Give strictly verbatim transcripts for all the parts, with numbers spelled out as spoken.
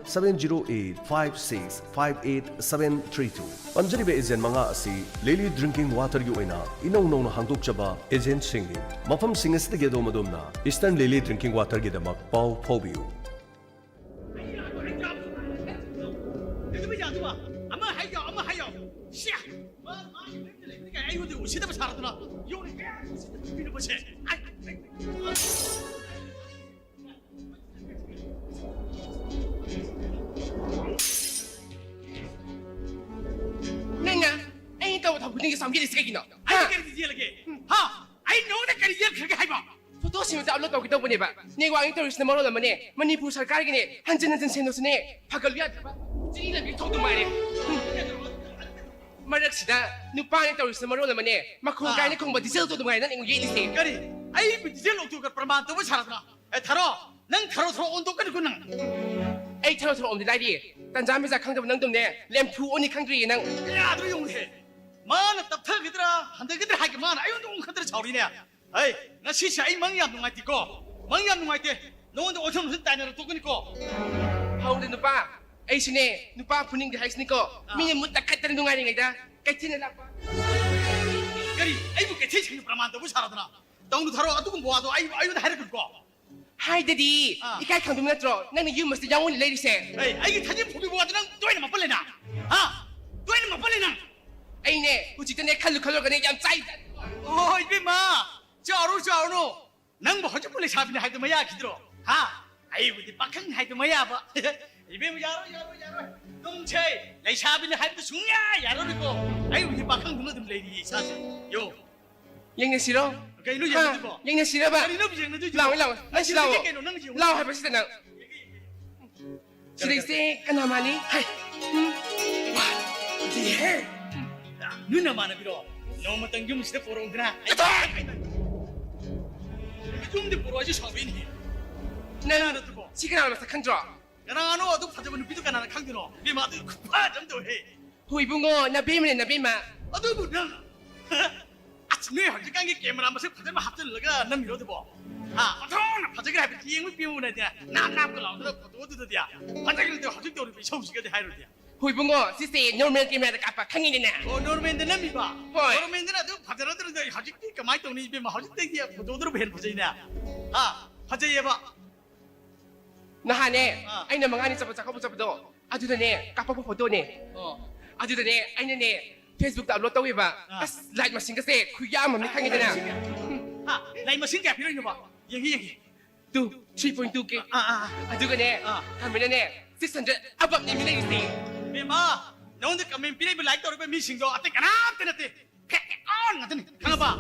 seven zero eight five six five eight seven three two꯫ ꯄꯟꯖꯔꯤꯕ agent ꯃꯉꯥ ꯑꯁꯤ ꯂꯤꯂꯤ drinking ꯋꯥꯇꯔꯒꯤ ꯑꯣꯏꯅ ꯏꯅꯧ ꯅꯧꯅ ꯍꯥꯡꯗꯣꯛꯆꯕ ꯑꯦꯖꯦꯟꯁꯤꯡꯅꯤ꯫ ꯃꯐꯝꯁꯤꯡ ꯑꯁꯤꯗꯒꯤ ꯑꯗꯣꯝ ꯑꯗꯣꯝꯅ ꯏꯁꯇꯔꯟ ꯂꯤꯂꯤ ꯗ꯭ꯔꯤꯡꯀꯤꯡ ꯋꯥꯇꯔꯒꯤꯗꯃꯛ ꯄꯥꯎ ꯐꯥꯎꯕꯤꯌꯨ꯫ ꯑꯃ ꯍꯥꯏꯌꯣ, ꯑꯃ ꯍꯥꯏꯌꯣ꯫ ꯁꯤ ꯃꯥ ꯃꯥꯒꯤ ꯃꯌꯨꯝꯗ ꯂꯩꯕꯅꯤ ꯀꯥꯏ ꯑꯩꯉꯣꯟꯗ ꯎꯁꯤꯠꯇꯕ ꯁꯥꯔꯗꯅ ꯌꯧꯅ ꯀꯌꯥ ꯎꯁꯤꯠꯇꯕ ꯄꯤꯔꯛꯄꯁꯦ꯫ ꯑꯩ, ꯑꯩ, ꯅꯪꯅ ꯑꯩꯅ ꯇꯧꯕ ꯊꯕꯛ ꯈꯨꯗꯤꯡꯒꯤ ꯁꯥꯎꯒꯠꯂꯤꯁꯤ ꯀꯩꯒꯤꯅꯣ? ꯑꯩꯅ ꯀꯔꯤ ꯌꯦꯜꯂꯒꯦ? ꯍꯥ? ꯑꯩ ꯅꯉꯣꯟꯗ ꯀꯔꯤ ꯌꯦꯜꯈ꯭ꯔꯒꯦ ꯍꯥꯏꯕ? ꯐꯣꯇꯣꯁꯤꯡ ꯑꯗꯨ ꯑꯞꯂꯣꯗ ꯇꯧꯒꯦ ꯇꯧꯕꯅꯦꯕ꯫ ꯅꯦꯠꯋꯥꯛ ꯇꯧꯔꯤꯁꯤꯅ ꯃꯔꯣꯜ ꯑꯃꯅꯦ, ꯃꯅꯤꯄꯨꯔ ꯁꯔꯀꯥꯔꯒꯤꯅꯦ, ꯍꯟꯖꯤꯟ ꯍꯟꯖꯤꯟ ꯁꯦꯡꯗꯣꯛꯁꯤꯅꯦ꯫ ꯐꯒꯠꯂꯨ ꯌꯥꯗ꯭ꯔꯕ? ꯆꯤꯅꯤ ꯂꯝꯕꯤ ꯊꯣꯛꯇꯨ ꯉꯥꯏꯔꯦ꯫ ꯃꯔꯛꯁꯤꯗ ꯅꯨꯄꯥꯅ ꯇꯧꯔꯤꯁꯤꯅ ꯃꯔꯣꯜ ꯑꯃꯅꯦ, ꯃꯈꯣꯡ ꯑꯥ꯫ ꯀꯥꯏꯅ ꯈꯣꯡꯕ ꯗꯤꯖꯜ ꯑꯣꯇꯣꯗꯨ ꯉꯥꯏꯔꯦ ꯅꯪ ꯑꯩꯉꯣꯟꯗ ꯌꯦꯠꯂꯤꯁꯦ꯫ ꯀꯔꯤ? ꯑꯩꯕꯨ ꯗꯤꯖꯜ ꯑꯣꯇꯣꯒ ꯄ꯭ꯔꯃꯥꯟ ꯇꯧꯕ ꯁꯥꯔꯗꯅ? ꯑꯦ, ꯊꯥꯔꯣ, ꯅꯪ ꯊꯥꯔꯣ, ꯊꯥꯔꯣ ꯑꯣꯟꯊꯣꯛꯀꯅꯤꯀꯣ ꯅꯪ꯫ ꯑꯩ ꯊꯥꯔꯣ ꯊꯥꯔꯣ ꯑꯣꯟꯗꯤ ꯂꯥꯏꯔꯤ, ꯇꯟꯖꯥ ꯃꯦꯖꯥ ꯈꯪꯗꯕ ꯅꯪꯗꯧꯅꯦ ꯂꯦꯝꯐꯨ ꯑꯣꯟꯅꯤ ꯈꯪꯗ꯭ꯔꯤꯌꯦ ꯅꯪ꯫ ꯌꯥꯗ꯭ꯔꯣ ꯌꯦꯡꯉꯨꯅꯦ, ꯃꯥꯅ ꯇꯞꯊꯒꯗ꯭ꯔꯥ ꯍꯟꯊꯒꯗ꯭ꯔꯥ ꯍꯥꯏꯒꯦ, ꯃꯥꯅ ꯑꯩꯉꯣꯟꯗ ꯑꯃꯨꯛ ꯈꯟꯗ꯭ꯔ ꯁꯥꯎꯔꯤꯅꯦ꯫ ꯑꯩ ꯉꯁꯤꯁꯦ ꯑꯩ ꯃꯪ ꯌꯥꯝ ꯅꯨꯡꯉꯥꯏꯇꯦꯀꯣ, ꯃꯪ ꯌꯥꯝ ꯅꯨꯡꯉꯥꯏꯇꯦ꯫ ꯅꯉꯣꯟꯗ ꯑꯣꯟꯁꯤꯟ ꯑꯣꯟꯁꯤꯟ ꯇꯥꯏꯅꯔ ꯇꯣꯛꯀꯅꯤꯀꯣ꯫ ꯍꯧꯔꯦ ꯅꯨꯄꯥ, ꯑꯩꯁꯨꯅꯦ ꯅꯨꯄꯥ ꯐꯨꯅꯤꯡꯗꯦ ꯍꯥꯏꯁꯤꯅꯤꯀꯣ꯫ ꯑꯥ꯫ ꯃꯤꯅ ꯃꯨꯠ ꯇꯛꯈꯠꯇꯅ ꯅꯨꯡꯉꯥꯏꯔꯤꯉꯩꯗ ꯀꯩꯊꯦꯜꯗ ꯂꯥꯛꯄ꯫ ꯀꯔꯤ? ꯑꯩꯕꯨ ꯀꯩꯊꯦꯜ ꯁꯪꯒꯤ ꯄ꯭ꯔꯃꯥꯟ ꯇꯧꯕ ꯁꯥꯔꯗꯅ? ꯇꯧꯅꯨ ꯊꯥꯔꯣ, ꯑꯗꯨꯒꯨꯝꯕ ꯋꯥꯗꯣ ꯑꯩ, ꯑꯩꯉꯣꯟꯗ ꯍꯥꯏꯔꯛꯀꯅꯨꯀꯣ꯫ ꯍꯥꯏꯗꯗꯤ ꯑꯥ꯫ ꯏꯀꯥꯏ ꯈꯪꯗꯕ ꯅꯠꯇ꯭ꯔꯣ? ꯅꯪꯅ ꯌꯨꯝ ꯑꯁꯤꯗ ꯌꯥꯎꯅ ꯂꯩꯔꯤꯁꯦ꯫ ꯑꯩ, ꯑꯩꯒꯤ ꯊꯥꯖꯤꯟ ꯐꯨꯕꯤꯕ ꯋꯥꯗꯣ ꯅꯪ ꯇꯣꯏꯅ ꯃꯄꯜꯂꯦꯅ? ꯍꯥ? ꯇꯣꯏꯅ ꯃꯄꯜꯂꯦ ꯅꯪ? ꯑꯩꯅꯦ ꯍꯧꯖꯤꯛꯇꯅꯦ ꯈꯜꯂꯨ ꯈꯜꯂꯨꯔꯒꯅꯦ ꯌꯥꯝ ꯆꯥꯏ꯫ ꯑꯣ, ꯏꯕꯦꯝꯃ, ꯆꯥꯎꯔꯣ, ꯆꯥꯎꯔꯣ꯫ ꯅꯪꯕꯨ ꯍꯧꯖꯤꯛꯄꯨ ꯂꯩꯁꯥꯕꯤꯅꯤ ꯍꯥꯏꯕꯗꯨ ꯃꯌꯥꯈꯤꯗ꯭ꯔꯣ? ꯍꯥ? ꯑꯩꯕꯨꯗꯤ ꯄꯥꯈꯪ ꯍꯥꯏꯗꯨ ꯃꯌꯥꯕ꯫ ꯏꯕꯦꯝꯃ, ꯌꯥꯔꯣꯏ, ꯌꯥꯔꯣꯏ, ꯌꯥꯔꯣꯏ꯫ ꯇꯨꯝꯁꯦ, ꯂꯩꯁꯥꯕꯤꯅꯤ ꯍꯥꯏꯕꯗꯨ ꯁꯨꯡꯌꯥ ꯌꯥꯔꯣꯏꯀꯣ꯫ ꯑꯩꯕꯨꯗꯤ ꯄꯥꯈꯪꯗꯨꯅ ꯑꯗꯨꯝ ꯂꯩꯔꯤꯌꯦ ꯏꯁꯥꯁꯦ꯫ ꯌꯣ꯫ ꯌꯦꯡꯅꯁꯤꯔꯣ? ꯀꯩꯅꯣ ꯍꯥ? ꯌꯦꯡꯅꯗꯣꯏꯕꯣ? ꯌꯦꯡꯅꯁꯤꯔꯕ? ꯀꯔꯤꯅꯣ ꯌꯦꯡꯅꯗꯣꯏꯁꯤꯕꯣ? ꯂꯥꯛꯑꯣ, ꯂꯥꯛꯑꯣ꯫ ꯅꯪ ꯁꯤ ꯂꯥꯛꯑꯣ꯫ ꯀꯩꯅꯣ ꯅꯪ ꯌꯦꯡꯉꯣ꯫ ꯂꯥꯛꯑꯣ ꯍꯥꯏꯕꯁꯤꯗ ꯅꯪ꯫ ꯁꯤꯗꯩꯁꯦ ꯀꯅꯥ ꯃꯥꯜꯂꯤ? ꯍꯥꯏ꯫ ꯎꯝ꯫ ꯋꯥ, ꯏꯍꯦ꯫ ꯅꯣꯏ ꯅꯃꯥꯟꯅꯕꯤꯔꯣ? ꯅꯣꯡꯃꯇꯪ ꯌꯨꯝꯁꯤꯗ ꯄꯨꯔꯛꯎꯗꯅ꯫ ꯑꯇꯣꯏ! ꯌꯨꯝꯗ ꯄꯨꯔꯛꯑꯣ ꯍꯥꯏꯁꯦ ꯁꯥꯎꯕꯩꯅꯦ꯫ ꯅꯪ ꯀꯅꯥꯅꯣ ꯑꯗꯨꯕꯣ? ꯁꯤ ꯀꯅꯥꯅꯣ ꯃꯁꯛ ꯈꯪꯗ꯭ꯔꯣ? ꯀꯅꯥꯅꯣ ꯑꯗꯨ ꯐꯖꯕ ꯅꯨꯄꯤꯗꯣ ꯀꯅꯥꯅ ꯈꯪꯗꯣꯏꯅꯣ? ꯏꯕꯦꯝꯃ, ꯑꯗꯨ ꯈꯨꯐꯖ ꯑꯃ ꯇꯧꯋꯦꯍꯦ꯫ ꯍꯣ ꯏꯕꯨꯡꯉꯣ, ꯅꯕꯦꯝꯃꯅꯦ, ꯅꯕꯦꯝꯃ꯫ ꯑꯗꯨꯕꯨ ꯅꯪ, ꯑꯁ, ꯅꯣꯏ ꯍꯧꯖꯤꯛꯀꯥꯟꯒꯤ ꯀꯦꯃꯦꯔꯥ ꯃꯁꯛ ꯐꯖꯕ ꯍꯥꯞꯆꯤꯜꯂꯒ ꯅꯝꯃꯤꯔꯣ ꯑꯗꯨꯕꯣ? ꯍꯥ, ꯑꯣꯟꯊꯣꯛꯅ ꯐꯖꯈ꯭ꯔꯦ ꯍꯥꯏꯕꯗꯤ ꯌꯦꯡꯕ ꯄꯦꯟꯕ ꯅꯠꯇꯦ꯫ ꯅꯥꯞ ꯅꯥꯞꯀ ꯂꯥꯎꯗꯅ ꯐꯣꯇꯣꯗꯨꯗꯗꯤ꯫ ꯐꯖꯈ꯭ꯔꯦ ꯑꯗꯣ ꯍꯧꯖꯤꯛ ꯇꯧꯔꯤꯕ ꯏꯁꯧꯁꯤꯒꯗꯤ ꯍꯥꯏꯔꯨꯗꯤ꯫ ꯍꯣꯏ ꯏꯕꯨꯡꯉꯣ, ꯁꯤꯁꯦ ꯅꯣꯔꯃꯦꯜ ꯀꯦꯃꯦꯔꯥꯗ ꯀꯥꯞꯄ, ꯈꯪꯉꯤꯗꯅ꯫ ꯑꯣ, ꯅꯣꯔꯃꯦꯜꯗ ꯅꯝꯃꯤꯕ? ꯍꯣꯏ꯫ ꯅꯣꯔꯃꯦꯜꯗꯅ ꯑꯗꯨꯝ ꯐꯖꯔꯗ꯭ꯔꯗꯤ ꯍꯧꯖꯤꯛꯇꯤ ꯀꯃꯥꯏꯅ ꯇꯧꯅꯤ ꯏꯕꯦꯝꯃ? ꯍꯧꯖꯤꯛꯇꯒꯤ ꯐꯣꯇꯣꯗꯨꯅꯕꯨ ꯍꯦꯟꯅ ꯐꯖꯩꯅꯦ꯫ ꯍꯥ, ꯐꯖꯩꯌꯦꯕ꯫ ꯅꯍꯥꯟꯅꯦ, ꯑꯥ꯫ ꯑꯩꯅ ꯃꯉꯥꯅꯤ ꯆꯠꯄ ꯆꯥꯛꯀꯧꯕ ꯆꯠꯄꯗꯣ, ꯑꯗꯨꯗꯅꯦ ꯀꯥꯞꯄꯛꯄ ꯐꯣꯇꯣꯅꯦ꯫ ꯑꯣ꯫ ꯑꯗꯨꯗꯅꯦ ꯑꯩꯅꯅꯦ Facebook-ꯇ ꯑꯞꯂꯣꯗ ꯇꯧꯋꯦꯕ꯫ ꯑꯥ꯫ ꯑꯁ, ꯂꯥꯏꯛ ꯃꯁꯤꯡꯒꯁꯦ ꯈꯨꯌꯥꯝ ꯑꯃꯅꯤ, ꯈꯪꯉꯤꯗꯅ꯫ ꯍꯥ? ꯂꯥꯏꯛ ꯃꯁꯤꯡ ꯀꯌꯥ ꯄꯤꯔꯛꯏꯅꯣꯕ? ꯌꯦꯡꯒꯦ, ꯌꯦꯡꯒꯦ꯫ Two, three point two K꯫ ꯑꯥ, ꯑꯥ, ꯑꯥ꯫ ꯑꯗꯨꯒꯅꯦ, ꯑꯥ꯫ ꯊꯝꯃꯤꯅꯅꯦ, six hundred above-ꯅꯦ ꯃꯤ ꯂꯩꯔꯤꯁꯦ꯫ ꯕꯦꯝꯃ, ꯅꯉꯣꯟꯗ ꯀꯃꯦꯟ ꯄꯤꯔꯛꯏꯕ, ꯂꯥꯏꯛ ꯇꯧꯔꯤꯕ ꯃꯤꯁꯤꯡꯗꯣ ꯑꯇꯩ ꯀꯅꯥꯝꯇ ꯅꯠꯇꯦ꯫ ꯐꯦꯛ ꯑꯦꯀꯥꯎꯟ ꯉꯥꯛꯇꯅꯤ, ꯈꯪꯉꯕ?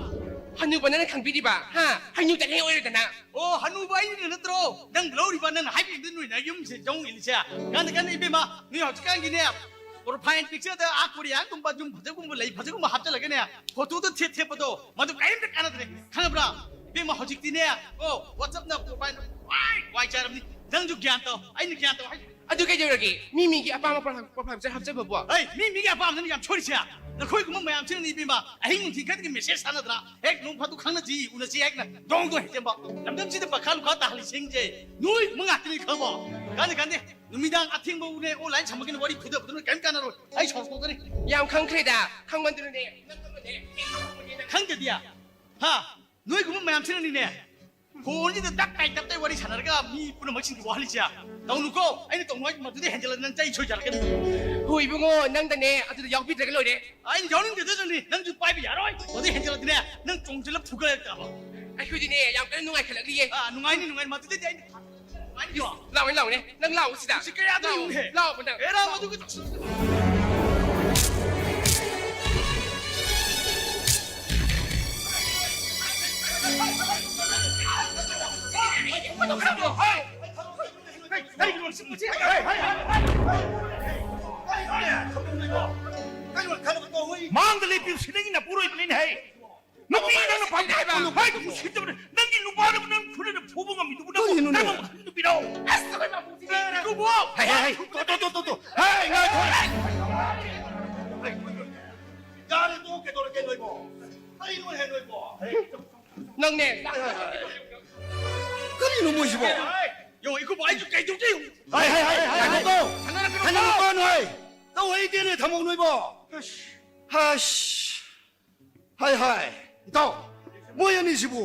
ꯍꯅꯨꯕ ꯅꯪꯅ ꯈꯪꯕꯤꯔꯤꯕ, ꯍꯥ? ꯍꯅꯨ ꯇꯜꯂꯦ ꯑꯣꯏꯔꯗꯅ꯫ ꯑꯣ, ꯍꯅꯨꯕ ꯑꯩꯅ ꯅꯠꯇ꯭ꯔꯣ? ꯅꯪ ꯂꯧꯔꯤꯕ, ꯅꯪꯅ ꯍꯥꯏꯕꯤꯕꯗ ꯅꯣꯏꯅ ꯌꯨꯝꯁꯦ ꯌꯦꯡꯉꯛꯏꯁꯦ꯫ ꯀꯥꯟꯗ ꯀꯥꯟꯗ ꯏꯕꯦꯝꯃ, ꯅꯣꯏ ꯍꯧꯖꯤꯛꯀꯥꯟꯒꯤꯅꯦ, profile picture-ꯗ ꯑꯥ ꯀꯣꯔꯤꯌꯥꯒꯨꯝꯕ, ꯌꯨꯝ ꯐꯖꯕꯒꯨꯝꯕ, ꯂꯩ ꯐꯖꯕꯒꯨꯝꯕ ꯍꯥꯞꯆꯜꯂꯒꯅꯦ, ꯐꯣꯇꯣꯗꯣ ꯊꯦꯠ ꯊꯦꯠꯄꯗꯣ, ꯃꯗꯨ ꯀꯔꯤꯝꯇ ꯀꯥꯟꯅꯗ꯭ꯔꯦ, ꯈꯪꯉꯕ꯭ꯔꯥ? ꯏꯕꯦꯝꯃ, ꯍꯧꯖꯤꯛꯇꯤꯅꯦ, ꯑꯣ, WhatsApp-ꯅ profile ꯂꯣꯏ ꯋꯥꯏ ꯆꯥꯏꯔꯕꯅꯤ꯫ ꯅꯪꯁꯨ ꯒ꯭ꯌꯥꯟ ꯇꯧ, ꯑꯩꯅ ꯒ꯭ꯌꯥꯟ ꯇꯧ ꯍꯥꯏ꯫ ꯑꯗꯨ ꯀꯩꯗꯧꯔꯒꯦ? ꯃꯤ ꯃꯤꯒꯤ ꯑꯄꯥꯝꯕ profile, profile picture ꯍꯥꯞꯆꯕꯕꯨ? ꯑꯩ, ꯃꯤ ꯃꯤꯒꯤ ꯑꯄꯥꯝꯕꯗꯅ ꯌꯥꯝ ꯁꯣꯏꯔꯤꯁꯦ꯫ ꯅꯈꯣꯏꯒꯨꯝꯕ ꯃꯌꯥꯝꯁꯤꯅꯅꯤ ꯏꯕꯦꯝꯃ, ꯑꯍꯤꯡ ꯅꯨꯡꯊꯤꯜ ꯈꯛꯇꯒꯤ message ꯊꯥꯅꯗ꯭ꯔꯥ? ꯍꯦꯛ ꯅꯣꯡ ꯐꯥꯗꯣꯛ ꯈꯪꯅꯁꯤ, ꯎꯅꯁꯤ ꯍꯥꯏꯅ ꯗꯣꯡ ꯗꯣꯡ ꯍꯦꯛ ꯆꯦꯟꯕ꯫ ꯂꯝꯗꯝꯁꯤꯗ ꯄꯥꯈꯥ ꯂꯨꯈꯥ ꯇꯥꯍꯜꯂꯤꯁꯤꯡꯁꯦ ꯅꯣꯏꯒꯨꯝꯕ ꯉꯥꯛꯇꯅꯤ, ꯈꯪꯉꯕꯣ? ꯀꯥꯟꯗꯦ, ꯀꯥꯟꯗꯦ꯫ ꯅꯨꯃꯤꯗꯥꯡ ꯑꯊꯦꯡꯕ ꯎꯅꯦ, online ꯁꯝꯃꯒꯅ ꯋꯥꯔꯤ ꯐꯨꯗꯕꯗꯨꯅ ꯀꯔꯤꯝ ꯀꯥꯟꯅꯔꯣꯏ꯫ ꯑꯩ ꯁꯥꯎꯔꯛꯇꯣꯛꯀꯅꯤ꯫ ꯌꯥꯝ ꯈꯪꯈ꯭ꯔꯦꯗ꯫ ꯈꯪꯃꯟꯗꯅꯅꯦ, ꯅꯪ ꯑꯃꯅꯦ, ꯑꯩ ꯑꯃꯅꯦ, ꯅꯪ ꯈꯪꯗꯗꯤ? ꯍꯥ? ꯅꯣꯏꯒꯨꯝꯕ ꯃꯌꯥꯝꯁꯤꯅꯅꯤꯅꯦ, phone-ꯁꯤꯗ ꯇꯞ ꯇꯥꯏ ꯇꯞ ꯇꯥꯏ ꯋꯥꯔꯤ ꯁꯥꯟꯅꯔꯒ ꯃꯤ ꯄꯨꯝꯅꯃꯛꯁꯤꯡꯒꯤ ꯋꯥꯍꯜꯂꯤꯁꯦ꯫ ꯇꯧꯅꯨꯀꯣ, ꯑꯩꯅ ꯇꯧꯅꯨ ꯍꯥꯏ ꯃꯗꯨꯗꯤ ꯍꯦꯟꯖꯜꯂꯗꯤ ꯅꯪ ꯆꯩ ꯁꯣꯏꯖꯔꯛꯀꯅꯤ꯫ ꯍꯣꯏ ꯏꯕꯨꯡꯉꯣ, ꯅꯪꯗꯅꯦ ꯑꯗꯨꯗ ꯌꯥꯎꯕꯤꯗ꯭ꯔꯒ ꯂꯣꯏꯔꯦ꯫ ꯑꯩꯅ ꯌꯥꯎꯅꯤꯡꯗꯦꯗꯅꯤ, ꯅꯪꯁꯨ ꯄꯥꯏꯕ ꯌꯥꯔꯣꯏ꯫ ꯃꯗꯨ ꯍꯦꯟꯖꯜꯂꯗꯤꯅꯦ, ꯅꯪ ꯆꯣꯡꯁꯤꯜꯂ ꯐꯨꯒꯠꯂꯛꯇꯕ꯫ ꯑꯩꯈꯣꯏꯗꯤꯅꯦ ꯌꯥꯝ ꯀꯟꯅ ꯅꯨꯡꯉꯥꯏꯈꯠꯂꯛꯂꯤꯌꯦ꯫ ꯑꯥ, ꯅꯨꯡꯉꯥꯏꯅꯤ, ꯅꯨꯡꯉꯥꯏꯅꯤ, ꯃꯗꯨꯗꯗꯤ ꯑꯩꯅ ꯅꯨꯡꯉꯥꯏꯅꯤꯀꯣ꯫ ꯂꯥꯎꯅꯦ, ꯂꯥꯎꯅꯦ, ꯅꯪ ꯂꯥꯎ ꯁꯤꯗ꯫ ꯁꯤ ꯀꯌꯥꯗ ꯂꯥꯎ, ꯌꯨꯝꯍꯦ? ꯂꯥꯎ, ꯅꯪ꯫ ꯑꯦꯔꯥ, ꯃꯗꯨꯒꯤ ꯃꯥꯡꯗ ꯂꯦꯞꯄꯤꯕꯁꯤ ꯅꯪꯒꯤ ꯅꯄꯨꯔꯣꯏꯕꯅꯤꯅꯦ ꯍꯩ꯫ ꯅꯨꯄꯤ ꯅꯪꯅ ꯄꯥꯝꯗꯦ ꯍꯥꯏꯕ꯫ ꯍꯩ, ꯎꯁꯤꯠꯇꯕꯅꯦ꯫ ꯅꯪꯒꯤ ꯅꯨꯄꯥꯅꯕꯨ ꯅꯪ ꯈꯨꯠꯅ ꯐꯨꯕ ꯉꯝꯃꯤꯗꯨꯕꯨ ꯅꯪ ꯀꯔꯤꯅꯣꯅꯦ? ꯀꯔꯝꯕ ꯃꯈꯜꯒꯤ ꯅꯨꯄꯤꯅꯣ? ꯑꯁ, ꯑꯩꯈꯣꯏ ꯃꯥꯕꯨꯁꯤꯗꯤ ꯏꯀꯨꯕꯣꯛ! ꯍꯩ, ꯍꯩ, ꯍꯩ, ꯇꯣ, ꯇꯣ, ꯇꯣ, ꯇꯣ, ꯇꯣ꯫ ꯍꯩ, ꯉꯥꯏꯈꯣ꯫ ꯌꯥꯔꯦ, ꯇꯣ, ꯀꯩꯗꯧꯔꯒꯦ ꯅꯣꯏꯕꯣ? ꯑꯩ ꯂꯣꯏ ꯍꯦ ꯅꯣꯏꯕꯣ꯫ ꯅꯪꯅꯦ꯫ ꯀꯔꯤꯅꯣ ꯃꯣꯏꯁꯤꯕꯣ? ꯌꯣ, ꯏꯀꯨꯕꯣ, ꯑꯩꯁꯨ ꯀꯩ ꯇꯧꯗꯦ? ꯍꯥꯏ, ꯍꯥꯏ, ꯍꯥꯏ, ꯍꯥꯏ, ꯍꯥꯏ, ꯍꯥꯏ, ꯍꯥꯏ꯫ ꯍꯥꯏꯅꯔꯛꯀꯅꯨꯀꯣ꯫ ꯍꯥꯏꯅꯔꯛꯀꯅꯨꯀꯣ ꯅꯣꯏ꯫ ꯇꯧ ꯍꯩꯇꯦꯅꯦ, ꯊꯝꯃꯧ ꯅꯣꯏꯕꯣ꯫ ꯑꯁ꯫ ꯍꯥꯏ, ꯍꯥꯏ꯫ ꯏꯇꯥꯎ, ꯃꯣꯏ ꯑꯅꯤꯁꯤꯕꯨ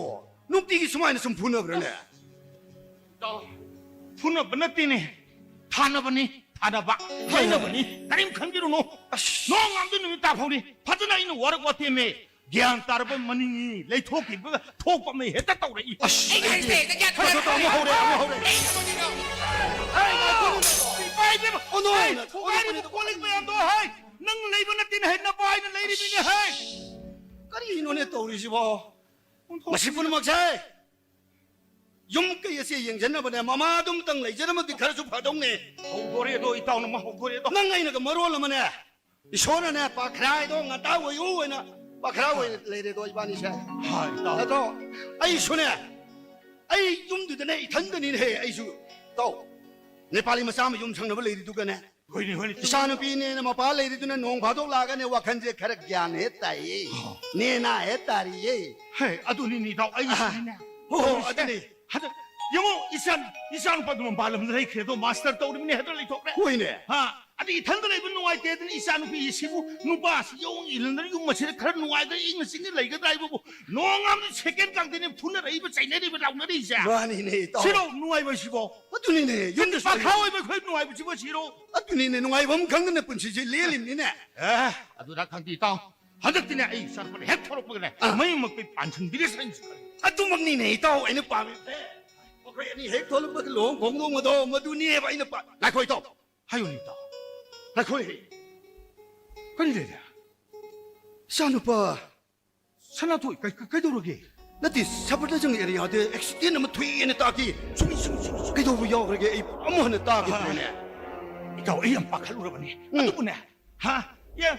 ꯅꯨꯡꯇꯤꯒꯤ ꯁꯨꯃꯥꯏꯅ ꯁꯨꯝ ꯐꯨꯅꯕ꯭ꯔꯅꯦ? ꯏꯇꯥꯎ, ꯐꯨꯅꯕ ꯅꯠꯇꯦꯅꯦ꯫ ꯊꯥꯅꯕꯅꯤ, ꯊꯥꯅꯕ꯫ ꯍꯥꯏ, ꯍꯥꯏ꯫ ꯂꯩꯅꯕꯅꯤ꯫ ꯀꯔꯤꯝ ꯈꯟꯕꯤꯔꯨꯅꯨ꯫ ꯑꯁ꯫ ꯅꯣꯡꯉꯥꯟꯕꯗꯩ ꯅꯨꯃꯤꯠ ꯇꯥ ꯐꯥꯎꯅꯤ꯫ ꯐꯖꯅ ꯑꯩꯅ ꯋꯥꯔꯛ ꯋꯥꯇꯦꯝꯃꯦ꯫ ꯒ꯭ꯌꯥꯟ ꯇꯥꯔꯕ ꯃꯅꯤꯡꯅꯤ, ꯂꯩꯊꯣꯛꯈꯤꯕꯒ ꯊꯣꯛꯄ ꯑꯃ ꯍꯦꯛꯇ ꯇꯧꯔꯛꯏ꯫ ꯑꯁ! ꯑꯩ ꯍꯥꯏꯁꯦ, ꯍꯦꯛꯇ ꯒ꯭ꯌꯥꯟ ꯇꯥꯔꯕ ꯇꯧ, ꯇꯧ, ꯑꯃ ꯍꯧꯔꯦ, ꯑꯃ ꯍꯧꯔꯦ꯫ ꯑꯩ ꯀꯩꯅꯣꯅꯤꯅꯣ? ꯑꯩ ꯉꯥꯏꯈꯣ, ꯏꯄꯥ ꯏꯕꯦꯝꯃ! ꯑꯣ, no, ꯑꯩ no, ꯊꯣꯡꯒꯥꯏꯔꯤꯕ no, no. ꯀꯣꯜ ꯂꯤꯛ ꯃꯌꯥꯝꯗꯣ ꯍꯥꯏ! ꯅꯪ ꯂꯩꯕ ꯅꯠꯇꯦꯅꯦ ꯍꯥꯏ, ꯅꯄꯥ ꯍꯥꯏꯅ ꯂꯩꯔꯤꯃꯤꯅꯦ ꯍꯥꯏ! ꯀꯔꯤꯅꯣꯅꯦ ꯇꯧꯔꯤꯁꯤꯕꯣ? ꯑꯣꯟꯊꯣꯛ- ꯃꯁꯤ ꯄꯨꯝꯅꯃꯛꯁꯦ ꯌꯨꯝ ꯀꯩ ꯑꯁꯦ ꯌꯦꯡꯖꯅꯕꯅꯦ, ꯃꯃꯥ ꯑꯗꯨꯝꯇꯪ ꯂꯩꯖꯔꯝꯃꯗꯤ ꯈꯔꯁꯨ ꯐꯗꯧꯅꯦ꯫ ꯍꯧꯗꯣꯔꯦꯗꯣ, ꯏꯇꯥꯎꯅ ꯑꯃ ꯍꯧꯗꯣꯔꯦꯗꯣ꯫ ꯅꯪ ꯑꯩꯅꯒ ꯃꯔꯣꯜ ꯑꯃꯅꯦ꯫ ꯏꯁꯣꯔꯅꯅꯦ, ꯄꯥꯈ꯭ꯔꯥꯏꯗꯣ ꯉꯟꯇꯥ ꯑꯣꯏꯌꯨ ꯍꯥꯏꯅ ꯄꯥꯈ꯭ꯔꯥ ꯑꯣꯏꯅ ꯂꯩꯔꯦꯗꯣ ꯏꯕꯥꯅꯤꯁꯦ꯫ ꯍꯥꯏ, ꯏꯇꯥꯎ꯫ ꯅꯠꯇ꯭ꯔꯣ? ꯑꯩꯁꯨꯅꯦ, ꯑꯩ ꯌꯨꯝꯗꯨꯗꯅꯦ, ꯏꯊꯟꯗꯅꯤꯅꯦꯍꯦ, ꯑꯩꯁꯨ꯫ ꯏꯇꯥꯎ, ꯅꯦꯄꯥꯂꯤ ꯃꯆꯥ ꯑꯃ ꯌꯨꯝ ꯁꯪꯅꯕ ꯂꯩꯔꯤꯗꯨꯒꯅꯦ, ꯍꯣꯏꯅꯦ, ꯍꯣꯏꯅꯦ꯫ ꯏꯆꯥꯅꯨꯄꯤꯅꯦꯅ ꯃꯄꯥ ꯂꯩꯔꯤꯗꯨꯅ ꯅꯣꯡ ꯐꯥꯗꯣꯛ ꯂꯥꯛꯑꯒꯅꯦ, ꯋꯥꯈꯜꯁꯦ ꯈꯔ ꯒ꯭ꯌꯥꯟ ꯍꯦꯛ ꯇꯥꯏꯌꯦ꯫ ꯑꯣ꯫ ꯅꯦꯅꯥ ꯍꯦꯛ ꯇꯥꯔꯤꯌꯦ꯫ ꯍꯦ, ꯑꯗꯨꯅꯤꯅꯦ, ꯏꯇꯥꯎ, ꯑꯩꯒꯤꯁꯨꯅꯤꯅꯦ꯫ ꯑꯍꯥ꯫ ꯍꯣ, ꯍꯣ, ꯇꯧꯔꯤꯁꯦ꯫ ꯑꯗꯨꯅꯤ꯫ ꯍꯟꯗꯛ ꯌꯦꯡꯉꯣ, ꯏꯆꯥ, ꯏꯆꯥꯅꯨꯄꯥꯗꯨ ꯃꯄꯥꯟ ꯂꯝꯗ ꯂꯩꯈ꯭ꯔꯦ, ꯑꯗꯣ ꯃꯥꯁꯇꯔ ꯇꯧꯔꯤꯕꯅꯦ, ꯍꯟꯗꯛ ꯂꯩꯊꯣꯛꯈ꯭ꯔꯦ꯫ ꯍꯣꯏꯅꯦ꯫ ꯍꯥ? ꯑꯗꯩ ꯏꯊꯟꯗ ꯂꯩꯕ ꯅꯨꯡꯉꯥꯏꯇꯦꯗꯅ, ꯏꯆꯥꯅꯨꯄꯤꯁꯤꯕꯨ ꯅꯨꯄꯥꯁꯤ ꯌꯥꯎꯅ ꯏꯜꯍꯟꯗꯅ ꯌꯨꯝ ꯑꯁꯤꯗ ꯈꯔ ꯅꯨꯡꯉꯥꯏꯗꯅ ꯏꯪꯅ ꯆꯤꯛꯅ ꯂꯩꯒꯗ꯭ꯔꯥ ꯍꯥꯏꯕꯕꯨ, ꯅꯣꯡꯉꯥꯟꯕꯗ ꯁꯦꯀꯦꯟ ꯀꯥꯡꯗꯦꯅꯦ ꯐꯨꯅꯔꯛꯏꯕ, ꯆꯩꯅꯔꯤꯕ, ꯂꯥꯎꯅꯔꯤꯁꯦ꯫ ꯃꯥꯅꯤꯅꯦ, ꯏꯇꯥꯎ꯫ ꯁꯤꯔꯣ ꯅꯨꯡꯉꯥꯏꯕꯁꯤꯕꯣ? ꯑꯗꯨꯅꯤꯅꯦ, ꯌꯨꯝꯗ ꯄꯥꯈꯥ ꯑꯣꯏꯕ ꯑꯩꯈꯣꯏ ꯅꯨꯡꯉꯥꯏꯕꯁꯤꯕꯣ ꯁꯤꯔꯣ? ꯑꯗꯨꯅꯤꯅꯦ, ꯅꯨꯡꯉꯥꯏꯐꯝ ꯈꯪꯗꯅ ꯄꯨꯟꯁꯤꯁꯦ ꯂꯦꯜꯂꯤꯕꯅꯤꯅꯦ꯫ ꯑꯦ, ꯑꯗꯨꯗ ꯈꯪꯗꯦ, ꯏꯇꯥꯎ꯫ ꯍꯟꯗꯛꯇꯤꯅꯦ, ꯑꯩ ꯏꯆꯥꯅꯨꯄꯥꯅ ꯍꯦꯛ ꯊꯣꯛꯂꯛꯄꯒꯅꯦ, ꯑꯥ꯫ ꯃꯌꯨꯝꯃꯛꯇꯩ ꯄꯥꯟꯁꯤꯟꯕꯤꯔꯁꯤꯔ ꯍꯥꯏꯅꯁꯨ ꯈꯜꯂꯤ꯫ ꯑꯗꯨꯃꯛꯅꯤꯅꯦ, ꯏꯇꯥꯎ, ꯑꯩꯅ ꯄꯥꯝꯃꯤꯕꯁꯦ꯫ ꯃꯈꯣꯏ ꯑꯅꯤ ꯍꯦꯛ ꯊꯣꯛꯂꯛꯄꯒ ꯂꯨꯍꯣꯡ ꯈꯣꯡꯗꯣꯡꯕꯗꯣ, ꯃꯗꯨꯅꯦꯕ ꯑꯩꯅ ꯄꯥꯝ-, ꯉꯥꯏꯈꯣ, ꯏꯇꯥꯎ꯫ ꯍꯥꯏꯌꯨꯅꯦ, ꯏꯇꯥꯎ꯫ ꯉꯥꯏꯈꯣꯍꯦ꯫ ꯀꯔꯤ ꯂꯩꯔꯦ? ꯏꯆꯥꯅꯨꯄꯥ ꯁꯅꯥꯊꯣꯏ, ꯀꯩ-, ꯀꯩ-, ꯀꯩꯗꯧꯔꯒꯦ? ꯅꯠꯇꯦ, ꯁꯐꯔꯗꯖꯪ ꯑꯦꯔꯤꯌꯥꯗ ꯑꯦꯛꯁꯤꯗꯦꯟ ꯑꯃ ꯊꯣꯛꯑꯦꯅ ꯇꯥꯈꯤ꯫ ꯁꯨꯝ, ꯁꯨꯝ, ꯁꯨꯝ, ꯁꯨꯝ ꯀꯩꯗꯧꯕ ꯌꯥꯎꯈ꯭ꯔꯒꯦ? ꯑꯩ ꯑꯃꯨꯛ ꯍꯟꯅ ꯇꯥꯈꯤꯗ꯭ꯔꯦꯅꯦ꯫ ꯑꯥ, ꯏꯇꯥꯎ, ꯑꯩ ꯌꯥꯝ ꯄꯥꯈꯠꯂꯨꯔꯕꯅꯤ꯫ ꯎꯝ꯫ ꯑꯗꯨꯕꯨꯅꯦ, ꯍꯥ? ꯑꯦ,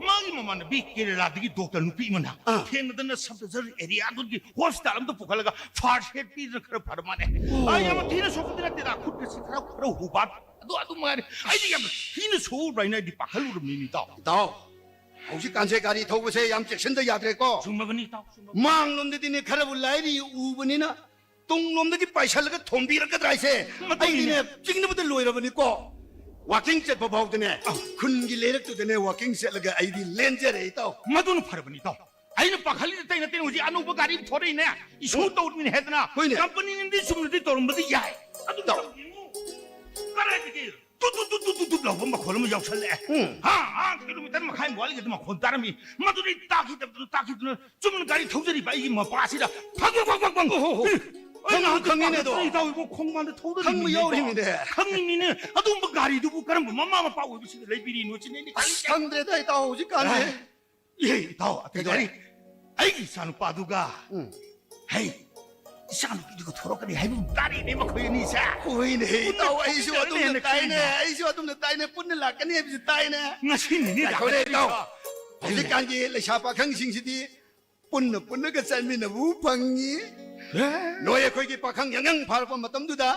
ꯃꯥꯒꯤ ꯃꯃꯥꯟꯅꯕꯤ ꯀꯦꯔꯦꯂꯥꯗꯒꯤ ꯗꯣꯛꯇꯔ ꯅꯨꯄꯤ ꯑꯃꯅ ꯑꯥ꯫ ꯊꯦꯡꯅꯗꯅ ꯁꯐꯔꯗꯖꯪ ꯑꯦꯔꯤꯌꯥꯗꯨꯒꯤ ꯍꯣꯁꯄꯤꯇꯥꯜ ꯑꯝꯗ ꯄꯨꯈꯠꯂꯒ ꯐꯥꯔꯁ ꯑꯦꯗ ꯄꯤꯗꯅ ꯈꯔ ꯐꯔ ꯃꯥꯜꯂꯦ꯫ ꯑꯣ꯫ ꯑꯥ, ꯌꯥꯝ ꯊꯤꯅ ꯁꯣꯛꯄꯗꯤ ꯅꯠꯇꯦꯗ, ꯈꯨꯠꯀꯁꯤ ꯈꯔ, ꯈꯔ ꯍꯨꯕꯥꯠ꯫ ꯑꯗꯨ, ꯑꯗꯨ ꯃꯉꯥꯏꯔꯦ꯫ ꯑꯩꯗꯤ ꯌꯥꯝ ꯊꯤꯅ ꯁꯣꯛꯎꯕ꯭ꯔꯥ ꯍꯥꯏꯅ ꯑꯩꯗꯤ ꯄꯥꯈꯠꯂꯨꯔꯕꯅꯤꯅꯦ, ꯏꯇꯥꯎ꯫ ꯏꯇꯥꯎ, ꯍꯧꯖꯤꯛꯀꯥꯟꯁꯦ ꯒꯥꯔꯤ ꯊꯧꯕꯁꯦ ꯌꯥꯝ ꯆꯦꯛꯁꯤꯟꯗ ꯌꯥꯗ꯭ꯔꯦꯀꯣ꯫ ꯆꯨꯝꯃꯕꯅꯤ ꯏꯇꯥꯎ, ꯆꯨꯝꯃꯕꯅꯤ꯫ ꯃꯥꯡꯂꯣꯝꯗꯗꯤꯅꯦ ꯈꯔꯕꯨ ꯂꯥꯏꯔꯤ ꯎꯕꯅꯤꯅ, ꯇꯨꯡꯂꯣꯝꯗꯒꯤ ꯄꯥꯏꯁꯜꯂꯒ ꯊꯣꯝꯕꯤꯔꯛꯀꯗ꯭ꯔꯥ ꯍꯥꯏꯁꯦ꯫ ꯃꯗꯨꯅꯤꯅꯦ꯫ ꯑꯩꯗꯤꯅꯦ, ꯆꯤꯡꯅꯕꯗ ꯂꯣꯏꯔꯕꯅꯤꯀꯣ꯫ ꯋꯥꯀꯤꯡ ꯆꯠꯄ ꯐꯥꯎꯗꯅꯦ, ꯑꯧ꯫ ꯈꯨꯟꯒꯤ ꯂꯩꯔꯛꯇꯨꯗꯅꯦ ꯋꯥꯀꯤꯡ ꯆꯠꯂꯒ ꯑꯩꯗꯤ ꯂꯦꯟꯖꯔꯦ, ꯏꯇꯥꯎ꯫ ꯃꯗꯨꯅ ꯐꯔꯕꯅꯤ, ꯏꯇꯥꯎ꯫ ꯑꯩꯅ ꯄꯥꯈꯠꯂꯤꯗꯤ ꯑꯇꯩ ꯅꯠꯇꯦ, ꯍꯧꯖꯤꯛ ꯑꯅꯧꯕ ꯒꯥꯔꯤ ꯑꯃ ꯊꯣꯔꯛꯏꯅꯦ, ꯏꯁꯨ ꯇꯧꯔꯤꯅꯦ ꯍꯥꯏꯗꯅ꯫ ꯍꯣꯏꯅꯦ꯫ ꯀꯝꯄꯅꯤꯅꯗꯤ ꯆꯨꯝꯅꯗꯤ ꯇꯧꯔꯝꯕꯗꯤ ꯌꯥꯏ, ꯑꯗꯨ ꯏꯇꯥꯎ꯫ ꯌꯦꯡꯉꯨ, ꯀꯗꯥꯏꯗꯒꯤ two two two two two two ꯂꯥꯎꯕ ꯃꯈꯣꯜ ꯑꯃ ꯌꯥꯎꯁꯜꯂꯛꯑꯦ꯫ ꯎꯝ꯫ ꯍꯥ, ꯑꯥ, ꯀꯤꯂꯣꯃꯤꯇꯔ ꯃꯈꯥꯏ ꯋꯥꯠꯂꯤꯉꯩꯗ ꯃꯈꯣꯜ ꯇꯥꯔꯝꯃꯤ꯫ ꯃꯗꯨꯗꯩ ꯇꯥꯈꯤꯗꯕꯗꯨꯅ, ꯇꯥꯈꯤꯗꯕꯗꯨꯅ ꯆꯨꯝꯅ ꯒꯥꯔꯤ ꯊꯧꯖꯔꯤꯕ ꯑꯩꯒꯤ ꯃꯄꯥꯁꯤꯗ ꯐꯪ, ꯐꯪ, ꯐꯪ, ꯐꯪ, ꯐꯪ꯫ ꯑꯣ, ꯍꯣ, ꯍꯣ꯫ ꯑꯦ, ꯑꯩ ꯈꯪꯉꯨ, ꯉꯥꯏꯍꯥꯛꯇ ꯈꯪꯉꯤꯅꯦ ꯑꯗꯣ꯫ ꯄꯥꯈꯠꯇꯅ ꯏꯇꯥꯎ ꯏꯕꯣ ꯈꯣꯡꯕꯥꯟꯗ ꯊꯧꯗꯔꯤꯃꯤꯅꯦ ꯈꯪꯕ ꯏꯇꯥꯎ꯫ ꯌꯥꯎꯔꯤꯃꯤꯅꯦ꯫ ꯈꯪꯉꯤꯃꯤꯅꯦ꯫ ꯑꯗꯨꯒꯨꯝꯕ ꯒꯥꯔꯤꯗꯨꯕꯨ ꯀꯔꯝꯕ ꯃꯃꯥ ꯃꯄꯥ ꯑꯣꯏꯕꯁꯤꯡꯅ ꯂꯩꯕꯤꯔꯤꯅꯣ ꯁꯤꯅꯦ ꯑꯩꯅ ꯑꯁ, ꯈꯜꯂꯤꯁꯦ꯫ ꯈꯪꯗ꯭ꯔꯦꯗ ꯏꯇꯥꯎ ꯍꯧꯖꯤꯛꯀꯥꯟꯁꯦ꯫ ꯑꯦ, ꯏꯍꯦ, ꯏꯇꯥꯎ, ꯑꯇꯩ ꯀꯩꯗꯧꯔꯦ? ꯋꯥꯔꯤ꯫ ꯑꯩꯒꯤ ꯏꯆꯥꯅꯨꯄꯥꯗꯨꯒ, ꯎꯝ꯫ ꯍꯩ, ꯏꯆꯥꯅꯨꯄꯤꯗꯨꯒ ꯊꯣꯔꯛꯀꯅꯤ ꯍꯥꯏꯕ ꯇꯥꯔꯦꯅꯦ ꯃꯈꯣꯏ ꯑꯅꯤꯁꯦ꯫ ꯍꯣꯏꯅꯦ, ꯄꯨꯟꯅ ꯏꯇꯥꯎ, ꯑꯩꯁꯨ ꯊꯣꯔꯛꯀꯅꯤ ꯑꯗꯨꯝꯅ ꯍꯥꯏꯅ ꯇꯥꯏꯅꯦ, ꯈꯜꯂꯤꯅꯦ꯫ ꯑꯩꯁꯨ ꯑꯗꯨꯝꯅ ꯇꯥꯏꯅꯦ, ꯄꯨꯟꯅ ꯂꯥꯛꯀꯅꯤ ꯍꯥꯏꯕꯁꯨ ꯇꯥꯏꯅꯦ꯫ ꯉꯁꯤꯅꯤꯅꯦ ꯉꯥꯏꯈꯣꯅꯦ, ꯂꯥꯛꯀꯗꯣꯏꯗꯣ꯫ ꯏꯇꯥꯎ꯫ ꯍꯧꯖꯤꯛꯀꯥꯟꯒꯤ ꯂꯩꯁꯥ ꯄꯥꯈꯪꯁꯤꯡꯁꯤꯗꯤ ꯄꯨꯟꯅ ꯄꯨꯟꯅꯒ ꯆꯠꯃꯤꯟꯅꯕꯕꯨ ꯐꯪꯉꯤ꯫ ꯑꯦ? ꯅꯣꯏ ꯑꯩꯈꯣꯏꯒꯤ ꯄꯥꯈꯪ ꯌꯥꯡꯌꯪ ꯐꯥꯔꯛꯄ ꯃꯇꯝꯗꯨꯗ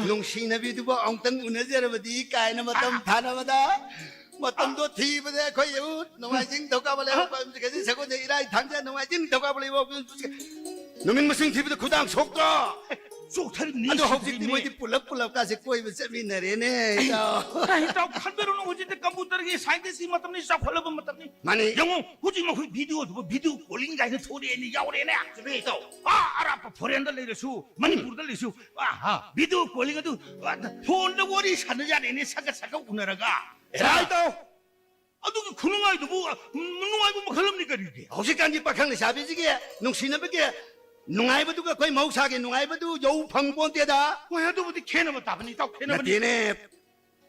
ꯅꯨꯡꯁꯤꯅꯕꯤꯗꯨꯕꯨ ꯑꯃꯨꯛꯇꯪ ꯎꯅꯖꯔꯕꯗꯤ ꯀꯥꯏꯅ ꯃꯇꯝ ꯊꯥꯅꯕꯗ, ꯃꯇꯝꯗꯣ ꯊꯤꯕꯗ ꯑꯩꯈꯣꯏ ꯎ ꯅꯣꯡꯃꯥꯏꯖꯤꯡ ꯊꯧꯀꯥꯕ ꯂꯩꯕꯥꯛ ꯄꯣꯛꯄ ꯏꯔꯥꯏ ꯊꯥꯡꯖ ꯅꯣꯡꯃꯥꯏꯖꯤꯡ ꯊꯧꯀꯥꯕ ꯂꯩꯕꯥꯛ ꯄꯣꯛꯄ ꯅꯨꯃꯤꯠ ꯃꯁꯤꯡ ꯊꯤꯕꯗ ꯈꯨꯗꯥꯡ ꯁꯣꯛꯇ꯭ꯔꯣ? ꯆꯣꯛꯊꯔꯤꯕꯅꯤ, ꯑꯗꯣ ꯍꯧꯖꯤꯛꯇꯤ ꯁꯤꯗ꯭ꯔꯤꯕꯅꯤ꯫ ꯃꯣꯏꯗꯤ ꯄꯨꯂꯞ ꯄꯨꯂꯞ ꯀꯥꯁꯦ ꯀꯣꯏꯕ ꯆꯠꯃꯤꯟꯅꯔꯦꯅꯦ, ꯏꯇꯥꯎ꯫ ꯑꯩ ꯏꯇꯥꯎ ꯈꯟꯕꯤꯔꯨꯅꯨ, ꯍꯧꯖꯤꯛꯇꯤ ꯀꯝꯄ꯭ꯌꯨꯇꯔꯒꯤ ꯁꯥꯏꯟꯇꯤꯁꯀꯤ ꯃꯇꯝꯅꯤ, ꯆꯥꯎꯈꯠꯂꯕ ꯃꯇꯝꯅꯤ꯫ ꯃꯥꯅꯤ꯫ ꯌꯦꯡꯉꯣ, ꯍꯧꯖꯤꯛ ꯃꯈꯣꯏ ꯚꯤꯗꯤꯑꯣꯗꯨꯕꯨ ꯚꯤꯗꯤꯑꯣ ꯀꯣꯂꯤꯡ ꯀꯥꯏꯅ ꯊꯣꯛꯂꯛꯑꯦꯅꯦ, ꯌꯥꯎꯔꯦꯅꯦ꯫ ꯆꯨꯝꯃꯦ, ꯏꯇꯥꯎ꯫ ꯑꯥ, ꯑꯔꯥꯞꯄ ꯐꯣꯔꯦꯟꯗ ꯂꯩꯔꯁꯨ, ꯃꯅꯤꯄꯨꯔꯗ ꯂꯩꯔꯁꯨ, ꯑꯥ, ꯍꯥ, ꯚꯤꯗꯤꯑꯣ ꯀꯣꯂꯤꯡ ꯑꯗꯨ, ꯑꯥ, ꯐꯣꯟꯗ ꯋꯥꯔꯤ ꯁꯥꯟꯅ ꯌꯥꯔꯦꯅꯦ, ꯁꯛꯀ ꯁꯛꯀ ꯎꯅꯔꯒ꯫ ꯑꯦꯔꯥ, ꯏꯇꯥꯎ꯫ ꯑꯗꯨꯒꯤ ꯈꯨꯅꯨꯡꯉꯥꯏꯗꯨꯕꯨ, ꯑ, ꯅꯨꯡꯉꯥꯏꯕ ꯃꯈꯜ ꯑꯃꯅꯤ ꯀꯔꯤꯒꯤ? ꯍꯧꯖꯤꯛꯀꯥꯟꯒꯤ ꯄꯥꯈꯪ ꯂꯩꯁꯥꯕꯤꯁꯤꯒꯤ ꯅꯨꯡꯁꯤꯅꯕꯒꯤ ꯅꯨꯡꯉꯥꯏꯕꯗꯨꯒ ꯑꯩꯈꯣꯏ ꯃꯍꯧꯁꯥꯒꯤ ꯅꯨꯡꯉꯥꯏꯕꯗꯨ ꯌꯧ ꯐꯪ ꯄꯣꯟꯇꯦꯗ꯫ ꯍꯣꯏ, ꯑꯗꯨꯕꯨꯗꯤ ꯈꯦꯠꯅꯕ ꯇꯥꯕꯅꯤ, ꯏꯇꯥꯎ, ꯈꯦꯠꯅꯕꯅꯤ꯫ ꯅꯠꯇꯦꯅꯦ,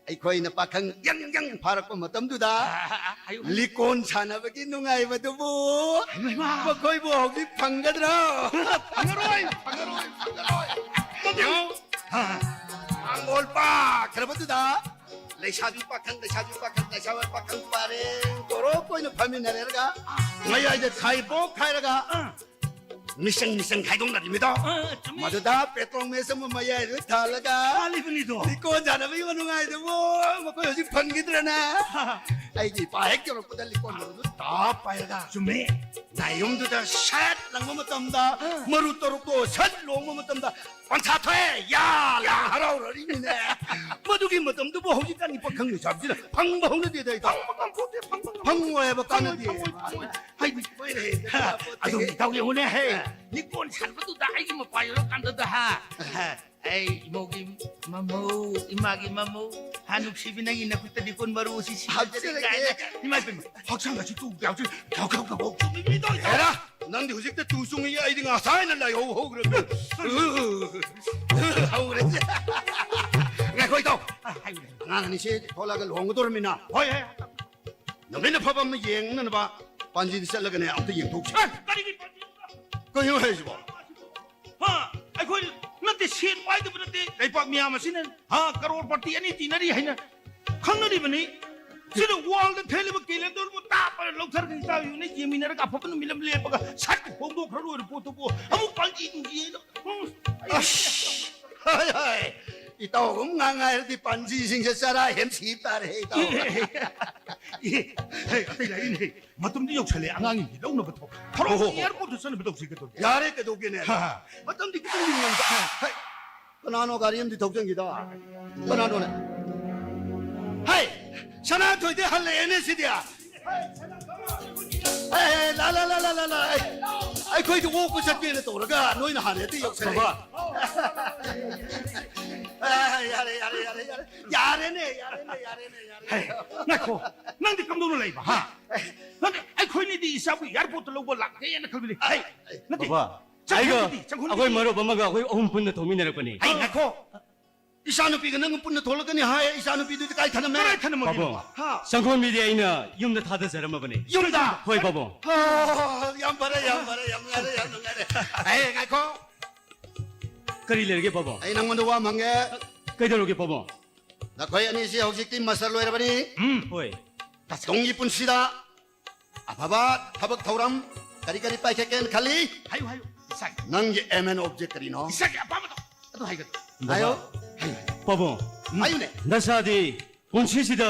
ꯑꯩꯈꯣꯏꯅ ꯄꯥꯈꯪ ꯌꯪ ꯌꯪ ꯐꯥꯔꯛꯄ ꯃꯇꯝꯗꯨꯗ ꯑ, ꯑ, ꯑ, ꯍꯥꯏꯌꯨ, ꯍꯥꯏꯌꯨ꯫ ꯂꯤꯀꯣꯟ ꯁꯥꯟꯅꯕꯒꯤ ꯅꯨꯡꯉꯥꯏꯕꯗꯨꯕꯨ ꯍꯩꯃꯥ, ꯍꯩꯃꯥ꯫ ꯃꯈꯣꯏꯕꯨ ꯍꯧꯖꯤꯛ ꯐꯪꯒꯗ꯭ꯔꯣ? ꯐꯪꯉꯔꯣꯏ, ꯐꯪꯉꯔꯣꯏ, ꯐꯪꯉꯔꯣꯏ꯫ ꯃꯗꯨ ꯌꯦꯡꯉꯨ, ꯑ꯫ ꯃꯥꯡꯒꯣꯜ ꯄꯥꯛꯈ꯭ꯔꯕꯗꯨꯗ ꯂꯩꯁꯥꯕꯤ ꯄꯥꯈꯪ, ꯂꯩꯁꯥꯕꯤ ꯄꯥꯈꯪ, ꯂꯩꯁꯥꯕꯤ ꯄꯥꯈꯪ ꯄꯔꯦꯡ ꯇꯣꯔꯣꯞ ꯑꯣꯏꯅ ꯐꯝꯃꯤꯟꯅꯔꯦꯔꯒ, ꯃꯌꯥꯏꯗ ꯈꯥꯏꯕꯣꯛ ꯈꯥꯏꯔꯒ, ꯑ꯫ ꯃꯤꯆꯪ ꯃꯤꯆꯪ ꯈꯥꯏꯗꯣꯛꯅꯔꯤꯃꯤꯗꯣ꯫ ꯑ, ꯆꯨꯝꯃꯤ꯫ ꯃꯗꯨꯗ ꯄꯦꯇ꯭ꯔꯣꯜ ꯃꯦꯆ ꯑꯃ ꯃꯌꯥꯏꯗ ꯊꯥꯜꯂꯒ, ꯊꯥꯜꯂꯤꯕꯅꯤꯗꯣ꯫ ꯂꯤꯀꯣꯟ ꯁꯥꯟꯅꯕꯒꯤ ꯅꯨꯡꯉꯥꯏꯗꯨꯕꯨ ꯃꯈꯣꯏ ꯍꯧꯖꯤꯛ ꯐꯪꯈꯤꯗ꯭ꯔꯅꯦ? ꯑꯩꯒꯤ ꯏꯄꯥ ꯍꯦꯛ ꯌꯧꯔꯛꯄꯗ ꯂꯤꯛꯀꯣꯟ ꯃꯔꯨꯗꯨ ꯇꯥꯞ ꯄꯥꯏꯔꯒ, ꯆꯨꯝꯃꯦ, ꯅꯥꯌꯨꯝꯗꯨꯗ ꯁꯠ ꯂꯪꯕ ꯃꯇꯝꯗ, ꯃꯔꯨ ꯇꯔꯨꯛꯇꯣ ꯁꯠ ꯂꯣꯡꯕ ꯃꯇꯝꯗ, ꯄꯟꯊꯥ ꯊꯣꯛꯑꯦ, ꯌꯥ, ꯌꯥ, ꯍꯔꯥꯎꯔꯔꯤꯅꯤꯅꯦ꯫ ꯃꯗꯨꯒꯤ ꯃꯇꯝꯗꯨꯕꯨ ꯍꯧꯖꯤꯛꯀꯥꯟꯒꯤ ꯄꯥꯈꯪ ꯂꯩꯁꯥꯕꯤꯁꯤꯅ ꯐꯪꯕ ꯍꯧꯅꯗꯦꯗ, ꯏꯇꯥꯎ꯫ ꯐꯪꯕ ꯉꯝꯄꯣꯠꯇꯦ, ꯐꯪꯕ ꯉꯝꯄꯣꯠꯇꯦ꯫ ꯐꯪꯉꯣꯏ ꯍꯥꯏꯕ, ꯀꯥꯟꯅꯗꯦ꯫ ꯐꯪꯉꯣꯏ, ꯐꯪꯉꯣꯏ, ꯐꯪꯉꯣꯏ꯫ ꯍꯥꯏꯗꯤ, ꯃꯣꯏꯅ ꯍꯦꯟꯅ ꯑꯗꯨꯝ ꯏꯇꯥꯎ ꯌꯦꯡꯉꯨꯅꯦ, ꯍꯦ꯫ ꯑ꯫ ꯂꯤꯛꯀꯣꯟ ꯁꯥꯟꯕꯗꯨꯗ ꯑꯩꯒꯤ ꯃꯄꯥ ꯌꯧꯔꯀꯥꯟꯗꯗ, ꯍꯥ? ꯑ꯫ ꯑꯩ ꯏꯃꯧꯒꯤ ꯃꯃꯧ, ꯏꯃꯥꯒꯤ ꯃꯃꯧ, ꯍꯥ, ꯅꯨꯡꯁꯤꯕꯤ, ꯅꯪꯒꯤ ꯅꯈꯨꯠꯇ ꯂꯤꯛꯀꯣꯟ ꯃꯔꯨ ꯑꯁꯤ ꯁꯤꯖꯔꯦ ꯍꯥꯞꯆꯔꯒꯦ ꯀꯥꯏꯅ꯫ ꯏꯃꯥ ꯏꯕꯦꯝꯃ, ꯍꯛꯆꯥꯡ ꯑꯁꯤ ꯇꯨ ꯀꯌꯥ ꯍꯧꯖꯤꯛ ꯈ꯭ꯌꯥꯎ ꯈ꯭ꯌꯥꯎ ꯈ꯭ꯌꯥꯎ ꯈ꯭ꯌꯥꯎ ꯆꯨꯝꯃꯤ ꯃꯤꯗꯣ꯫ ꯍꯦꯔꯥ, ꯅꯪꯗꯤ ꯍꯧꯖꯤꯛꯇ ꯇꯨ ꯆꯨꯡꯉꯤ, ꯑꯩꯗꯤ ꯉꯁꯥꯏꯅ ꯂꯥꯏꯍꯧ ꯍꯧꯈ꯭ꯔꯕꯅꯤ꯫ ꯍꯧꯔꯦ꯫ ꯉꯥꯏꯈꯣ, ꯏꯇꯥꯎ꯫ ꯑ, ꯍꯥꯏꯌꯨꯅꯦ꯫ ꯑꯉꯥꯡ ꯑꯅꯤꯁꯦ ꯊꯣꯛꯂꯛꯑꯒ ꯂꯨꯍꯣꯡꯒꯗꯧꯔꯃꯤꯅ꯫ ꯍꯣꯏ, ꯍꯣꯏ꯫ ꯅꯨꯃꯤꯠ ꯑꯐꯕ ꯑꯃ ꯌꯦꯡꯅꯅꯕ ꯄꯥꯟꯖꯤꯗ ꯆꯠꯂꯒꯅꯦ ꯑꯝꯇ ꯌꯦꯡꯊꯣꯛꯁꯤ꯫ ꯑ, ꯀꯔꯤꯒꯤ ꯄꯥꯟꯖꯤꯅꯣ? ꯀꯩꯅꯣ ꯍꯥꯏꯁꯤꯕꯣ? ꯍꯥ? ꯑꯩꯈꯣꯏ ꯅꯠꯇꯦ, ꯁꯦꯟ ꯄꯥꯏꯗꯕ ꯅꯠꯇꯦ, ꯂꯩꯄꯥꯛ ꯃꯤꯌꯥꯝ ꯑꯁꯤꯅ, ꯍꯥ, ꯀꯔꯣꯔ ꯄꯇꯤ ꯑꯅꯤ ꯇꯤꯟꯅꯔꯤ ꯍꯥꯏꯅ ꯈꯪꯅꯔꯤꯕꯅꯤ꯫ ꯁꯤꯗ ꯋꯥꯜꯗ ꯊꯦꯠꯂꯤꯕ ꯀꯦꯂꯦꯟꯗꯔꯕꯨ ꯇꯥꯞ ꯍꯥꯏꯅ ꯂꯧꯊꯔꯒ ꯏꯇꯥꯎ ꯏꯕꯅꯤ ꯌꯦꯡꯃꯤꯟꯅꯔꯒ ꯑꯐꯕ ꯅꯨꯃꯤꯠ ꯑꯃ ꯂꯦꯞꯄꯒ ꯁꯠ ꯍꯣꯡꯗꯣꯛꯈ꯭ꯔ ꯂꯣꯏꯔꯦ ꯄꯣꯠꯇꯨꯕꯨ꯫ ꯑꯃꯨꯛ ꯄꯥꯜꯇꯤ ꯅꯨꯡꯇꯤ ꯍꯥꯏꯅ꯫ ꯎꯝ, ꯑꯩ ꯑꯁ! ꯍꯣꯏ, ꯍꯣꯏ꯫ ꯏꯇꯥꯎꯒꯨꯝ ꯉꯥꯡ ꯉꯥꯏꯔꯗꯤ ꯄꯥꯟꯖꯤꯁꯤꯡꯁꯦ ꯆꯔꯥ ꯍꯦꯟ ꯁꯤꯕ ꯇꯥꯔꯦ, ꯏꯇꯥꯎ꯫ ꯑꯦ, ꯑꯦ, ꯑꯦ, ꯑꯇꯩ ꯂꯥꯏꯔꯤꯅꯦ꯫ ꯃꯇꯝꯗꯤ ꯌꯧꯁꯜꯂꯦ, ꯑꯉꯥꯡꯁꯤꯡꯁꯤ ꯂꯧꯅꯕ ꯊꯧ-, ꯊꯧꯔꯛꯑꯣ, ꯑꯣ, ꯍꯣ, ꯍꯣ꯫ ꯑꯦꯌꯥꯔꯄꯣꯔꯠꯇ ꯆꯠꯅꯕ ꯇꯧꯁꯤ, ꯀꯩꯗꯧꯔꯒꯦ? ꯌꯥꯔꯦ, ꯀꯩꯗꯧꯒꯦꯅꯦ? ꯍꯥ, ꯍꯥ꯫ ꯃꯇꯝꯗꯤ ꯈꯤꯇꯪꯗꯤ ꯉꯟꯕ꯫ ꯍꯥ꯫ ꯍꯩ, ꯀꯅꯥꯅꯣ ꯒꯥꯔꯤ ꯑꯃꯗꯤ ꯊꯧꯖꯟꯈꯤꯗ? ꯀꯅꯥꯅꯣꯅꯦ? ꯍꯩ, ꯁꯅꯥꯊꯣꯏꯗꯤ ꯍꯜꯂꯛꯑꯦꯅꯦ ꯁꯤꯗꯤ꯫ ꯑꯦ, ꯂꯥ, ꯂꯥ, ꯂꯥ, ꯂꯥ, ꯂꯥ, ꯂꯥ, ꯑꯩ, ꯑꯩꯈꯣꯏꯗꯤ ꯑꯣꯛꯄ ꯆꯠꯀꯦꯅ ꯇꯧꯔꯒ ꯅꯣꯏꯅ ꯍꯥꯟꯅ ꯍꯦꯛꯇ ꯌꯧꯁꯜꯂꯛꯑꯦ꯫ ꯕꯕꯥ꯫ ꯑꯦ, ꯌꯥꯔꯦ, ꯌꯥꯔꯦ, ꯌꯥꯔꯦ, ꯌꯥꯔꯦ꯫ ꯌꯥꯔꯦꯅꯦ, ꯌꯥꯔꯦꯅꯦ, ꯌꯥꯔꯦꯅꯦ, ꯌꯥꯔꯦꯅꯦ꯫ ꯍꯦ, ꯉꯥꯏꯈꯣ꯫ ꯅꯪꯗꯤ ꯀꯝꯗꯧꯅ ꯂꯩꯕ, ꯍꯥ? ꯅꯪꯗꯤ ꯑꯩꯈꯣꯏꯅꯤꯗꯤ ꯏꯆꯥꯕꯨ ꯑꯦꯌꯥꯔꯄꯣꯔꯠꯇ ꯂꯧꯕ ꯂꯥꯛꯀꯦꯅ ꯈꯜꯂꯤꯅꯦ꯫ ꯍꯩ, ꯅꯠꯇꯦ꯫ ꯕꯕꯥ, ꯆꯪꯈꯣꯟꯕꯤꯗꯤ, ꯑꯩꯒ ꯆꯪꯈꯣꯟꯕꯤꯗꯤ꯫ ꯑꯩꯈꯣꯏ ꯃꯔꯨꯞ ꯑꯃꯒ ꯑꯩꯈꯣꯏ ꯑꯍꯨꯝ ꯄꯨꯟꯅ ꯊꯧꯃꯤꯟꯅꯔꯛꯄꯅꯦ꯫ ꯍꯩ, ꯉꯥꯏꯈꯣ꯫ ꯏꯆꯥꯅꯨꯄꯤꯒ ꯅꯪ ꯄꯨꯟꯅ ꯊꯣꯛꯂꯛꯀꯅꯤ ꯍꯥꯏ, ꯏꯆꯥꯅꯨꯄꯤꯗꯨꯗꯤ ꯀꯥꯏ ꯊꯅꯝꯃꯦ? ꯀꯗꯥꯏ ꯊꯅꯝꯃꯒꯦ? ꯄꯥꯕꯨꯡ, ꯍꯥ? ꯆꯪꯈꯣꯟꯕꯤꯗꯤ ꯑꯩꯅ ꯌꯨꯝꯗ ꯊꯥꯗꯖꯔꯝꯃꯕꯅꯦ꯫ ꯌꯨꯝꯗ? ꯍꯣꯏ, ꯄꯥꯕꯨꯡ꯫ ꯍꯣ, ꯌꯥꯝ ꯐꯔꯦ, ꯌꯥꯝ ꯐꯔꯦ, ꯌꯥꯝ ꯅꯨꯡꯉꯥꯏꯔꯦ, ꯌꯥꯝ ꯅꯨꯡꯉꯥꯏꯔꯦ꯫ ꯑꯦ, ꯉꯥꯏꯈꯣ꯫ ꯀꯔꯤ ꯂꯩꯔꯒꯦ, ꯄꯥꯕꯨꯡ? ꯑꯩ ꯅꯪꯉꯣꯟꯗ ꯋꯥ ꯑꯃ ꯍꯪꯒꯦ꯫ ꯀꯩꯗꯧꯔꯒꯦ, ꯄꯥꯕꯨꯡ? ꯅꯈꯣꯏ ꯑꯅꯤꯁꯤ ꯍꯧꯖꯤꯛꯇꯤ ꯃꯥꯁꯇꯔ ꯂꯣꯏꯔꯕꯅꯤ꯫ ꯎꯝ, ꯍꯣꯏ꯫ ꯇꯨꯡꯒꯤ ꯄꯨꯟꯁꯤꯗ ꯑꯐꯕ ꯊꯕꯛ ꯊꯧꯔꯝ ꯀꯔꯤ ꯀꯔꯤ ꯄꯥꯏꯈꯠꯀꯦꯅ ꯈꯜꯂꯤ? ꯍꯥꯏꯌꯨ, ꯍꯥꯏꯌꯨ, ꯏꯁꯥꯒꯤ꯫ ꯅꯪꯒꯤ aim and object ꯀꯔꯤꯅꯣ? ꯏꯁꯥꯒꯤ ꯑꯄꯥꯝꯕꯗꯣ ꯑꯗꯨ ꯍꯥꯏꯒꯗ꯭ꯔꯣ? ꯍꯥꯏꯌꯨ꯫ ꯍꯥꯏꯌꯨ, ꯍꯥꯏꯌꯨ꯫ ꯄꯥꯕꯨꯡ, ꯎꯝ꯫ ꯍꯥꯏꯌꯨꯅꯦ꯫ ꯅꯁꯥꯗꯤ ꯄꯨꯟꯁꯤꯁꯤꯗ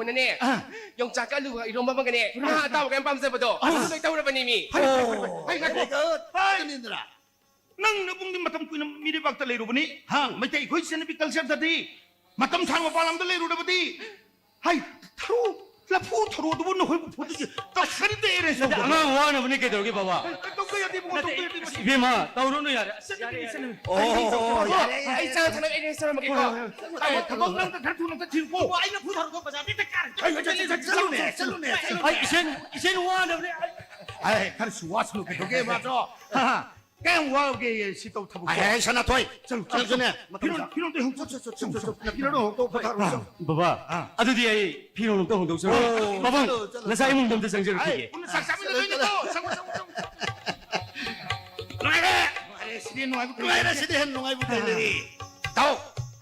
ꯃꯣꯃꯣꯅꯅꯦ, ꯑꯥ꯫ ꯌꯣꯡꯆꯥꯛꯀ ꯑꯂꯨꯒ ꯏꯔꯣꯝꯕ ꯑꯃꯒꯅꯦ, ꯉꯥ ꯑꯇꯥꯎꯕꯒ ꯌꯥꯝ ꯄꯥꯝꯖꯕꯗꯣ, ꯑꯥ꯫ ꯑꯗꯨ ꯂꯣꯏ ꯇꯧꯔꯕꯅꯤꯃꯤ꯫ ꯍꯩ, ꯍꯩ, ꯍꯩ, ꯍꯩ, ꯍꯩ, ꯉꯥꯏꯈꯣ꯫ ꯍꯩ꯫ ꯍꯩ꯫ ꯅꯪ ꯅꯕꯨꯡꯗꯤ ꯃꯇꯝ ꯀꯨꯏꯅ ꯃꯤꯔꯩꯕꯥꯛꯇ ꯂꯩꯔꯨꯕꯅꯤ꯫ ꯍꯥ? ꯃꯩꯇꯩ ꯑꯩꯈꯣꯏ ꯆꯠꯅꯕꯤ cultureꯗꯗꯤ ꯃꯇꯝ ꯁꯥꯡꯅ ꯃꯄꯥꯟ ꯂꯝꯗ ꯂꯩꯔꯨꯔꯕꯗꯤ, ꯍꯩ, ꯊꯔꯣ, ꯂꯐꯨ ꯊꯔꯣ ꯑꯗꯨꯕꯨ ꯅꯈꯣꯏꯕꯨ ꯐꯨꯠꯇꯣꯏꯁꯦ ꯇꯧꯁꯟꯗꯦ ꯅꯠꯇꯦ, ꯇꯧꯕ꯫ ꯑꯉꯥꯡ ꯋꯥꯅꯕꯅꯦ, ꯀꯩꯗꯧꯔꯒꯦ, ꯕꯕꯥ? ꯇꯧꯕ ꯌꯥꯗꯦ, ꯏꯕꯨꯡꯉꯣ, ꯅꯠꯇꯦ, ꯇꯧꯕ ꯌꯥꯗꯦ, ꯃꯁꯤ꯫ ꯏꯕꯦꯝꯃ, ꯇꯧꯔꯨꯅꯨ ꯌꯥꯔꯦ꯫ ꯑꯁ, ꯌꯥꯔꯦ, ꯌꯥꯔꯦ, ꯌꯥꯔꯦ꯫ ꯑꯣ, ꯌꯥꯔꯦ, ꯌꯥꯔꯦ, ꯌꯥꯔꯦ꯫ ꯑꯩ ꯆꯥ ꯊꯛꯅꯕ arrange ꯇꯧꯔꯝꯃꯒꯦꯀꯣ꯫ ꯍꯣꯏ, ꯍꯣꯏ, ꯍꯣꯏ꯫ ꯑꯩ ꯊꯕꯛ ꯅꯪ ꯈꯔ ꯊꯨꯅ ꯑꯝꯇ ꯊꯤꯔꯨꯀꯣ꯫ ꯑꯣ, ꯑꯩ ꯂꯐꯨ ꯊꯔꯣꯗꯣ ꯕꯖꯥꯔꯗ ꯍꯦꯛꯇ ꯀꯥꯔ ꯆꯠꯂꯨꯅꯦ, ꯆꯠꯂꯨꯅꯦ, ꯆꯠꯂꯨꯅꯦ꯫ ꯑꯩ ꯏꯆꯦꯟ, ꯏꯆꯦꯟ ꯋꯥꯅꯕꯅꯦ꯫ ꯑꯩ, ꯑꯩ, ꯈꯔꯁꯨ ꯋꯥꯁꯅꯨ, ꯀꯩꯗꯧꯒꯦ, ꯃꯥꯁꯨ? ꯀꯌꯥꯝ ꯋꯥꯕꯒꯦ ꯁꯤ ꯇꯧ ꯊꯕꯛꯇꯣ? ꯑꯩ, ꯑꯩ, ꯁꯅꯥꯊꯣꯏ, ꯆꯠꯂꯨ, ꯆꯠꯂꯨ, ꯆꯠꯂꯨꯅꯦ꯫ ꯆꯠꯂꯨ, ꯃꯇꯝ ꯐꯤꯔꯣꯟ, ꯆꯥ-, ꯐꯤꯔꯣꯟꯗꯣ ꯍꯣꯡꯗꯣꯛ, ꯆꯠꯂꯨ, ꯆꯠꯂꯨ, ꯆꯠꯂꯨ, ꯆꯠꯂꯨ꯫ ꯐꯤꯔꯣꯟ ꯍꯣꯡꯗꯣꯛ, ꯐꯤꯔꯣꯟ ꯍꯣꯡꯗꯣꯛ꯫ ꯕꯕꯥ, ꯑꯥ꯫ ꯑꯗꯨꯗꯤ ꯑꯩ ꯐꯤꯔꯣꯟ ꯑꯝꯇ ꯍꯣꯡꯗꯣꯛꯆꯔꯨꯈꯤꯒꯦ꯫ ꯑꯩ, ꯄꯨꯟꯅ ꯆꯥꯛ ꯆꯥꯃꯤꯟꯅꯗꯣꯏꯅꯤꯀꯣ꯫ ꯆꯠꯂꯨ, ꯆꯠꯂꯨ, ꯆꯠꯂꯨ, ꯆꯠꯂꯨ꯫ ꯁꯤꯗꯤ ꯅꯨꯡꯉꯥꯏꯕ ꯀꯔꯤ ꯅꯨꯡꯉꯥꯏꯔꯦ, ꯂꯩꯒꯦ? ꯁꯤꯗꯤ ꯍꯦꯟꯅ ꯅꯨꯡꯉꯥꯏꯕ ꯀꯔꯤ ꯂꯩꯔꯤ? ꯏꯇꯥꯎ,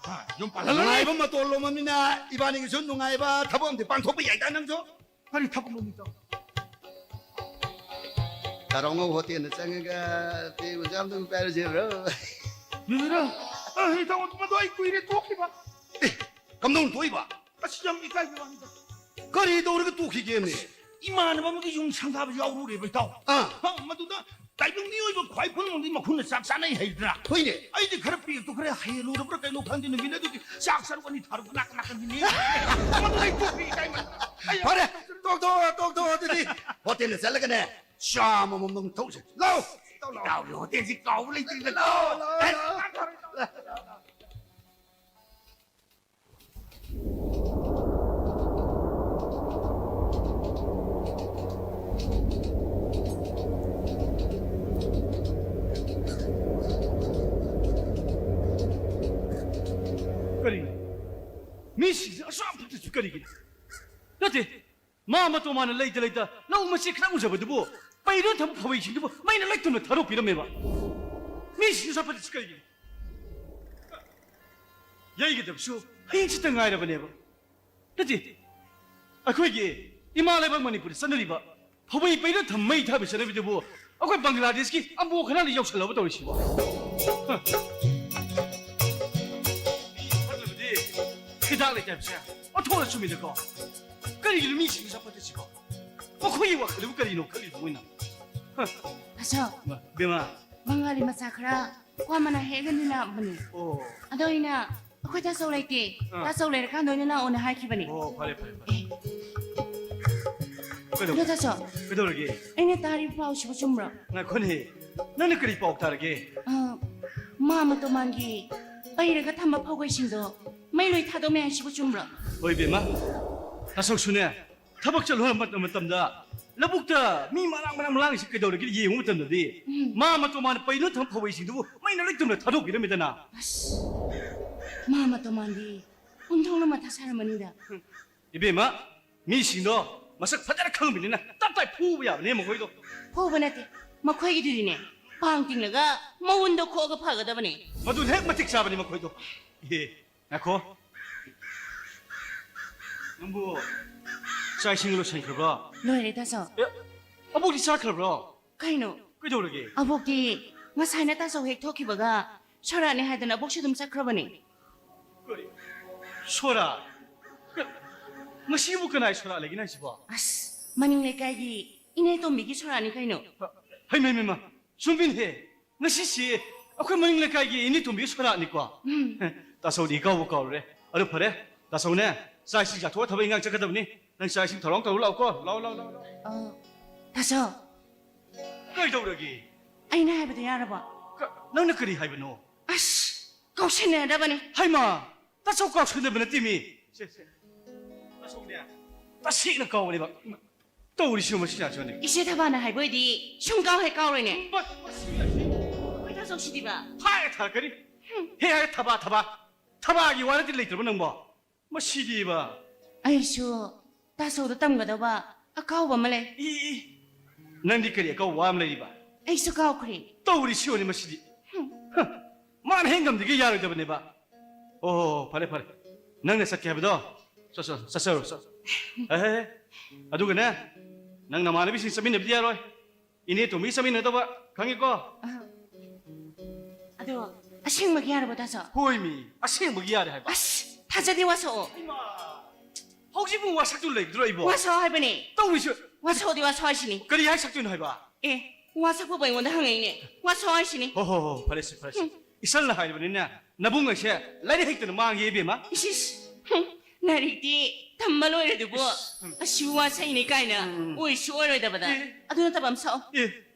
ꯍꯥ, ꯌꯨꯝ ꯄꯥꯜꯍꯜꯂꯣꯏ? ꯅꯨꯡꯉꯥꯏꯕ ꯃꯇꯣꯜ ꯂꯣꯝꯃꯃꯤꯅ ꯏꯕꯥꯅꯤꯒꯤꯁꯨ ꯅꯨꯡꯉꯥꯏꯕ ꯊꯕꯛ ꯑꯃꯗꯤ ꯄꯥꯡꯊꯣꯛꯄ ꯌꯥꯏꯗ ꯅꯪꯁꯨ꯫ ꯀꯔꯤ ꯊꯕꯛꯅꯣ, ꯏꯇꯥꯎ? ꯇꯥꯔꯥꯎꯉꯧ ꯍꯣꯇꯦꯜꯗ ꯆꯪꯉꯒ ꯇꯦꯕꯜ ꯆꯥꯝꯗ ꯄꯥꯏꯔꯨꯁꯦ, bro꯫ ꯌꯥꯔꯣꯏꯗ꯫ ꯑ, ꯏꯇꯥꯎ, ꯃꯗꯨ ꯑꯩ ꯀꯨꯏꯔꯦ ꯇꯣꯛꯈꯤꯕ꯫ ꯑꯦ, ꯀꯝꯗꯧꯅ ꯇꯣꯛꯏꯕ? ꯑꯁ, ꯌꯥꯝ ꯏꯀꯥꯏꯕ ꯋꯥꯅꯤꯗ꯫ ꯀꯔꯤ ꯇꯧꯔꯒ ꯇꯣꯛꯈꯤꯒꯦꯅꯦ? ꯏꯃꯥꯟꯅꯕ ꯑꯃꯒꯤ ꯌꯨꯝ ꯁꯪꯒꯥꯕ ꯌꯥꯎꯔꯨꯔꯦꯕ, ꯏꯇꯥꯎ꯫ ꯑꯥ꯫ ꯍ, ꯃꯗꯨꯗ ꯇꯥꯏꯕꯪ ꯃꯤꯑꯣꯏꯕ ꯈ꯭ꯋꯥꯏ ꯄꯨꯝꯅꯃꯛꯇꯤ ꯃꯈꯨꯠꯅ ꯆꯥꯛ ꯆꯥꯅꯩ ꯍꯥꯏꯗ꯭ꯔꯥ? ꯍꯣꯏꯅꯦ꯫ ꯑꯩꯗꯤ ꯈꯔ ꯄꯦꯛꯇꯣ ꯈꯔ ꯍꯦꯜꯂꯨꯔꯕ꯭ꯔꯥ ꯀꯩꯅꯣ ꯈꯪꯗꯦ, ꯅꯨꯃꯤꯠ ꯑꯗꯨꯒꯤ ꯆꯥꯛ ꯁꯔꯨꯛ ꯑꯅꯤ ꯊꯥꯔꯨꯕ ꯅꯥꯀꯟ ꯅꯥꯀꯟꯒꯤꯅꯦ꯫ ꯃꯗꯨ ꯑꯩ ꯇꯣꯛꯄꯤ ꯏꯀꯥꯏꯃꯟꯗꯅ꯫ ꯑꯩ ꯐꯔꯦ, ꯇꯣꯛꯊꯣꯛꯑꯣ, ꯇꯣꯛꯊꯣꯛꯑꯣ ꯑꯗꯨꯗꯤ꯫ ꯍꯣꯇꯦꯜꯗ ꯆꯠꯂꯒꯅꯦ, ꯆꯥ ꯑꯃꯃꯝ ꯊꯛꯎꯁꯦ꯫ ꯂꯥꯎ, ꯏꯇꯥꯎ, ꯂꯥꯎ꯫ ꯏꯇꯥꯎꯒꯤ ꯍꯣꯇꯦꯜꯁꯤ ꯀꯥꯎꯕ ꯂꯩꯇ꯭ꯔꯤꯗ꯫ ꯂꯥꯎ, ꯂꯥꯎ, ꯑꯦ, ꯂꯥꯎ꯫ ꯀꯔꯤꯅꯣ? ꯃꯤꯁꯤꯡꯁꯦ ꯑꯁꯨꯛ ꯌꯥꯝ ꯐꯠꯇ꯭ꯔꯤꯁꯤ ꯀꯔꯤꯒꯤꯅꯣ? ꯅꯠꯇꯦ, ꯃꯥ ꯃꯇꯣ ꯃꯥꯅ ꯂꯩꯇ ꯂꯩꯇ ꯂꯧ ꯃꯆꯦꯠ ꯈꯔ ꯎꯖꯕꯗꯨꯕꯨ ꯄꯩꯔ ꯊꯝꯕ ꯐꯧꯕꯩꯁꯤꯡꯗꯨꯕꯨ ꯃꯩꯅ ꯂꯩꯇꯨꯝꯅ ꯊꯥꯗꯣꯛꯄꯤꯔꯝꯃꯦꯕ꯫ ꯃꯤꯁꯤꯡꯁꯦ ꯑꯁꯨꯛ ꯐꯠꯇ꯭ꯔꯤꯁꯤ ꯀꯔꯤꯒꯤꯅꯣ? ꯌꯩꯒꯗꯕꯁꯨ ꯍꯌꯦꯡꯁꯤꯇ ꯉꯥꯏꯔꯕꯅꯦꯕ꯫ ꯅꯠꯇꯦ, ꯑꯩꯈꯣꯏꯒꯤ ꯏꯃꯥ ꯂꯩꯕꯥꯛ ꯃꯅꯤꯄꯨꯔꯗ ꯆꯠꯅꯔꯤꯕ ꯐꯧꯕꯩ ꯄꯩꯔ ꯊꯝ ꯃꯩ ꯊꯥꯕ ꯆꯠꯅꯕꯤꯗꯨꯕꯨ ꯑꯩꯈꯣꯏ ꯕꯪꯒ꯭ꯂꯥꯗꯦꯁꯀꯤ ꯑꯝꯕꯣ ꯈꯅꯥꯗ ꯌꯧꯁꯜꯂꯕ ꯇꯧꯔꯤꯁꯤꯕꯣ? ꯍ꯫ ꯃꯤ ꯐꯠꯇꯕꯗꯤ ꯍꯤꯗꯥꯛ ꯂꯩꯇꯦ ꯍꯥꯏꯕꯁꯦ ꯑꯣꯟꯊꯣꯛꯅ ꯆꯨꯝꯃꯤꯗꯀꯣ꯫ ꯀꯔꯤꯒꯤꯅꯣ ꯃꯤꯁꯤꯡꯁꯦ ꯐꯠꯇ꯭ꯔꯤꯁꯤꯕꯣ? ꯃꯈꯣꯏꯒꯤ ꯋꯥꯈꯜꯗꯕꯨ ꯀꯔꯤꯅꯣ ꯈꯜꯂꯤꯕ ꯃꯣꯏꯅ? ꯍ꯫ ꯑꯁꯣꯛ, ꯃꯥ, ꯕꯦꯝꯃ꯫ ꯕꯪꯒꯥꯂꯤ ꯃꯆꯥ ꯈꯔ ꯀ꯭ꯋꯥ ꯃꯅꯥ ꯍꯦꯛꯑꯒ ꯅꯤꯜꯂꯛꯑꯝꯕꯅꯦ꯫ ꯑꯣ꯫ ꯑꯗꯣ ꯑꯩꯅ, "ꯑꯩꯈꯣꯏ ꯇꯥꯆꯧ ꯂꯩꯇꯦ꯫ ꯑꯥ꯫ ꯇꯥꯆꯧ ꯂꯩꯔꯀꯥꯟꯗ ꯑꯣꯏꯅ ꯂꯥꯛꯑꯣꯅ" ꯍꯥꯏꯈꯤꯕꯅꯦ꯫ ꯑꯣ, ꯐꯔꯦ, ꯐꯔꯦ, ꯐꯔꯦ꯫ ꯑꯦ꯫ ꯀꯩꯗꯧ-, ꯑꯗꯣ ꯇꯥꯆꯧ, ꯀꯩꯗꯧꯔꯒꯦ? ꯑꯩꯅ ꯇꯥꯔꯤꯕ ꯄꯥꯎꯁꯤꯕꯨ ꯆꯨꯝꯕ꯭ꯔꯣ? ꯉꯥꯏꯈꯣꯅꯦ, ꯅꯪꯅ ꯀꯔꯤ ꯄꯥꯎ ꯇꯥꯔꯒꯦ? ꯑ, ꯃꯥ ꯃꯇꯣꯃꯥꯟꯒꯤ ꯄꯩꯔꯒ ꯊꯝꯕ ꯐꯧꯒꯩꯁꯤꯡꯗꯣ ꯃꯩ ꯂꯣꯏ ꯊꯥꯗꯣꯛꯑꯝꯃꯦ ꯍꯥꯏꯁꯤꯕꯨ ꯆꯨꯝꯕ꯭ꯔꯣ? ꯍꯣꯏ, ꯏꯕꯦꯝꯃ, ꯇꯥꯆꯧꯁꯨꯅꯦ, ꯊꯕꯛ ꯆꯠꯂꯨꯔ ꯃꯇꯝ-, ꯃꯇꯝꯗ ꯂꯧꯕꯨꯛꯇ ꯃꯤ ꯃꯔꯥꯡ ꯃꯔꯥꯡ ꯂꯥꯡꯉꯤꯁꯤ ꯀꯩꯗꯧꯔꯒꯦ ꯌꯦꯡꯕ ꯃꯇꯝꯗꯗꯤ, ꯎꯝ꯫ ꯃꯥ ꯃꯇꯣꯃꯥꯟꯅ ꯄꯩꯗꯨꯅ ꯊꯝ ꯐꯧꯕꯩꯁꯤꯡꯗꯨꯕꯨ ꯃꯩꯅ ꯂꯩꯇꯨꯝꯅ ꯊꯥꯗꯣꯛꯄꯤꯔꯝꯃꯤꯗꯅ꯫ ꯑꯁ, ꯃꯥ ꯃꯇꯣꯃꯥꯟꯗꯤ ꯑꯣꯟꯊꯣꯛꯅ ꯃꯊꯥ ꯁꯥꯔꯝꯃꯅꯤꯗ꯫ ꯏꯕꯦꯝꯃ, ꯃꯤꯁꯤꯡꯗꯣ ꯃꯁꯛ ꯐꯖꯅ ꯈꯪꯕꯅꯤꯅ ꯇꯞ ꯇꯥꯏ ꯐꯨꯕ ꯌꯥꯕꯅꯦ ꯃꯈꯣꯏꯗꯣ꯫ ꯐꯨꯕ ꯅꯠꯇꯦ, ꯃꯈꯣꯏꯒꯤꯗꯨꯗꯤꯅꯦ, ꯄꯥꯡ ꯇꯤꯡꯂꯒ ꯃꯎꯟꯗꯣ ꯈꯣꯛꯑꯒ ꯐꯒꯗꯕꯅꯦ꯫ ꯃꯗꯨ ꯍꯦꯛ ꯃꯇꯤꯛ ꯆꯥꯕꯅꯤ ꯃꯈꯣꯏꯗꯣ꯫ ꯑꯦ, ꯉꯥꯏꯈꯣ꯫ ꯅꯪꯕꯨ ꯆꯥꯛ ꯏꯁꯤꯡ ꯂꯣꯏꯁꯤꯟꯈ꯭ꯔꯕ꯭ꯔꯣ? ꯂꯣꯏꯔꯦ, ꯇꯥꯆꯧ꯫ ꯑꯦ, ꯑꯕꯣꯛꯇꯤ ꯆꯥꯈ꯭ꯔꯕ꯭ꯔꯣ? ꯀꯩꯅꯣ? ꯀꯩꯗꯧꯔꯒꯦ? ꯑꯕꯣꯛꯇꯤ ꯉꯁꯥꯏꯅ ꯇꯥꯆꯧ ꯍꯦꯛ ꯊꯣꯛꯈꯤꯕꯒ ꯁꯣꯔꯥꯠꯅꯤ ꯍꯥꯏꯗꯅ ꯑꯕꯣꯛꯁꯨ ꯑꯗꯨꯝ ꯆꯠꯈ꯭ꯔꯕꯅꯦ꯫ ꯀꯔꯤ? ꯁꯣꯔꯥꯠ? ꯀ-, ꯉꯁꯤꯕꯨ ꯀꯅꯥꯏ ꯁꯣꯔꯥꯠ ꯂꯩꯒꯦ ꯍꯥꯏꯁꯤꯕꯣ? ꯑꯁ, ꯃꯅꯤꯡ ꯂꯩꯀꯥꯏꯒꯤ ꯏꯅꯦ ꯇꯣꯝꯕꯤꯒꯤ ꯁꯣꯔꯥꯠꯅꯤ ꯀꯩꯅꯣ꯫ ꯍꯩꯃ, ꯍꯩꯃ, ꯍꯩꯃ, ꯆꯨꯝꯃꯤꯅꯦꯍꯦ꯫ ꯉꯁꯤꯁꯤ ꯑꯩꯈꯣꯏ ꯃꯅꯤꯡ ꯂꯩꯀꯥꯏꯒꯤ ꯏꯅꯦ ꯇꯣꯝꯕꯤꯒꯤ ꯁꯣꯔꯥꯠꯅꯤꯀꯣ꯫ ꯎꯝ꯫ ꯇꯥꯆꯧꯗꯤ ꯏꯀꯥꯎꯕꯨ ꯀꯥꯎꯔꯨꯔꯦ꯫ ꯑꯗꯨ ꯐꯔꯦ, ꯇꯥꯆꯧꯅꯦ, ꯆꯥꯛ ꯏꯁꯤꯡ ꯆꯥꯊꯣꯛꯑ ꯊꯕꯛ ꯏꯟꯈꯥꯡ ꯆꯠꯀꯗꯕꯅꯤ꯫ ꯅꯪ ꯆꯥꯛ ꯏꯁꯤꯡ ꯊꯧꯔꯥꯡ ꯇꯧꯔꯨ ꯂꯥꯛꯎꯀꯣ꯫ ꯂꯥꯎ, ꯂꯥꯎ, ꯂꯥꯎ, ꯂꯥꯎ꯫ ꯑ, ꯇꯥꯆꯧ꯫ ꯀꯩꯗꯧꯔꯒꯦ? ꯑꯩꯅ ꯍꯥꯏꯕꯗꯣ ꯌꯥꯔꯕꯣ? ꯀ-, ꯅꯪꯅ ꯀꯔꯤ ꯍꯥꯏꯕꯅꯣ? ꯑꯁ, ꯀꯥꯎꯁꯟꯅꯗꯕꯅꯤ꯫ ꯍꯩꯃꯥ! ꯇꯥꯆꯧ ꯀꯥꯎꯁꯟꯅꯕ ꯅꯠꯇꯦ ꯃꯤ꯫ ꯁꯦ, ꯁꯦ꯫ ꯇꯥꯆꯧꯅꯦ, ꯇꯁꯦꯡꯅ ꯀꯥꯎꯕꯅꯦꯕ꯫ ꯇꯧꯔꯤꯁꯤ ꯃꯁꯤ ꯌꯥꯁꯣꯅꯦ꯫ ꯏꯆꯦ ꯊꯕꯥꯅ ꯍꯥꯏꯕ ꯑꯣꯏꯗꯤ ꯁꯨꯝ ꯀꯥꯎ ꯍꯦꯛ ꯀꯥꯎꯔꯣꯏꯅꯦ꯫ ꯕꯠ, ꯃꯁꯤ ꯌꯥꯁꯤ꯫ ꯀꯩ ꯇꯥꯆꯧ ꯁꯤꯗꯤꯕ? ꯍꯥꯏ ꯊꯥꯔꯛꯀꯅꯤ꯫ ꯍꯦ ꯍꯥꯏ ꯊꯕꯥ, ꯊꯕꯥ꯫ ꯊꯕꯥꯒꯤ ꯋꯥ ꯅꯠꯇꯦ ꯂꯩꯇ꯭ꯔꯕ ꯅꯪꯕꯣ? ꯃꯁꯤꯗꯤꯕ꯫ ꯑꯩꯁꯨ ꯇꯥꯆꯧꯗ ꯇꯝꯒꯗꯧꯕ ꯑꯀꯥꯎꯕ ꯑꯃ ꯂꯩ꯫ E, E. ꯅꯪꯗꯤ ꯀꯔꯤ ꯑꯀꯥꯎꯕ ꯑꯃ ꯂꯩꯔꯤꯕ? ꯑꯩꯁꯨ ꯀꯥꯎꯈ꯭ꯔꯦ꯫ ꯇꯧꯔꯤ ꯁꯤꯌꯣꯅꯦ ꯃꯁꯤꯗꯤ꯫ ꯍꯝ꯫ ꯍ, ꯃꯥꯅ ꯍꯦꯛ ꯉꯝꯗ꯭ꯔꯤꯒꯩ ꯌꯥꯔꯣꯏꯗꯕꯅꯦꯕ꯫ ꯑꯣ, ꯐꯔꯦ, ꯐꯔꯦ꯫ ꯅꯪꯅ ꯆꯠꯀꯦ ꯍꯥꯏꯕꯗꯣ? ꯆꯠ, ꯆꯠ, ꯆꯠꯆꯔꯣ, ꯆꯠ꯫ ꯍꯦ, ꯍꯦ, ꯍꯦ꯫ ꯑꯗꯨꯒꯅꯦ, ꯅꯪ ꯅꯃꯥꯟꯅꯕꯤꯁꯤꯡ ꯆꯠꯃꯤꯟꯅꯕꯗꯤ ꯌꯥꯔꯣꯏ꯫ ꯏꯅꯦ ꯇꯣꯝꯕꯤ ꯆꯠꯃꯤꯟꯅꯗꯧꯕ, ꯈꯪꯉꯤꯀꯣ? ꯑ, ꯑꯗꯣ, ꯑꯁꯦꯡꯕꯒꯤ ꯌꯥꯔꯕꯣ, ꯇꯥꯆꯧ? ꯍꯣꯏꯃꯤ, ꯑꯁꯦꯡꯕꯒꯤ ꯌꯥꯔꯦ ꯍꯥꯏꯕ꯫ ꯑꯁ, ꯊꯥꯖꯗꯦ, ꯋꯥꯁꯛꯑꯣ꯫ ꯏꯃꯥ! ꯍꯧꯖꯤꯛꯄꯨ ꯋꯥꯁꯛꯇꯨ ꯂꯩꯒꯗ꯭ꯔꯣ ꯑꯩꯕꯣ? ꯋꯥꯁꯛꯑꯣ ꯍꯥꯏꯕꯅꯦ꯫ ꯇꯧꯔꯤꯁꯦ꯫ ꯋꯥꯁꯛꯑꯣꯗꯤ ꯋꯥꯁꯛꯑꯣ ꯍꯥꯏꯁꯤꯅꯤ꯫ ꯀꯔꯤ ꯍꯥꯏ ꯁꯛꯇꯣꯏꯅꯣ ꯍꯥꯏꯕ? ꯑꯦ, ꯋꯥꯁꯛꯄꯕꯨ ꯑꯩꯉꯣꯟꯗ ꯍꯪꯉꯛꯏꯅꯦ꯫ ꯋꯥꯁꯛꯑꯣ ꯍꯥꯏꯁꯤꯅꯤ꯫ ꯍꯣ, ꯍꯣ, ꯍꯣ, ꯐꯔꯦꯁꯦ, ꯐꯔꯦꯁꯦ꯫ ꯎꯝ꯫ ꯏꯆꯜꯅ ꯍꯥꯏꯔꯕꯅꯤꯅꯦ, ꯅꯕꯨꯡ ꯑꯩꯁꯦ ꯂꯥꯏꯔꯤꯛ ꯍꯩꯇꯅ ꯃꯥꯡꯉꯦ ꯏꯕꯦꯝꯃ꯫ ꯏꯁ, ꯏꯁ꯫ ꯍꯨꯝ, ꯂꯥꯏꯔꯤꯛꯇꯤ ꯇꯝꯕ ꯂꯣꯏꯔꯗꯨꯕꯨ ꯏꯁ, ꯎꯝ꯫ ꯑꯁꯤꯕꯨ ꯋꯥꯁꯛꯏꯅꯦ ꯀꯥꯏꯅ ꯎꯝ꯫ ꯑꯣꯏꯁꯨ ꯑꯣꯏꯔꯣꯏꯗꯕꯗ꯫ ꯑꯦ꯫ ꯑꯗꯨ ꯅꯠꯇꯕ ꯑꯃ ꯁꯛꯑꯣ꯫ ꯑꯦ,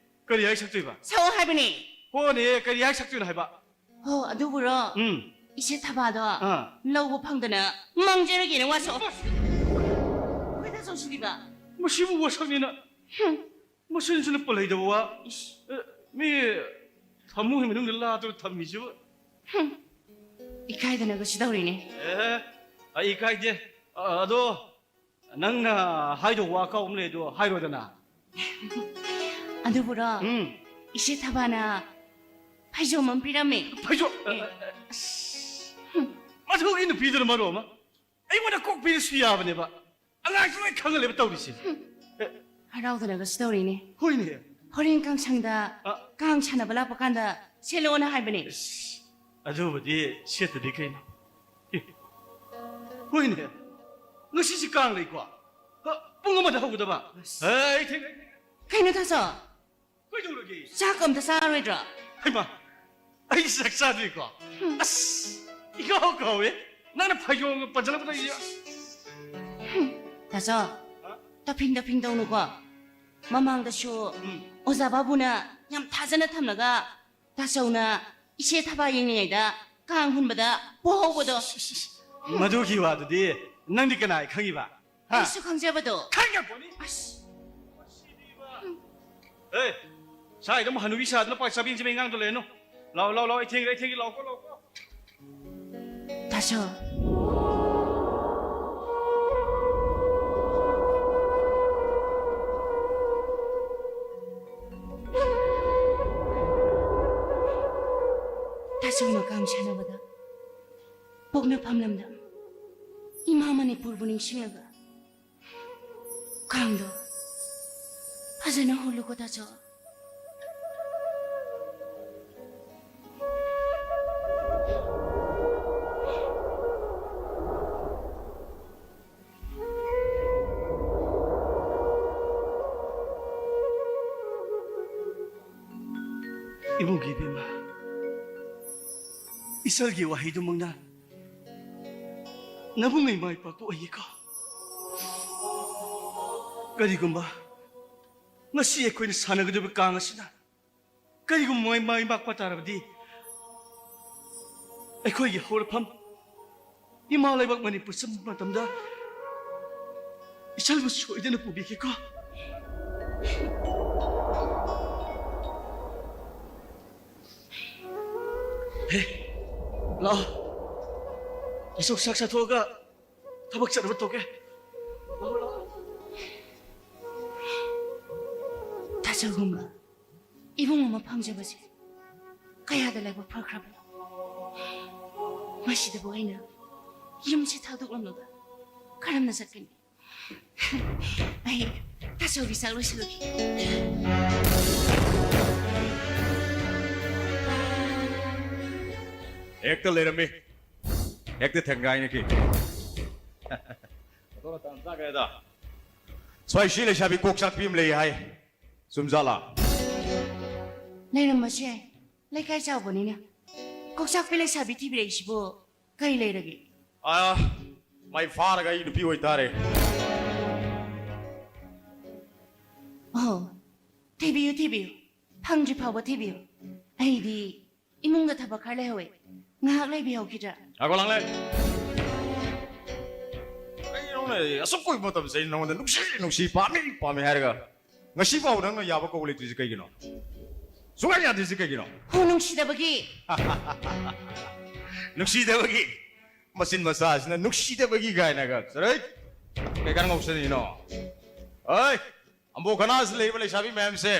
ꯀꯔꯤ ꯍꯥꯏ ꯁꯛꯇꯣꯏꯕ? ꯁꯛꯑꯣ ꯍꯥꯏꯕꯅꯦ꯫ ꯍꯣꯅꯦ, ꯀꯔꯤ ꯍꯥꯏ ꯁꯛꯇꯣꯏꯅꯣ ꯍꯥꯏꯕ? ꯍꯣ, ꯑꯗꯨꯕꯨꯔꯣ? ꯎꯝ꯫ ꯏꯆꯦ ꯊꯕꯥꯗꯣ ꯑꯥ꯫ ꯂꯧꯕ ꯐꯪꯗꯅ ꯃꯥꯡꯖꯔꯒꯦꯅ ꯋꯥꯁꯛꯑꯣ꯫ ꯑꯁ! ꯀꯩꯗ ꯆꯧꯁꯤꯜꯂꯤꯕ? ꯃꯁꯤꯕꯨ ꯋꯥꯁꯛꯅꯤꯅ꯫ ꯍꯨꯝ꯫ ꯃꯆꯤꯟꯁꯤꯅ ꯄꯜꯂꯣꯏꯗꯕ ꯋꯥ꯫ ꯏꯁ꯫ ꯑꯦ, ꯃꯤ ꯐꯃꯨꯡꯒꯤ ꯃꯅꯨꯡꯗ ꯂꯥ ꯇꯧꯔ ꯊꯝꯃꯤꯁꯤꯕꯨ꯫ ꯍꯨꯝ꯫ ꯏꯀꯥꯏꯗꯅꯒꯁꯨ ꯇꯧꯔꯤꯅꯦ꯫ ꯑꯦ, ꯑꯩ ꯏꯀꯥꯏꯗꯦ꯫ ꯑ, ꯑꯗꯣ ꯅꯪꯅ ꯍꯥꯏꯗꯧꯕ ꯋꯥ ꯑꯀꯥꯎꯕ ꯑꯃ ꯂꯩ, ꯑꯗꯣ ꯍꯥꯏꯔꯣꯗꯅ꯫ ꯑꯗꯨꯕꯨꯔꯣ? ꯎꯝ꯫ ꯏꯆꯦ ꯊꯕꯥꯅ ꯐꯩꯖꯣꯝ ꯑꯃ ꯄꯤꯔꯝꯃꯦ꯫ ꯐꯩꯖꯣꯝ? ꯑꯦ꯫ ꯑꯁ, ꯃꯗꯨꯒꯤ ꯅꯨꯄꯤꯗꯨꯅ ꯃꯔꯣꯜ ꯑꯃ ꯑꯩꯉꯣꯟꯗ ꯀꯣꯛ ꯄꯤꯔꯁꯨ ꯌꯥꯕꯅꯦꯕ꯫ ꯑꯉꯥꯡꯁꯨ ꯂꯣꯏ ꯈꯪꯍꯜꯂꯦꯕ ꯇꯧꯔꯤꯁꯦ꯫ ꯑꯦ꯫ ꯍꯔꯥꯎꯗꯅꯒꯁꯨ ꯇꯧꯔꯤꯅꯦ꯫ ꯍꯣꯏꯅꯦ꯫ ꯍꯣꯔꯦꯟ ꯀꯥꯡꯁꯪꯗ ꯑ꯫ ꯀꯥꯡ ꯁꯥꯟꯅꯕ ꯂꯥꯛꯄ ꯀꯥꯟꯗ ꯁꯦꯠꯂꯣꯅ ꯍꯥꯏꯕꯅꯦ꯫ ꯏꯁ, ꯑꯗꯨꯕꯨꯗꯤ ꯁꯦꯠꯇꯗꯤ ꯀꯩꯅꯣ꯫ ꯑꯦ, ꯍꯣꯏꯅꯦ꯫ ꯉꯁꯤꯁꯤ ꯀꯥꯡ ꯂꯩꯀꯣ? ꯑ, ꯄꯨꯡ ꯑꯃꯗ ꯍꯧꯒꯗꯕ꯫ ꯑꯁ꯫ ꯑꯦ, ꯑꯩ ꯊꯦꯡ-, ꯀꯩꯅꯣ ꯇꯥꯆꯧ? ꯀꯩꯗꯧꯔꯒꯦ? ꯆꯥꯛ ꯑꯝꯇ ꯆꯥꯔꯣꯏꯗ꯭ꯔꯣ? ꯍꯩꯃꯥ, ꯑꯩ ꯆꯥꯛ ꯆꯥꯗ꯭ꯔꯤꯀꯣ? ꯍꯨꯝ꯫ ꯑꯁ, ꯏꯀꯥꯎ ꯀꯥꯎꯋꯦ꯫ ꯅꯪꯅ ꯐꯩꯖꯣꯝꯒ ꯄꯟꯁꯤꯜꯂꯛꯄꯗ ꯑꯩꯁꯦ꯫ ꯍꯨꯝ꯫ ꯇꯥꯆꯧ, ꯍꯥ? ꯇꯐꯤꯡ ꯇꯐꯤꯡ ꯇꯧꯅꯨꯀꯣ꯫ ꯃꯃꯥꯡꯗꯁꯨ ꯎꯝ꯫ ꯑꯣꯖꯥ ꯕꯥꯕꯨꯅ ꯌꯥꯝ ꯊꯥꯖꯅ ꯊꯝꯂꯒ ꯇꯥꯆꯧꯅ ꯏꯆꯦ ꯊꯕꯥ ꯌꯦꯡꯂꯤꯉꯩꯗ ꯀꯥꯡ ꯍꯨꯟꯕꯗ ꯄꯣꯍꯧꯕꯗꯣ꯫ ꯃꯗꯨꯒꯤ ꯋꯥꯗꯨꯗꯤ ꯅꯪꯗꯤ ꯀꯅꯥꯏ ꯈꯪꯉꯤꯕ? ꯍꯥ? ꯑꯩꯁꯨ ꯈꯪꯖꯕꯗꯣ꯫ ꯈꯪꯉꯄꯣꯠꯅꯤ꯫ ꯑꯁ꯫ ꯑꯦ, ꯁ꯭ꯋꯥꯏꯗ ꯑꯃꯨꯛ ꯍꯅꯨꯕꯤ ꯁꯥꯗꯅ ꯄꯥꯛ ꯆꯥꯕꯦꯡ ꯆꯥꯕꯦꯡ ꯉꯥꯡꯗ ꯂꯩꯔꯅꯨ꯫ ꯂꯥꯛꯑꯣ, ꯂꯥꯛꯑꯣ, ꯂꯥꯛꯑꯣ, ꯑꯩ ꯊꯦꯡꯉꯦ, ꯑꯩ ꯊꯦꯡꯉꯦ, ꯂꯥꯛꯑꯣꯀꯣ, ꯂꯥꯛꯑꯣꯀꯣ꯫ ꯇꯥꯆꯧ꯫ ꯇꯥꯆꯧꯅ ꯀꯥꯡ ꯁꯥꯟꯅꯕꯗ ꯄꯣꯛꯅꯐꯝ ꯂꯝꯗꯝ ꯏꯃꯥ ꯃꯅꯤꯄꯨꯔꯕꯨ ꯅꯤꯡꯁꯤꯡꯂꯒ ꯀꯥꯡꯗꯣ ꯐꯖꯅ ꯍꯨꯜꯂꯨꯀꯣ ꯇꯥꯆꯧ꯫ ꯏꯕꯨꯡꯒꯤ ꯏꯕꯦꯝꯃ, ꯏꯆꯜꯒꯤ ꯋꯥꯍꯩꯗꯨꯃꯛꯅ ꯅꯕꯨꯡ ꯏꯃꯥ ꯏꯄꯥ ꯀꯣꯛꯍꯩꯌꯦꯀꯣ꯫ ꯀꯔꯤꯒꯨꯝꯕ ꯉꯁꯤ ꯑꯩꯈꯣꯏꯅ ꯁꯥꯟꯅꯒꯗꯧꯔꯤꯕ ꯀꯥꯡ ꯑꯁꯤꯅ ꯀꯔꯤꯒꯨꯝꯕ ꯃꯥꯏ, ꯃꯥꯏ ꯄꯥꯛꯄ ꯇꯥꯔꯕꯗꯤ, ꯑꯩꯈꯣꯏꯒꯤ ꯍꯧꯔꯛꯐꯝ ꯏꯃꯥ ꯂꯩꯕꯥꯛ ꯃꯅꯤꯄꯨꯔ ꯆꯪꯕ ꯃꯇꯝꯗ ꯏꯆꯜꯕꯨ ꯁꯣꯏꯗꯅ ꯄꯨꯕꯤꯒꯦꯀꯣ꯫ ꯍꯦ, ꯂꯥꯛꯑꯣ꯫ ꯑꯁꯨꯛ ꯆꯥꯛ ꯆꯥꯊꯣꯛꯑꯒ ꯊꯕꯛ ꯆꯠꯅꯕ ꯇꯧꯒꯦ꯫ ꯂꯥꯛꯑꯣ, ꯂꯥꯛꯑꯣ꯫ ꯇꯥꯆꯧꯒꯨꯝꯕ ꯏꯕꯨꯡ ꯑꯃ ꯐꯪꯖꯕꯁꯦ ꯀꯌꯥꯗ ꯂꯥꯏꯕꯛ ꯐꯈ꯭ꯔꯕꯅꯣ꯫ ꯃꯁꯤꯗꯕꯨ ꯑꯩꯅ ꯌꯨꯝꯁꯦ ꯊꯥꯗꯣꯛꯂꯝꯂꯒ ꯀꯔꯝꯅ ꯆꯠꯀꯅꯤ? ꯑꯩ ꯇꯥꯆꯧꯒꯤ ꯆꯥꯛ ꯂꯣꯏꯁꯤꯜꯂꯨꯒꯦ꯫ ꯍꯦꯛꯇ ꯂꯩꯔꯝꯃꯤ꯫ ꯍꯦꯛꯇ ꯊꯦꯡꯒꯥꯏꯅꯈꯤ꯫ ꯃꯇꯣꯟ ꯃꯇꯥꯟ ꯆꯥꯈ꯭ꯔꯦꯗ꯫ ꯁ꯭ꯋꯥꯏ ꯁꯤ ꯂꯩꯁꯥꯕꯤ ꯀꯣꯛ ꯆꯥꯛꯄꯤ ꯑꯃ ꯂꯩ ꯍꯥꯏ꯫ ꯆꯨꯝꯖꯥꯠꯂꯥ? ꯂꯩꯔꯝꯕꯁꯨ ꯌꯥꯏ꯫ ꯂꯩꯀꯥꯏ ꯆꯥꯎꯕꯅꯤꯅ꯫ ꯀꯣꯛꯆꯥꯛꯄꯤ ꯂꯩꯁꯥꯕꯤ ꯊꯤꯕꯤꯔꯛꯏꯁꯤꯕꯨ ꯀꯔꯤ ꯂꯩꯔꯒꯦ? ꯑꯥ, ꯃꯥꯏ ꯐꯥꯔꯒ ꯑꯩ ꯅꯨꯄꯤ ꯑꯣꯏꯇꯥꯔꯦ꯫ ꯑꯣ, ꯊꯤꯕꯤꯌꯨ, ꯊꯤꯕꯤꯌꯨ꯫ ꯐꯪꯗ꯭ꯔꯤ ꯐꯥꯎꯕ ꯊꯤꯕꯤꯌꯨ꯫ ꯑꯩꯗꯤ ꯏꯃꯨꯡꯗ ꯊꯕꯛ ꯈꯔ ꯂꯩꯍꯧꯋꯦ꯫ ꯉꯥꯏꯍꯥꯛ ꯂꯩꯕꯤꯍꯧꯈꯤꯗ꯭ꯔꯥ? ꯉꯥꯏꯈꯣ, ꯂꯥꯡꯂꯦ꯫ ꯀꯩꯅꯣꯅꯦ, ꯑꯁꯨꯛ ꯀꯨꯏꯕ ꯃꯇꯝꯁꯦ ꯑꯩꯅ ꯅꯉꯣꯟꯗ ꯅꯨꯡꯁꯤ, ꯅꯨꯡꯁꯤ, ꯄꯥꯝꯃꯤ, ꯄꯥꯝꯃꯤ ꯍꯥꯏꯔꯒ ꯉꯁꯤ ꯐꯥꯎ ꯅꯪꯅ ꯌꯥꯕ ꯀꯧꯕ ꯂꯩꯇ꯭ꯔꯤꯁꯦ ꯀꯩꯒꯤꯅꯣ? ꯁꯨꯡꯌꯥ ꯌꯥꯗ꯭ꯔꯤꯁꯦ ꯀꯩꯒꯤꯅꯣ? ꯍꯣ, ꯅꯨꯡꯁꯤꯗꯕꯒꯤ꯫ ꯅꯨꯡꯁꯤꯗꯕꯒꯤ꯫ ꯃꯆꯤꯟ ꯃꯆꯥꯁꯤꯅ ꯅꯨꯡꯁꯤꯗꯕꯒꯤ ꯀꯥꯏꯅꯒ꯫ ꯆꯠꯂꯣꯍꯦ꯫ ꯀꯩ ꯀꯥꯟꯅ ꯉꯥꯎꯁꯟꯅꯔꯤꯅꯣ? ꯍꯣꯏ, ꯑꯝꯕꯣ ꯈꯅꯥꯁꯤꯗ ꯂꯩꯔꯤꯕ ꯂꯩꯁꯥꯕꯤ ꯃꯌꯥꯝꯁꯦ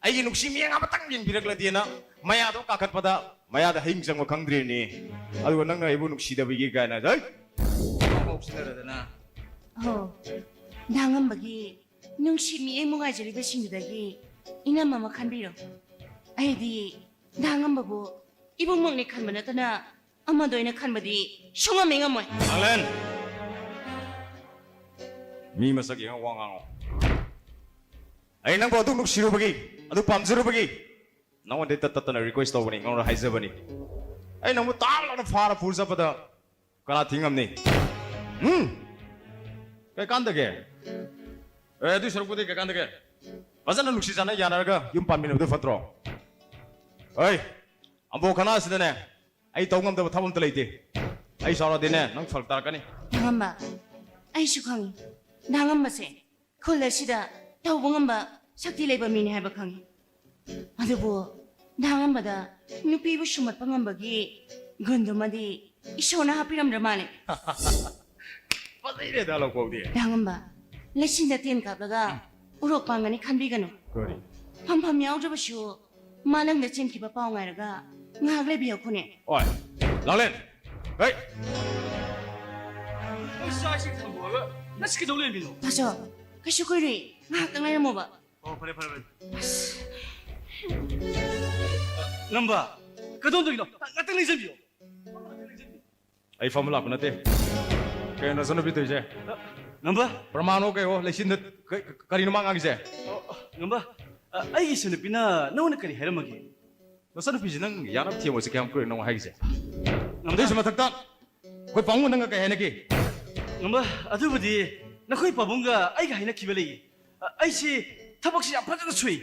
ꯑꯩꯒꯤ ꯅꯨꯡꯁꯤ ꯃꯤꯠꯌꯦꯡ ꯑꯃꯇꯪ ꯌꯦꯡꯕꯤꯔꯛꯂꯗꯤꯅ ꯃꯌꯥꯗꯣ ꯀꯥꯈꯠꯄꯗ ꯃꯌꯥꯗ ꯍꯌꯤꯡ ꯆꯪꯕ ꯈꯪꯗ꯭ꯔꯤꯅꯤ꯫ ꯑꯗꯨꯒ ꯅꯪꯅ ꯑꯩꯕꯨ ꯅꯨꯡꯁꯤꯗꯕꯒꯤ ꯀꯥꯏꯅ, ꯍꯩ! ꯉꯥꯎꯁꯤꯟꯅꯔꯗꯅ꯫ ꯍꯣ, ꯗꯥꯉꯝꯕꯒꯤ ꯅꯨꯡꯁꯤ ꯃꯤꯠꯌꯦꯡꯕꯨ ꯉꯥꯏꯖꯔꯤꯕꯁꯤꯡꯗꯨꯗꯒꯤ ꯏꯅꯝ ꯑꯃ ꯈꯟꯕꯤꯔꯣ꯫ ꯑꯩꯗꯤ ꯗꯥꯉꯝꯕꯕꯨ ꯏꯕꯨꯡꯃꯛꯅꯤ ꯈꯟꯕ ꯅꯠꯇꯅ ꯑꯃꯗ ꯑꯣꯏꯅ ꯈꯟꯕꯗꯤ ꯁꯨꯡꯉꯝ ꯍꯦꯛ ꯉꯝꯃꯣꯏ꯫ ꯂꯥꯡꯂꯦꯟ! ꯃꯤ ꯃꯁꯛ ꯌꯦꯡꯉ ꯋꯥ ꯉꯥꯡꯉꯣ꯫ ꯑꯩ ꯅꯪꯕꯨ ꯑꯗꯨꯛ ꯅꯨꯡꯁꯤꯔꯨꯕꯒꯤ, ꯑꯗꯨ ꯄꯥꯝꯖꯔꯨꯕꯒꯤ ꯅꯉꯣꯟꯗ ꯇꯠ ꯇꯠꯇꯅ request ꯇꯧꯕꯅꯤ, ꯅꯉꯣꯟꯗ ꯍꯥꯏꯖꯕꯅꯤ꯫ ꯑꯩ ꯅꯪꯕꯨ ꯇꯥꯞ ꯂꯥꯎꯅ ꯐꯥꯔ ꯄꯨꯔ ꯆꯠꯄꯗ ꯀꯅꯥ ꯊꯤꯡꯉꯝꯅꯤ? ꯎꯝ? ꯀꯩ ꯀꯥꯟꯗꯒꯦ? ꯑꯦ, ꯑꯗꯨꯏ ꯁꯔꯨꯛꯄꯨꯗꯤ ꯀꯩ ꯀꯥꯟꯗꯒꯦ? ꯐꯖꯅ ꯅꯨꯡꯁꯤ ꯆꯥꯟꯅ ꯌꯥꯅꯔꯒ ꯌꯨꯝ ꯄꯥꯟꯃꯤꯟꯅꯕꯗꯨ ꯐꯠꯇ꯭ꯔꯣ? ꯍꯣꯏ, ꯑꯝꯕꯣ ꯈꯅꯥꯁꯤꯗꯅꯦ, ꯑꯩ ꯇꯧ ꯉꯝꯗꯕ ꯊꯕꯛ ꯑꯝꯇ ꯂꯩꯇꯦ꯫ ꯑꯩ ꯁꯥꯎꯔꯗꯤꯅꯦ, ꯅꯪ ꯐꯔꯛ ꯇꯥꯔꯛꯀꯅꯤ꯫ ꯗꯥꯉꯝꯕ, ꯑꯩꯁꯨ ꯈꯪꯉꯤ꯫ ꯗꯥꯉꯝꯕꯁꯦ ꯈꯨꯜ ꯑꯁꯤꯗ ꯇꯧꯕ ꯉꯝꯕ ꯁꯛꯇꯤ ꯂꯩꯕ ꯃꯤꯅꯤ ꯍꯥꯏꯕ ꯈꯪꯉꯤ꯫ ꯑꯗꯨꯕꯨ ꯗꯥꯉꯝꯕꯗ ꯅꯨꯄꯤꯕꯨ ꯁꯨꯝꯍꯠꯄ ꯉꯝꯕꯒꯤ ꯒꯨꯟꯗꯨꯃꯗꯤ ꯏꯁꯣꯔꯅ ꯍꯥꯞꯄꯤꯔꯝꯗ꯭ꯔ ꯃꯥꯜꯂꯦ꯫ ꯐꯖꯩꯅꯦ ꯗꯥ ꯂꯧꯀꯣꯛꯗꯤ꯫ ꯗꯥꯉꯝꯕ, ꯂꯩꯆꯤꯟꯗ ꯇꯦꯟ ꯀꯥꯞꯂꯒ ꯎꯔꯣꯛ ꯄꯥꯡꯒꯅꯤ ꯈꯟꯕꯤꯒꯅꯨ꯫ ꯀꯔꯤ? ꯐꯝꯐꯝ ꯌꯥꯎꯗ꯭ꯔꯕꯁꯨ ꯃꯥꯂꯪꯗ ꯆꯦꯟꯈꯤꯕ ꯄꯥꯎ ꯉꯥꯏꯔꯒ ꯉꯥꯏꯍꯥꯛ ꯂꯩꯕꯤꯌꯣ ꯈꯨꯅꯦ꯫ ꯑꯣꯏ, ꯂꯥꯡꯂꯦꯟ! ꯍꯩ! ꯅꯪ ꯆꯥꯛ ꯏꯁꯤꯡ ꯊꯝꯃꯨꯔꯒ ꯅꯁꯤ ꯀꯩꯗꯧ ꯂꯩꯔꯝꯃꯤꯅꯣ? ꯇꯥꯆꯧ, ꯀꯩꯁꯨ ꯀꯨꯏꯔꯣꯏ, ꯉꯥꯏꯍꯥꯛꯇꯪ ꯂꯩꯔꯝꯃꯣꯕ꯫ ꯑꯣ, ꯐꯔꯦ, ꯐꯔꯦ, ꯐꯔꯦ꯫ ꯉꯝꯕ, ꯀꯗꯣꯝꯗꯒꯤꯅꯣ? ꯉꯥꯛꯇꯪ ꯂꯩꯖꯕꯤꯌꯣ꯫ ꯑꯩ ꯐꯝꯕ ꯂꯥꯛꯄ ꯅꯠꯇꯦ꯫ ꯀꯩꯅꯣ ꯅꯆꯟꯅꯨꯄꯤ ꯇꯧꯔꯤꯁꯦ? ꯉꯝꯕ? ꯄ꯭ꯔꯃꯥꯟꯅꯣ ꯀꯩꯍꯣ ꯂꯩꯆꯤꯟꯗ ꯀ-, ꯀ-, ꯀꯔꯤꯅꯣ ꯃꯥ ꯉꯥꯡꯉꯤꯁꯦ? ꯑꯣ, ꯉꯝꯕ, ꯑ, ꯑꯩꯒꯤ ꯏꯆꯟꯅꯨꯄꯤꯅ ꯅꯉꯣꯟꯗ ꯀꯔꯤ ꯍꯥꯏꯔꯝꯃꯒꯦ? ꯅꯆꯟꯅꯨꯄꯤꯁꯦ ꯅꯪ ꯌꯥꯅꯕ ꯊꯦꯝꯃꯣꯁꯦ ꯀꯌꯥꯝ ꯀꯨꯏꯔꯦ ꯅꯪ ꯍꯥꯏꯔꯤꯁꯦ? ꯉꯝꯕ? ꯑꯗꯨꯏꯁꯨ ꯃꯊꯛꯇ ꯑꯩꯈꯣꯏ ꯄꯥꯕꯨꯡꯒ ꯅꯪꯒ ꯀꯩ ꯍꯥꯏꯅꯒꯦ? ꯉꯝꯕ, ꯑꯗꯨꯕꯨꯗꯤ ꯅꯈꯣꯏ ꯄꯥꯕꯨꯡꯒ ꯑꯩꯒ ꯍꯥꯏꯅꯈꯤꯕ ꯂꯩꯌꯦ꯫ ꯑ, ꯑꯩꯁꯦ ꯊꯕꯛꯁꯦ ꯌꯥꯝ ꯐꯖꯅ ꯁꯨꯏ꯫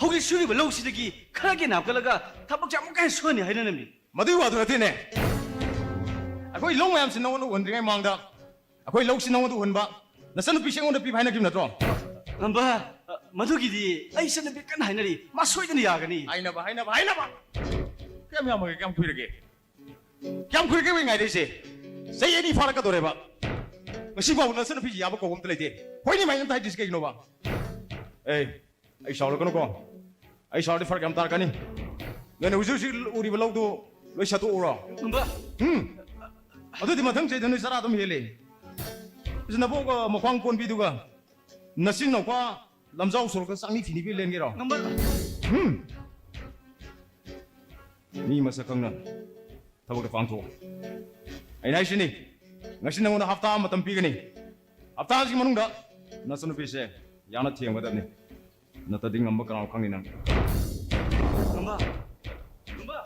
ꯍꯧꯖꯤꯛ ꯁꯨꯔꯤꯕ ꯂꯧꯁꯤꯗꯒꯤ ꯈꯔꯒ ꯍꯦꯟꯅ ꯍꯥꯞꯀꯠꯂꯒ ꯊꯕꯛꯁꯦ ꯑꯃꯨꯛꯀ ꯍꯦꯟꯅ ꯁꯨꯍꯟꯅꯤ ꯍꯥꯏꯅꯔꯝꯃꯤ꯫ ꯃꯗꯨꯒꯤ ꯋꯥꯗꯨ ꯅꯠꯇꯦꯅꯦ꯫ ꯑꯩꯈꯣꯏ ꯂꯧ ꯃꯌꯥꯝꯁꯤ ꯅꯉꯣꯟꯗ ꯎꯍꯟꯗ꯭ꯔꯤꯉꯩ ꯃꯃꯥꯡꯗ ꯑꯩꯈꯣꯏ ꯂꯧꯁꯤ ꯅꯉꯣꯟꯗ ꯎꯍꯟꯕ ꯅꯆꯟꯅꯨꯄꯤꯁꯤ ꯑꯩꯉꯣꯟꯗ ꯄꯤꯕ ꯍꯥꯏꯅꯈꯤꯕ ꯅꯠꯇ꯭ꯔꯣ? ꯉꯝꯕ, ꯑ, ꯃꯗꯨꯒꯤꯗꯤ ꯑꯩ ꯏꯆꯟꯅꯨꯄꯤ ꯀꯟꯅ ꯍꯥꯏꯅꯔꯤ꯫ ꯃꯥ ꯁꯣꯏꯗꯅ ꯌꯥꯒꯅꯤ꯫ ꯍꯥꯏꯅꯕ, ꯍꯥꯏꯅꯕ, ꯍꯥꯏꯅꯕ! ꯀꯌꯥꯝ ꯌꯥꯝꯃꯒꯦ? ꯀꯌꯥꯝ ꯀꯨꯏꯔꯒꯦ? ꯀꯌꯥꯝ ꯀꯨꯏꯔꯒꯦ ꯑꯩꯈꯣꯏ ꯉꯥꯏꯔꯛꯏꯁꯦ? ꯆꯍꯤ ꯑꯅꯤ ꯐꯥꯔꯛꯀꯗꯧꯔꯦꯕ꯫ ꯉꯁꯤ ꯐꯥꯎꯕ ꯅꯆꯟꯅꯨꯄꯤꯁꯤ ꯌꯥꯕ ꯀꯧꯕ ꯑꯝꯇ ꯂꯩꯇꯦ꯫ ꯍꯣꯏꯅꯦ ꯃꯥꯏ ꯑꯝꯇ ꯍꯥꯏꯗ꯭ꯔꯤꯁꯤ ꯀꯩꯒꯤꯅꯣꯕ? ꯑꯦ, ꯑꯩ ꯁꯥꯎꯔꯛꯀꯅꯨꯀꯣ꯫ ꯑꯩ ꯁꯥꯎꯔꯗꯤ ꯐꯔꯛ ꯌꯥꯝ ꯇꯥꯔꯛꯀꯅꯤ꯫ ꯅꯣꯏꯅ ꯍꯧꯖꯤꯛ ꯍꯧꯖꯤꯛ ꯎꯔꯤꯕ ꯂꯧꯗꯨ ꯂꯣꯏ ꯁꯠꯇꯣꯛꯎꯔꯣ꯫ ꯉꯝꯕ꯫ ꯎꯝ꯫ ꯑꯗꯨꯗꯤ ꯃꯊꯪ ꯆꯍꯤꯗ ꯅꯣꯏ ꯆꯔꯥ ꯑꯗꯨꯝ ꯍꯦꯜꯂꯦ꯫ ꯅꯕꯣꯛ, ꯑ, ꯃꯈ꯭ꯋꯥꯡ ꯀꯣꯟꯕꯤꯗꯨꯒ ꯅꯆꯤꯟ ꯅꯧꯄꯥ ꯂꯝꯖꯥꯎ ꯁꯣꯔꯣꯛꯇ ꯆꯥꯛꯅꯤ ꯊꯤꯅꯤꯕꯤ ꯂꯦꯟꯒꯦꯔꯣ? ꯉꯝꯕ꯫ ꯎꯝ꯫ ꯃꯤ ꯃꯁꯛ ꯈꯪꯅ ꯊꯕꯛꯇ ꯄꯥꯡꯊꯣꯛꯑꯣ꯫ ꯑꯩꯅ ꯍꯥꯏꯁꯤꯅꯤ, ꯉꯁꯤ ꯅꯉꯣꯟꯗ ꯍꯞꯇꯥ ꯑꯃ ꯃꯇꯝ ꯄꯤꯒꯅꯤ꯫ ꯍꯞꯇꯥ ꯑꯁꯤꯒꯤ ꯃꯅꯨꯡꯗ ꯅꯆꯟꯅꯨꯄꯤꯁꯦ ꯌꯥꯅ ꯊꯦꯝꯒꯗꯕꯅꯤ꯫ ꯅꯠꯇ꯭ꯔꯗꯤ ꯉꯝꯕ ꯀꯅꯥꯅꯣ ꯈꯪꯅꯤ ꯅꯪ꯫ ꯉꯝꯕ! ꯉꯝꯕ!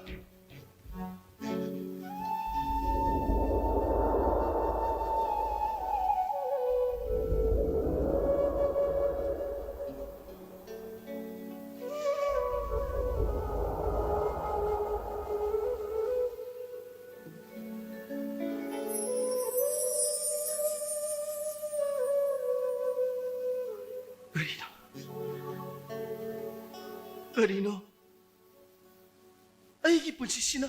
ꯀꯔꯤꯅꯣ? ꯀꯔꯤꯅꯣ? ꯑꯩꯒꯤ ꯄꯨꯟꯁꯤꯁꯤꯅ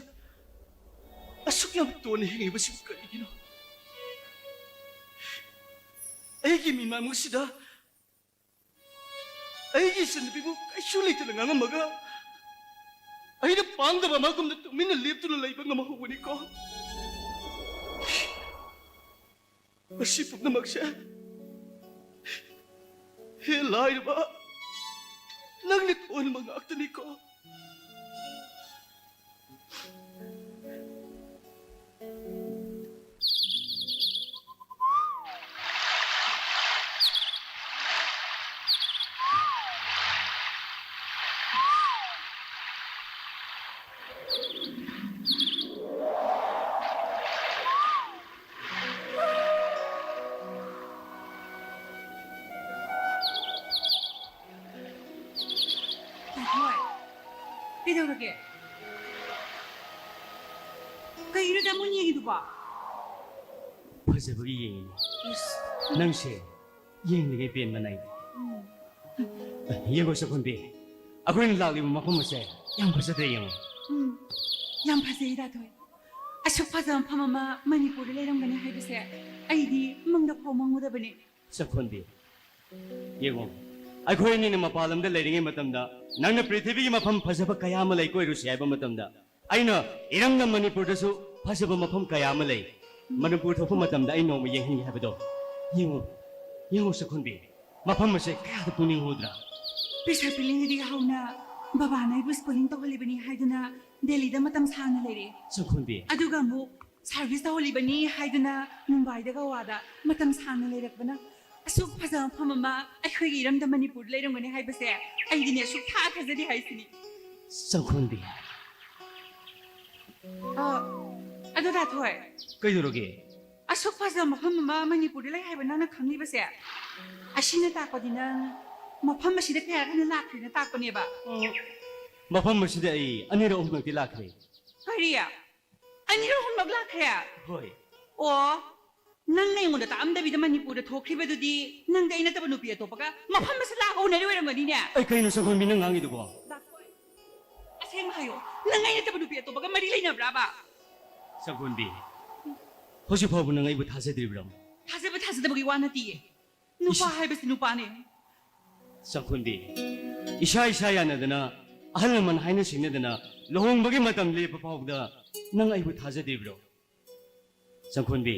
ꯑꯁꯨꯛ ꯌꯥꯝ ꯇꯣꯟꯅ ꯍꯤꯡꯉꯤꯕꯁꯤꯕꯨ ꯀꯔꯤꯒꯤꯅꯣ? ꯑꯩꯒꯤ ꯃꯤꯃꯥꯡ ꯑꯁꯤꯗ ꯑꯩꯒꯤ ꯏꯆꯟꯅꯨꯄꯤꯕꯨ ꯀꯩꯁꯨ ꯂꯩꯇꯅ ꯉꯥꯡꯉꯝꯃꯒ, ꯑꯩꯅ ꯄꯥꯡꯗꯕ ꯑꯃꯒꯨꯝꯅ ꯇꯨꯃꯤꯟꯅ ꯂꯦꯞꯇꯨꯅ ꯂꯩꯕ ꯉꯝꯍꯧꯕꯅꯤꯀꯣ꯫ ꯃꯁꯤ ꯄꯨꯝꯅꯃꯛꯁꯦ, ꯍꯦ ꯂꯥꯏꯔꯕ, ꯅꯪꯅ ꯊꯣꯛꯍꯟꯕ ꯉꯥꯛꯇꯅꯤꯀꯣ꯫ ꯀꯩꯗꯧꯔꯒꯦ? ꯀꯩꯅꯣ ꯗꯥ ꯃꯣꯟ ꯌꯦꯡꯉꯤꯗꯨꯕꯣ? ꯐꯖꯕꯒꯤ ꯌꯦꯡꯉꯤꯅꯦ꯫ ꯏꯁ꯫ ꯅꯪꯁꯦ ꯌꯦꯡꯂꯤꯉꯩ ꯄꯦꯟꯕ ꯅꯥꯏꯗꯦ꯫ ꯎꯝ꯫ ꯌꯦꯡꯉꯣ ꯁꯛꯈꯣꯟꯕꯤ, ꯑꯩꯈꯣꯏꯅ ꯂꯥꯛꯂꯤꯕ ꯃꯐꯝ ꯑꯁꯦ ꯌꯥꯝ ꯐꯖꯗ꯭ꯔꯦ, ꯌꯦꯡꯉꯣ꯫ ꯎꯝ, ꯌꯥꯝ ꯐꯖꯩ ꯗꯥ ꯊꯣꯏ꯫ ꯑꯁꯨꯛ ꯐꯖꯕ ꯃꯐꯝ ꯑꯃ ꯃꯅꯤꯄꯨꯔꯗ ꯂꯩꯔꯝꯒꯅꯤ ꯍꯥꯏꯕꯁꯦ ꯑꯩꯗꯤ ꯃꯪꯗ ꯐꯥꯎ ꯃꯪꯉꯨꯗꯕꯅꯤ꯫ ꯁꯛꯈꯣꯟꯕꯤ, ꯌꯦꯡꯉꯣ, ꯑꯩꯈꯣꯏ ꯑꯅꯤꯅ ꯃꯄꯥꯟ ꯂꯝꯗ ꯂꯩꯔꯤꯉꯩ ꯃꯇꯝꯗ ꯅꯪꯅ ꯄ꯭ꯔꯤꯊꯤꯕꯤꯒꯤ ꯃꯐꯝ ꯐꯖꯕ ꯀꯌꯥ ꯑꯃ ꯂꯩ, ꯀꯣꯏꯔꯨꯁꯤ ꯍꯥꯏꯕ ꯃꯇꯝꯗ, ꯑꯩꯅ ꯏꯔꯝꯗꯝ ꯃꯅꯤꯄꯨꯔꯗꯁꯨ ꯐꯖꯕ ꯃꯐꯝ ꯀꯌꯥ ꯑꯃ ꯂꯩ, ꯃꯅꯤꯄꯨꯔ ꯊꯣꯛꯄ ꯃꯇꯝꯗ ꯑꯩ ꯅꯣꯡꯃ ꯌꯦꯡꯍꯟꯒꯦ ꯍꯥꯏꯕꯗꯣ꯫ ꯌꯦꯡꯉꯨ, ꯌꯦꯡꯉꯨ ꯁꯛꯈꯣꯟꯕꯤ, ꯃꯐꯝ ꯑꯁꯦ ꯀꯌꯥꯗ ꯄꯨꯛꯅꯤꯡ ꯍꯨꯗ꯭ꯔꯥ? ꯄꯤꯁꯛ ꯄꯤꯛꯂꯤꯉꯩꯗꯒꯤ ꯍꯧꯅ ꯕꯕꯥꯅ ꯑꯩꯕꯨ schooling ꯇꯧꯍꯜꯂꯤꯕꯅꯤ ꯍꯥꯏꯗꯨꯅ ꯗꯦꯜꯂꯤꯗ ꯃꯇꯝ ꯁꯥꯡꯅ ꯂꯩꯔꯦ꯫ ꯁꯛꯈꯣꯟꯕꯤ꯫ ꯑꯗꯨꯒ ꯑꯃꯨꯛ service ꯇꯧꯍꯜꯂꯤꯕꯅꯤ ꯍꯥꯏꯗꯨꯅ ꯃꯨꯝꯕꯥꯏꯗ ꯒꯋꯥꯗ ꯃꯇꯝ ꯁꯥꯡꯅ ꯂꯩꯔꯛꯄꯅ ꯑꯁꯨꯛ ꯐꯖꯕ ꯃꯐꯝ ꯑꯃ ꯑꯩꯈꯣꯏꯒꯤ ꯏꯔꯝꯗꯝ ꯃꯅꯤꯄꯨꯔꯗ ꯂꯩꯔꯝꯒꯅꯤ ꯍꯥꯏꯕꯁꯦ ꯑꯩꯗꯤꯅꯦ ꯁꯨꯛꯊꯥ ꯊꯥꯖꯗꯦ ꯍꯥꯏꯁꯤꯅꯤ꯫ ꯁꯛꯈꯣꯟꯕꯤ꯫ ꯑ, ꯑꯗꯣ ꯗꯥ ꯊꯣꯏ꯫ ꯀꯩꯗꯧꯔꯒꯦ? ꯑꯁꯨꯛ ꯐꯖꯕ ꯃꯐꯝ ꯑꯃ ꯃꯅꯤꯄꯨꯔꯗ ꯂꯩ ꯍꯥꯏꯕ ꯅꯪꯅ ꯈꯪꯂꯤꯕꯁꯦ, ꯑꯁꯤꯅ ꯇꯥꯛꯄꯗꯤ ꯅꯪ ꯃꯐꯝ ꯑꯁꯤꯗ ꯀꯌꯥ ꯍꯦꯟꯅ ꯂꯥꯛꯈ꯭ꯔꯦꯅ ꯇꯥꯛꯄꯅꯦꯕ꯫ ꯑꯣ, ꯃꯐꯝ ꯑꯁꯤꯗ ꯑꯩ ꯑꯅꯤꯔꯛ ꯑꯍꯨꯝꯂꯛꯇꯤ ꯂꯥꯛꯈ꯭ꯔꯦ꯫ ꯀꯔꯤ? ꯑꯅꯤꯔꯛ ꯑꯍꯨꯝꯂꯛ ꯂꯥꯛꯈ꯭ꯔꯦ? ꯍꯣꯏ꯫ ꯑꯣ, ꯅꯪꯅ ꯑꯩꯉꯣꯟꯗ ꯇꯥꯛꯑꯝꯗꯕꯤꯗ ꯃꯅꯤꯄꯨꯔꯗ ꯊꯣꯛꯈ꯭ꯔꯤꯕꯗꯨꯗꯤ ꯅꯪꯗꯤ ꯑꯩ ꯅꯠꯇꯕ ꯅꯨꯄꯤ ꯑꯇꯣꯞꯄꯒ ꯃꯐꯝ ꯑꯁꯤꯗ ꯂꯥꯛꯑꯒ ꯎꯅꯔꯤ ꯑꯣꯏꯔꯝꯒꯅꯤꯅꯦ? ꯑꯩ ꯀꯩꯅꯣ ꯁꯛꯈꯣꯟꯕꯤ ꯅꯪ ꯉꯥꯡꯉꯤꯗꯨꯕꯣ? ꯗꯥ ꯊꯣꯏ, ꯑꯁꯦꯡꯕ ꯍꯥꯏꯌꯣ, ꯅꯪ ꯑꯩ ꯅꯠꯇꯕ ꯅꯨꯄꯤ ꯑꯇꯣꯞꯄꯒ ꯃꯔꯤ ꯂꯩꯅꯕ꯭ꯔꯥꯕ? ꯁꯛꯈꯣꯟꯕꯤ, ꯍꯧꯖꯤꯛ ꯐꯥꯎꯕ ꯅꯪ ꯑꯩꯕꯨ ꯊꯥꯖꯗ꯭ꯔꯤꯕ꯭ꯔꯣ? ꯊꯥꯖꯕ ꯊꯥꯖꯗꯕꯒꯤ ꯋꯥ ꯅꯠꯇꯤꯌꯦ꯫ ꯅꯨꯄꯥ ꯏꯁ꯫ ꯍꯥꯏꯕꯁꯤ ꯅꯨꯄꯥꯅꯦ꯫ ꯆꯪꯈꯣꯟꯕꯤ, ꯏꯁꯥ ꯏꯁꯥ ꯌꯥꯅꯗꯅ, ꯑꯍꯜ ꯂꯃꯟ ꯍꯥꯏꯅ ꯁꯤꯡꯅꯗꯅ ꯂꯨꯍꯣꯡꯕꯒꯤ ꯃꯇꯝ ꯂꯦꯞꯄ ꯐꯥꯎꯕꯗ ꯅꯪ ꯑꯩꯕꯨ ꯊꯥꯖꯗ꯭ꯔꯤꯕ꯭ꯔꯣ? ꯆꯪꯈꯣꯟꯕꯤ,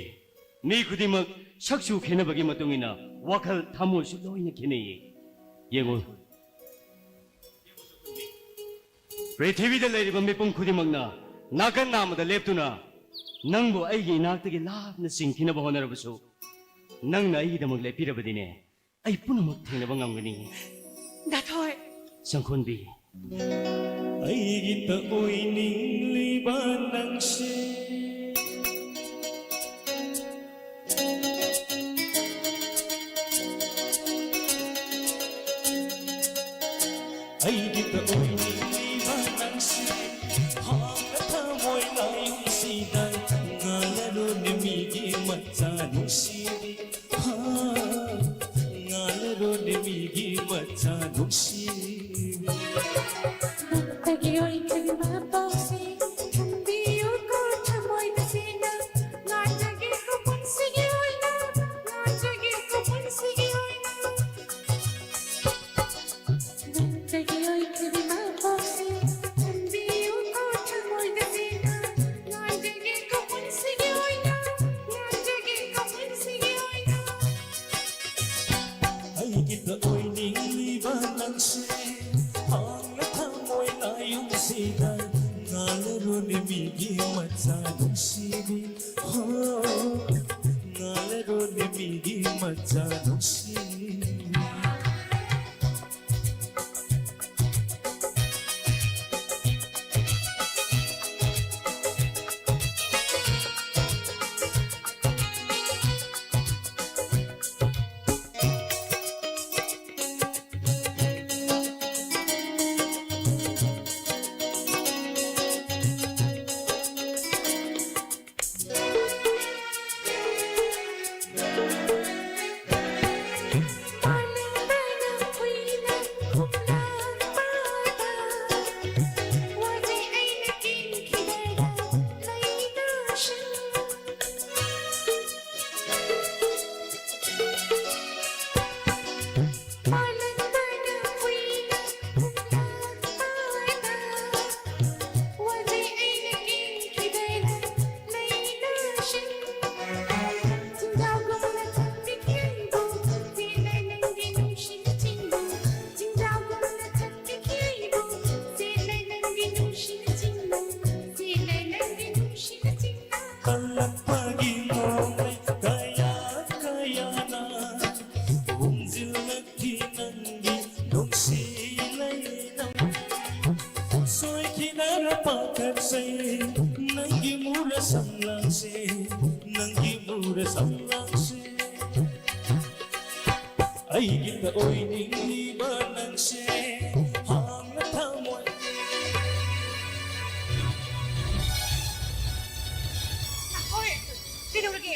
ꯃꯤ ꯈꯨꯗꯤꯡꯃꯛ ꯁꯛꯆꯨ ꯈꯦꯠꯅꯕꯒꯤ ꯃꯇꯨꯡ ꯏꯟꯅ ꯋꯥꯈꯜ ꯊꯃꯣꯏꯁꯨ ꯂꯣꯏꯅ ꯈꯦꯠꯅꯩꯌꯦ꯫ ꯌꯦꯡꯉꯨ, ꯄ꯭ꯔꯤꯊꯤꯕꯤꯗ ꯂꯩꯔꯤꯕ ꯃꯤꯄꯨꯝ ꯈꯨꯗꯤꯡꯃꯛꯅ ꯅꯥꯀꯟ ꯅꯥꯝꯃꯗ ꯂꯦꯞꯇꯨꯅ ꯅꯪꯕꯨ ꯑꯩꯒꯤ ꯏꯅꯥꯛꯇꯒꯤ ꯂꯥꯞꯅ ꯆꯤꯡꯊꯤꯅꯕ ꯍꯣꯠꯅꯔꯕꯁꯨ, ꯅꯪꯅ ꯑꯩꯒꯤꯗꯃꯛ ꯂꯦꯞꯄꯤꯔꯕꯗꯤꯅꯦ, ꯑꯩ ꯄꯨꯝꯅꯃꯛ ꯊꯦꯡꯅꯕ ꯉꯝꯒꯅꯤ꯫ ꯗꯥꯊꯣꯏ꯫ ꯆꯪꯈꯣꯟꯕꯤ꯫ ꯑꯩꯒꯤꯇ ꯑꯣꯏꯅꯤꯡꯂꯤꯕ ꯅꯪꯁꯦ꯫ ꯑꯩꯒꯤꯇ ꯑꯣꯏꯅꯤꯡꯂꯤꯕ ꯅꯪꯁꯦ꯫ ꯍꯥꯡꯅ ꯊꯃꯣꯏ ꯂꯥꯏꯁꯤꯗ ꯉꯥꯜꯂꯔꯣꯅꯦ ꯃꯤꯒꯤ ꯃꯆꯥ ꯅꯨꯡꯁꯤꯕꯤ꯫ ꯍꯥ, ꯉꯥꯜꯂꯔꯣꯅꯦ ꯃꯤꯒꯤ ꯃꯆꯥ ꯅꯨꯡꯁꯤꯕꯤ꯫ ꯅꯪꯇꯒꯤ ꯑꯣꯏꯈꯤꯕ ꯄꯥꯎꯁꯦ ꯊꯝꯕꯤꯌꯨꯀꯣ ꯊꯃꯣꯏꯗ ꯁꯦꯡꯅ꯫ ꯉꯥꯏꯖꯒꯦꯀꯣ ꯄꯨꯟꯁꯤꯒꯤ ꯑꯣꯏꯅ, ꯉꯥꯏꯖꯒꯦꯀꯣ ꯄꯨꯟꯁꯤꯒꯤ ꯑꯣꯏꯅ꯫ ꯅꯪꯇꯒꯤ ꯑꯣꯏꯈꯤꯕ ꯄꯥꯎꯁꯦ ꯊꯝꯕꯤꯌꯨꯀꯣ ꯊꯃꯣꯏꯗ ꯁꯦꯡꯅ꯫ ꯉꯥꯏꯖꯒꯦꯀꯣ ꯄꯨꯟꯁꯤꯒꯤ ꯑꯣꯏꯅ, ꯉꯥꯏꯖꯒꯦꯀꯣ ꯄꯨꯟꯁꯤꯒꯤ ꯑꯣꯏꯅ꯫ ꯑꯩꯒꯤꯇ ꯑꯣꯏꯅꯤꯡꯂꯤꯕ ꯅꯪꯁꯦ꯫ ꯍꯥꯡꯂ ꯊꯃꯣꯏ ꯂꯥꯏꯌꯨꯝꯁꯤꯗ ꯉꯥꯜꯂꯔꯣꯅꯦ ꯃꯤꯒꯤ ꯃꯆꯥ ꯅꯨꯡꯁꯤꯕꯤ꯫ ꯍꯣ, ꯉꯥꯜꯂꯔꯣꯅꯦ ꯃꯤꯒꯤ ꯃꯆꯥ ꯅꯨꯡꯁꯤꯕꯤ꯫ ꯄꯥꯈꯠꯆꯩ ꯅꯪꯒꯤ ꯃꯨꯔ ꯁꯝꯂꯥꯡꯁꯦ, ꯅꯪꯒꯤ ꯃꯨꯔ ꯁꯝꯂꯥꯡꯁꯦ꯫ ꯑꯩꯒꯤꯇ ꯑꯣꯏꯅꯤꯡꯂꯤꯕ ꯅꯪꯁꯦ, ꯍꯥꯡꯅ ꯊꯃꯣꯏ꯫ ꯍꯣꯏ, ꯀꯩꯗꯧꯔꯒꯦ?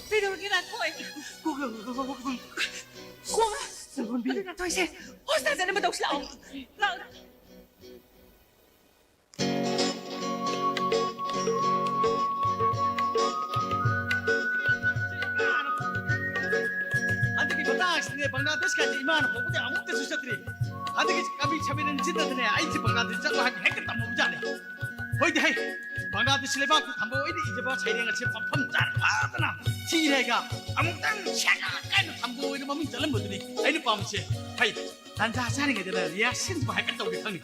ꯀꯩꯗꯧꯔꯒꯦ, ꯔꯥꯊꯣꯏ? ꯀꯣꯛ, ꯀꯣꯛ, ꯀꯣꯛ, ꯀꯣꯛ, ꯀꯣꯛ꯫ ꯀꯣꯛ? ꯀꯣꯛ? ꯑꯗꯨ ꯔꯥꯊꯣꯏꯁꯦ ꯍꯣꯁꯄꯤꯇꯥꯜ ꯆꯠꯅꯕ ꯇꯧꯁꯤ ꯂꯥꯛꯑꯣ꯫ ꯂꯥꯛꯑꯣ꯫ ꯍꯟꯗꯛꯀꯤ ꯃꯇꯥꯡꯁꯤꯗꯤ ꯕꯪꯒ꯭ꯂꯥꯗꯦꯁ ꯀꯥꯏꯁꯦ ꯏꯃꯥꯅ ꯄꯣꯛꯄꯗꯤ ꯑꯃꯨꯛꯇꯁꯨ ꯆꯠꯇ꯭ꯔꯤ꯫ ꯍꯟꯗꯛꯀꯤ ꯀꯕꯤ ꯁꯃꯤꯔꯟꯁꯤꯗꯅꯅꯦ ꯑꯩꯁꯦ ꯕꯪꯒ꯭ꯂꯥꯗꯦꯁ ꯆꯠꯂꯣ ꯍꯥꯏꯅ ꯍꯦꯛꯇ ꯇꯝꯃꯨꯕꯖꯥꯠꯅꯤ꯫ ꯍꯣꯏꯗꯤ ꯍꯩ, ꯕꯪꯒ꯭ꯂꯥꯗꯦꯁ ꯂꯩꯕꯥꯛꯇ ꯊꯝꯕ ꯑꯣꯏꯅ ꯏꯖꯕ ꯁꯩꯔꯦꯡ ꯑꯁꯦ ꯃꯐꯝ ꯆꯥꯅ ꯐꯖꯅ ꯊꯤꯔꯒ ꯑꯃꯨꯛꯇꯪ ꯁꯦꯡꯅ ꯀꯥꯏꯅ ꯊꯝꯕ ꯑꯣꯏꯅ ꯃꯃꯤꯡ ꯆꯠꯂꯝꯕꯗꯨꯅꯤ ꯑꯩꯅ ꯄꯥꯝꯕꯁꯦ꯫ ꯍꯩ, ꯇꯥꯟꯖꯥ ꯆꯥꯔꯤꯉꯩꯗꯅ ꯔꯤꯍꯥꯔꯁꯦꯜꯕꯨ ꯍꯥꯏꯐꯦꯠ ꯇꯧꯒꯦ ꯈꯪꯉꯤ꯫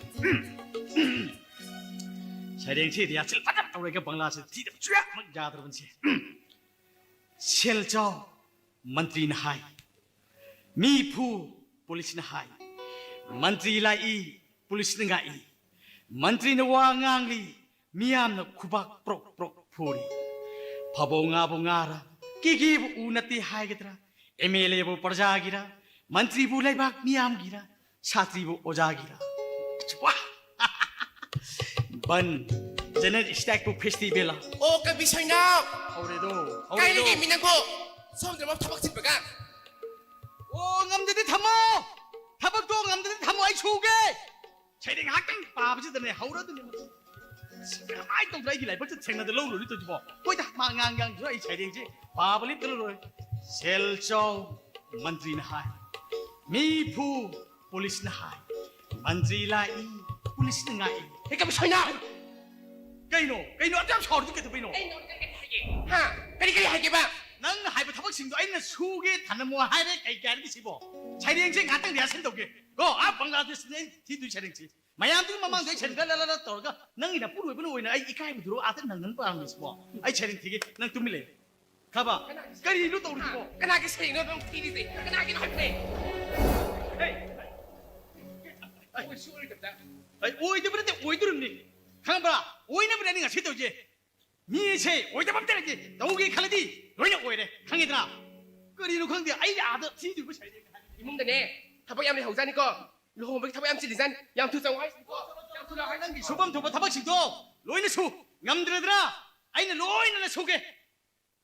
ꯁꯩꯔꯦꯡꯁꯤ ꯔꯤꯍꯥꯔꯁꯦꯜ ꯐꯖꯅ ꯇꯧꯔꯒ ꯕꯪꯒ꯭ꯂꯥꯁꯤ ꯊꯤꯗꯕ ꯁꯨꯌꯥꯃꯛ ꯌꯥꯗ꯭ꯔꯕꯅꯤ꯫ ꯁꯦꯜ ꯆꯥꯎ, ꯃꯟꯇ꯭ꯔꯤꯅ ꯍꯥꯏ꯫ ꯃꯤ ꯐꯨ, ꯄꯨꯂꯤꯁꯅ ꯍꯥꯏ꯫ ꯃꯟꯇ꯭ꯔꯤ ꯂꯥꯛꯏ, ꯄꯨꯂꯤꯁꯅ ꯉꯥꯛꯏ꯫ ꯃꯟꯇ꯭ꯔꯤꯅ ꯋꯥ ꯉꯥꯡꯂꯤ, ꯃꯤꯌꯥꯝꯅ ꯈꯨꯕꯥꯛ ꯄ꯭ꯔꯣꯛ ꯄ꯭ꯔꯣꯛ ꯐꯨꯔꯤ꯫ ꯐꯕꯧ ꯉꯥꯕꯨ ꯉꯥꯔ, ꯀꯤꯒꯦꯕꯨ ꯎ ꯅꯠꯇꯦ ꯍꯥꯏꯒꯗ꯭ꯔꯥ? M L ꯑꯦꯕꯨ ꯄ꯭ꯔꯖꯥꯒꯤꯔ? ꯃꯟꯇ꯭ꯔꯤꯕꯨ ꯂꯩꯕꯥꯛ ꯃꯤꯌꯥꯝꯒꯤꯔ? ꯁꯥꯇ꯭ꯔꯤꯕꯨ ꯑꯣꯖꯥꯒꯤꯔ? ꯋꯥ! ꯕꯟ, ꯖꯦꯅꯔꯦꯜ ꯁ꯭ꯇ꯭ꯔꯥꯏꯛꯄꯨ ꯐꯦꯁꯇꯤꯚꯦꯜꯂ? ꯑꯣ, ꯀꯕꯤ ꯁꯣꯏꯅꯥꯎ! ꯍꯧꯔꯦꯗꯣ, ꯀꯥꯏ ꯍꯧꯔꯦꯗꯣ꯫ ꯂꯩꯒꯦ ꯃꯤ ꯅꯪꯕꯣ? ꯁꯣꯝꯗ ꯃꯥ ꯊꯕꯛ ꯆꯤꯟꯕꯒ꯫ ꯑꯣ, ꯉꯝꯗꯗꯤ ꯊꯝꯃꯣ! ꯊꯕꯛꯇꯣ ꯉꯝꯗꯗꯤ ꯊꯝꯃꯣ, ꯑꯩ ꯁꯨꯒꯦ! ꯁꯩꯔꯦꯡ ꯉꯥꯏꯍꯥꯛꯇꯪ ꯄꯥꯕꯁꯤꯗꯅꯦ ꯍꯧꯔꯗꯣꯏꯅꯦ꯫ ꯑꯁ, ꯀꯃꯥꯏꯅ ꯇꯧꯗꯅ ꯑꯩꯒꯤ ꯂꯥꯏꯕꯛꯁꯦ ꯊꯦꯡꯅꯗ ꯂꯧꯔꯨꯔꯤ ꯇꯧꯔꯤꯁꯤꯕꯣ? ꯍꯣꯏꯗ, ꯃꯥ ꯉꯥꯡ ꯉꯥꯡꯁꯨ ꯑꯩ ꯁꯩꯔꯦꯡꯁꯦ ꯄꯥꯕ ꯂꯦꯞꯇꯅ ꯂꯣꯏꯔꯦ꯫ ꯁꯦꯜ ꯆꯥꯎ, ꯃꯟꯇ꯭ꯔꯤꯅ ꯍꯥꯏ꯫ ꯃꯤ ꯐꯨ, ꯄꯨꯂꯤꯁꯅ ꯍꯥꯏ꯫ ꯃꯟꯇ꯭ꯔꯤ ꯂꯥꯛꯏ, ꯄꯨꯂꯤꯁꯅ ꯉꯥꯛꯏ꯫ ꯍꯦ, ꯀꯕꯤ ꯁꯣꯏꯅꯥ! ꯀꯩꯅꯣ? ꯀꯩꯅꯣ ꯑꯗꯨ ꯌꯥꯝ ꯁꯥꯎꯔꯤꯗꯨ ꯀꯩꯗꯧꯕꯩꯅꯣ? ꯀꯩꯅꯣ? ꯀꯔꯤ ꯀꯔꯤ ꯍꯥꯏꯒꯦ? ꯍꯥ? ꯀꯔꯤ ꯀꯔꯤ ꯍꯥꯏꯒꯦꯕ? ꯅꯪꯅ ꯍꯥꯏꯕ ꯊꯕꯛꯁꯤꯡꯗꯣ ꯑꯩꯅ ꯁꯨꯒꯦ ꯊꯅꯝꯃꯣ ꯍꯥꯏꯔꯦ, ꯀꯩ ꯀꯥꯏꯔꯒꯦ ꯁꯤꯕꯣ? ꯁꯩꯔꯦꯡꯁꯦ ꯉꯥꯛꯇꯪ ꯔꯤꯍꯥꯔꯁꯦꯜ ꯇꯧꯒꯦ꯫ ꯀꯣ, ꯑꯥ ꯕꯪꯒ꯭ꯂꯥꯗꯦꯁꯅꯦ ꯑꯩꯅ ꯊꯤꯗꯣꯏ ꯁꯩꯔꯦꯡꯁꯦ꯫ ꯃꯌꯥꯝꯗꯨꯒꯤ ꯃꯃꯥꯡꯗ ꯑꯩ ꯁꯩꯔꯦꯡ ꯂ ꯂ ꯂ ꯇꯧꯔꯒ ꯅꯪꯒꯤ ꯅꯄꯨꯔꯣꯏꯕꯅ ꯑꯣꯏꯅ ꯑꯩ ꯏꯀꯥꯏꯕꯗꯨꯔꯣ ꯑꯥꯗ ꯅꯪꯅꯅ ꯄꯥꯝꯃꯤꯁꯤꯕꯣ? ꯑꯩ ꯁꯩꯔꯦꯡ ꯊꯤꯒꯦ, ꯅꯪ ꯇꯨꯃꯤꯟ ꯂꯩ꯫ ꯈꯕ? ꯀꯅꯥꯒꯤ ꯀꯔꯤꯅꯣ ꯇꯧꯔꯤꯁꯤꯕꯣ? ꯀꯅꯥꯒꯤ ꯁꯩꯔꯦꯡꯅꯣ ꯅꯪ ꯊꯤꯔꯤꯁꯦ? ꯀꯅꯥꯒꯤꯅꯣ ꯍꯥꯏꯕꯅꯦ? ꯍꯦ! ꯑꯩ ꯑꯣꯏꯁꯨ ꯑꯣꯏꯔꯣꯏꯗꯕꯗ꯫ ꯑꯩ ꯑꯣꯏꯗꯕ ꯅꯠꯇꯦ, ꯑꯣꯏꯗꯣꯔꯤꯕꯅꯤ꯫ ꯈꯪꯕ꯭ꯔꯥ? ꯑꯣꯏꯅꯕꯅꯦ ꯑꯩꯅ ꯉꯁꯤ ꯇꯧꯔꯤꯁꯦ꯫ ꯃꯤꯁꯦ ꯑꯣꯏꯗꯕ ꯑꯝꯇ ꯂꯩꯇꯦ꯫ ꯇꯧꯒꯦ ꯈꯜꯂꯗꯤ ꯂꯣꯏꯅ ꯑꯣꯏꯔꯦ꯫ ꯈꯪꯉꯦꯗꯅ? ꯀꯔꯤꯅꯣ ꯈꯪꯗꯦ, ꯑꯩ ꯑꯥꯗ ꯊꯤꯗꯣꯏꯕ ꯁꯥꯏꯗꯦ꯫ ꯏꯃꯨꯡꯗꯅꯦ ꯊꯕꯛ ꯌꯥꯝ ꯂꯩꯍꯧꯖꯥꯠꯅꯤꯀꯣ꯫ ꯂꯨꯍꯣꯡꯕꯒꯤ ꯊꯕꯛ ꯌꯥꯝ ꯆꯤꯜꯂꯤꯖꯥꯠꯅꯤ꯫ ꯌꯥꯝ ꯊꯨ ꯆꯪꯉꯨ ꯍꯥꯏꯁꯤꯅꯤꯀꯣ꯫ ꯌꯥꯝ ꯊꯨ ꯂꯥꯛꯑꯣ ꯍꯥꯏꯁꯤꯅꯤ꯫ ꯅꯪꯒꯤ ꯁꯨꯐꯝ ꯊꯣꯛꯄ ꯊꯕꯛꯁꯤꯡꯗꯣ ꯂꯣꯏꯅ ꯁꯨ꯫ ꯉꯝꯗ꯭ꯔꯗ꯭ꯔꯥ? ꯑꯩꯅ ꯂꯣꯏꯅ ꯁꯨꯒꯦ꯫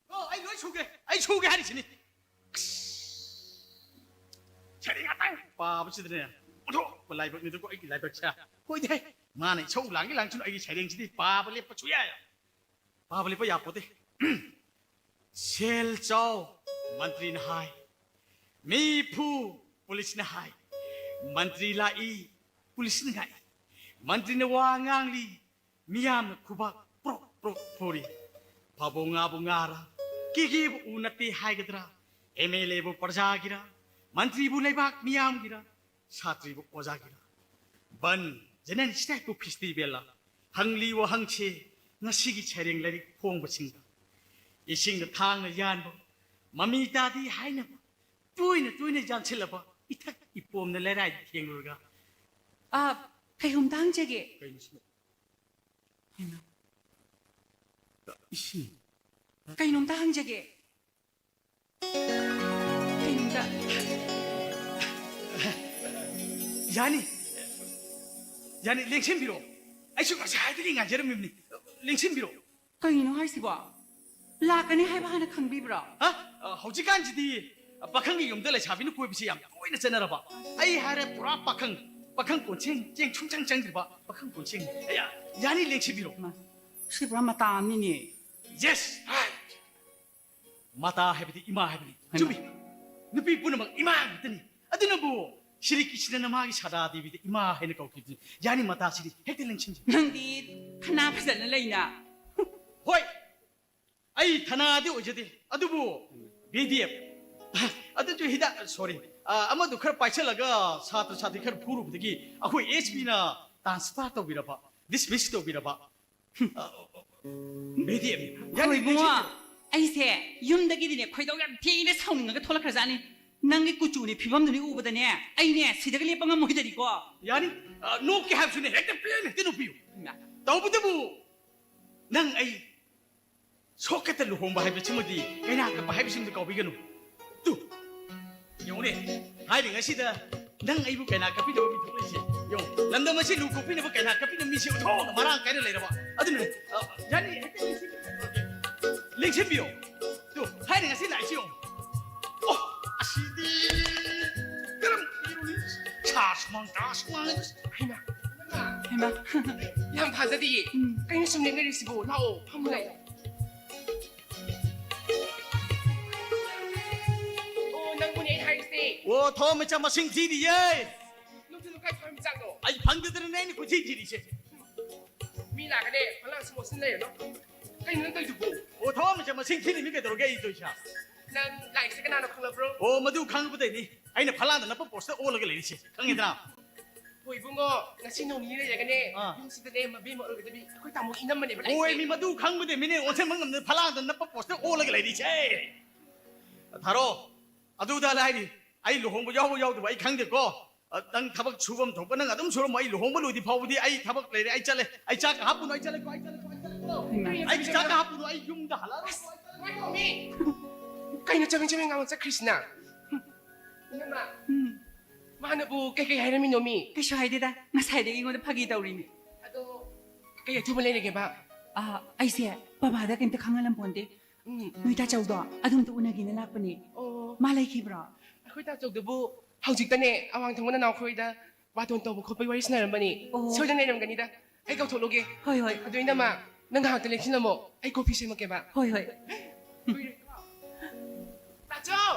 ꯑꯣ, ꯑꯩ ꯂꯣꯏ ꯁꯨꯒꯦ꯫ ꯑꯩ ꯁꯨꯒꯦ ꯍꯥꯏꯔꯤꯁꯤꯅꯤ꯫ ꯑꯁ, ꯁꯩꯔꯦꯡ ꯉꯥꯛꯇꯪ ꯄꯥꯕꯁꯤꯗꯅꯦ, ꯑꯣꯟꯊꯣꯛꯄ ꯂꯥꯏꯕꯛꯅꯤꯗꯀꯣ ꯑꯩꯒꯤ ꯂꯥꯏꯕꯛꯁꯦ꯫ ꯍꯣꯏꯗꯦ, ꯃꯥꯅ ꯏꯁꯧ ꯂꯥꯡꯒꯦ ꯂꯥꯡꯁꯅꯨ, ꯑꯩꯒꯤ ꯁꯩꯔꯦꯡꯁꯤꯗꯤ ꯄꯥꯕ ꯂꯦꯞꯄ ꯁꯨꯌꯥ ꯌꯥꯏ꯫ ꯄꯥꯕ ꯂꯦꯞꯄ ꯌꯥꯄꯣꯠꯇꯦ꯫ ꯁꯦꯜ ꯆꯥꯎ, ꯃꯟꯇ꯭ꯔꯤꯅ ꯍꯥꯏ꯫ ꯃꯤ ꯐꯨ, ꯄꯨꯂꯤꯁꯅ ꯍꯥꯏ꯫ ꯃꯟꯇ꯭ꯔꯤ ꯂꯥꯛꯏ, ꯄꯨꯂꯤꯁꯅ ꯉꯥꯛꯏ꯫ ꯃꯟꯇ꯭ꯔꯤꯅ ꯋꯥ ꯉꯥꯡꯂꯤ, ꯃꯤꯌꯥꯝꯅ ꯈꯨꯕꯥꯛ ꯄ꯭ꯔꯣꯛ ꯄ꯭ꯔꯣꯛ ꯐꯨꯔꯤ꯫ ꯐꯥꯕꯧ ꯉꯥꯕꯨ ꯉꯥꯔꯥ, ꯀꯦꯒꯦꯕꯨ ꯎ ꯅꯠꯇꯦ ꯍꯥꯏꯒꯗ꯭ꯔꯥ? M L ꯑꯦꯕꯨ ꯄ꯭ꯔꯖꯥꯒꯤꯔꯥ? ꯃꯟꯇ꯭ꯔꯤꯕꯨ ꯂꯩꯕꯥꯛ ꯃꯤꯌꯥꯝꯒꯤꯔꯥ? ꯁꯥꯇ꯭ꯔꯤꯕꯨ ꯑꯣꯖꯥꯒꯤꯔꯥ? ꯕꯟ, ꯖꯦꯅꯦꯔꯦꯜ ꯁ꯭ꯇ꯭ꯔꯥꯏꯛꯄꯨ ꯐꯦꯁꯇꯤꯚꯦꯜꯂ? ꯍꯪꯂꯤ ꯋꯥꯍꯪꯁꯦ ꯉꯁꯤꯒꯤ ꯁꯩꯔꯦꯡ ꯂꯥꯏꯔꯤꯛ ꯐꯣꯡꯕꯁꯤꯡꯗ꯫ ꯏꯁꯤꯡꯗ ꯊꯥꯡꯅ ꯌꯥꯟꯕ, ꯃꯃꯤ ꯇꯥꯗꯦ ꯍꯥꯏꯅꯕ, ꯇꯣꯏꯅ ꯇꯣꯏꯅ ꯌꯥꯟꯁꯤꯜꯂꯕ ꯏꯊꯛ ꯏꯄꯣꯝꯅ ꯂꯩꯔꯥꯏꯗ ꯊꯦꯡꯂꯨꯔꯒ꯫ ꯑ, ꯀꯩꯅꯣꯝꯇ ꯍꯪꯖꯒꯦ꯫ ꯀꯩꯅꯣ ꯁꯤꯕꯣ? ꯍꯩꯃꯥ꯫ ꯏꯁꯤꯡ꯫ ꯀꯩꯅꯣꯝꯇ ꯍꯪꯖꯒꯦ꯫ ꯀꯩꯅꯣꯝꯇ꯫ ꯌꯥꯅꯤ꯫ ꯌꯥꯅꯤ, ꯂꯦꯡꯁꯤꯟꯕꯤꯔꯣ꯫ ꯑꯩꯁꯨ ꯉꯁꯥꯏꯗꯒꯤ ꯉꯥꯏꯖꯔꯝꯃꯤꯕꯅꯤ꯫ ꯂꯦꯡꯁꯤꯟꯕꯤꯔꯣ꯫ ꯀꯩꯅꯣ ꯍꯥꯏꯁꯤꯕꯣ? ꯂꯥꯛꯀꯅꯤ ꯍꯥꯏꯕ ꯍꯥꯟꯅ ꯈꯪꯕꯤꯕ꯭ꯔꯣ? ꯍꯥ? ꯑ, ꯍꯧꯖꯤꯛꯀꯥꯟꯁꯤꯗꯤ ꯄꯥꯈꯪꯒꯤ ꯌꯨꯝꯗ ꯂꯩꯁꯥꯕꯤꯅ ꯀꯣꯏꯕꯁꯤ ꯌꯥꯝ ꯇꯣꯏꯅ ꯆꯠꯅꯔꯕ꯫ ꯑꯩ ꯍꯥꯏꯔꯦ ꯄꯨꯔꯥ ꯄꯥꯈꯪ, ꯄꯥꯈꯪ ꯀꯣꯟꯁꯦꯡ ꯆꯦꯡ ꯁꯨꯡꯆꯪ ꯆꯪꯗ꯭ꯔꯤꯕ ꯄꯥꯈꯪ ꯀꯣꯟꯁꯦꯡ꯫ ꯑꯌꯥ, ꯌꯥꯅꯤ, ꯂꯦꯡꯁꯤꯟꯕꯤꯔꯣ꯫ ꯃꯥ, ꯁꯤ ꯄꯨꯔꯥ ꯃꯇꯥ ꯑꯃꯅꯤꯅꯦ꯫ Yes, right. ꯃꯥꯇꯥ ꯍꯥꯏꯕꯗꯤ ꯏꯃꯥ ꯍꯥꯏꯕꯅꯤ꯫ ꯍꯩꯃꯥ꯫ ꯆꯨꯝꯃꯤ꯫ ꯅꯨꯄꯤ ꯄꯨꯝꯅꯃꯛ ꯏꯃꯥ ꯉꯥꯛꯇꯅꯤ꯫ ꯑꯗꯨꯅꯕꯨ ꯁ꯭ꯔꯤ ꯀ꯭ꯔꯤꯁꯅꯅ ꯃꯥꯒꯤ ꯁꯥꯗꯥ ꯗꯦꯕꯤꯗ ꯏꯃꯥ ꯍꯥꯏꯅ ꯀꯧꯈꯤꯕꯗꯨꯅꯤ꯫ ꯌꯥꯅꯤ, ꯃꯥꯇꯥꯁꯤꯗꯤ ꯍꯦꯛꯇ ꯂꯦꯡꯁꯤꯟꯁꯤ꯫ ꯅꯪꯗꯤ ꯊꯅꯥ ꯐꯖꯅ ꯂꯩꯅ꯫ ꯍꯣꯏ, ꯑꯩ ꯊꯅꯥꯗꯤ ꯑꯣꯏꯖꯗꯦ, ꯑꯗꯨꯕꯨ ꯕꯤ ꯗꯤ ꯑꯦꯐ, ꯑꯗꯨꯁꯨ ꯍꯤꯗꯥꯛ, sorry, ꯑ, ꯑꯃꯗꯨ ꯈꯔ ꯄꯥꯏꯁꯜꯂꯒ ꯁꯥꯇ꯭ꯔ ꯁꯥꯇ꯭ꯔꯤ ꯈꯔ ꯐꯨꯔꯨꯕꯗꯒꯤ ꯑꯩꯈꯣꯏ ꯑꯦꯁ ꯄꯤꯅ transfer ꯇꯧꯕꯤꯔꯕ, dismiss ꯇꯧꯕꯤꯔꯕ꯫ ꯃꯦꯗꯤ, ꯌꯥꯅꯤ, ꯍꯣꯏ, ꯏꯕꯨꯡꯉꯣ, ꯂꯦꯡꯁꯤꯟꯕꯤꯔꯣ꯫ ꯑꯩꯁꯦ ꯌꯨꯝꯗꯒꯤꯗꯤꯅꯦ ꯈꯣꯏꯗꯧ ꯌꯥꯝ ꯊꯤꯅ ꯁꯥꯎꯅꯤꯡꯉꯒ ꯊꯣꯛꯂꯛꯈ꯭ꯔꯖꯥꯠꯅꯤ꯫ ꯅꯪꯒꯤ ꯀꯨꯆꯨꯅꯤ ꯐꯤꯕꯝꯗꯨꯅꯤ ꯎꯕꯗꯅꯦ ꯑꯩꯅꯦ ꯁꯤꯗꯒ ꯂꯦꯞꯄ ꯉꯝꯃꯣꯏꯗꯔꯤꯀꯣ꯫ ꯌꯥꯅꯤ, ꯑ, ꯅꯣꯛꯀꯦ ꯍꯥꯏꯕꯁꯨꯅꯦ ꯍꯦꯛꯇ ꯄ꯭ꯂꯦꯟ ꯍꯦꯛꯇ ꯅꯣꯛꯄꯤꯌꯨ꯫ ꯏꯃꯥ, ꯇꯧꯕꯇꯕꯨ ꯅꯪ ꯑꯩ ꯁꯣꯛꯀꯠꯇ ꯂꯨꯍꯣꯡꯕ ꯍꯥꯏꯕꯁꯤꯃꯗꯤ ꯀꯩꯅꯥ ꯀꯞꯄ ꯍꯥꯏꯕꯁꯤꯃꯗꯤ ꯀꯥꯎꯕꯤꯒꯅꯨ꯫ ꯇꯨ, ꯌꯦꯡꯉꯨꯅꯦ, ꯍꯥꯏꯔꯤꯉꯩ ꯑꯁꯤꯗ ꯅꯪ ꯑꯩꯕꯨ ꯀꯩꯅꯥ ꯀꯞꯄꯤꯅꯕ ꯃꯤ ꯊꯣꯛꯂꯛꯏꯁꯦ ꯌꯦꯡꯉꯨ꯫ ꯂꯝꯗꯝ ꯑꯁꯤ ꯂꯨ ꯀꯣꯛꯄꯤꯅꯕ ꯀꯩꯅꯥ ꯀꯞꯄꯤꯅꯕ ꯃꯤꯁꯦ ꯑꯣꯟꯊꯣꯛꯅ ꯃꯔꯥꯡ ꯀꯥꯏꯅ ꯂꯩꯔꯕ꯫ ꯑꯗꯨꯅꯅꯦ, ꯑ, ꯌꯥꯅꯤ, ꯍꯦꯛꯇ ꯂꯦꯡꯁꯤꯟꯕꯤꯌꯨ꯫ ꯂꯦꯡꯁꯤꯟꯕꯤꯌꯨ꯫ ꯇꯨ, ꯍꯥꯏꯔꯤꯉꯩ ꯑꯁꯤ ꯂꯥꯛꯏꯁꯤ ꯌꯦꯡꯉꯨ꯫ ꯑꯣ, ꯑꯁꯤꯗꯤ ꯀꯔꯝ ꯏꯔꯨꯅꯤ? ꯁꯥ ꯁꯨꯃꯥꯡ, ꯇꯥ ꯁꯨꯃꯥꯡ꯫ ꯍꯩꯃꯥ, ꯍꯩꯃꯥ, ꯌꯥꯝ ꯊꯥꯖꯗꯤꯌꯦ꯫ ꯎꯝ꯫ ꯀꯩꯅꯣ ꯁꯨꯝ ꯂꯦꯞꯅꯔꯤꯁꯤꯕꯣ? ꯂꯥꯛꯑꯣ, ꯐꯝꯃꯨ ꯂꯥꯛꯑꯣ꯫ ꯑꯣ, ꯅꯪꯕꯨꯅꯦ ꯑꯩ ꯍꯥꯏꯔꯤꯁꯦ꯫ ꯑꯣ, ꯊꯋꯥꯟꯃꯤꯆꯥꯛ ꯃꯁꯤꯡ ꯊꯤꯔꯤꯌꯦ꯫ ꯅꯪꯁꯨ ꯀꯥꯏ ꯊꯋꯥꯟꯃꯤꯆꯥꯛꯅꯣ? ꯑꯩ ꯐꯪꯗꯗꯅꯅꯦ ꯑꯩꯅ ꯀꯣꯏꯊꯤ ꯊꯤꯔꯤꯁꯦ꯫ ꯃꯤ ꯂꯥꯛꯀꯅꯤ, ꯐꯂꯥꯡ ꯁꯨꯝ ꯑꯣꯠꯁꯤꯟ ꯂꯩꯔꯅꯨ꯫ ꯀꯩꯅꯣ ꯅꯪ ꯇꯧꯔꯤꯗꯨꯕꯣ? ꯑꯣ, ꯊꯋꯥꯟꯃꯤꯆꯥꯛ ꯃꯁꯤꯡ ꯊꯤꯔꯤꯃꯤ, ꯀꯩꯗꯧꯔꯒꯦ ꯑꯩ ꯇꯧꯔꯤꯁꯦ? ꯅꯪ ꯂꯥꯛꯏꯁꯦ ꯀꯅꯥꯅꯣ ꯈꯪꯂꯕ꯭ꯔꯣ? ꯑꯣ, ꯃꯗꯨ ꯈꯪꯕꯗꯩꯅꯤ ꯑꯩꯅ ꯐꯂꯥꯡꯗ ꯅꯞꯄ ꯄꯣꯁꯇ ꯑꯣꯜꯂꯒ ꯂꯩꯔꯤꯁꯦ, ꯈꯪꯉꯦꯗꯅ? ꯍꯣꯏ ꯏꯕꯨꯡꯉꯣ, ꯉꯁꯤ ꯅꯣꯡ ꯅꯤꯅꯤ ꯂꯩꯔꯒꯅꯦ, ꯑꯥ꯫ ꯌꯨꯝꯁꯤꯗꯅꯦ ꯃꯕꯦꯝꯃ ꯑꯣꯏꯒꯗꯕꯤ ꯑꯩꯈꯣꯏ ꯇꯥꯃꯣ ꯏꯅꯝꯃꯅꯦꯕ ꯂꯥꯛꯏꯁꯦ꯫ ꯍꯣꯏ, ꯃꯤ ꯃꯗꯨ ꯈꯪꯕꯗꯩ ꯃꯤꯅꯦ ꯑꯣꯟꯁꯤꯟꯕ ꯉꯝꯗꯅ ꯐꯂꯥꯡꯗ ꯅꯞꯄ ꯄꯣꯁꯇ ꯑꯣꯜꯂꯒ ꯂꯩꯔꯤꯁꯦ꯫ ꯊꯥꯔꯣ, ꯑꯗꯨꯗ ꯂꯥꯏꯔꯤ, ꯑꯩ ꯂꯨꯍꯣꯡꯕ ꯌꯥꯎꯕ ꯌꯥꯎꯗꯕ ꯑꯩ ꯈꯪꯗꯦꯀꯣ꯫ ꯑ, ꯅꯪ ꯊꯕꯛ ꯁꯨꯐꯝ ꯊꯣꯛꯄ ꯅꯪ ꯑꯗꯨꯝ ꯁꯨꯔꯝꯃꯣ, ꯑꯩ ꯂꯨꯍꯣꯡꯕ ꯂꯣꯏꯗ꯭ꯔꯤ ꯐꯥꯎꯕꯗꯤ ꯑꯩ ꯊꯕꯛ ꯂꯩꯔꯦ, ꯑꯩ ꯆꯠꯂꯦ, ꯑꯩ ꯆꯥꯛꯀ ꯍꯥꯞꯄꯨꯅꯣ, ꯑꯩ ꯆꯠꯂꯦꯀꯣ, ꯑꯩ ꯆꯠꯂꯦꯀꯣ, ꯑꯩ ꯆꯠꯂꯦꯀꯣ꯫ ꯍꯩꯃꯥ꯫ ꯑꯩꯒꯤ ꯆꯥꯛꯀ ꯍꯥꯞꯄꯨꯅꯣ, ꯑꯩ ꯌꯨꯝꯗ ꯍꯜꯂꯛꯑꯔꯣꯏꯀꯣ, ꯑꯩ ꯆꯠꯂꯦꯀꯣ꯫ ꯉꯥꯏꯈꯣ ꯃꯤ꯫ ꯀꯩꯅꯣ ꯆꯕꯦꯡ ꯆꯕꯦꯡ ꯉꯥꯡꯉ ꯆꯠꯈ꯭ꯔꯤꯁꯤꯅ? ꯏꯅꯝꯃ, ꯎꯝ꯫ ꯃꯥꯅꯕꯨ ꯀꯩꯀꯩ ꯍꯥꯏꯔꯝꯃꯤꯅꯣ ꯃꯤ? ꯀꯩꯁꯨ ꯍꯥꯏꯗꯦꯗ, ꯉꯁꯥꯏꯗꯒꯤ ꯑꯩꯉꯣꯟꯗ ꯐꯥꯒꯤ ꯇꯧꯔꯤꯅꯤ꯫ ꯑꯗꯣ ꯀꯩ ꯑꯊꯨꯕ ꯂꯩꯔꯒꯦꯕ? ꯑ, ꯑꯩꯁꯦ ꯕꯕꯥꯗ ꯀꯩꯝꯇ ꯈꯪꯍꯜꯂꯝꯄꯣꯟꯇꯦ꯫ ꯎꯝ꯫ ꯅꯣꯏ ꯇꯥꯆꯧꯗꯣ ꯑꯗꯨꯝꯇ ꯎꯅꯒꯦꯅ ꯂꯥꯛꯄꯅꯦ꯫ ꯑꯣ꯫ ꯃꯥ ꯂꯩꯈꯤꯕ꯭ꯔꯣ? ꯑꯩꯈꯣꯏ ꯇꯥꯆꯧꯗꯨꯕꯨ ꯍꯧꯖꯤꯛꯇꯅꯦ ꯑꯋꯥꯡ ꯊꯪꯕ ꯅꯅꯥꯎꯈꯣꯏꯗ ꯕꯥꯇꯣꯟ ꯇꯧꯕ ꯈꯣꯠꯄꯒꯤ ꯋꯥꯔꯤ ꯁꯥꯟꯅꯔꯝꯕꯅꯤ꯫ ꯑꯣ꯫ ꯁꯣꯏꯗꯅ ꯂꯩꯔꯝꯒꯅꯤꯗ꯫ ꯑꯩ ꯀꯧꯊꯣꯛꯂꯨꯒꯦ꯫ ꯍꯣꯏ, ꯍꯣꯏ꯫ ꯑꯗꯨ ꯏꯅꯝꯃ, ꯅꯪ ꯉꯥꯏꯍꯥꯛꯇ ꯂꯦꯡꯁꯤꯜꯂꯝꯃꯣ꯫ ꯑꯩ ꯀꯣꯐꯤ ꯁꯦꯝꯃꯛꯀꯦꯕ꯫ ꯍꯣꯏ, ꯍꯣꯏ꯫ ꯀꯨꯏꯔꯣꯏꯀꯣ꯫ ꯇꯥꯆꯧ!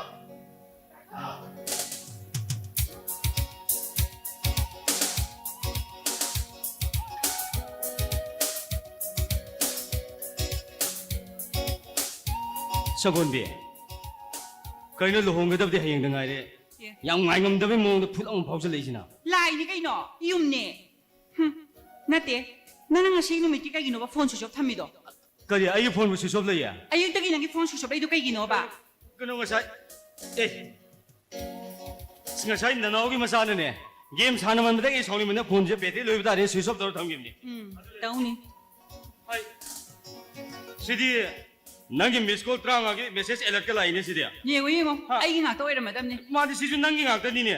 ꯁꯒꯣꯜꯕꯤ, ꯀꯩꯅꯣ ꯂꯨꯍꯣꯡꯒꯗꯕꯗꯤ ꯍꯌꯦꯡꯗ ꯉꯥꯏꯔꯦ? ꯑꯦ꯫ ꯌꯥꯝ ꯉꯥꯏꯉꯝꯗꯕꯩ ꯃꯑꯣꯡꯗ ꯐꯨꯠ ꯑꯃ ꯐꯥꯎꯖꯜꯂꯛꯏꯁꯤꯅ꯫ ꯂꯥꯏꯅꯤ ꯀꯩꯅꯣ, ꯌꯨꯝꯅꯦ꯫ ꯍꯨꯝ, ꯅꯠꯇꯦ, ꯅꯪꯅ ꯉꯁꯤ ꯅꯨꯃꯤꯠꯀꯤ ꯀꯩꯒꯤꯅꯣꯕ ꯐꯣꯟ ꯁ꯭ꯋꯤꯆ ꯑꯣꯐ ꯊꯝꯃꯤꯗꯣ? ꯀꯔꯤ, ꯑꯩꯒꯤ ꯐꯣꯟꯕꯨ ꯁ꯭ꯋꯤꯆ ꯑꯣꯐ ꯂꯩꯌꯦ? ꯑꯌꯨꯛꯇꯒꯤ ꯅꯪꯒꯤ ꯐꯣꯟ ꯁ꯭ꯋꯤꯆ ꯑꯣꯐ ꯂꯩꯗꯣ ꯀꯩꯒꯤꯅꯣꯕ? ꯀꯩꯅꯣ ꯉꯁꯥꯏ, ꯑꯦ, ꯉꯁꯥꯏ ꯅꯅꯥꯎꯒꯤ ꯃꯆꯥꯅꯅꯦ, ꯒꯦꯝ ꯁꯥꯟꯅꯃꯟꯕꯗꯒꯤ ꯁꯥꯎꯅꯤꯡꯕꯅ ꯐꯣꯟꯁꯦ ꯕꯦꯇ꯭ꯔꯤ ꯂꯣꯏꯕ ꯇꯥꯔꯦ, ꯁ꯭ꯋꯤꯆ ꯑꯣꯐ ꯇꯧꯔ ꯊꯝꯈꯤꯕꯅꯤ꯫ ꯎꯝ, ꯇꯧꯅꯤ꯫ ꯍꯥꯏ, ꯁꯤꯗꯤ ꯅꯪꯒꯤ ꯃꯤꯁ ꯀꯣꯜ ꯇꯔꯥꯃꯉꯥꯒꯤ ꯃꯦꯁꯦꯖ ꯑꯦꯂꯔꯠꯀ ꯂꯥꯛꯏꯅꯦ ꯁꯤꯗꯤ꯫ ꯌꯦꯡꯉꯣ, ꯌꯦꯡꯉꯣ, ꯍꯥ? ꯑꯩꯒꯤ ꯉꯥꯛꯇ ꯑꯣꯏꯔꯝꯃꯗꯕꯅꯤ꯫ ꯃꯥꯗꯤ ꯁꯤꯁꯨ ꯅꯪꯒꯤ ꯉꯥꯛꯇꯅꯤꯅꯦ꯫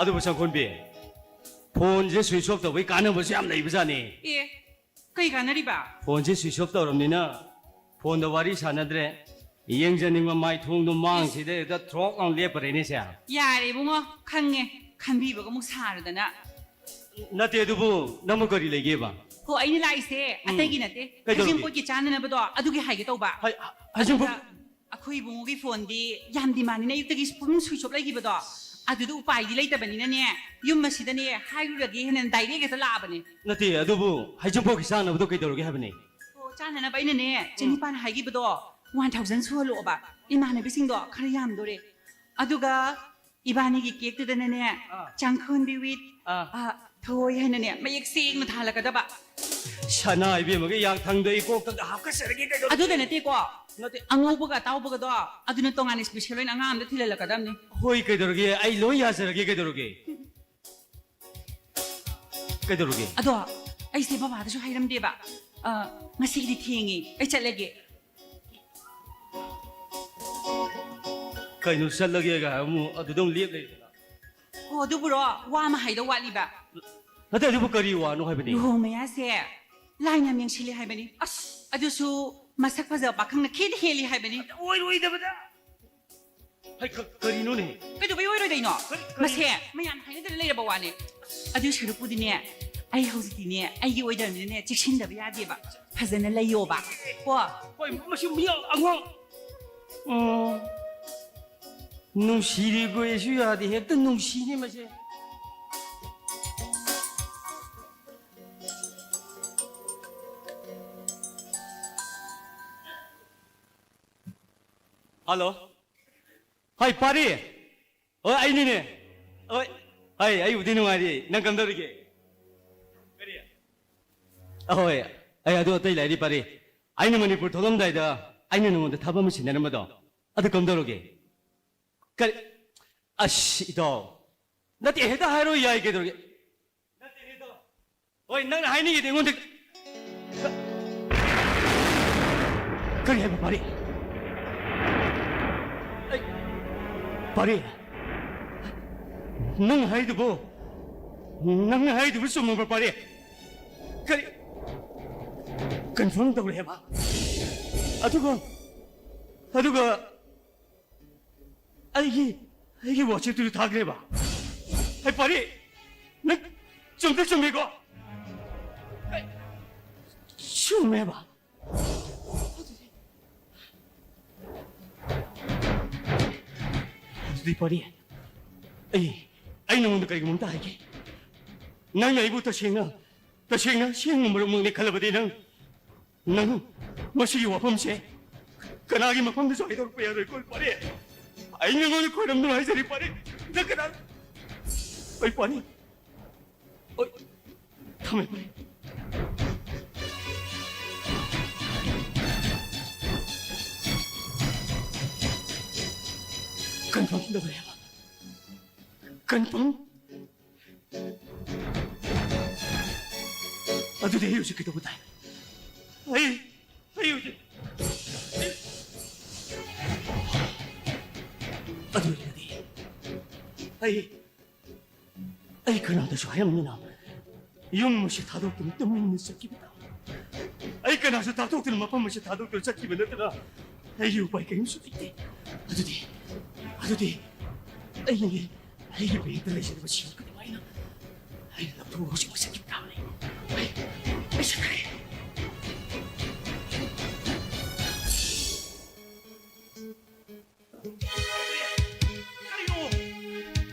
ꯑꯗꯨꯕꯨ ꯁꯪꯈꯣꯟꯕꯤ, ꯐꯣꯟꯁꯦ ꯁ꯭ꯋꯤꯆ ꯑꯣꯐ ꯇꯧꯕꯒꯤ ꯀꯥꯟꯅꯕꯁꯨ ꯌꯥꯝ ꯂꯩꯕꯖꯥꯠꯅꯤ꯫ ꯑꯦ, ꯀꯩ ꯀꯥꯟꯅꯔꯤꯕ? ꯐꯣꯟꯁꯦ ꯁ꯭ꯋꯤꯆ ꯑꯣꯐ ꯇꯧꯔꯕꯅꯤꯅ ꯐꯣꯟꯗ ꯋꯥꯔꯤ ꯁꯥꯟꯅꯗ꯭ꯔꯦ꯫ ꯌꯦꯡꯖꯅꯤꯡꯕ ꯃꯥꯏ ꯊꯣꯡꯗꯣ ꯃꯥꯡꯁꯤꯗ ꯍꯦꯛꯇ ꯊ꯭ꯔꯣꯛ ꯂꯥꯎꯅ ꯂꯦꯞꯄꯔꯦꯅꯦ ꯁꯦ꯫ ꯌꯥꯔꯦ ꯏꯕꯨꯡꯉꯣ, ꯈꯪꯉꯦ, ꯈꯟꯕꯤꯕꯒ ꯑꯃꯨꯛ ꯁꯥꯔꯗꯅ꯫ ꯅꯠꯇꯦ, ꯑꯗꯨꯕꯨ ꯅꯪꯕꯨ ꯀꯔꯤ ꯂꯩꯒꯦꯕ? ꯍꯣ, ꯑꯩꯅ ꯂꯥꯛꯏꯁꯦ ꯎꯝ꯫ ꯑꯇꯩꯒꯤ ꯅꯠꯇꯦ, ꯀꯩꯗꯧꯔꯒꯦ? ꯍꯩꯖꯤꯡꯄꯣꯠꯀꯤ ꯆꯥꯅꯅꯕꯗꯣ ꯑꯗꯨꯒꯤ ꯍꯥꯏꯒꯦ ꯇꯧꯕ꯫ ꯍꯩ-, ꯍꯩꯖꯤꯡꯄꯣꯠ ꯑꯗꯨꯗ ꯑꯩꯈꯣꯏ ꯏꯕꯨꯡꯉꯣꯒꯤ ꯐꯣꯟꯗꯤ ꯌꯥꯝ ꯗꯤꯃꯥꯟꯅꯤꯅ ꯑꯌꯨꯛꯇꯒꯤ ꯄꯨꯡ ꯁ꯭ꯋꯤꯆ ꯑꯣꯐ ꯂꯩꯈꯤꯕꯗꯣ, ꯑꯗꯨꯗ ꯎꯄꯥꯏꯗꯤ ꯂꯩꯇꯕꯅꯤꯅꯅꯦ, ꯌꯨꯝ ꯑꯁꯤꯗꯅꯦ ꯍꯥꯏꯔꯨꯔꯒꯦ ꯍꯥꯏꯅ ꯗꯥꯏꯔꯦꯛ ꯍꯦꯛꯇ ꯂꯥꯛꯑꯕꯅꯦ꯫ ꯅꯠꯇꯦ, ꯑꯗꯨꯕꯨ ꯍꯩꯖꯤꯡꯄꯣꯠꯀꯤ ꯆꯥꯅꯕꯗꯣ ꯀꯩꯗꯧꯔꯒꯦ ꯍꯥꯏꯕꯅꯦ? ꯑꯣ, ꯆꯥꯅꯅꯕ ꯑꯩꯅꯅꯦ, ꯎꯝ꯫ ꯆꯅꯤꯄꯥꯟ ꯍꯥꯏꯈꯤꯕꯗꯣ ꯋꯥꯟ ꯊꯥꯎꯖꯟ ꯁꯨꯍꯜꯂꯛꯑꯣꯕ, ꯏꯃꯥꯟꯅꯕꯤꯁꯤꯡꯗꯣ ꯈꯔ ꯌꯥꯝꯗꯣꯔꯦ꯫ ꯑꯗꯨꯒ ꯏꯕꯥꯅꯤꯒꯤ ꯀꯦꯛꯇꯨꯗꯅꯅꯦ, ꯑꯥ꯫ ꯆꯥꯡꯈꯣꯟꯕꯤ ꯋꯤꯠ, ꯑꯥ꯫ ꯑꯥ, ꯊꯣꯏ ꯍꯥꯏꯅꯅꯦ, ꯃꯌꯦꯛ ꯁꯦꯡꯅ ꯊꯥꯜꯂꯛꯀꯗꯕ꯫ ꯁꯅꯥ ꯏꯕꯦꯝꯃꯒꯤ ꯌꯥꯡꯊꯪꯗꯣ ꯑꯩ ꯀꯣꯛꯇ ꯍꯥꯞꯀꯠꯆꯔꯒꯦ ꯀꯩꯗꯧꯔꯒꯦ? ꯑꯗꯨꯗ ꯅꯠꯇꯦꯀꯣ, ꯅꯠꯇꯦ꯫ ꯑꯉꯧꯕꯒ ꯑꯇꯥꯎꯕꯒꯗꯣ ꯑꯗꯨꯅ ꯇꯣꯉꯥꯟꯅ ꯏꯁꯄꯤꯁꯦꯜ ꯑꯣꯏꯅ ꯑꯉꯥꯡ ꯑꯝꯗ ꯊꯤꯜꯍꯜꯂꯛꯀꯗꯕꯅꯤ꯫ ꯍꯣꯏ, ꯀꯩꯗꯧꯔꯒꯦ? ꯑꯩ ꯂꯣꯏ ꯌꯥꯖꯔꯒꯦ, ꯀꯩꯗꯧꯔꯒꯦ? ꯀꯩꯗꯧꯔꯒꯦ? ꯑꯗꯣ ꯑꯩꯁꯦ ꯕꯕꯥꯗꯁꯨ ꯍꯥꯏꯔꯝꯗꯦꯕ꯫ ꯑ, ꯉꯁꯤꯒꯤꯗꯤ ꯊꯦꯡꯉꯦ, ꯑꯩ ꯆꯠꯂꯒꯦ꯫ ꯀꯩꯅꯣ ꯆꯠꯂꯒꯦꯒ ꯍꯥꯏ ꯑꯃꯨꯛ ꯑꯗꯨꯗ ꯑꯃꯨꯛ ꯂꯦꯞ ꯂꯩꯔꯤꯗꯨꯅ? ꯑꯣ, ꯑꯗꯨꯕꯨꯔꯣ, ꯋꯥ ꯑꯃ ꯍꯥꯏꯗꯧ ꯋꯥꯠꯂꯤꯕ꯫ ꯅꯠꯇꯦ, ꯑꯗꯨꯕꯨ ꯀꯔꯤ ꯋꯥꯅꯣ ꯍꯥꯏꯕꯅꯤ? ꯂꯨꯍꯣꯡ ꯃꯌꯥꯁꯦ ꯂꯥꯏꯟ ꯌꯥꯝ ꯌꯦꯡꯁꯤꯜꯂꯦ ꯍꯥꯏꯕꯅꯤ꯫ ꯑꯁ! ꯑꯗꯨꯁꯨ ꯃꯁꯛ ꯐꯖꯕ ꯄꯥꯈꯪꯅ ꯈꯦꯗ ꯍꯦꯜꯂꯤ ꯍꯥꯏꯕꯅꯤ꯫ ꯑꯣꯏꯔꯣꯏꯗꯕꯗ! ꯍꯩ, ꯀ-, ꯀꯔꯤꯅꯣꯅꯦ? ꯀꯩꯗꯧꯕꯩ ꯑꯣꯏꯔꯣꯏꯗꯣꯏꯅꯣ? ꯀꯔꯤ, ꯀꯔꯤ? ꯃꯁꯦ ꯃꯌꯥꯝ ꯍꯥꯏꯅꯗꯅ ꯂꯩꯔꯕ ꯋꯥꯅꯦ꯫ ꯑꯗꯨ ꯁꯔꯨꯛꯄꯨꯗꯤꯅꯦ, ꯑꯩ ꯍꯧꯖꯤꯛꯇꯤꯅꯦ, ꯑꯩꯒꯤ ꯑꯣꯏꯗꯕꯅꯤꯅꯅꯦ, ꯆꯦꯛꯁꯤꯟꯗꯕ ꯌꯥꯗꯦꯕ꯫ ꯐꯖꯅ ꯂꯩꯌꯣꯕ꯫ ꯀꯣ? ꯍꯣꯏ, ꯃꯁꯤ ꯃꯤ ꯑꯉꯥꯡ꯫ ꯎꯝ꯫ ꯅꯨꯡꯁꯤꯔꯤꯕꯁꯨ ꯌꯥꯗꯦ, ꯍꯦꯛꯇ ꯅꯨꯡꯁꯤꯅꯦ ꯃꯁꯦ꯫ ꯍꯜꯂꯣ꯫ ꯍꯣꯏ, ꯄꯥꯔꯤ꯫ ꯍꯣꯏ, ꯑꯩꯅꯤꯅꯦ꯫ ꯍꯣꯏ꯫ ꯍꯣꯏ, ꯑꯩꯕꯨꯗꯤ ꯅꯨꯡꯉꯥꯏꯔꯤ꯫ ꯅꯪ ꯀꯝꯗꯧꯔꯤꯒꯦ? ꯀꯔꯤ? ꯑꯍꯣꯏ, ꯑꯩ ꯑꯗꯨ ꯑꯇꯩ ꯂꯥꯏꯔꯤ, ꯄꯥꯔꯤ꯫ ꯑꯩꯅ ꯃꯅꯤꯄꯨꯔ ꯊꯣꯛꯂꯝꯗꯥꯏꯗ ꯑꯩꯅ ꯅꯉꯣꯟꯗ ꯊꯕꯛ ꯑꯃ ꯁꯤꯟꯅꯔꯝꯕꯗꯣ, ꯑꯗꯨ ꯀꯝꯗꯧꯔꯒꯦ? ꯀꯔꯤ? ꯑꯁ, ꯏꯇꯥꯎ꯫ ꯅꯠꯇꯦ, ꯍꯦꯛꯇ ꯍꯥꯏꯔꯣ, ꯌꯥꯏ, ꯀꯩꯗꯧꯔꯒꯦ? ꯅꯠꯇꯦ, ꯏꯇꯥꯎ꯫ ꯍꯣꯏ, ꯅꯪꯅ ꯍꯥꯏꯅꯤꯡꯉꯤꯗꯤ ꯑꯩꯉꯣꯟꯗ ꯀ-, ꯀꯔꯤ ꯍꯥꯏꯕ, ꯄꯥꯔꯤ? ꯑꯩ, ꯄꯥꯔꯤ, ꯅꯪ ꯍꯥꯏꯗꯨꯕꯨ, ꯅꯪ ꯍꯥꯏꯗꯨꯕꯨ ꯆꯨꯝꯃꯕ꯭ꯔ, ꯄꯥꯔꯤ? ꯀꯔꯤ? Confirm ꯇꯧꯔꯦ ꯍꯥꯏꯕ? ꯑꯗꯨꯒ, ꯑꯗꯨꯒ ꯑꯩꯒꯤ, ꯑꯩꯒꯤ WhatsApp-ꯇꯨꯁꯨ ꯊꯥꯈ꯭ꯔꯦꯕ? ꯍꯩ ꯄꯥꯔꯤ, ꯅꯪ ꯆꯨꯝꯗꯤ ꯆꯨꯝꯃꯤꯀꯣ? ꯑꯩ ꯆꯨꯝꯃꯦꯕ? ꯑꯗꯨꯗꯤ ꯄꯥꯔꯤ, ꯑꯩ, ꯑꯩ ꯅꯉꯣꯟꯗ ꯀꯔꯤꯒꯨꯝꯕ ꯑꯝꯇ ꯍꯥꯏꯒꯦ꯫ ꯅꯪꯅ ꯑꯩꯕꯨ ꯇꯁꯦꯡꯅ, ꯇꯁꯦꯡꯅ ꯑꯁꯦꯡꯕ ꯃꯔꯨꯞꯃꯛꯅꯤ ꯈꯜꯂꯕꯗꯤ ꯅꯪ, ꯅꯪ ꯃꯁꯤꯒꯤ ꯋꯥꯐꯝꯁꯦ ꯀꯅꯥꯒꯤ ꯃꯐꯝꯗꯁꯨ ꯍꯥꯏꯗꯣꯔꯛꯄ ꯌꯥꯔꯣꯏꯀꯣ, ꯄꯥꯔꯤ꯫ ꯑꯩ ꯅꯉꯣꯟꯗ ꯈꯣꯏꯔꯝꯗꯨꯅ ꯍꯥꯏꯖꯔꯤ, ꯄꯥꯔꯤ꯫ ꯅꯪ ꯀꯅꯥ? ꯑꯩ ꯄꯥꯔꯤ꯫ ꯑꯣꯏ, ꯊꯝꯃꯦ, ꯄꯥꯔꯤ꯫ Confirm ꯇꯧꯔꯦꯕ꯫ Confirm? ꯑꯗꯨꯗꯤ ꯑꯩ ꯍꯧꯖꯤꯛ ꯀꯩꯗꯧꯕ ꯇꯥꯏ? ꯑꯩ, ꯑꯩ ꯍꯧꯖꯤꯛ, ꯑꯗꯨ ꯑꯣꯏꯔꯒꯗꯤ ꯑꯩ, ꯑꯩ ꯀꯅꯥꯗꯁꯨ ꯍꯥꯏꯔꯝꯗꯅ ꯌꯨꯝ ꯑꯁꯤ ꯊꯥꯗꯣꯛꯇꯨꯅ ꯇꯨꯃꯤꯟꯅ ꯆꯠꯈꯤꯕ ꯇꯥꯕ꯫ ꯑꯩ ꯀꯅꯥꯁꯨ ꯇꯥꯛꯊꯣꯛꯇꯨꯅ ꯃꯐꯝ ꯑꯁꯤ ꯊꯥꯗꯣꯛꯇꯨꯅ ꯆꯠꯈꯤꯕ ꯅꯠꯇꯅ ꯑꯩꯒꯤ ꯎꯄꯥꯏ ꯀꯔꯤꯝꯁꯨ ꯂꯩꯇꯦ꯫ ꯑꯗꯨꯗꯤ, ꯑꯗꯨꯗꯤ ꯑꯩꯅ ꯑꯩꯒꯤ ꯕꯦꯒꯇ ꯂꯩꯖꯔꯤꯕ ꯁꯦꯜ ꯈꯨꯗꯤꯡꯃꯛ ꯑꯩꯅ, ꯑꯩꯅ ꯂꯧꯊꯣꯛꯑꯒ ꯍꯧꯖꯤꯛꯃꯛ ꯆꯠꯈꯤꯕ ꯇꯥꯕꯅꯤ꯫ ꯑꯩ, ꯑꯩ ꯆꯠꯈ꯭ꯔꯦ꯫ ꯀꯔꯤꯅꯣ?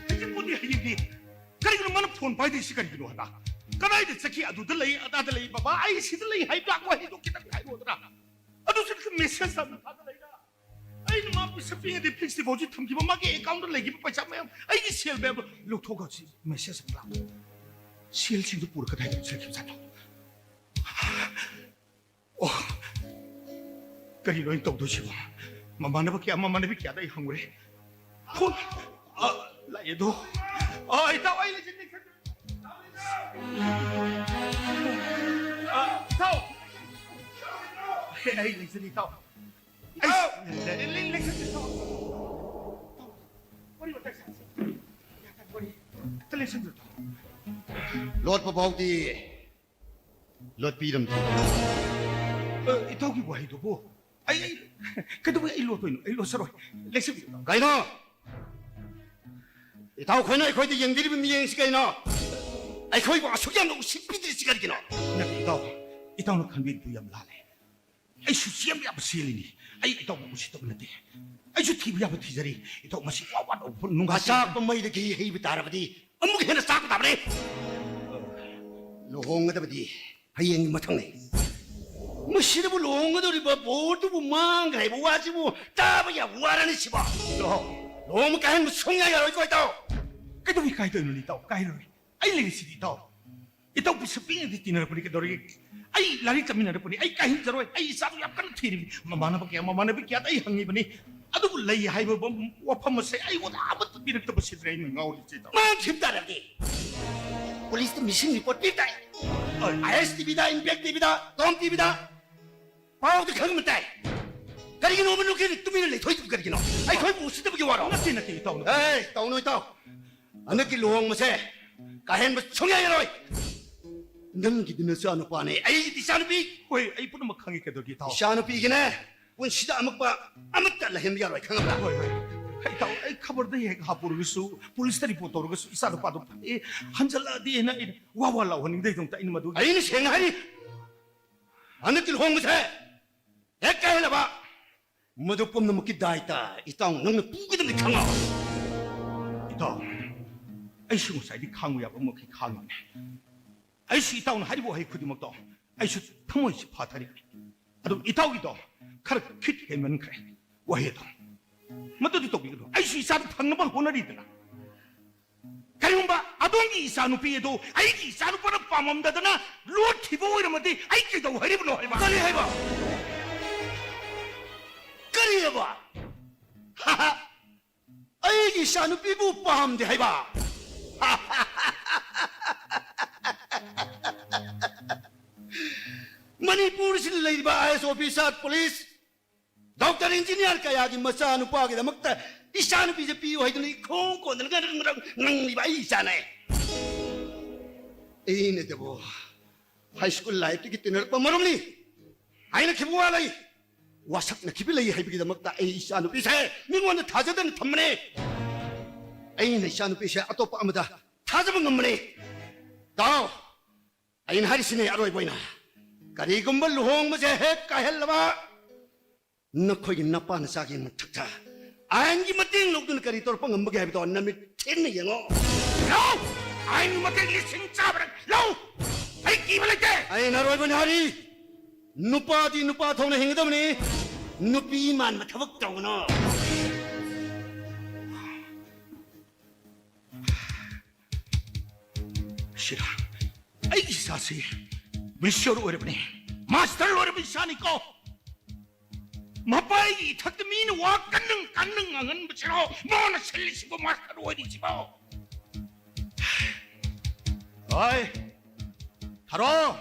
ꯍꯧꯖꯤꯛꯄꯨꯗꯤ ꯍꯌꯦꯡꯗꯤ꯫ ꯀꯔꯤꯒꯤꯅꯣ ꯃꯥꯅ ꯐꯣꯟ ꯄꯥꯏꯗ꯭ꯔꯤꯁꯤ ꯀꯔꯤꯒꯤꯅꯣ ꯍꯥꯏꯕ? ꯀꯗꯥꯏꯗ ꯆꯠꯈꯤ? ꯑꯗꯨꯗ ꯂꯩ, ꯑꯗꯥꯗ ꯂꯩ, ꯕꯕꯥ, ꯑꯩ ꯁꯤꯗ ꯂꯩ ꯍꯥꯏꯕ ꯋꯥꯍꯩꯗꯣ ꯈꯤꯇꯪ ꯍꯥꯏꯔꯣꯗꯅ꯫ ꯑꯗꯨꯁꯨ ꯃꯦꯁꯦꯖ ꯑꯃ ꯊꯥꯖꯤꯜꯂꯛꯏꯗ꯫ ꯑꯩꯅ ꯃꯥ ꯄꯩꯁꯥ ꯄꯤꯉꯩꯗꯤ ꯐꯤꯛꯁ ꯗꯤꯄꯣꯖꯤꯠ ꯊꯝꯈꯤꯕ, ꯃꯥꯒꯤ ꯑꯦꯀꯥꯎꯟꯗ ꯂꯩꯈꯤꯕ ꯄꯩꯁꯥ ꯃꯌꯥꯝ, ꯑꯩꯒꯤ ꯁꯦꯜ ꯃꯌꯥꯝꯗꯣ ꯂꯧꯊꯣꯛꯈ꯭ꯔꯁꯤ꯫ ꯃꯦꯁꯦꯖ ꯑꯃ ꯂꯥꯛꯄ꯫ ꯁꯦꯜꯁꯤꯡꯗꯨ ꯄꯨꯔ ꯀꯗꯥꯏꯗ ꯆꯠꯈꯤꯕꯖꯥꯠꯅꯣ? ꯑꯣ, ꯀꯔꯤꯅꯣ ꯑꯩꯅ ꯇꯧꯗꯣꯏꯁꯤꯕꯣ? ꯃꯃꯥꯟꯅꯕ ꯀꯌꯥ, ꯃꯃꯥꯟꯅꯕꯤ ꯀꯌꯥꯗ ꯑꯩ ꯍꯪꯉꯨꯔꯦ꯫ ꯐꯣꯟ꯫ ꯑ, ꯂꯥꯛꯑꯦꯗꯣ꯫ ꯑ, ꯏꯇꯥꯎ, ꯑꯩ ꯂꯩꯖꯗꯦ꯫ ꯑ, ꯏꯇꯥꯎ꯫ ꯑꯩ, ꯑꯩ ꯂꯩꯖꯗꯦ, ꯏꯇꯥꯎ꯫ ꯑꯩ ꯏꯇꯥꯎ! ꯂꯩ-, ꯂꯩ-, ꯂꯩꯖꯗꯦ, ꯏꯇꯥꯎ꯫ ꯏꯇꯥꯎ, ꯋꯥꯔꯤ ꯋꯥꯇꯥꯏ ꯁꯥꯁꯤ꯫ ꯋꯥꯔꯤ ꯑꯝꯇ ꯂꯩꯖꯗꯦ, ꯏꯇꯥꯎ꯫ ꯂꯣꯠꯄ ꯐꯥꯎꯗꯤ ꯂꯣꯠꯄꯤꯔꯝꯗꯦ꯫ ꯑ, ꯏꯇꯥꯎꯒꯤ ꯋꯥꯍꯩꯗꯨꯕꯨ ꯑꯩ, ꯑꯩ ꯀꯩꯗꯧꯕꯩ ꯑꯩ ꯂꯣꯠꯇꯣꯏꯅꯣ? ꯑꯩ ꯂꯣꯠꯆꯔꯣꯏ꯫ ꯂꯦꯡꯁꯤꯟꯕꯤꯌꯨ꯫ ꯀꯩꯅꯣ? ꯏꯇꯥꯎ ꯈꯣꯏꯅ ꯑꯩꯈꯣꯏꯗ ꯌꯦꯡꯕꯤꯔꯤꯕ ꯃꯤꯠꯌꯦꯡꯁꯤ ꯀꯩꯅꯣ? ꯑꯩꯈꯣꯏꯕꯨ ꯑꯁꯨꯛ ꯌꯥꯝꯅ ꯎꯁꯤꯠꯄꯤꯗ꯭ꯔꯤꯁꯤ ꯀꯔꯤꯒꯤꯅꯣ? ꯅꯠꯇꯦ ꯏꯇꯥꯎ, ꯏꯇꯥꯎꯅ ꯈꯟꯕꯤꯔꯤꯗꯨ ꯌꯥꯝ ꯂꯥꯜꯂꯦ꯫ ꯑꯩꯁꯨ ꯆꯦꯟꯕ ꯌꯥꯕ ꯆꯦꯜꯂꯤꯅꯤ꯫ ꯑꯩ ꯏꯇꯥꯎꯕꯨ ꯎꯁꯤꯠꯇꯕ ꯅꯠꯇꯦ꯫ ꯑꯩꯁꯨ ꯊꯤꯕ ꯌꯥꯕ ꯊꯤꯖꯔꯤ꯫ ꯏꯇꯥꯎ ꯃꯁꯤ ꯋꯥ ꯋꯥ ꯅꯨꯡꯉꯥꯏ ꯑꯆꯥꯛꯄ ꯃꯩꯗꯒꯤ ꯍꯩꯕ ꯇꯥꯔꯕꯗꯤ ꯑꯃꯨꯛ ꯍꯦꯟꯅ ꯆꯥꯛꯄ ꯇꯥꯕꯅꯤ꯫ ꯂꯨꯍꯣꯡꯒꯗꯕꯗꯤ ꯍꯌꯦꯡꯒꯤ ꯃꯊꯪꯅꯤ꯫ ꯃꯁꯤꯗꯕꯨ ꯂꯨꯍꯣꯡꯒꯗꯧꯔꯤꯕ ꯕꯣꯔꯗꯨꯕꯨ ꯃꯥꯡꯈ꯭ꯔꯦ ꯍꯥꯏꯕ ꯋꯥꯁꯤꯕꯨ ꯇꯥꯕ ꯌꯥꯕ ꯋꯥꯔꯅꯤ ꯁꯤꯕꯣ? ꯂꯨꯍꯣꯡ-, ꯂꯨꯍꯣꯡꯕ ꯀꯥꯏꯍꯟꯕ ꯁꯨꯡꯌꯥ ꯌꯥꯔꯣꯏꯀꯣ ꯏꯇꯥꯎ꯫ ꯀꯩꯗꯧꯕꯩ ꯀꯥꯏꯗꯣꯏꯅꯣ ꯏꯇꯥꯎ? ꯀꯥꯏꯔꯣꯏ꯫ ꯑꯩ ꯂꯩꯔꯤꯁꯤꯗꯤ ꯏꯇꯥꯎ꯫ ꯏꯇꯥꯎ ꯄꯤꯁꯛ ꯄꯤꯛꯉꯩꯗꯤ ꯇꯤꯟꯅꯔꯛꯄꯅꯤ ꯀꯩꯗꯧꯔꯒꯦ? ꯑꯩ ꯂꯥꯏꯔꯤꯛ ꯇꯝꯃꯤꯟꯅꯔꯛꯄꯅꯤ꯫ ꯑꯩ ꯀꯥꯏꯍꯟꯖꯔꯣꯏ꯫ ꯑꯩ ꯏꯆꯥꯗꯨ ꯌꯥꯝ ꯀꯟꯅ ꯊꯤꯔꯤꯕꯅꯤ꯫ ꯃꯃꯥꯟꯅꯕ ꯀꯌꯥ, ꯃꯃꯥꯟꯅꯕꯤ ꯀꯌꯥꯗ ꯑꯩ ꯍꯪꯉꯤꯕꯅꯤ꯫ ꯑꯗꯨꯕꯨ ꯂꯩ ꯍꯥꯏꯕ ꯋꯥꯐꯝ ꯑꯁꯦ ꯑꯩꯉꯣꯟꯗ ꯑꯃꯠꯇ ꯄꯤꯔꯛꯇꯕꯁꯤꯗꯅ ꯑꯩꯅ ꯉꯥꯎꯔꯤꯁꯦ ꯏꯇꯥꯎ꯫ ꯃꯥꯡꯈꯤꯕ ꯇꯥꯔꯕꯗꯤ ꯄꯨꯂꯤꯁꯇ ꯃꯤꯁꯤꯡ ꯔꯤꯄꯣꯔꯠ ꯄꯤ ꯇꯥꯏ꯫ ꯑꯥꯏ ꯑꯦꯁ ꯇꯤꯚꯤꯗ, ꯏꯝꯄꯦꯛ ꯇꯤꯚꯤꯗ, ꯇꯣꯝ ꯇꯤꯚꯤꯗ ꯄꯥꯎꯗ ꯈꯪꯕ ꯇꯥꯏ꯫ ꯀꯔꯤꯒꯤꯅꯣꯕ ꯅꯨꯡꯈꯤꯗ ꯇꯨꯃꯤꯟꯅ ꯂꯩꯊꯣꯛꯏꯗꯨꯕꯨ ꯀꯔꯤꯒꯤꯅꯣ? ꯑꯩꯈꯣꯏꯕꯨ ꯎꯁꯤꯠꯇꯕꯒꯤ ꯋꯥꯔꯣ? ꯅꯠꯇꯦ, ꯅꯠꯇꯦ, ꯏꯇꯥꯎ, ꯅꯠꯇꯦ꯫ ꯑꯦ, ꯇꯧꯅꯨ ꯏꯇꯥꯎ꯫ ꯍꯟꯗꯛꯀꯤ ꯂꯨꯍꯣꯡꯕꯁꯦ ꯀꯥꯏꯍꯟꯕ ꯁꯨꯡꯌꯥ ꯌꯥꯔꯣꯏ꯫ ꯅꯪꯒꯤꯗꯤ ꯅꯆꯥꯅꯨꯄꯥꯅꯦ, ꯑꯩꯒꯤꯗꯤ ꯏꯆꯥꯅꯨꯄꯤ꯫ ꯍꯣꯏ, ꯑꯩ ꯄꯨꯝꯅꯃꯛ ꯈꯪꯉꯤ ꯀꯩꯗꯧꯔꯒꯦ ꯏꯇꯥꯎ? ꯏꯆꯥꯅꯨꯄꯤꯒꯤꯅꯦ ꯄꯨꯟꯁꯤꯗ ꯑꯃꯛꯄ ꯑꯃꯠꯇ ꯂꯩꯍꯟꯕ ꯌꯥꯔꯣꯏ, ꯈꯪꯉꯕ꯭ꯔꯥ? ꯍꯣꯏ, ꯍꯣꯏ꯫ ꯍꯩ, ꯏꯇꯥꯎ, ꯑꯩ ꯈꯕꯔꯗ ꯍꯦꯛ ꯍꯥꯞꯄꯨꯔꯒꯁꯨ, ꯄꯨꯂꯤꯁꯇ ꯔꯤꯄꯣꯔꯠ ꯇꯧꯔꯒꯁꯨ ꯏꯆꯥꯅꯨꯄꯥꯗꯣ ꯐꯥꯔꯦ, ꯍꯟꯖꯜꯂꯛꯑꯗꯤꯅ ꯑꯩꯅ ꯋꯥ ꯋꯥ ꯂꯥꯎꯍꯟꯅꯤꯡꯗꯦ ꯏꯇꯥꯎ, ꯑꯩꯅ ꯃꯗꯨ ꯑꯩꯅ ꯁꯦꯡꯅ ꯍꯥꯏꯔꯤ, ꯍꯟꯗꯛꯀꯤ ꯂꯨꯍꯣꯡꯕꯁꯦ ꯍꯦꯛ ꯀꯥꯏꯍꯜꯂꯕ ꯃꯗꯨ ꯄꯨꯝꯅꯃꯛꯀꯤ ꯗꯥꯏꯇ ꯏꯇꯥꯎ ꯅꯪꯅ ꯄꯨꯒꯗꯕꯅꯤ, ꯈꯪꯉꯣ꯫ ꯏꯇꯥꯎ, ꯑꯩꯁꯨ ꯉꯁꯥꯏꯗꯤ ꯈꯥꯡꯕ ꯌꯥꯕ ꯃꯈꯩ ꯈꯥꯡꯉꯤꯕꯅꯤ꯫ ꯑꯩꯁꯨ ꯏꯇꯥꯎꯅ ꯍꯥꯏꯔꯤꯕ ꯋꯥꯍꯩ ꯈꯨꯗꯤꯡꯃꯛꯇꯣ ꯑꯩꯁꯨ ꯊꯃꯣꯏꯁꯤ ꯐꯥꯊꯔꯤꯕꯅꯤ꯫ ꯑꯗꯨ ꯏꯇꯥꯎꯒꯤꯗꯣ ꯈꯔ ꯈꯤꯠ ꯍꯦꯟꯃꯟꯈ꯭ꯔꯦ ꯋꯥꯍꯩꯗꯣ꯫ ꯃꯗꯨꯗꯤ ꯇꯧꯕꯤꯒꯅꯨ꯫ ꯑꯩꯁꯨ ꯏꯆꯥꯗ ꯐꯪꯅꯕ ꯍꯣꯠꯅꯔꯤꯗꯅ꯫ ꯀꯔꯤꯒꯨꯝꯕ ꯑꯗꯣꯝꯒꯤ ꯏꯆꯥꯅꯨꯄꯤ ꯑꯗꯨ ꯑꯩꯒꯤ ꯏꯆꯥꯅꯨꯄꯥꯅ ꯄꯥꯝꯃꯝꯗꯗꯅ ꯂꯣꯠꯈꯤꯕ ꯑꯣꯏꯔꯝꯃꯗꯤ ꯑꯩ ꯀꯩꯗꯧ ꯍꯥꯏꯔꯤꯕꯅꯣ ꯍꯥꯏꯕ? ꯀꯔꯤ ꯍꯥꯏꯕ? ꯀꯔꯤ ꯍꯥꯏꯕ? ꯑꯩꯒꯤ ꯏꯆꯥꯅꯨꯄꯤꯕꯨ ꯄꯥꯝꯗꯦ ꯍꯥꯏꯕ? ꯃꯅꯤꯄꯨꯔꯁꯤꯗ ꯂꯩꯔꯤꯕ IAS officer, police, doctor, engineer ꯀꯌꯥꯒꯤ ꯃꯆꯥꯅꯨꯄꯥꯒꯤꯗꯃꯛꯇ ꯏꯆꯥꯅꯨꯄꯤꯁꯦ ꯄꯤꯌꯨ ꯍꯥꯏꯗꯨꯅ ꯏꯈꯣꯡ ꯀꯣꯟꯗꯅ ꯉꯔꯪ ꯉꯔꯪ ꯉꯪꯂꯤꯕ ꯑꯩ ꯏꯆꯥꯅꯦ꯫ ꯑꯩꯅꯗꯕꯨ high school lifeꯇꯒꯤ ꯇꯤꯟꯅꯔꯛꯄ ꯃꯔꯨꯞꯅꯤ ꯍꯥꯏꯅꯈꯤꯕ ꯋꯥ ꯂꯩ, ꯋꯥꯁꯛꯅꯈꯤꯕ ꯂꯩ ꯍꯥꯏꯕꯒꯤꯗꯃꯛꯇ ꯑꯩ ꯏꯆꯥꯅꯨꯄꯤꯁꯦ ꯃꯤꯉꯣꯟꯗ ꯊꯥꯖꯗꯅ ꯊꯝꯕꯅꯦ꯫ ꯑꯩꯅ ꯏꯆꯥꯅꯨꯄꯤꯁꯦ ꯑꯇꯣꯞꯄ ꯑꯃꯗ ꯊꯥꯖꯕ ꯉꯝꯕꯅꯦ꯫ ꯇꯥꯎ, ꯑꯩꯅ ꯍꯥꯏꯔꯤꯁꯤꯅꯦ ꯑꯔꯣꯏꯕ ꯑꯣꯏꯅ, ꯀꯔꯤꯒꯨꯝꯕ ꯂꯨꯍꯣꯡꯕꯁꯦ ꯍꯦꯛ ꯀꯥꯏꯍꯜꯂꯕ, ꯅꯈꯣꯏꯒꯤ ꯅꯄꯥ ꯅꯆꯥꯒꯤ ꯃꯊꯛꯇ ꯑꯥꯏꯟꯒꯤ ꯃꯇꯦꯡ ꯂꯧꯗꯨꯅ ꯀꯔꯤ ꯇꯧꯔꯛꯄ ꯉꯝꯕꯒꯦ ꯍꯥꯏꯕꯗꯣ ꯅꯃꯤꯠ ꯊꯦꯡꯅ ꯌꯦꯡꯉꯣ꯫ ꯂꯧ! ꯑꯥꯏꯟꯒꯤ ꯃꯇꯦꯡ ꯂꯤꯁꯤꯡ ꯆꯥꯕꯔ ꯂꯧ! ꯑꯩ ꯀꯤꯕ ꯂꯩꯇꯦ꯫ ꯑꯩꯅ ꯑꯔꯣꯏꯕꯅꯤ ꯍꯥꯏꯔꯤ, ꯅꯨꯄꯥꯗꯤ ꯅꯨꯄꯥ ꯊꯣꯛꯅ ꯍꯤꯡꯒꯗꯕꯅꯤ, ꯅꯨꯄꯤ ꯃꯥꯟꯕ ꯊꯕꯛ ꯇꯧꯒꯅꯨ꯫ ꯁꯤꯔꯥ, ꯑꯩꯒꯤ ꯏꯆꯥꯁꯤ ꯃꯦꯆ꯭ꯌꯣꯔ ꯑꯣꯏꯔꯕꯅꯤ, ꯃꯥꯁꯇꯔ ꯂꯣꯏꯔꯕ ꯏꯆꯥꯅꯤꯀꯣ꯫ ꯃꯄꯥꯒꯤ ꯏꯊꯛꯇ ꯃꯤꯅ ꯋꯥ ꯀꯟꯅ ꯀꯟꯅ ꯉꯥꯡꯍꯟꯕꯁꯤꯔꯣ ꯃꯥꯅ ꯁꯤꯜꯂꯤꯁꯤꯕꯣ, ꯃꯥꯁꯇꯔ ꯑꯣꯏꯔꯤꯁꯤꯕꯣ? ꯍꯣꯏ, ꯊꯥꯔꯣ,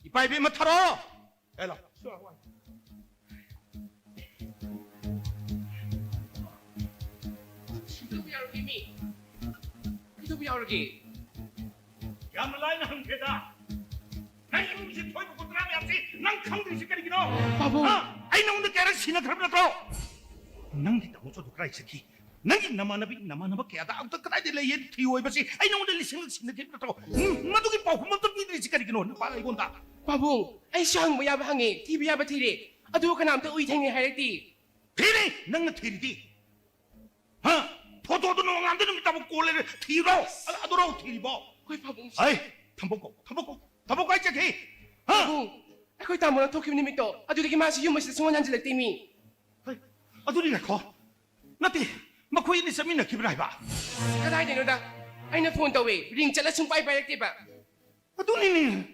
ꯏꯄꯥ ꯏꯕꯦꯝꯃ ꯊꯥꯔꯣ꯫ ꯍꯦ, ꯂꯥꯎ꯫ ꯀꯩꯗꯧꯕ ꯌꯥꯎꯔꯒꯦ, ꯃꯤ? ꯀꯩꯗꯧꯕ ꯌꯥꯎꯔꯒꯦ? ꯌꯥꯝꯅ ꯂꯥꯏꯅ ꯍꯪꯈ꯭ꯔꯦꯗ꯫ ꯅꯪ ꯏꯃꯨꯡꯁꯤ ꯊꯣꯏꯕ ꯈꯣꯠꯇꯅ ꯃꯌꯥꯝꯁꯤ ꯅꯪ ꯈꯪꯗ꯭ꯔꯤꯁꯤ ꯀꯔꯤꯒꯤꯅꯣ? ꯄꯥꯕꯨꯡ! ꯍꯥ? ꯑꯩ ꯅꯉꯣꯟꯗ ꯀꯌꯥꯔꯛ ꯁꯤꯟꯅꯈ꯭ꯔꯕ ꯅꯠꯇ꯭ꯔꯣ? ꯅꯪꯒꯤ ꯇꯥꯃꯣ ꯆꯧꯗꯣ ꯀꯗꯥꯏ ꯆꯠꯈꯤ? ꯅꯪꯒꯤ ꯅꯃꯥꯟꯅꯕꯤ, ꯅꯃꯥꯟꯅꯕ ꯀꯌꯥꯗ ꯑꯝꯇ ꯀꯗꯥꯏꯗ ꯂꯩꯌꯦ ꯊꯤꯌꯣ ꯍꯥꯏꯕꯁꯤ ꯑꯩ ꯅꯉꯣꯟꯗ ꯂꯤꯁꯤꯡ ꯁꯤꯟꯅꯈꯤꯕ ꯅꯠꯇ꯭ꯔꯣ? ꯎꯝ, ꯃꯗꯨꯒꯤ ꯄꯥꯎꯈꯨꯝ ꯑꯝꯇ ꯄꯤꯗ꯭ꯔꯤꯁꯤ ꯀꯔꯤꯒꯤꯅꯣ ꯅꯨꯄꯥ ꯑꯩꯉꯣꯟꯗ? ꯄꯥꯕꯨꯡ, ꯑꯩꯁꯨ ꯍꯪꯕ ꯌꯥꯕ ꯍꯪꯉꯦ, ꯊꯤꯕ ꯌꯥꯕ ꯊꯤꯔꯦ, ꯑꯗꯨꯕꯨ ꯀꯅꯥꯝꯇ ꯎꯏ ꯊꯦꯡꯅꯩ ꯍꯥꯏꯔꯛꯇꯦ꯫ ꯊꯤꯔꯤ! ꯅꯪꯅ ꯊꯤꯔꯤꯗꯤ꯫ ꯍꯥ? ꯐꯣꯇꯣꯗꯨ ꯅꯣꯡꯉꯥꯟꯕꯗꯩ ꯅꯨꯃꯤꯠ ꯇꯥꯕ ꯀꯣꯜ ꯂꯩꯔꯦ ꯊꯤꯔꯣ? ꯑ-, ꯑꯗꯨꯔꯣ ꯊꯤꯔꯤꯕꯣ? ꯍꯣꯏ, ꯄꯥꯕꯨꯡ꯫ ꯍꯩ! ꯊꯝꯕꯧꯀꯣ, ꯊꯝꯕꯧꯀꯣ, ꯊꯝꯕꯧꯀꯣ ꯀꯥꯏ ꯆꯠꯈꯤ? ꯍꯥ? ꯄꯥꯕꯨꯡ, ꯑꯩꯈꯣꯏ ꯇꯥꯃꯣꯅ ꯊꯣꯛꯈꯤꯕ ꯅꯨꯃꯤꯠꯇꯣ, ꯑꯗꯨꯗꯒꯤ ꯃꯥꯁꯤ ꯌꯨꯝ ꯑꯁꯤꯗ ꯁꯨꯡꯍꯟ ꯍꯟꯖꯤꯜꯂꯛꯇꯦ, ꯃꯤ꯫ ꯍꯩ! ꯑꯗꯨꯗꯤ ꯉꯥꯏꯈꯣ꯫ ꯅꯠꯇꯦ, ꯃꯈꯣꯏ ꯑꯅꯤ ꯆꯠꯃꯤꯟꯅꯈꯤꯕ꯭ꯔꯥ ꯍꯥꯏꯕ? ꯀꯗꯥꯏꯗꯩꯅꯣꯗ? ꯑꯩꯅ ꯐꯣꯟ ꯇꯧꯋꯦ, ꯔꯤꯡ ꯆꯠꯂ ꯁꯨꯡꯄꯥꯏ ꯄꯥꯏꯔꯛꯇꯦꯕ꯫ ꯑꯗꯨꯅꯤꯅꯦ꯫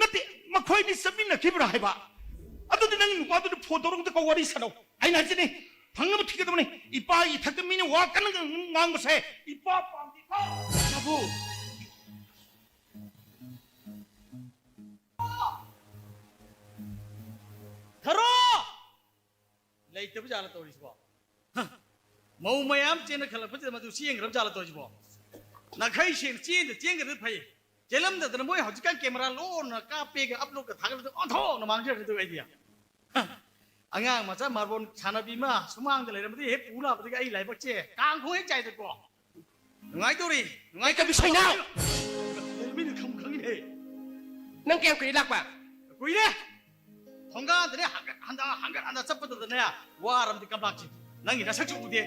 ꯅꯠꯇꯦ, ꯃꯈꯣꯏ ꯑꯅꯤ ꯆꯠꯃꯤꯟꯅꯈꯤꯕ꯭ꯔꯥ ꯍꯥꯏꯕ? ꯑꯗꯨꯗꯤ ꯅꯪ ꯅꯨꯄꯥꯗꯨꯗ ꯐꯣꯟ ꯇꯧꯔꯒ ꯑꯝꯇ ꯋꯥꯔꯤ ꯁꯥꯟꯅꯧ꯫ ꯑꯩꯅ ꯍꯥꯏꯁꯤꯅꯤ, ꯐꯪꯅꯕ ꯊꯤꯒꯗꯕꯅꯤ꯫ ꯏꯄꯥꯒꯤ ꯏꯊꯛꯇ ꯃꯤꯅ ꯋꯥ ꯀꯟꯅ ꯉꯥꯡꯕꯁꯦ ꯏꯄꯥ ꯄꯥꯝꯗꯦꯀꯣ꯫ ꯄꯥꯕꯨꯡ! ꯊꯔꯣ! ꯂꯩꯇꯕ ꯖꯥꯠꯂ ꯇꯧꯔꯤꯁꯤꯕꯣ? ꯍ! ꯃꯧ ꯃꯌꯥꯝ ꯆꯦꯟꯅ ꯈꯜꯂꯛꯄꯁꯤꯗ ꯃꯗꯨ ꯆꯦꯟꯈ꯭ꯔꯕ ꯖꯥꯠꯂ ꯇꯧꯔꯤꯁꯤꯕꯣ? ꯅꯥꯈꯩ ꯁꯦꯡꯅ ꯆꯦꯟꯗ ꯆꯦꯟꯈ꯭ꯔꯗꯤ ꯐꯩ꯫ ꯆꯦꯜꯂꯝꯗꯗꯅ ꯃꯣꯏ ꯍꯧꯖꯤꯛꯀꯥꯟ ꯀꯦꯃꯦꯔꯥ ꯂꯣꯟꯅ ꯀꯥꯞꯄꯦꯒ ꯑꯞꯂꯣꯗꯀ ꯊꯥꯒꯠꯂꯗꯤ ꯑꯣꯟꯊꯣꯛꯅ ꯃꯥꯡꯖꯈ꯭ꯔꯗꯣꯏ ꯑꯩꯗꯤ꯫ ꯍ! ꯑꯉꯥꯡ ꯃꯆꯥ ꯃꯥꯔꯕꯣꯜ ꯁꯥꯟꯅꯕꯤ ꯑꯃ ꯁꯨꯃꯥꯡꯗ ꯂꯩꯔꯝꯕꯗꯤ ꯍꯦꯛ ꯄꯨ ꯂꯥꯛꯄꯗꯒꯤ ꯑꯩ ꯂꯥꯏꯕꯛꯁꯦ ꯀꯥꯡꯈꯣꯡ ꯍꯦꯛ ꯆꯥꯏꯗꯀꯣ꯫ ꯅꯨꯡꯉꯥꯏꯗꯧꯔꯤ꯫ ꯅꯨꯡꯉꯥꯏꯇꯕꯤ ꯁꯣꯏꯅꯥ! ꯃꯤꯅ ꯈꯪ ꯈꯪꯉꯤꯅꯦ꯫ ꯅꯪ ꯀꯌꯥꯝ ꯀꯨꯏꯔꯦ ꯂꯥꯛꯄ? ꯀꯨꯏꯔꯦ꯫ ꯊꯣꯡꯒꯥꯟꯗꯅꯦ ꯍꯪꯒꯠ ꯍꯟꯗ, ꯍꯪꯒꯠ ꯍꯟꯗ ꯆꯠꯄꯗꯨꯗꯅꯦ ꯋꯥꯔꯝꯗꯤ ꯀꯝꯂꯥꯛꯁꯤ꯫ ꯅꯪꯒꯤ ꯅꯁꯛꯁꯨ ꯎꯗꯦ꯫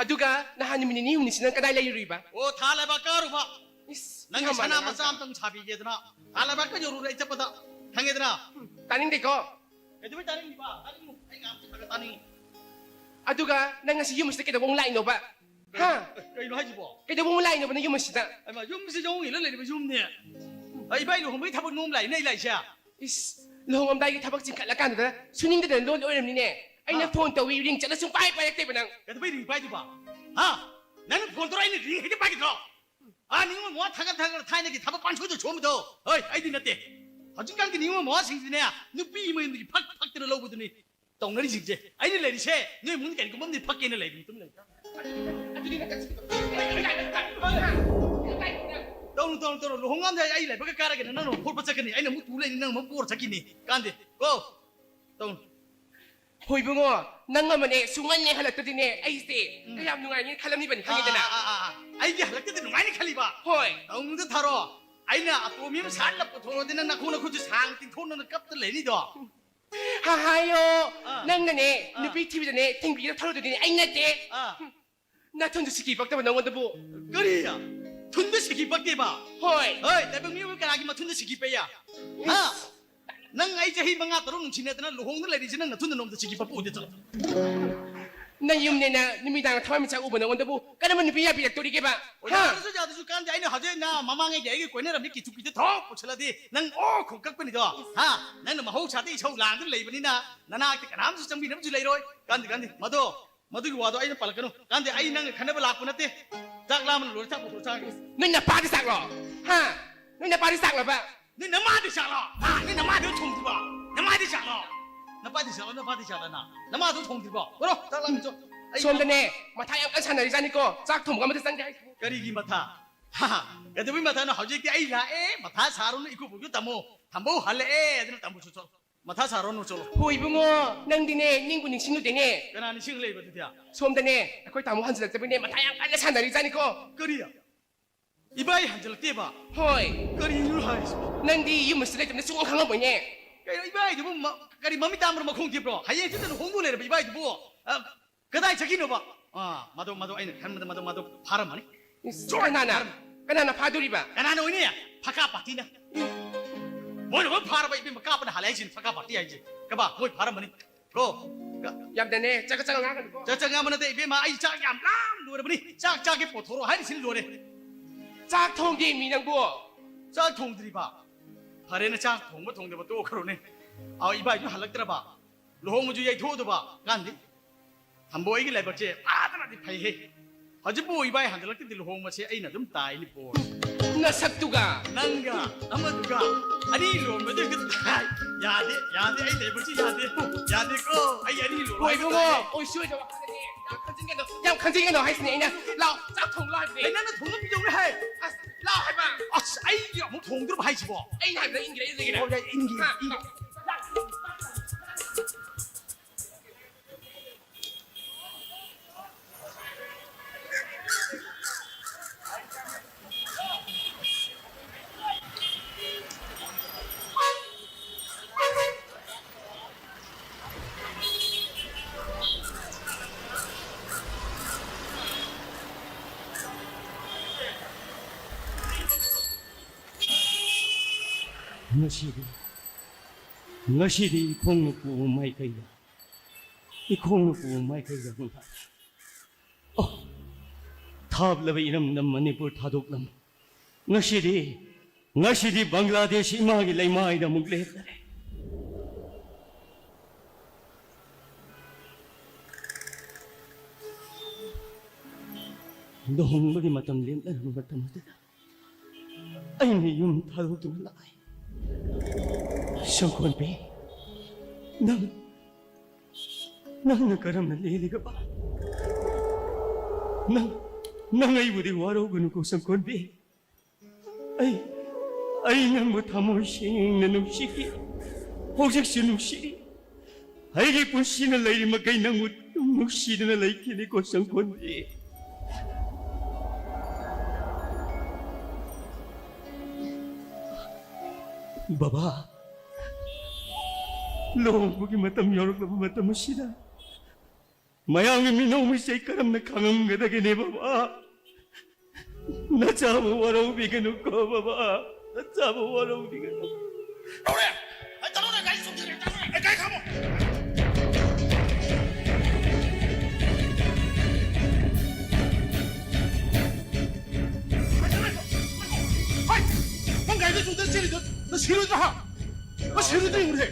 ꯑꯗꯨꯒ ꯅꯍꯥꯟ ꯅꯨꯃꯤꯠ ꯅꯤꯅꯤ ꯍꯨꯝꯅꯤꯁꯤ ꯅꯪ ꯀꯗꯥꯏ ꯂꯩꯔꯨꯔꯤꯕ? ꯑꯣ, ꯊꯥ ꯂꯩꯕꯥꯛ ꯀꯥꯔꯨꯕ꯫ ꯏꯁ, ꯅꯪꯒꯤ ꯌꯥꯝ ꯁꯅꯥ ꯃꯥꯟꯅꯕ ꯃꯆꯥ ꯉꯥꯛꯇ꯫ ꯑꯝꯇꯪ ꯁꯥꯕꯤꯒꯦꯗꯅ ꯊꯥ ꯂꯩꯕꯥꯛꯀ ꯌꯧꯔꯨꯔꯦ ꯑꯩ ꯆꯠꯄꯗ꯫ ꯈꯪꯉꯦꯗꯅ? ꯇꯥꯅꯤꯡꯗꯦꯀꯣ꯫ ꯀꯩꯗꯧꯕꯩ ꯇꯥꯅꯤꯡꯉꯤꯕ? ꯇꯥꯅꯤꯡꯉꯨ꯫ ꯑꯩ ꯉꯥꯡꯕꯁꯦ ꯈꯔ ꯈꯔ ꯇꯥꯅꯤꯡꯉꯨ꯫ ꯑꯗꯨꯒ ꯅꯪ ꯉꯁꯤ ꯌꯨꯝꯁꯤꯗ ꯀꯩꯗꯧꯕ ꯑꯃꯨꯛ ꯂꯥꯛꯏꯅꯣꯕ? ꯍꯥ? ꯀꯩꯅꯣ ꯍꯥꯏꯁꯤꯕꯣ? ꯀꯩꯗꯧꯕ ꯑꯃꯨꯛ ꯂꯥꯛꯏꯅꯣꯕ ꯅꯪ ꯌꯨꯝꯁꯤꯗ? ꯑꯩꯃ, ꯌꯨꯝꯁꯤꯁꯨ ꯑꯃꯨꯛ ꯏꯜꯂ ꯂꯩꯔꯤꯕ ꯌꯨꯝꯅꯦ꯫ ꯑ, ꯏꯕꯥꯏ ꯂꯨꯍꯣꯡꯕꯒꯤ ꯊꯕꯛ ꯅꯣꯝ ꯂꯥꯛꯏꯅꯦ ꯑꯩ ꯂꯥꯛꯏꯁꯦ꯫ ꯏꯁ, ꯂꯨꯍꯣꯡꯉꯝꯗꯥꯏꯒꯤ ꯊꯕꯛ ꯆꯤꯟꯈꯠꯂꯀꯥꯟꯗꯗ ꯁꯨꯅꯤꯡꯗꯗꯅ ꯂꯣꯟ ꯑꯣꯏꯔꯝꯅꯤꯅꯦ꯫ ꯑꯩꯅ ꯍꯥ? ꯐꯣꯟ ꯇꯧꯏ, ꯔꯤꯡ ꯆꯠꯂ ꯁꯨꯡꯄꯥꯏ ꯄꯥꯏꯔꯛꯇꯦꯕ ꯅꯪ꯫ ꯀꯩꯗꯧꯕꯩ ꯔꯤꯡ ꯄꯥꯏꯗꯨꯕ? ꯍꯥ? ꯅꯪꯅ ꯐꯣꯟ ꯇꯧꯔ ꯑꯩꯅ ꯔꯤꯡ ꯍꯦꯛꯇ ꯄꯥꯏꯒꯗ꯭ꯔꯣ? ꯑꯥ, ꯅꯤꯉꯣꯜ ꯃꯋꯥ ꯊꯥꯒꯠ ꯊꯥꯒꯠ ꯊꯥꯏꯅꯒꯤ ꯊꯕꯛ ꯄꯥꯡꯊꯣꯛꯇ ꯁꯣꯝꯕꯗꯣ꯫ ꯍꯣꯏ, ꯑꯩꯗꯤ ꯅꯠꯇꯦ꯫ ꯍꯧꯖꯤꯛꯀꯥꯟꯒꯤ ꯅꯤꯉꯣꯜ ꯃꯋꯥꯁꯤꯡꯁꯤꯅꯦ, ꯅꯨꯄꯤ ꯃꯌꯨꯝꯗꯒꯤ ꯐꯛ ꯐꯛꯇꯅ ꯂꯧꯕꯗꯨꯅꯤ ꯇꯧꯅꯔꯤꯁꯤꯡꯁꯦ꯫ ꯑꯩꯅ ꯂꯩꯔꯤꯁꯦ ꯅꯣꯏ ꯏꯃꯨꯡꯗ ꯀꯔꯤꯒꯨꯝꯕ ꯑꯃꯗꯤ ꯐꯛꯀꯦꯅ ꯂꯩꯕꯅꯤ, ꯑꯗꯨꯝ ꯂꯩ꯫ ꯇꯧꯅꯨ, ꯇꯧꯅꯨ, ꯇꯧꯅꯨ꯫ ꯂꯨꯍꯣꯡꯉꯝꯗꯥꯏ ꯑꯩ ꯂꯥꯏꯕꯛꯀ ꯀꯥꯔꯒꯅ ꯅꯪꯅ ꯑꯃꯨꯛ ꯐꯣꯠꯄ ꯆꯠꯀꯅꯤ, ꯑꯩꯅ ꯑꯃꯨꯛ ꯇꯨ ꯂꯩꯅꯤ, ꯅꯪ ꯑꯃꯨꯛ ꯄꯣꯔ ꯆꯠꯈꯤꯅꯤ꯫ ꯀꯥꯟꯗꯦ ꯀꯣ꯫ ꯇꯧꯅꯨ꯫ ꯍꯣꯏ ꯏꯕꯨꯡꯉꯣ, ꯅꯪ ꯑꯃꯅꯦ ꯁꯨꯡꯍꯟꯅꯦ ꯍꯜꯂꯛꯇꯗꯤꯅꯦ ꯑꯩꯁꯦ ꯎꯝ꯫ ꯀꯌꯥꯝ ꯅꯨꯡꯉꯥꯏꯅꯤ ꯈꯜꯂꯝꯃꯤꯕꯅꯤ, ꯈꯪꯉꯦꯗꯅ? ꯑꯥ, ꯑꯥ, ꯑꯥ, ꯑꯥ꯫ ꯑꯩꯒꯤ ꯍꯜꯂꯛꯇꯗꯤ ꯅꯨꯡꯉꯥꯏꯅꯤ ꯈꯜꯂꯤꯕ? ꯍꯣꯏ꯫ ꯇꯧꯅꯨꯗ ꯊꯥꯔꯣ꯫ ꯑꯩꯅ ꯑꯇꯣꯝꯕꯤ ꯑꯃ ꯁꯥꯠꯂ ꯄꯨꯊꯣꯔꯛꯑꯗꯤ ꯅꯪ ꯅꯈꯣꯡ ꯅꯈꯨꯠꯁꯨ ꯁꯥꯡ ꯇꯤꯡꯊꯣꯛꯅꯅ ꯀꯞꯇ ꯂꯩꯅꯤꯗꯣ꯫ ꯍꯥ, ꯍꯥꯏꯌꯣ꯫ ꯑꯥ꯫ ꯅꯪꯅꯅꯦ ꯑꯥ꯫ ꯅꯨꯄꯤ ꯊꯤꯕꯗꯅꯦ ꯊꯤꯡꯕꯤꯒꯗꯕ ꯊꯧꯔꯝꯗꯨꯗꯤꯅꯦ ꯑꯩ ꯅꯠꯇꯦ꯫ ꯑꯥ꯫ ꯅꯊꯨꯟꯗꯨ ꯁꯤꯀꯤ ꯄꯛꯇꯕ ꯅꯉꯣꯟꯗꯕꯨ꯫ ꯀꯔꯤ? ꯊꯨꯟꯗ ꯁꯤꯀꯤ ꯄꯛꯇꯦꯕ? ꯍꯣꯏ꯫ ꯍꯣꯏ, ꯇꯥꯏꯕꯪ ꯃꯤꯑꯣꯏꯕ ꯀꯅꯥꯒꯤ ꯃꯊꯨꯟꯗ ꯁꯤꯀꯤ ꯄꯛꯏ? ꯍꯥ? ꯏꯁ꯫ ꯅꯪ ꯑꯩ ꯆꯍꯤ ꯃꯉꯥ ꯇꯔꯨꯛ ꯅꯨꯡꯁꯤꯅꯗꯅ ꯂꯨꯍꯣꯡꯗ ꯂꯩꯔꯤꯁꯦ ꯅꯪ ꯅꯊꯨꯟꯗ ꯅꯣꯡꯃꯇ ꯁꯤꯀꯤ ꯄꯛꯄ ꯎꯗꯦ, ꯆꯠꯂꯣ꯫ ꯅꯪ ꯌꯨꯝꯅꯦꯅ ꯅꯨꯃꯤꯗꯥꯡ ꯊꯋꯥꯟꯃꯤꯆꯥꯛ ꯎꯕ ꯅꯉꯣꯟꯗꯕꯨ ꯀꯔꯝꯕ ꯅꯨꯄꯤ ꯌꯥꯕꯤꯔꯛꯇꯣꯔꯤꯒꯦꯕ? ꯍꯥ? ꯌꯥꯗ꯭ꯔꯁꯨ, ꯌꯥꯗ꯭ꯔꯁꯨ ꯀꯥꯟꯗꯦ꯫ ꯑꯩꯅ ꯍꯧꯖꯤꯛ ꯅ ꯃꯃꯥꯡꯉꯩꯒꯤ ꯑꯩꯒꯤ ꯀꯣꯏꯅꯔꯝꯅꯤ ꯀꯤꯆꯨ ꯀꯤꯆꯨ ꯊꯣꯛ ꯄꯨꯁꯜꯂꯗꯤ ꯅꯪ ꯑꯣ ꯈꯣꯡ ꯀꯛꯄꯅꯤꯗꯣ꯫ ꯍꯥ? ꯅꯪꯅ ꯃꯍꯧꯁꯥꯗ ꯏꯁꯧ ꯂꯥꯡꯗꯨꯅ ꯂꯩꯕꯅꯤꯅ ꯅꯅꯥꯛꯇ ꯀꯅꯥꯝꯁꯨ ꯆꯪꯕꯤꯅꯕꯁꯨ ꯂꯩꯔꯣꯏ꯫ ꯀꯥꯟꯗꯦ, ꯀꯥꯟꯗꯦ꯫ ꯃꯗꯣ, ꯃꯗꯨꯒꯤ ꯋꯥꯗꯣ ꯑꯩꯅ ꯄꯜꯂꯛꯀꯅꯨ꯫ ꯀꯥꯟꯗꯦ, ꯑꯩ ꯅꯪꯒ ꯈꯟꯅꯕ ꯂꯥꯛꯄ ꯅꯠꯇꯦ꯫ ꯆꯥꯛ ꯂꯥꯝꯕꯅ ꯂꯣꯏꯔꯦ, ꯆꯥꯛ ꯄꯨꯊꯣꯛ ꯆꯥꯒꯦ꯫ ꯅꯣꯏ ꯅꯄꯥꯗꯤ ꯆꯥꯛꯂꯣ? ꯍꯥ? ꯅꯣꯏ ꯅꯄꯥꯗꯤ ꯆꯥꯛꯂꯕ? ꯅꯣꯏ ꯅꯃꯥꯗꯤ ꯆꯥꯛꯂꯣ? ꯍꯥ? ꯅꯣꯏ ꯅꯃꯥꯗꯤ ꯊꯣꯡꯗ꯭ꯔꯤꯕꯣ? ꯅꯃꯥꯗꯤ ꯆꯥꯛꯂꯣ? ꯅꯄꯥꯗꯤ ꯆꯥꯛꯂꯣ, ꯅꯄꯥꯗꯤ ꯆꯥꯛꯂꯣ, ꯅ-, ꯅꯃꯥꯗꯣ ꯊꯣꯡꯗ꯭ꯔꯤꯕꯣ? ꯕꯣꯔꯣ, ꯆꯥꯛ ꯂꯥꯝꯃꯤ ꯆꯣ꯫ ꯑꯩ ꯁꯣꯝꯗꯅꯦ, ꯃꯊꯥ ꯌꯥꯝ ꯀꯟꯅ ꯁꯥꯟꯅꯔꯤꯖꯥꯠꯅꯤꯀꯣ꯫ ꯆꯥꯛ ꯊꯣꯡꯕꯒ ꯑꯝꯇ ꯆꯪꯗꯦ ꯍꯥꯏꯁꯤꯅꯤ꯫ ꯀꯔꯤꯒꯤ ꯃꯊꯥ? ꯍꯥ? ꯀꯩꯗꯧꯕꯩ ꯃꯊꯥꯅꯣ? ꯍꯧꯖꯤꯛꯇꯤ ꯑꯩ ꯂꯥꯛꯑꯦ, ꯃꯊꯥ ꯁꯥꯔꯨꯅꯨ, ꯏꯀꯨꯕꯣꯛꯁꯨ ꯇꯝꯃꯣ꯫ ꯊꯝꯕꯧ ꯍꯜꯂꯛꯑꯦ ꯑꯗꯨꯅ ꯇꯝꯃꯣ ꯆꯣ, ꯆꯣ꯫ ꯃꯊꯥ ꯁꯥꯔꯨꯅꯨ, ꯆꯠꯂꯣ꯫ ꯍꯣ, ꯏꯕꯨꯡꯉꯣ, ꯅꯪꯗꯤꯅꯦ, ꯅꯤꯡꯕꯨ ꯅꯤꯡꯁꯤꯡꯂꯨꯗꯦꯅꯦ꯫ ꯀꯅꯥ ꯅꯤꯡꯁꯤꯡ ꯂꯩꯕ ꯑꯗꯨꯗꯤ? ꯁꯣꯝꯗꯅꯦ, ꯑꯩꯈꯣꯏ ꯇꯥꯃꯣ ꯍꯟꯖꯤꯜꯂꯛꯇꯕꯩꯅꯦ, ꯃꯊꯥ ꯌꯥꯝ ꯀꯟꯅ ꯁꯥꯟꯅꯔꯤꯖꯥꯠꯅꯤꯀꯣ꯫ ꯀꯔꯤ? ꯏꯕꯥꯏ ꯍꯟꯖꯤꯜꯂꯛꯇꯦꯕ? ꯍꯣꯏ꯫ ꯀꯔꯤꯅꯣ ꯍꯥꯏꯁꯤꯕꯣ? ꯅꯪꯗꯤ ꯌꯨꯝ ꯑꯁꯤꯗ ꯂꯩꯇꯕꯅꯤꯅ ꯁꯨꯡꯈꯪ ꯈꯪꯉꯝꯃꯣꯏꯅꯦ꯫ ꯀꯩꯅꯣ, ꯏꯕꯥꯏꯗꯨꯕꯨ ꯃ-, ꯀꯔꯤ ꯃꯃꯤꯠ ꯇꯥꯡꯕ꯭ꯔꯣ, ꯃꯈꯣꯡ ꯊꯦꯠꯄ꯭ꯔꯣ? ꯍꯌꯦꯡ ꯍꯪꯆꯤꯠꯇ ꯂꯨꯍꯣꯡꯗꯧ ꯂꯩꯔꯕ ꯏꯕꯥꯏꯗꯨꯕꯨ? ꯑ, ꯀꯗꯥꯏ ꯆꯠꯈꯤꯅꯣꯕ? ꯑꯥ, ꯃꯗꯣ, ꯃꯗꯣ ꯑꯩꯅ ꯈꯟꯕꯗ ꯃꯗꯣ, ꯃꯗꯣ ꯐꯥꯔꯝꯃꯅꯤ꯫ ꯏꯁ, ꯁꯣꯏ ꯀꯅꯥꯅ? ꯐꯥꯔꯝꯃꯅꯤ꯫ ꯀꯅꯥꯅ ꯐꯥꯗꯣꯔꯤꯕ? ꯀꯅꯥꯅ ꯑꯣꯏꯅꯤ? ꯐꯀꯥ ꯄꯥꯔꯇꯤꯅ꯫ ꯃꯣꯏꯅ ꯂꯣꯏ ꯐꯥꯔꯕ ꯏꯕꯦꯝꯃ, ꯀꯥꯞꯄꯅ ꯍꯥꯜꯂꯦ ꯍꯥꯏꯁꯤꯅꯤ, ꯐꯀꯥ ꯄꯥꯔꯇꯤ ꯍꯥꯏꯁꯦ꯫ ꯀꯕꯥ, ꯃꯣꯏ ꯐꯥꯔꯝꯃꯅꯤ꯫ ꯀꯣ꯫ ꯀ-, ꯌꯥꯝꯗꯅꯦ, ꯆꯒꯠ ꯆꯒꯠ ꯉꯥꯡꯒꯅꯨꯀꯣ꯫ ꯆꯒꯠ ꯆꯒꯠ ꯉꯥꯡꯕ ꯅꯠꯇꯦ ꯏꯕꯦꯝꯃ, ꯑꯩ ꯆꯥꯛ ꯌꯥꯝ ꯂꯥꯝ ꯂꯣꯏꯔꯕꯅꯤ꯫ ꯆꯥꯛ ꯆꯥꯒꯦ ꯄꯣꯊꯣꯔꯛꯑꯣ ꯍꯥꯏꯔꯤꯁꯤꯅꯤ ꯂꯣꯏꯔꯦ꯫ ꯆꯥꯛ ꯊꯣꯡꯗꯦ ꯃꯤ ꯅꯪꯕꯨ꯫ ꯆꯥꯛ ꯊꯣꯡꯗ꯭ꯔꯤꯕ? ꯐꯔꯦꯅꯦ, ꯆꯥꯛ ꯊꯣꯡꯕ ꯊꯣꯡꯗꯕ ꯇꯣꯛꯈ꯭ꯔꯣꯅꯦ꯫ ꯑꯥ, ꯏꯕꯥꯏꯁꯨ ꯍꯜꯂꯛꯇ꯭ꯔꯕ? ꯂꯨꯍꯣꯡꯕꯁꯨ ꯌꯩꯊꯣꯛꯑꯗꯕ ꯀꯥꯟꯗꯤ꯫ ꯊꯝꯕꯣꯏꯒꯤ ꯂꯥꯏꯕꯛꯁꯦ ꯐꯥꯗꯅꯗꯤ ꯐꯩꯍꯦ꯫ ꯍꯧꯖꯤꯛꯄꯨ ꯏꯕꯥꯏ ꯍꯟꯖꯤꯜꯂꯛꯇꯗꯤ ꯂꯨꯍꯣꯡꯕꯁꯦ ꯑꯩꯅ ꯑꯗꯨꯝ ꯇꯥꯏꯅꯤ ꯄꯣ꯫ ꯅꯁꯛꯇꯨꯒ꯫ ꯅꯪꯒ ꯑꯃꯗꯨꯒ ꯑꯅꯤ ꯂꯨꯍꯣꯡꯕꯗꯨ ꯍꯦꯛꯇ ꯇꯥꯏ꯫ ꯌꯥꯗꯦ, ꯌꯥꯗꯦ, ꯑꯩ ꯂꯥꯏꯕꯛꯁꯤ ꯌꯥꯗꯦ꯫ ꯌꯥꯗꯦꯀꯣ, ꯑꯩ ꯑꯅꯤ ꯂꯨꯍꯣꯡꯕ ꯍꯣꯏ ꯍꯦꯛꯇ ꯏꯕꯨꯡꯉꯣ, ꯇꯥꯏ꯫ ꯑꯣꯏꯁꯣꯏꯗꯕ ꯉꯥꯛꯇꯅꯦ꯫ ꯌꯥꯝ ꯈꯟꯖꯤꯟꯒꯅꯨ, ꯌꯥꯝ ꯈꯟꯖꯤꯟꯒꯅꯨ ꯍꯥꯏꯁꯤꯅꯦ ꯑꯩꯅ꯫ ꯂꯥꯎ, ꯆꯥꯛ ꯊꯣꯡꯂꯨ ꯍꯥꯏꯕꯅꯦ꯫ ꯑꯩ ꯅꯪꯅ ꯊꯣꯡꯅꯕ ꯄꯤꯖꯧꯅꯦ ꯍꯥꯏ꯫ ꯑꯁ, ꯂꯥꯎ ꯍꯥꯏꯕ꯫ ꯑꯁ, ꯑꯩꯒꯤ ꯑꯃꯨꯛ ꯊꯣꯡꯗ꯭ꯔꯕ ꯍꯥꯏꯁꯤꯕꯣ? ꯑꯩꯅ ꯍꯥꯏꯕꯗ ꯏꯟꯒꯦꯔꯥ ꯏꯟꯗꯒꯦꯔꯥ? ꯑꯣ, ꯌꯥꯏ, ꯏꯟꯒꯦ, ꯍꯥ? ꯏꯟꯒꯦ꯫ ꯉꯁꯤꯗꯤ, ꯉꯁꯤꯗꯤ ꯏꯈꯣꯡ ꯅꯨꯄꯨ ꯃꯥꯏꯀꯩꯗ ꯏꯈꯣꯡꯅ ꯄꯨꯕ ꯃꯥꯏꯀꯩꯗ ꯑꯃꯨꯛ ꯂꯥꯛꯏ꯫ ꯑꯣ, ꯊꯥꯞꯂꯕ ꯏꯔꯝꯗꯝ ꯃꯅꯤꯄꯨꯔ ꯊꯥꯗꯣꯛꯂꯝ꯫ ꯉꯁꯤꯗꯤ, ꯉꯁꯤꯗꯤ ꯕꯪꯒ꯭ꯂꯥꯗꯦꯁ ꯏꯃꯥꯒꯤ ꯂꯩꯃꯥꯏꯗ ꯑꯃꯨꯛ ꯂꯦꯞꯂꯔꯦ꯫ ꯂꯨꯍꯣꯡꯕꯒꯤ ꯃꯇꯝ ꯂꯦꯞꯅꯔꯕ ꯃꯇꯝ ꯑꯗꯨꯗ ꯑꯩꯅ ꯌꯨꯝ ꯊꯥꯗꯣꯛꯇꯨꯅ ꯂꯥꯛꯏ꯫ ꯁꯪꯀꯣꯟꯕꯤ, ꯅꯪ, ꯅꯪꯅ ꯀꯔꯝꯅ ꯂꯦꯜꯂꯤꯒꯕ? ꯅꯪ, ꯅꯪ ꯑꯩꯕꯨꯗꯤ ꯋꯥꯔꯧꯒꯅꯨꯀꯣ ꯁꯪꯀꯣꯟꯕꯤ꯫ ꯑꯩ, ꯑꯩ ꯅꯪꯕꯨ ꯊꯃꯣꯏ ꯁꯦꯡꯅ ꯅꯨꯡꯁꯤꯈꯤ꯫ ꯍꯧꯖꯤꯛꯁꯨ ꯅꯨꯡꯁꯤ꯫ ꯑꯩꯒꯤ ꯄꯨꯟꯁꯤꯅ ꯂꯩꯔꯤ ꯃꯈꯩ ꯅꯪꯕꯨ ꯑꯗꯨꯝ ꯅꯨꯡꯁꯤꯗꯨꯅ ꯂꯩꯈꯤꯅꯤꯀꯣ ꯁꯪꯀꯣꯟꯕꯤ꯫ ꯕꯕꯥ, ꯂꯨꯍꯣꯡꯕꯒꯤ ꯃꯇꯝ ꯌꯧꯔꯛꯂꯕ ꯃꯇꯝ ꯑꯁꯤꯗ ꯃꯌꯥꯝꯒꯤ ꯃꯤꯅꯧ ꯃꯤꯁꯩ ꯀꯔꯝꯅ ꯈꯥꯡꯉꯝꯒꯗꯒꯦꯅꯦ ꯕꯕꯥ? ꯅꯆꯥꯕꯨ ꯋꯥꯔꯧꯕꯤꯒꯅꯨꯀꯣ ꯕꯕꯥ, ꯅꯆꯥꯕꯨ ꯋꯥꯔꯧꯕꯤꯒꯅꯨ꯫ ꯇꯧꯔꯦ! ꯑꯩ ꯇꯧꯔꯦ! ꯒꯥꯔꯤ ꯆꯣꯡꯊꯔꯦ! ꯇꯧꯔꯦ! ꯑꯩ ꯒꯥꯔꯤ ꯈꯥꯝꯃꯣ! ꯍꯩ! ꯅꯪ ꯒꯥꯔꯤꯗ ꯆꯣꯡꯊꯔ ꯆꯦꯜꯂꯤꯗꯣ ꯅꯪ ꯁꯤꯔꯣꯏꯗ꯭ꯔꯥ, ꯍꯥ? ꯅꯪ ꯁꯤꯔꯣꯏꯗ꯭ꯔꯥ ꯌꯦꯡꯉꯨꯅꯦ!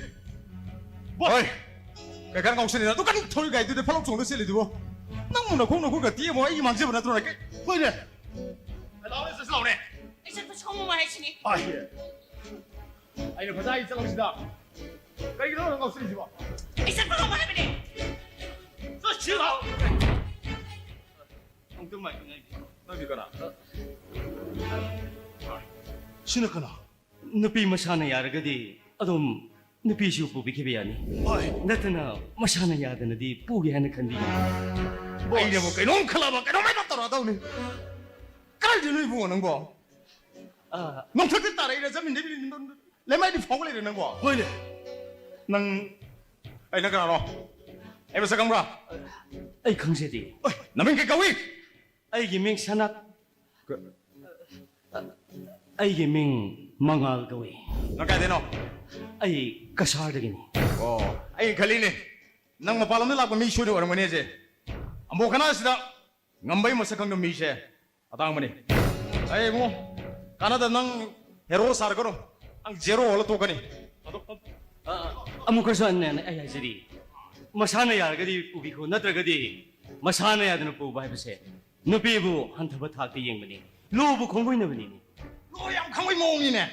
ꯍꯣꯏ! ꯀꯩ ꯈꯔ ꯉꯥꯎꯁꯤꯜꯂꯤꯅꯣ? ꯑꯗꯨ ꯀꯔꯤ ꯊꯧꯔꯤ ꯒꯥꯔꯤꯗꯨꯗ ꯐꯠꯂꯥꯎ ꯆꯣꯡꯗ ꯆꯦꯜꯂꯤꯗꯨꯕꯣ? ꯅꯪꯕꯨ ꯅꯈꯣꯡ ꯅꯈꯨꯠꯀ ꯇꯦꯛꯑꯝꯃꯣ, ꯑꯩꯒꯤ ꯃꯥꯡꯖꯕ ꯅꯠꯇ꯭ꯔꯣ? ꯀꯩ, ꯍꯣꯏꯅꯦ꯫ ꯂꯥꯎꯅꯦ, ꯆꯠꯁꯤ ꯂꯥꯎꯅꯦ꯫ ꯑꯩ ꯆꯠꯄ ꯁꯪꯉꯝꯃꯣꯏ ꯍꯥꯏꯁꯤꯅꯤ꯫ ꯑꯥꯏ꯫ ꯑꯩꯅ ꯐꯖꯅ ꯍꯥꯏ ꯆꯠꯂꯧꯁꯤꯗ꯫ ꯀꯩꯒꯤꯅꯣ ꯅꯪ ꯉꯥꯎꯁꯤꯜꯂꯤꯁꯤꯕꯣ? ꯑꯩ ꯆꯠꯄ ꯉꯝꯃꯣꯏ ꯍꯥꯏꯕꯅꯦ꯫ ꯆꯠꯁꯤ ꯂꯥꯎ꯫ ꯑꯃꯨꯛꯇꯪ ꯃꯥꯏ ꯈꯪꯉꯥꯏꯒꯦ꯫ ꯅꯪꯗꯤ ꯀꯅꯥ? ꯁꯤꯅ ꯀꯅꯥ? ꯅꯨꯄꯤ ꯃꯁꯥꯅ ꯌꯥꯔꯒꯗꯤ ꯑꯗꯨꯝ ꯅꯨꯄꯤꯁꯨ ꯄꯨꯕꯤꯈꯤꯕ ꯌꯥꯅꯤ꯫ ꯍꯣꯏ꯫ ꯅꯠꯇꯅ ꯃꯁꯥꯅ ꯌꯥꯗꯅꯗꯤ ꯄꯨꯒꯦ ꯍꯥꯏꯅ ꯈꯟꯕꯤꯒꯅꯨ꯫ ꯑꯩꯅꯕꯨ ꯀꯩꯅꯣꯝ ꯈꯜꯂꯕ ꯀꯩꯅꯣꯝ ꯍꯦꯛꯇ ꯇꯧꯔꯛꯑꯗꯧꯅꯤ꯫ ꯀꯥꯏꯗꯅꯣ ꯏꯕꯨꯡꯉꯣ ꯅꯪꯕꯣ? ꯑꯥ꯫ ꯅꯣꯡꯊꯛꯇ ꯇꯥꯔꯛꯏꯔꯥ ꯖꯃꯤꯟꯗ ꯂꯩꯃꯥꯏꯗꯤ ꯐꯥꯎꯒ ꯂꯩꯔꯦ ꯅꯪꯕꯣ? ꯍꯣꯏꯅꯦ꯫ ꯅꯪ, ꯑꯩ ꯅꯪ ꯀꯅꯥꯅꯣ? ꯑꯩ ꯃꯁꯛ ꯈꯪꯕ꯭ꯔꯥ? ꯑꯩ ꯈꯪꯖꯗꯦ꯫ ꯑꯣꯏ, ꯅꯃꯤꯡ ꯀꯩ ꯀꯧꯏ? ꯑꯩꯒꯤ ꯃꯤꯡ ꯁꯅꯥ꯫ ꯀ- ꯑꯩꯒꯤ ꯃꯤꯡ ꯃꯉꯥꯜ ꯀꯧꯏ꯫ ꯅꯪ ꯀꯥꯏꯗꯩꯅꯣ? ꯑꯩ ꯀꯁꯥꯔꯗꯒꯤꯅꯤ꯫ ꯑꯣ, ꯑꯩ ꯈꯜꯂꯤꯅꯦ꯫ ꯅꯪ ꯃꯄꯥꯟꯂꯣꯝꯗ ꯂꯥꯛꯄ ꯃꯤ ꯁꯣꯏꯗꯅ ꯑꯣꯏꯔꯝꯒꯅꯤ ꯑꯁꯦ꯫ ꯑꯃꯨꯛ ꯀꯅꯥꯁꯤꯗ ꯉꯝꯕꯩ ꯃꯁꯛ ꯈꯪꯗꯕ ꯃꯤꯁꯦ ꯑꯇꯥꯡꯕꯅꯤ꯫ ꯑꯩ ꯏꯕꯨꯡꯉꯣ, ꯀꯥꯟꯅꯗ ꯅꯪ ꯍꯦꯔꯣ ꯁꯥꯔꯒꯅꯨ꯫ ꯅꯪ ꯖꯦꯔꯣ ꯑꯣꯜꯂ ꯇꯣꯛꯀꯅꯤ꯫ ꯑ, ꯑꯃꯨꯛꯀꯁꯨ ꯍꯟꯅ ꯑꯩ ꯍꯥꯏꯖꯔꯤ, ꯃꯁꯥꯅ ꯌꯥꯔꯒꯗꯤ ꯄꯨꯕꯤꯈꯣ, ꯅꯠꯇ꯭ꯔꯒꯗꯤ ꯃꯁꯥꯅ ꯌꯥꯗꯅ ꯄꯨꯕ ꯍꯥꯏꯕꯁꯦ ꯅꯨꯄꯤꯕꯨ ꯍꯟꯊꯕ ꯊꯥꯛꯇ ꯌꯦꯡꯕꯅꯤ, ꯂꯨꯕꯨ ꯈꯣꯡꯒꯣꯏꯅꯕꯅꯤꯅꯦ꯫ ꯂꯣ ꯌꯥꯝ ꯈꯪꯕꯩ ꯃꯑꯣꯡꯅꯤꯅꯦ꯫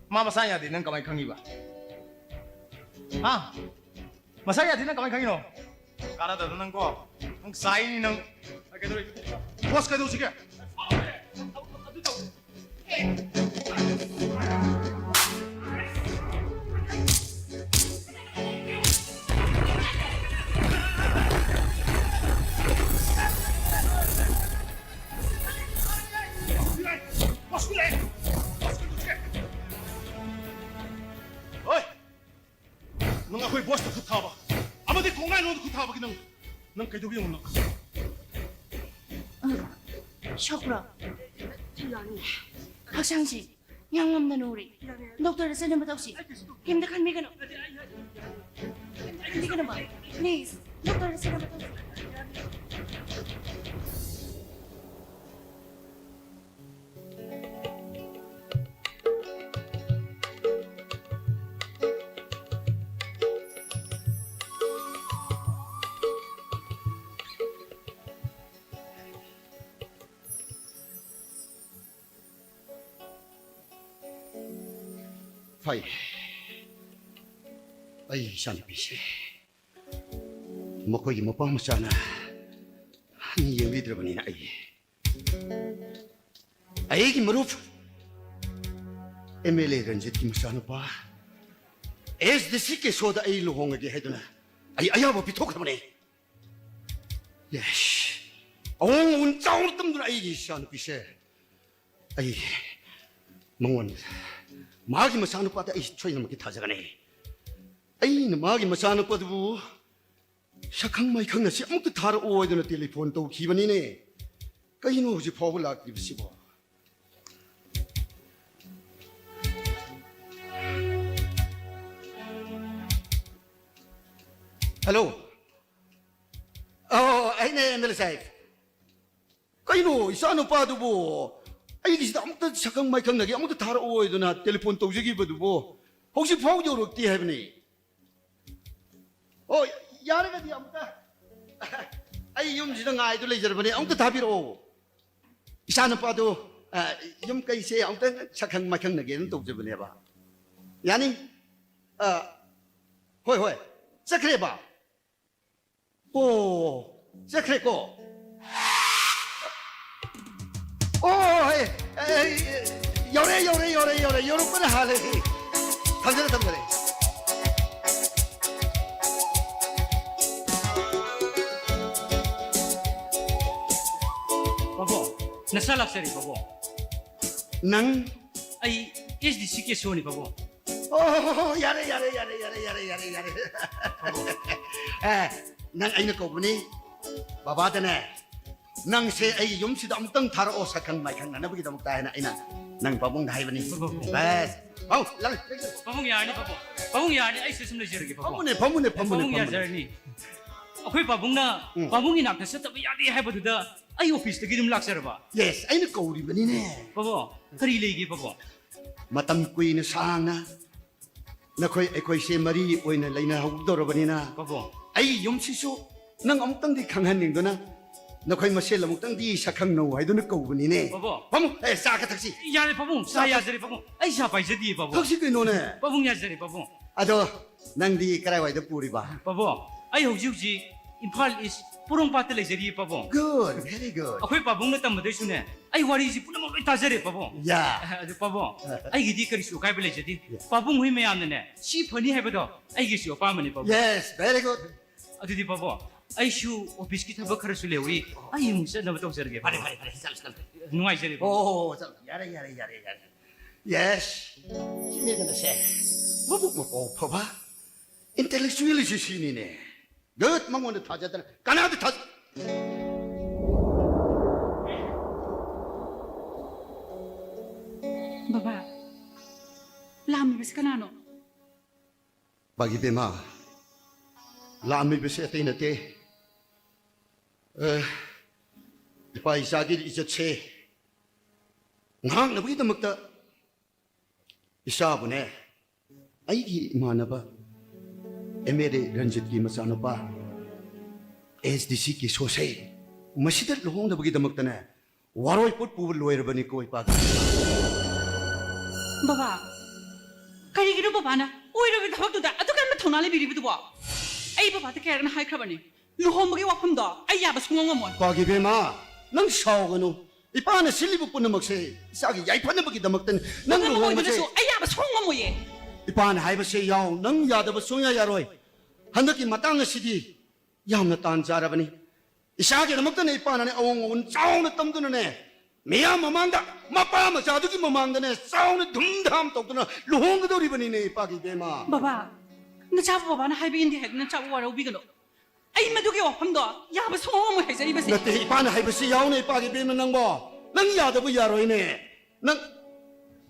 ꯃꯥ ꯃꯁꯥ ꯌꯥꯗꯦ, ꯅꯪ ꯀꯃꯥꯏꯅ ꯈꯪꯉꯤꯕ? ꯍꯥ? ꯃꯁꯥ ꯌꯥꯗꯦ, ꯅꯪ ꯀꯃꯥꯏꯅ ꯈꯪꯉꯤꯅꯣ? ꯀꯥꯟꯅꯗꯕꯗ ꯅꯪꯀꯣ, ꯅꯪ ꯆꯥꯏꯅꯤ ꯅꯪ꯫ ꯀꯩꯗꯧꯔꯤ? ꯕꯣꯁ, ꯀꯩꯗꯧꯁꯤꯒꯦ? ꯍꯣꯏ! ꯅꯪ ꯑꯩꯈꯣꯏ ꯕꯣꯁꯇ ꯈꯨꯠ ꯊꯥꯕ ꯑꯃꯗꯤ ꯀꯣꯡꯒꯥꯏꯂꯣꯟꯗ ꯈꯨꯠ ꯊꯥꯕꯒꯤ ꯅꯪ, ꯅꯪ ꯀꯩꯗꯧꯕ ꯌꯦꯡꯉꯨ ꯅꯪ? ꯁꯣꯛꯄ꯭ꯔꯣ? ꯍꯛꯆꯥꯡꯁꯦ ꯌꯥꯝ ꯉꯝꯗꯅ ꯎꯔꯤ꯫ ꯗꯣꯛꯇꯔꯗ ꯆꯠꯅꯕ ꯇꯧꯁꯤ꯫ ꯀꯩꯝꯇ ꯈꯟꯕꯤꯒꯅꯨ꯫ ꯀꯩꯝꯇ ꯈꯟꯕꯤꯒꯅꯨꯕ꯫ ꯄ꯭ꯂꯤꯖ, ꯗꯣꯛꯇꯔꯗ ꯆꯠꯅꯕ ꯇꯧꯁꯤ꯫ ꯐꯩ꯫ ꯑꯩ ꯏꯆꯥꯅꯨꯄꯤꯁꯦ ꯃꯈꯣꯏꯒꯤ ꯃꯄꯥ ꯃꯆꯥꯅ ꯑꯅꯤ ꯌꯦꯡꯕꯤꯗ꯭ꯔꯕꯅꯤꯅ ꯑꯩ, ꯑꯩꯒꯤ ꯃꯔꯨꯞ ꯑꯦꯝ ꯑꯦꯜ ꯑꯦ ꯔꯟꯖꯤꯠꯀꯤ ꯃꯆꯥꯅꯨꯄꯥ ꯑꯦꯁ ꯗꯤ ꯁꯤ ꯀꯦꯁꯣꯗ ꯑꯩ ꯂꯨꯍꯣꯡꯉꯒꯦ ꯍꯥꯏꯗꯨꯅ ꯑꯩ ꯑꯌꯥꯕ ꯄꯤꯊꯣꯛꯈ꯭ꯔꯕꯅꯦ꯫ ꯌꯦꯁ꯫ ꯑꯋꯣꯡ ꯑꯋꯣꯟ ꯆꯥꯎꯅ ꯇꯝꯗꯨꯅ ꯑꯩꯒꯤ ꯏꯆꯥꯅꯨꯄꯤꯁꯦ ꯑꯩ ꯃꯉꯣꯟꯗ, ꯃꯥꯒꯤ ꯃꯆꯥꯅꯨꯄꯥꯗ ꯑꯩ ꯁꯣꯏꯗꯅꯃꯛꯀꯤ ꯊꯥꯖꯒꯅꯤ꯫ ꯑꯩꯅ ꯃꯥꯒꯤ ꯃꯆꯥꯅꯨꯄꯥꯗꯨꯕꯨ ꯁꯛꯈꯪ ꯃꯥꯏꯈꯪ ꯑꯁꯤ ꯑꯃꯨꯛꯇ ꯊꯥꯔꯛꯑꯣ ꯍꯥꯏꯗꯨꯅ ꯇꯦꯂꯤꯐꯣꯟ ꯇꯧꯈꯤꯕꯅꯤꯅꯦ꯫ ꯀꯩꯅꯣ ꯍꯧꯖꯤꯛ ꯐꯥꯎꯕ ꯂꯥꯛꯇ꯭ꯔꯤꯕꯁꯤꯕꯣ? ꯍꯜꯂꯣ꯫ ꯑꯣ, ꯑꯩꯅꯦ ꯑꯦꯝ ꯑꯦꯜ ꯑꯦ ꯁꯥꯍꯦꯕ꯫ ꯀꯩꯅꯣ, ꯏꯆꯥ ꯅꯨꯄꯥꯗꯨꯕꯨ ꯑꯩꯒꯤꯁꯤꯗ ꯑꯃꯨꯛꯇ ꯁꯛꯈꯪ ꯃꯥꯏꯈꯪꯅꯒꯦ, ꯑꯃꯨꯛꯇ ꯊꯥꯔꯛꯑꯣ ꯍꯥꯏꯗꯅ ꯇꯦꯂꯤꯐꯣꯟ ꯇꯧꯖꯈꯤꯕꯗꯨꯕꯨ ꯍꯧꯖꯤꯛ ꯐꯥꯎ ꯌꯧꯔꯛꯇꯦ ꯍꯥꯏꯕꯅꯤ꯫ ꯑꯣ, ꯌꯥꯔꯒꯗꯤ ꯑꯃꯨꯛꯇ ꯑꯩ ꯌꯨꯝꯁꯤꯗ ꯉꯥꯏꯗꯨ ꯂꯩꯖꯔꯕꯅꯦ, ꯑꯃꯨꯛꯇ ꯊꯥꯕꯤꯔꯛꯑꯣ꯫ ꯏꯆꯥ ꯅꯨꯄꯥꯗꯨ, ꯑ, ꯌꯨꯝ ꯀꯩꯁꯦ ꯑꯃꯨꯛꯇ ꯁꯛꯈꯪ ꯃꯥꯏꯈꯪꯅꯒꯦꯅ ꯇꯧꯖꯕꯅꯦꯕ꯫ ꯌꯥꯅꯤ? ꯑ, ꯍꯣꯏ, ꯍꯣꯏ꯫ ꯆꯠꯈ꯭ꯔꯦꯕ? ꯑꯣ, ꯆꯠꯈ꯭ꯔꯦꯀꯣ? ꯑꯣ, ꯍꯦ, ꯑꯦ, ꯌꯧꯔꯦ, ꯌꯧꯔꯦ, ꯌꯧꯔꯦ, ꯌꯧꯔꯦ, ꯌꯧꯔꯛꯄꯅ ꯍꯥꯜꯂꯦ꯫ ꯊꯝꯖꯔꯦ, ꯊꯝꯖꯔꯦ꯫ ꯄꯥꯕꯨꯡ, ꯅꯁꯥ ꯂꯥꯛꯆꯔꯦ, ꯄꯥꯕꯨꯡ꯫ ꯅꯪ? ꯑꯩ ꯑꯦꯁ ꯗꯤ ꯁꯤ ꯀꯦꯁꯣꯅꯤ, ꯄꯥꯕꯨꯡ꯫ ꯑꯣ, ꯌꯥꯔꯦ, ꯌꯥꯔꯦ, ꯌꯥꯔꯦ꯫ ꯑꯦ, ꯅꯪ ꯑꯩꯅ ꯀꯧꯕꯅꯤ꯫ ꯕꯕꯥꯗꯅꯦ, ꯅꯪꯁꯦ ꯑꯩꯒꯤ ꯌꯨꯝꯁꯤꯗ ꯑꯃꯨꯛꯇꯪ ꯊꯥꯔꯛꯑꯣ, ꯁꯛꯈꯪ ꯃꯥꯏꯈꯪꯅꯅꯕꯒꯤꯗꯃꯛꯇ ꯍꯥꯏꯅ ꯑꯩꯅ ꯅꯪ ꯄꯥꯕꯨꯡꯗ ꯍꯥꯏꯕꯅꯤ꯫ ꯄꯥꯕꯨꯡ꯫ ꯕꯁ꯫ ꯍꯥꯎ, ꯂꯥꯛꯑꯦ꯫ ꯄꯥꯕꯨꯡ ꯌꯥꯔꯅꯤ, ꯄꯥꯕꯨꯡ꯫ ꯄꯥꯕꯨꯡ ꯌꯥꯔꯅꯤ, ꯑꯩ ꯁꯤꯗ ꯁꯨꯝ ꯂꯩꯖꯔꯒꯦ, ꯄꯥꯕꯨꯡ꯫ ꯐꯝꯃꯨꯅꯦ, ꯐꯝꯃꯨꯅꯦ, ꯐꯝꯃꯨꯅꯦ, ꯄꯥꯕꯨꯡ ꯐꯝꯃꯨꯅꯦ꯫ ꯌꯥꯖꯔꯅꯤ꯫ ꯑꯩꯈꯣꯏ ꯄꯥꯕꯨꯡꯅ ꯎꯝ꯫ ꯄꯥꯕꯨꯡꯒꯤ ꯅꯥꯛꯇ ꯆꯠꯇꯕ ꯌꯥꯗꯦ ꯍꯥꯏꯕꯗꯨꯗ ꯑꯩ ꯑꯣꯐꯤꯁꯇꯒꯤ ꯑꯗꯨꯝ ꯂꯥꯛꯆꯔꯕ꯫ ꯌꯦꯁ, ꯑꯩꯅ ꯀꯧꯔꯤꯕꯅꯤꯅꯦ꯫ ꯄꯥꯕꯨꯡ, ꯀꯔꯤ ꯂꯩꯒꯦ, ꯄꯥꯕꯨꯡ? ꯃꯇꯝ ꯀꯨꯏꯅ ꯁꯥꯡꯅ ꯅꯈꯣꯏ ꯑꯩꯈꯣꯏꯁꯦ ꯃꯔꯤ ꯑꯣꯏꯅ ꯂꯩꯅꯍꯧꯗꯧꯔꯕꯅꯤꯅ, ꯄꯥꯕꯨꯡ꯫ ꯑꯩꯒꯤ ꯌꯨꯝꯁꯤꯁꯨ ꯅꯪ ꯑꯃꯨꯛꯇꯪꯗꯤ ꯈꯪꯍꯟꯅꯤꯡꯗꯨꯅ ꯅꯈꯣꯏ ꯃꯁꯦꯜ ꯑꯃꯨꯛꯇꯪꯗꯤ ꯁꯛꯈꯪꯅꯧ ꯍꯥꯏꯗꯨꯅ ꯀꯧꯕꯅꯤꯅꯦ꯫ ꯄꯥꯕꯨꯡ꯫ ꯄꯥꯕꯨꯡ, ꯑꯦ, ꯆꯥ ꯈ ꯊꯛꯁꯤ꯫ ꯌꯥꯔꯦ, ꯄꯥꯕꯨꯡ, ꯆꯥ ꯆꯥ ꯊꯛ- ꯌꯥꯖꯔꯦ, ꯄꯥꯕꯨꯡ꯫ ꯑꯩ ꯆꯥ ꯄꯥꯏꯖꯗꯤꯌꯦ, ꯄꯥꯕꯨꯡ꯫ ꯊꯛꯁꯤ ꯀꯩꯅꯣꯅꯦ꯫ ꯄꯥꯕꯨꯡ, ꯌꯥꯖꯔꯦ, ꯄꯥꯕꯨꯡ꯫ ꯑꯗꯣ ꯅꯪꯗꯤ ꯀꯗꯥꯏꯋꯥꯏꯗ ꯄꯨꯔꯤꯕ? ꯄꯥꯕꯨꯡ, ꯑꯩ ꯍꯧꯖꯤꯛ ꯍꯧꯖꯤꯛ ꯏꯝꯐꯥꯜ ꯏꯁ ꯄꯣꯔꯣꯝꯄꯥꯠꯇ ꯂꯩꯖꯔꯤꯌꯦ, ꯄꯥꯕꯨꯡ꯫ Good, very good. ꯑꯩꯈꯣꯏ ꯄꯥꯕꯨꯡꯅ ꯇꯝꯕꯗꯩꯁꯨꯅꯦ, ꯑꯩ ꯋꯥꯔꯤꯁꯤ ꯄꯨꯝꯅꯃꯛ ꯂꯣꯏ ꯇꯥꯖꯔꯦ, ꯄꯥꯕꯨꯡ꯫ ꯌꯥ꯫ ꯑꯗꯨ, ꯄꯥꯕꯨꯡ, ꯑꯩꯒꯤꯗꯤ ꯀꯔꯤꯁꯨ ꯑꯀꯥꯏꯕ ꯂꯩꯖꯗꯦ꯫ ꯌꯥ꯫ ꯄꯥꯕꯨꯡ ꯍꯣꯏ ꯃꯌꯥꯝꯅꯅꯦ, ꯁꯤ ꯐꯅꯤ ꯍꯥꯏꯕꯗꯣ ꯑꯩꯒꯤꯁꯨ ꯑꯄꯥꯝꯕꯅꯤ, ꯄꯥꯕꯨꯡ꯫ Yes, very good. ꯑꯗꯨꯗꯤ, ꯄꯥꯕꯨꯡ, ꯑꯩꯁꯨ ꯑꯣꯐꯤꯁꯀꯤ ꯊꯕꯛ ꯈꯔꯁꯨ ꯂꯩꯍꯧꯔꯤ, ꯑꯩ ꯑꯃꯨꯛ ꯆꯠꯅꯕ ꯇꯧꯖꯔꯒꯦ, ꯐꯔꯦ, ꯄꯥꯕꯨꯡ꯫ ꯐꯔꯦ, ꯐꯔꯦ, ꯆꯠꯂꯣ, ꯆꯠꯂꯣ꯫ ꯅꯨꯡꯉꯥꯏꯖꯔꯦ, ꯄꯥꯕꯨꯡ꯫ ꯑꯣ, ꯆꯠꯂꯣ, ꯌꯥꯔꯦ, ꯌꯥꯔꯦ, ꯌꯥꯔꯦ, ꯌꯥꯔꯦ꯫ Yes, ꯁꯤꯅꯦꯗꯅ ꯁꯦ, ꯃꯕꯨꯛ ꯃꯄꯥꯎ ꯐꯕ, intellectual ꯁꯤ ꯁꯤꯅꯤꯅꯦ꯫ Good, ꯃꯉꯣꯟꯗ ꯊꯥꯖꯗꯅ ꯀꯅꯥꯗ ꯊꯥꯖ- ꯕꯕꯥ, ꯂꯥꯝꯃꯤꯕꯁꯤ ꯀꯅꯥꯅꯣ? ꯄꯥꯒꯤ ꯕꯦꯝꯃ, ꯂꯥꯛꯑꯝꯃꯤꯕꯁꯦ ꯑꯇꯩ ꯅꯠꯇꯦ꯫ ꯑ, ꯏꯄꯥ ꯏꯆꯥꯒꯤ ꯏꯖꯠꯁꯦ ꯉꯥꯛꯅꯕꯒꯤꯗꯃꯛꯇ ꯏꯆꯥꯕꯨꯅꯦ, ꯑꯩꯒꯤ ꯏꯃꯥꯟꯅꯕ ꯑꯦꯝ ꯑꯦꯜ ꯑꯦ ꯔꯟꯖꯤꯠꯀꯤ ꯃꯆꯥꯅꯨꯄꯥ ꯑꯦꯁ ꯗꯤ ꯁꯤ ꯀꯦꯁꯣꯁꯦ ꯃꯁꯤꯗ ꯂꯨꯍꯣꯡꯅꯕꯒꯤꯗꯃꯛꯇꯅꯦ, ꯋꯥꯔꯣꯏ ꯄꯣꯠ ꯄꯨꯕ ꯂꯣꯏꯔꯕꯅꯤꯀꯣ ꯏꯄꯥꯒꯤ꯫ ꯕꯕꯥ, ꯀꯔꯤꯒꯤꯅꯣ ꯕꯕꯥꯅ ꯑꯣꯏꯔꯣꯏꯕ ꯊꯕꯛꯇꯨꯗ ꯑꯗꯨꯛ ꯌꯥꯝꯅ ꯊꯧꯅꯥ ꯂꯩꯕꯤꯔꯤꯕꯗꯨꯕꯣ? ꯑꯩ ꯕꯕꯥꯗ ꯀꯌꯥꯔꯛꯅ ꯍꯥꯏꯈ꯭ꯔꯕꯅꯤ, ꯂꯨꯍꯣꯡꯕꯒꯤ ꯋꯥꯐꯝꯗꯣ ꯑꯩ ꯌꯥꯕ ꯁꯨꯡꯉꯝ ꯉꯝꯃꯣꯏ꯫ ꯏꯄꯥꯒꯤ ꯏꯕꯦꯝꯃ, ꯅꯪ ꯁꯥꯎꯒꯅꯨ꯫ ꯏꯄꯥꯅ ꯁꯤꯜꯂꯤꯕ ꯄꯨꯝꯅꯃꯛꯁꯦ ꯏꯆꯥꯒꯤ ꯌꯥꯏꯐꯅꯕꯒꯤꯗꯃꯛꯇꯅꯤ꯫ ꯅꯪ ꯄꯨꯝꯅꯃꯛ ꯂꯨꯍꯣꯡꯕꯁꯦ ꯑꯣꯏꯗ꯭ꯔꯁꯨ ꯑꯩ ꯌꯥꯕ ꯁꯨꯡꯉꯝ ꯉꯝꯃꯣꯏꯌꯦ꯫ ꯏꯄꯥꯅ ꯍꯥꯏꯕꯁꯦ ꯌꯥꯎ, ꯅꯪ ꯌꯥꯗꯕ ꯁꯨꯡꯌꯥ ꯌꯥꯔꯣꯏ꯫ ꯍꯟꯗꯛꯀꯤ ꯃꯇꯥꯡ ꯑꯁꯤꯗꯤ ꯌꯥꯝꯅ ꯇꯥꯟ ꯆꯥꯔꯕꯅꯤ꯫ ꯏꯆꯥꯒꯤꯗꯃꯛꯇꯅꯦ ꯏꯄꯥꯅꯅꯦ ꯑꯑꯣꯟ ꯑꯑꯣꯟ ꯆꯥꯎꯅ ꯇꯝꯗꯨꯅꯅꯦ, ꯃꯤꯌꯥꯝ ꯃꯃꯥꯡꯗ, ꯃꯄꯥ ꯃꯆꯥꯗꯨꯒꯤ ꯃꯃꯥꯡꯗꯅꯦ ꯆꯥꯎꯅ ꯙꯨꯝꯙꯥꯝ ꯇꯧꯗꯨꯅ ꯂꯨꯍꯣꯡꯒꯗꯧꯔꯤꯕꯅꯤꯅꯦ ꯏꯄꯥꯒꯤ ꯏꯕꯦꯝꯃ꯫ ꯕꯕꯥ, ꯅꯆꯥꯕꯨ ꯕꯕꯥꯅ ꯍꯥꯏꯕ ꯏꯟꯗꯦ ꯍꯥꯏꯗꯨꯅ ꯅꯆꯥꯕꯨ ꯋꯥꯔꯧꯕꯤꯒꯅꯨ꯫ ꯑꯩ ꯃꯗꯨꯒꯤ ꯋꯥꯐꯝꯗꯣ ꯌꯥꯕ ꯁꯨꯡꯉꯝ ꯉꯝꯃꯣꯏ ꯍꯥꯏꯖꯔꯤꯕꯁꯦ꯫ ꯅꯠꯇꯦ, ꯏꯄꯥꯅ ꯍꯥꯏꯕꯁꯤ ꯌꯥꯎꯅ ꯏꯄꯥꯒꯤ ꯏꯕꯦꯝꯃ ꯅꯪꯕꯣ꯫ ꯅꯪ ꯌꯥꯗꯕ ꯌꯥꯔꯣꯏꯅꯦ꯫ ꯅꯪ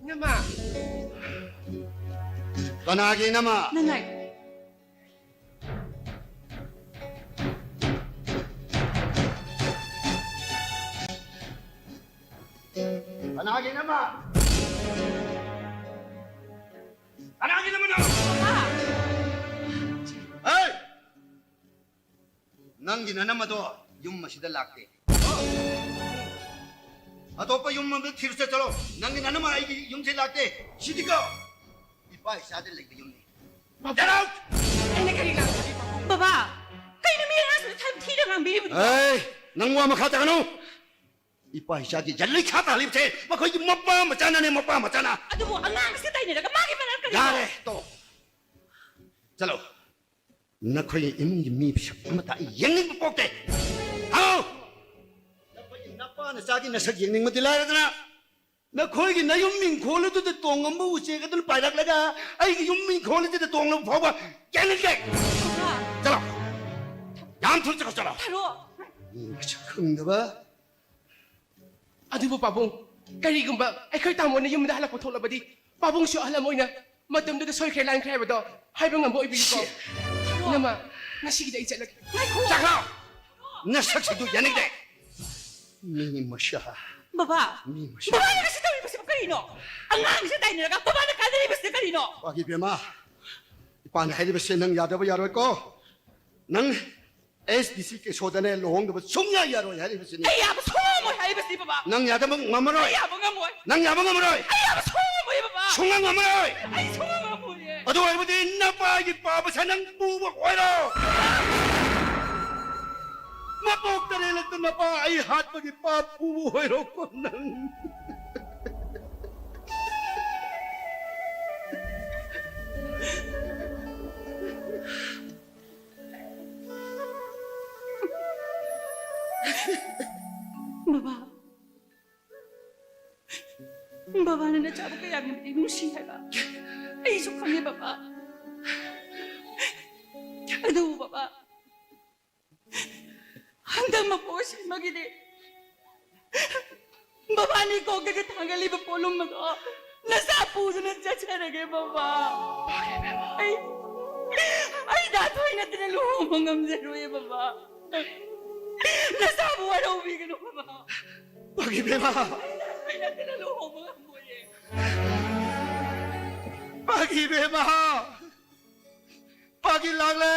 ꯅꯃꯥ꯫ ꯀꯅꯥꯒꯤ ꯅꯃꯥ? ꯅꯅꯥꯏ꯫ ꯀꯅꯥꯒꯤ ꯅꯃꯥ? ꯀꯅꯥꯒꯤ ꯅꯃꯥꯅꯣ? ꯍꯥ? ꯍꯦ! ꯅꯪꯒꯤ ꯅꯅꯝꯃꯗꯣ ꯌꯨꯝ ꯑꯁꯤꯗ ꯂꯥꯛꯇꯦ꯫ ꯑꯇꯣꯞꯄ ꯌꯨꯝ ꯑꯃꯗ ꯊꯤꯔꯨ ꯆꯠꯂꯣ꯫ ꯅꯪꯒꯤ ꯅꯅꯝꯃ ꯑꯩꯒꯤ ꯌꯨꯝꯁꯦ ꯂꯥꯛꯇꯦ꯫ ꯁꯤꯗꯤꯀꯣ ꯏꯄꯥ ꯏꯆꯥꯗ ꯂꯩꯕ ꯌꯨꯝꯅꯤ꯫ Get out! ꯑꯩꯅ ꯀꯔꯤ ꯉꯥꯡꯕꯤꯔꯤꯕ? ꯕꯕꯥ, ꯀꯩꯅꯣ ꯃꯤ ꯑꯉꯥꯡꯁꯤꯡꯗ ꯊꯝ ꯊꯤꯅ ꯉꯥꯡꯕꯤꯔꯤꯕꯗꯨꯕꯣ? ꯑꯦ, ꯅꯪ ꯋꯥ ꯃꯈꯥ ꯇꯥꯒꯅꯨ꯫ ꯏꯄꯥ ꯏꯆꯥꯒꯤ ꯖꯜꯂꯩ ꯈꯥ ꯇꯥꯍꯜꯂꯤꯕꯁꯦ ꯃꯈꯣꯏꯒꯤ ꯃꯄꯥ ꯃꯆꯥꯅꯅꯦ, ꯃꯄꯥ ꯃꯆꯥꯅ꯫ ꯑꯗꯨꯕꯨ ꯑꯉꯥꯡ ꯑꯁꯤ ꯇꯥꯏꯅꯔꯒ ꯃꯥꯒꯤ ꯃꯔꯝ ꯀꯔꯤꯅꯣ? ꯌꯥꯔꯦ, ꯇꯣꯛꯑꯣ꯫ ꯆꯠꯂꯣ꯫ ꯅꯈꯣꯏꯒꯤ ꯏꯃꯨꯡꯒꯤ ꯃꯤ ꯃꯁꯛ ꯑꯃꯠꯇ ꯑꯩ ꯌꯦꯡꯅꯤꯡꯕ ꯄꯣꯛꯇꯦ꯫ ꯍꯥꯎ! ꯅꯈꯣꯏꯒꯤ ꯅꯄꯥ ꯅꯆꯥꯒꯤ ꯅꯁꯛ ꯌꯦꯡꯅꯤꯡꯕꯗꯤ ꯂꯥꯏꯔꯗꯅ, ꯅꯈꯣꯏꯒꯤ ꯅꯌꯨꯝ ꯏꯪꯈꯣꯜ ꯑꯗꯨꯗ ꯇꯣꯡꯉꯝꯕ ꯎꯆꯦꯛ ꯑꯗꯨꯅ ꯄꯥꯏꯔꯛꯂꯒ ꯑꯩꯒꯤ ꯌꯨꯝ ꯏꯪꯈꯣꯜ ꯑꯁꯤꯗ ꯇꯣꯡꯂꯕ ꯐꯥꯎꯕ ꯌꯦꯡꯅꯤꯡꯗꯦ꯫ ꯕꯕꯥ! ꯆꯠꯂꯣ! ꯌꯥꯝ ꯊꯨꯅ ꯆꯠꯈ꯭ꯔꯣ, ꯆꯠꯂꯣ! ꯊꯥꯔꯣ! ꯃꯤ ꯃꯁꯛ ꯈꯪꯗꯕ꯫ ꯑꯗꯨꯕꯨ ꯄꯥꯕꯨꯡ, ꯀꯔꯤꯒꯨꯝꯕ ꯑꯩꯈꯣꯏ ꯇꯥꯃꯣꯅ ꯌꯨꯝꯗ ꯍꯜꯂꯛꯄ ꯊꯣꯛꯂꯕꯗꯤ, ꯄꯥꯕꯨꯡꯁꯨ ꯑꯍꯜ ꯑꯃ ꯑꯣꯏꯅ ꯃꯇꯝꯗꯨꯗ ꯁꯣꯏꯈ꯭ꯔꯦ ꯂꯥꯟꯈ꯭ꯔꯦ ꯍꯥꯏꯕꯗꯣ ꯍꯥꯏꯕ ꯉꯝꯕ ꯑꯣꯏꯕꯤꯔꯤꯀꯣ? ꯁꯤ! ꯅꯃꯥ꯫ ꯉꯁꯤꯒꯤꯗꯤ ꯑꯩ ꯆꯠꯂꯒꯦ꯫ ꯉꯥꯏꯈꯣ꯫ ꯆꯠꯈ꯭ꯔꯣ! ꯅꯁꯛꯁꯤꯡꯗꯨ ꯌꯥꯅꯤꯡꯗꯦ꯫ ꯃꯤ ꯃꯆꯥ꯫ ꯕꯕꯥ! ꯃꯤ ꯃꯆꯥ꯫ ꯕꯕꯥꯅ ꯉꯁꯤ ꯇꯧꯔꯤꯕꯁꯤꯕꯨ ꯀꯔꯤꯅꯣ? ꯑꯉꯥꯡꯁꯦ ꯇꯥꯏꯅꯔꯒ ꯕꯕꯥꯅ ꯀꯥꯟꯅꯔꯤꯕꯁꯤꯅ ꯀꯔꯤꯅꯣ? ꯄꯥꯒꯤ ꯕꯦꯝꯃ, ꯏꯄꯥꯅ ꯍꯥꯏꯔꯤꯕꯁꯦ ꯅꯪ ꯌꯥꯗꯕ ꯌꯥꯔꯣꯏꯀꯣ꯫ ꯅꯪ ꯑꯦꯁ ꯗꯤ ꯁꯤ ꯀꯦꯁꯣꯗꯅꯦ ꯂꯨꯍꯣꯡꯗꯕ ꯁꯨꯡꯌꯥ ꯌꯥꯔꯣꯏ ꯍꯥꯏꯔꯤꯕꯁꯤꯅꯤ꯫ ꯑꯩ ꯌꯥꯕ ꯁꯨꯡꯉꯝꯃꯣꯏ ꯍꯥꯏꯔꯤꯕꯁꯤꯅꯤ, ꯕꯕꯥ꯫ ꯅꯪ ꯌꯥꯗꯕ ꯉꯝꯃꯔꯣꯏ꯫ ꯑꯩ ꯌꯥꯕ ꯉꯝꯃꯣꯏ꯫ ꯅꯪ ꯌꯥꯕ ꯉꯝꯃꯔꯣꯏ꯫ ꯑꯩ ꯌꯥꯕ ꯁꯨꯡꯉꯝꯃꯣꯏ, ꯕꯕꯥ꯫ ꯁꯨꯡꯉꯝ ꯉꯝꯃꯔꯣꯏ꯫ ꯑꯩ ꯁꯨꯡꯉꯝ ꯉꯝꯃꯣꯏꯌꯦ꯫ ꯑꯗꯨ ꯑꯣꯏꯔꯕꯗꯤ ꯅꯄꯥꯒꯤ ꯄꯥꯕꯁꯦ ꯅꯪ ꯄꯨꯕ ꯑꯣꯏꯔꯣ꯫ ꯃꯄꯣꯛ ꯇꯔꯦꯠꯂꯛꯇ ꯅꯄꯥ ꯑꯩ ꯍꯥꯠꯄꯒꯤ ꯄꯥꯞ ꯄꯨꯕ ꯑꯣꯏꯔꯣꯀꯣ ꯅꯪ꯫ ꯕꯕꯥ, ꯕꯕꯥꯅ ꯅꯆꯥꯕꯨ ꯀꯌꯥꯝ ꯌꯥꯝꯅ ꯅꯨꯡꯁꯤ ꯍꯥꯏꯕ ꯑꯩꯁꯨ ꯈꯪꯉꯦ, ꯕꯕꯥ꯫ ꯑꯗꯨꯕꯨ, ꯕꯕꯥ, ꯍꯟꯗꯛ ꯃꯄꯣꯛ ꯑꯁꯤꯃꯒꯤꯗꯤ ꯕꯕꯥꯅꯤ ꯀꯣꯛꯇꯒ ꯊꯥꯡꯒꯠꯂꯤꯕ ꯄꯣꯠꯂꯨꯝ ꯑꯗꯣ ꯅꯆꯥ ꯄꯨꯗꯨꯅ ꯆꯠꯆꯔꯒꯦ, ꯕꯕꯥ꯫ ꯑꯩ, ꯑꯩ ꯗꯥ ꯊꯣꯏ ꯅꯠꯇꯅ ꯂꯨꯍꯣꯡꯕ ꯉꯝꯖꯔꯣꯏꯌꯦ, ꯕꯕꯥ꯫ ꯅꯆꯥꯕꯨ ꯋꯥꯔꯧꯕꯤꯒꯅꯨ, ꯕꯕꯥ꯫ ꯄꯥꯒꯤ ꯕꯦꯝꯃ꯫ ꯑꯩ ꯗꯥ ꯊꯣꯏ ꯅꯠꯇꯅ ꯂꯨꯍꯣꯡꯕ ꯉꯝꯃꯣꯏꯌꯦ꯫ ꯄꯥꯒꯤ ꯕꯦꯝꯃ꯫ ꯄꯥꯒꯤ ꯂꯥꯛꯂꯦ!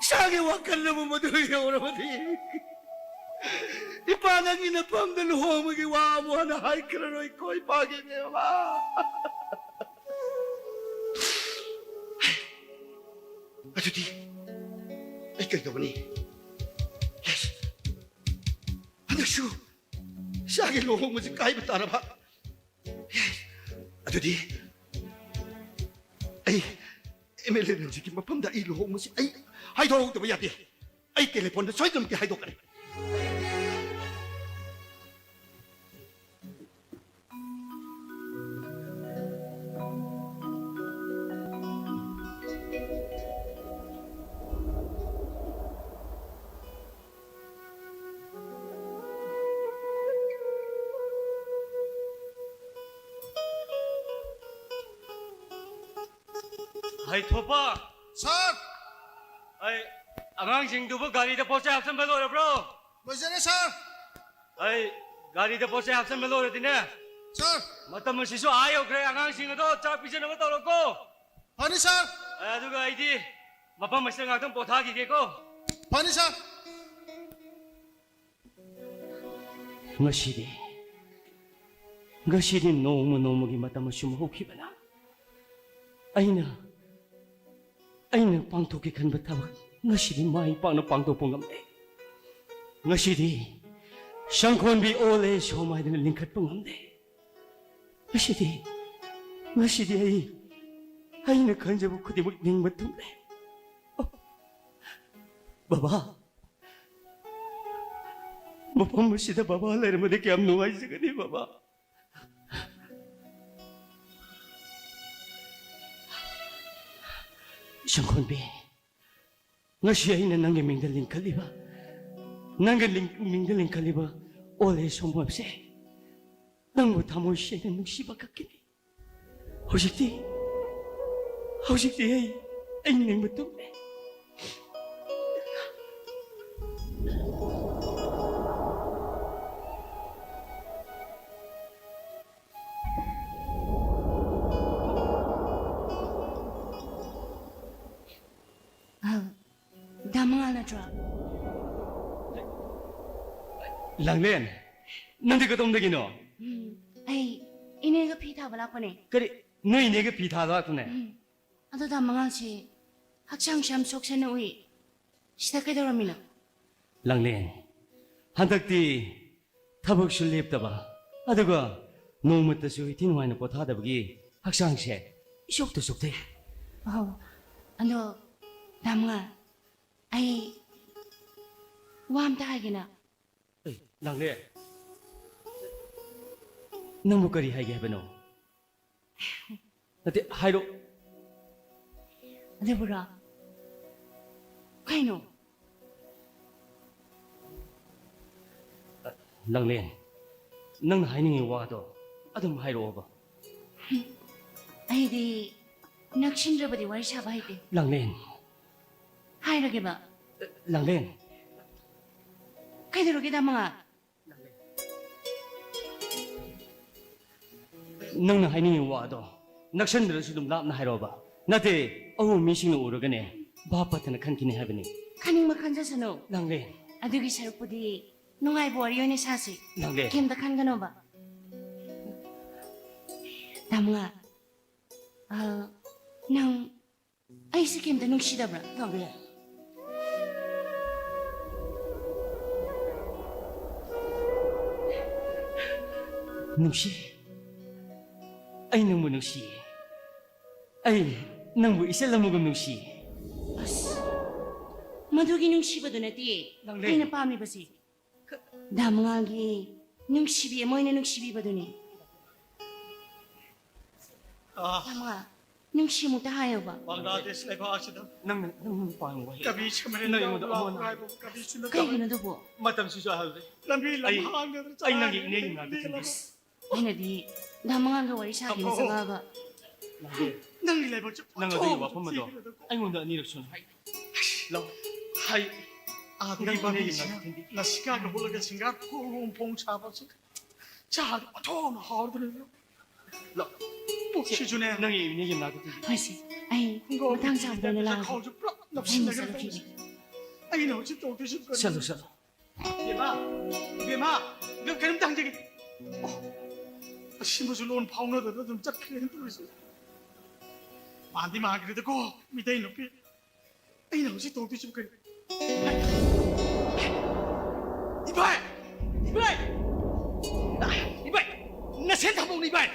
ꯏꯁꯥꯒꯤ ꯋꯥꯈꯜꯅꯕꯨ ꯃꯗꯨ ꯌꯧꯔꯕꯗꯤ, ꯏꯄꯥ ꯅꯪꯒꯤ ꯅꯐꯝꯗ ꯂꯨꯍꯣꯡꯕꯒꯤ ꯋꯥ ꯑꯃꯨꯛ ꯍꯟꯅ ꯍꯥꯏꯈ꯭ꯔꯔꯣꯏꯀꯣ, ꯏꯄꯥꯒꯤ ꯕꯦꯝꯃ꯫ ꯑꯗꯨꯗꯤ ꯑꯩ ꯀꯩꯗꯧꯒꯅꯤ? ꯍꯟꯗꯛꯁꯨ ꯏꯆꯥꯒꯤ ꯂꯨꯍꯣꯡꯕꯁꯤ ꯀꯥꯏꯕ ꯇꯥꯔꯕ꯫ ꯑꯗꯨꯗꯤ ꯑꯩ ꯑꯦꯝ ꯑꯦꯜ ꯑꯦ ꯔꯟꯖꯤꯠꯀꯤ ꯃꯐꯝꯗ ꯑꯩ ꯂꯨꯍꯣꯡꯕꯁꯤ ꯑꯩ ꯍꯥꯏꯗꯣꯛꯍꯧꯗꯕ ꯌꯥꯗꯦ꯫ ꯑꯩ ꯇꯦꯂꯤꯐꯣꯟꯗ ꯁꯣꯏꯗꯅꯃꯛꯀꯤ ꯍꯥꯏꯗꯣꯛꯀꯅꯤ꯫ ꯍꯩꯊꯣꯛꯄ! ꯁꯥꯔ! ꯑꯩ, ꯑꯉꯥꯡꯁꯤꯡꯗꯨꯕꯨ ꯒꯥꯔꯤꯗ ꯄꯣꯠ ꯆꯩ ꯍꯥꯞꯆꯤꯟꯕ ꯂꯣꯏꯔꯕ꯭ꯔꯣ? ꯂꯣꯏꯖꯔꯦ, ꯁꯥꯔ꯫ ꯑꯩ, ꯒꯥꯔꯤꯗ ꯄꯣꯠ ꯆꯩ ꯍꯥꯞꯆꯤꯟꯕ ꯂꯣꯏꯔꯗꯤꯅꯦ, ꯁꯥꯔ꯫ ꯃꯇꯝ ꯑꯁꯤꯁꯨ ꯑꯥ ꯌꯧꯈ꯭ꯔꯦ, ꯑꯉꯥꯡꯁꯤꯡ ꯑꯗꯣ ꯆꯥꯛ ꯄꯤꯖꯅꯕ ꯇꯧꯔꯣꯀꯣ꯫ ꯐꯅꯤ, ꯁꯥꯔ꯫ ꯑꯦ, ꯑꯗꯨꯒ ꯑꯩꯗꯤ ꯃꯐꯝ ꯑꯁꯤꯗ ꯉꯥꯛꯇꯪ ꯄꯣꯊꯥꯈꯤꯒꯦꯀꯣ꯫ ꯐꯅꯤ, ꯁꯥꯔ꯫ ꯉꯁꯤꯗꯤ, ꯉꯁꯤꯗꯤ ꯅꯣꯡꯃ ꯅꯣꯡꯃꯒꯤ ꯃꯇꯝ ꯑꯁꯨꯝ ꯍꯧꯈꯤꯕꯅ ꯑꯩꯅ, ꯑꯩꯅ ꯄꯥꯡꯊꯣꯛꯀꯦ ꯈꯟꯕ ꯊꯕꯛ ꯉꯁꯤꯗꯤ ꯃꯥꯏ ꯄꯥꯛꯅ ꯄꯥꯡꯊꯣꯛꯄ ꯉꯝꯗꯦ꯫ ꯉꯁꯤꯗꯤ ꯁꯪꯈꯣꯟꯕꯤ ꯑꯣꯜ ꯑꯦꯖ ꯍꯣꯝ ꯍꯥꯏꯗꯅ ꯂꯤꯡꯈꯠꯄ ꯉꯝꯗꯦ꯫ ꯉꯁꯤꯗꯤ, ꯉꯁꯤꯗꯤ ꯑꯩ, ꯑꯩꯅ ꯈꯟꯖꯕ ꯈꯨꯗꯤꯡꯃꯛ ꯅꯤꯡꯕ ꯊꯨꯡꯂꯦ꯫ ꯑꯣ, ꯕꯕꯥ, ꯃꯐꯝ ꯑꯁꯤꯗ ꯕꯕꯥ ꯂꯩꯔꯝꯃꯗꯤ ꯀꯌꯥꯝ ꯅꯨꯡꯉꯥꯏꯖꯒꯅꯤ, ꯕꯕꯥ꯫ ꯁꯪꯈꯣꯟꯕꯤ, ꯉꯁꯤ ꯑꯩꯅ ꯅꯪꯒꯤ ꯃꯤꯡꯗ ꯂꯤꯡꯈꯠꯂꯤꯕ, ꯅꯪꯒꯤ ꯂꯤꯡ-, ꯃꯤꯡꯗ ꯂꯤꯡꯈꯠꯂꯤꯕ ꯑꯣꯜ ꯑꯦꯖ ꯍꯣꯝ ꯍꯥꯏꯕꯁꯦ ꯅꯪꯕꯨ ꯊꯃꯣꯏ ꯁꯦꯡꯅ ꯅꯨꯡꯁꯤꯕ ꯈꯛꯀꯤꯅꯤ꯫ ꯍꯧꯖꯤꯛꯇꯤ, ꯍꯧꯖꯤꯛꯇꯤ ꯑꯩ, ꯑꯩ ꯅꯤꯡꯕ ꯊꯨꯡꯂꯦ꯫ ꯑ, ꯗꯥ ꯃꯉꯥꯜ ꯅꯠꯇ꯭ꯔꯣ? ꯂꯥꯡꯂꯦꯟ, ꯅꯪꯗꯤ ꯀꯗꯣꯝꯗꯒꯤꯅꯣ? ꯎꯝ, ꯑꯩ ꯏꯅꯦꯒ ꯐꯤ ꯊꯥꯕ ꯂꯥꯛꯄꯅꯦ꯫ ꯀꯔꯤ? ꯅꯣꯏ ꯏꯅꯦꯒ ꯐꯤ ꯊꯥꯕ ꯂꯥꯛꯄꯅꯦ? ꯎꯝ꯫ ꯑꯗꯣ ꯗꯥ ꯃꯉꯥꯜꯁꯦ ꯍꯛꯆꯥꯡꯁꯦ ꯌꯥꯝ ꯁꯣꯛꯆꯅ ꯎꯏ꯫ ꯁꯤꯗ ꯀꯩꯗꯧꯔꯝꯃꯤꯅꯣ? ꯂꯥꯡꯂꯦꯟ, ꯍꯟꯗꯛꯇꯤ ꯊꯕꯛꯁꯨ ꯂꯦꯞꯇꯕ, ꯑꯗꯨꯒ ꯅꯣꯡꯃꯇꯁꯨ ꯏꯊꯤ ꯅꯨꯡꯉꯥꯏꯅ ꯄꯣꯊꯥꯗꯕꯒꯤ ꯍꯛꯆꯥꯡꯁꯦ ꯏꯁꯣꯛꯇ ꯁꯣꯛꯊꯩ꯫ ꯑꯧ, ꯑꯗꯣ ꯗꯥ ꯃꯉꯥꯜ, ꯑꯩ ꯋꯥ ꯑꯝꯇ ꯍꯥꯏꯒꯦꯅ꯫ ꯑꯦ, ꯂꯥꯡꯂꯦꯟ, ꯅꯪꯕꯨ ꯀꯔꯤ ꯍꯥꯏꯒꯦ ꯍꯥꯏꯕꯅꯣ? ꯅꯠꯇꯦ, ꯍꯥꯏꯔꯣ꯫ ꯑꯗꯨꯕꯨꯔꯣ? ꯀꯩꯅꯣ? ꯂꯥꯡꯂꯦꯟ, ꯅꯪꯅ ꯍꯥꯏꯅꯤꯡꯉꯤ ꯋꯥꯗꯣ ꯑꯗꯨꯝ ꯍꯥꯏꯔꯛꯑꯣꯕ꯫ ꯑꯩꯗꯤ ꯅꯛꯁꯤꯟꯗ꯭ꯔꯕꯗꯤ ꯋꯥꯔꯤ ꯁꯥꯕ ꯍꯩꯇꯦ꯫ ꯂꯥꯡꯂꯦꯟ꯫ ꯍꯥꯏꯔꯒꯦꯕ꯫ ꯂꯥꯡꯂꯦꯟ꯫ ꯀꯩꯗꯧꯔꯒꯦ, ꯗꯥ ꯃꯉꯥꯜ? ꯅꯪꯅ ꯍꯥꯏꯅꯤꯡꯉꯤ ꯋꯥꯗꯣ ꯅꯛꯁꯟꯗ꯭ꯔꯁꯨ ꯑꯗꯨꯝ ꯂꯥꯞꯅ ꯍꯥꯏꯔꯛꯑꯣꯕ꯫ ꯅꯠꯇꯦ, ꯑꯎꯕ ꯃꯤꯁꯤꯡꯅ ꯎꯔꯒꯅꯦ, ꯚꯥꯞ ꯐꯠꯇꯅ ꯈꯟꯈꯤꯅꯤ ꯍꯥꯏꯕꯅꯤ꯫ ꯈꯟꯅꯤꯡꯕ ꯈꯟꯖꯁꯅꯨ꯫ ꯂꯥꯡꯂꯦꯟ꯫ ꯑꯗꯨꯒꯤ ꯁꯔꯨꯛꯄꯨꯗꯤ ꯅꯨꯡꯉꯥꯏꯕ ꯋꯥꯔꯤ ꯑꯣꯏꯅ ꯁꯥꯁꯤ꯫ ꯂꯥꯡꯂꯦꯟ꯫ ꯀꯩꯝꯇ ꯈꯟꯒꯅꯣꯕ꯫ ꯗꯥ ꯃꯉꯥꯜ, ꯑ, ꯅꯪ ꯑꯩꯁꯦ ꯀꯩꯝꯇ ꯅꯨꯡꯁꯤꯗꯕ꯭ꯔꯥ? ꯇꯧꯗꯦ꯫ ꯅꯨꯡꯁꯤ꯫ ꯑꯩ ꯅꯪꯕꯨ ꯅꯨꯡꯁꯤ꯫ ꯑꯩ ꯅꯪꯕꯨ ꯏꯆꯜ ꯑꯃꯒꯨꯝ ꯅꯨꯡꯁꯤ꯫ ꯑꯁ, ꯃꯗꯨꯒꯤ ꯅꯨꯡꯁꯤꯕꯗꯨ ꯅꯠꯇꯦ ꯅꯪꯗꯤ ꯑꯩꯅ ꯄꯥꯝꯃꯤꯕꯁꯤ꯫ ꯗꯥ ꯃꯉꯥꯜꯒꯤ ꯅꯨꯡꯁꯤꯕꯤ ꯑꯃ ꯑꯣꯏꯅ ꯅꯨꯡꯁꯤꯕꯤꯕꯗꯨꯅꯤ꯫ ꯑꯥ꯫ ꯗꯥ ꯃꯉꯥꯜ, ꯅꯨꯡꯁꯤ ꯑꯃꯨꯛꯇ ꯍꯥꯏꯌꯣꯕ꯫ ꯕꯪꯒ꯭ꯂꯥꯗꯦꯁ ꯂꯩꯕꯥꯛ ꯑꯁꯤꯗ ꯅꯪꯅ, ꯅꯪꯅ ꯄꯥꯝꯕ ꯋꯥꯍꯩ ꯀꯕꯤ ꯁꯤꯃꯔꯦꯟ ꯅꯪ ꯑꯩꯉꯣꯟꯗ ꯂꯥꯎ ꯑꯃꯨꯛ ꯍꯥꯏꯕ ꯀꯕꯤ ꯁꯨꯅ ꯀꯩꯒꯤꯅꯣ ꯑꯗꯨꯕꯨ? ꯃꯇꯝꯁꯤꯁꯨ ꯑꯍꯜꯂꯦ꯫ ꯂꯝꯕꯤ ꯑꯩ, ꯂꯝꯍꯥꯡꯗ ꯑꯩ ꯅꯪꯒꯤ ꯏꯅꯦꯒꯤ ꯃꯅꯥꯛꯇ ꯆꯠꯂꯦ꯫ ꯑꯩꯅꯗꯤ ꯗꯥ ꯃꯉꯥꯜꯒ ꯋꯥꯔꯤ ꯁꯥꯒꯦꯅ ꯇꯥꯃꯣ꯫ ꯆꯪꯉꯛꯑꯒ꯫ ꯅꯪꯒꯤ ꯂꯥꯏꯕꯛꯁꯦ ꯅꯪ ꯑꯗꯨꯒꯤ ꯑꯣꯟꯊꯣꯛꯅ ꯋꯥꯐꯝ ꯑꯗꯣ ꯊꯤꯈ꯭ꯔꯦꯗꯀꯣ꯫ ꯑꯩꯉꯣꯟꯗ ꯑꯅꯤꯔꯛ ꯁꯨꯅ ꯍꯥꯏ꯫ ꯂꯥꯎ꯫ ꯍꯥꯏ꯫ ꯑꯥꯗꯒꯤ ꯅꯪ ꯏꯅꯦꯒꯤ ꯄꯥꯝꯕꯤꯁꯤꯅ ꯃꯅꯥꯛꯇ ꯊꯤꯟꯕꯤ꯫ ꯂꯁꯤꯀꯥꯒ ꯍꯣꯠꯂꯒ ꯁꯤꯡꯒꯥꯔ ꯐꯣꯡ ꯐꯣꯡ ꯁꯥꯕꯁꯦ꯫ ꯆꯥꯗ ꯑꯣꯟꯊꯣꯛꯅ ꯍꯥꯎꯗꯅ꯫ ꯂꯥꯎ꯫ ꯄꯨꯛꯁꯤꯁꯨꯅꯦ꯫ ꯅꯪꯒꯤ ꯏꯅꯦꯒꯤ ꯃꯅꯥꯛꯇ ꯊꯤꯟꯕꯤ꯫ ꯍꯣꯏꯁꯦ, ꯑꯩ ꯈꯨꯡꯒꯪ ꯃꯇꯥꯡ ꯆꯥꯕꯗ ꯑꯣꯏꯅ ꯂꯥꯛꯑꯒꯦ꯫ ꯆꯈꯥꯎꯁꯨ ꯄꯨꯔꯥ ꯅꯞꯁꯤꯟꯅꯈ꯭ꯔꯦ ꯇꯧꯔꯤꯁꯦ꯫ ꯑꯩꯅ ꯍꯧꯖꯤꯛ ꯇꯧꯗꯣꯏꯁꯤ ꯀꯔꯤꯅꯣ? ꯆꯠꯂꯣ, ꯆꯠꯂꯣ꯫ ꯏꯕꯦꯝꯃ, ꯏꯕꯦꯝꯃ, ꯅꯪ ꯀꯔꯤꯝꯇ ꯍꯪꯖꯒꯦ꯫ ꯑꯣ, ꯑꯁꯤꯃꯁꯨ ꯂꯣꯟ ꯐꯥꯎꯅꯗꯅ ꯑꯗꯨꯝ ꯆꯠꯈ꯭ꯔꯦꯅ ꯇꯧꯔꯤꯁꯦ꯫ ꯃꯥꯟꯗꯤ ꯃꯥꯟꯈ꯭ꯔꯦꯗꯀꯣ, ꯃꯤꯇꯩ ꯅꯨꯄꯤ꯫ ꯑꯩꯅ ꯍꯧꯖꯤꯛ ꯇꯧꯗꯣꯏꯁꯤꯕꯨ ꯀꯔꯤ? ꯏꯕꯥꯏ! ꯏꯕꯥꯏ! ꯏꯕꯥꯏ! ꯅꯁꯦꯟ ꯊꯝꯕꯧꯅꯤ, ꯏꯕꯥꯏ!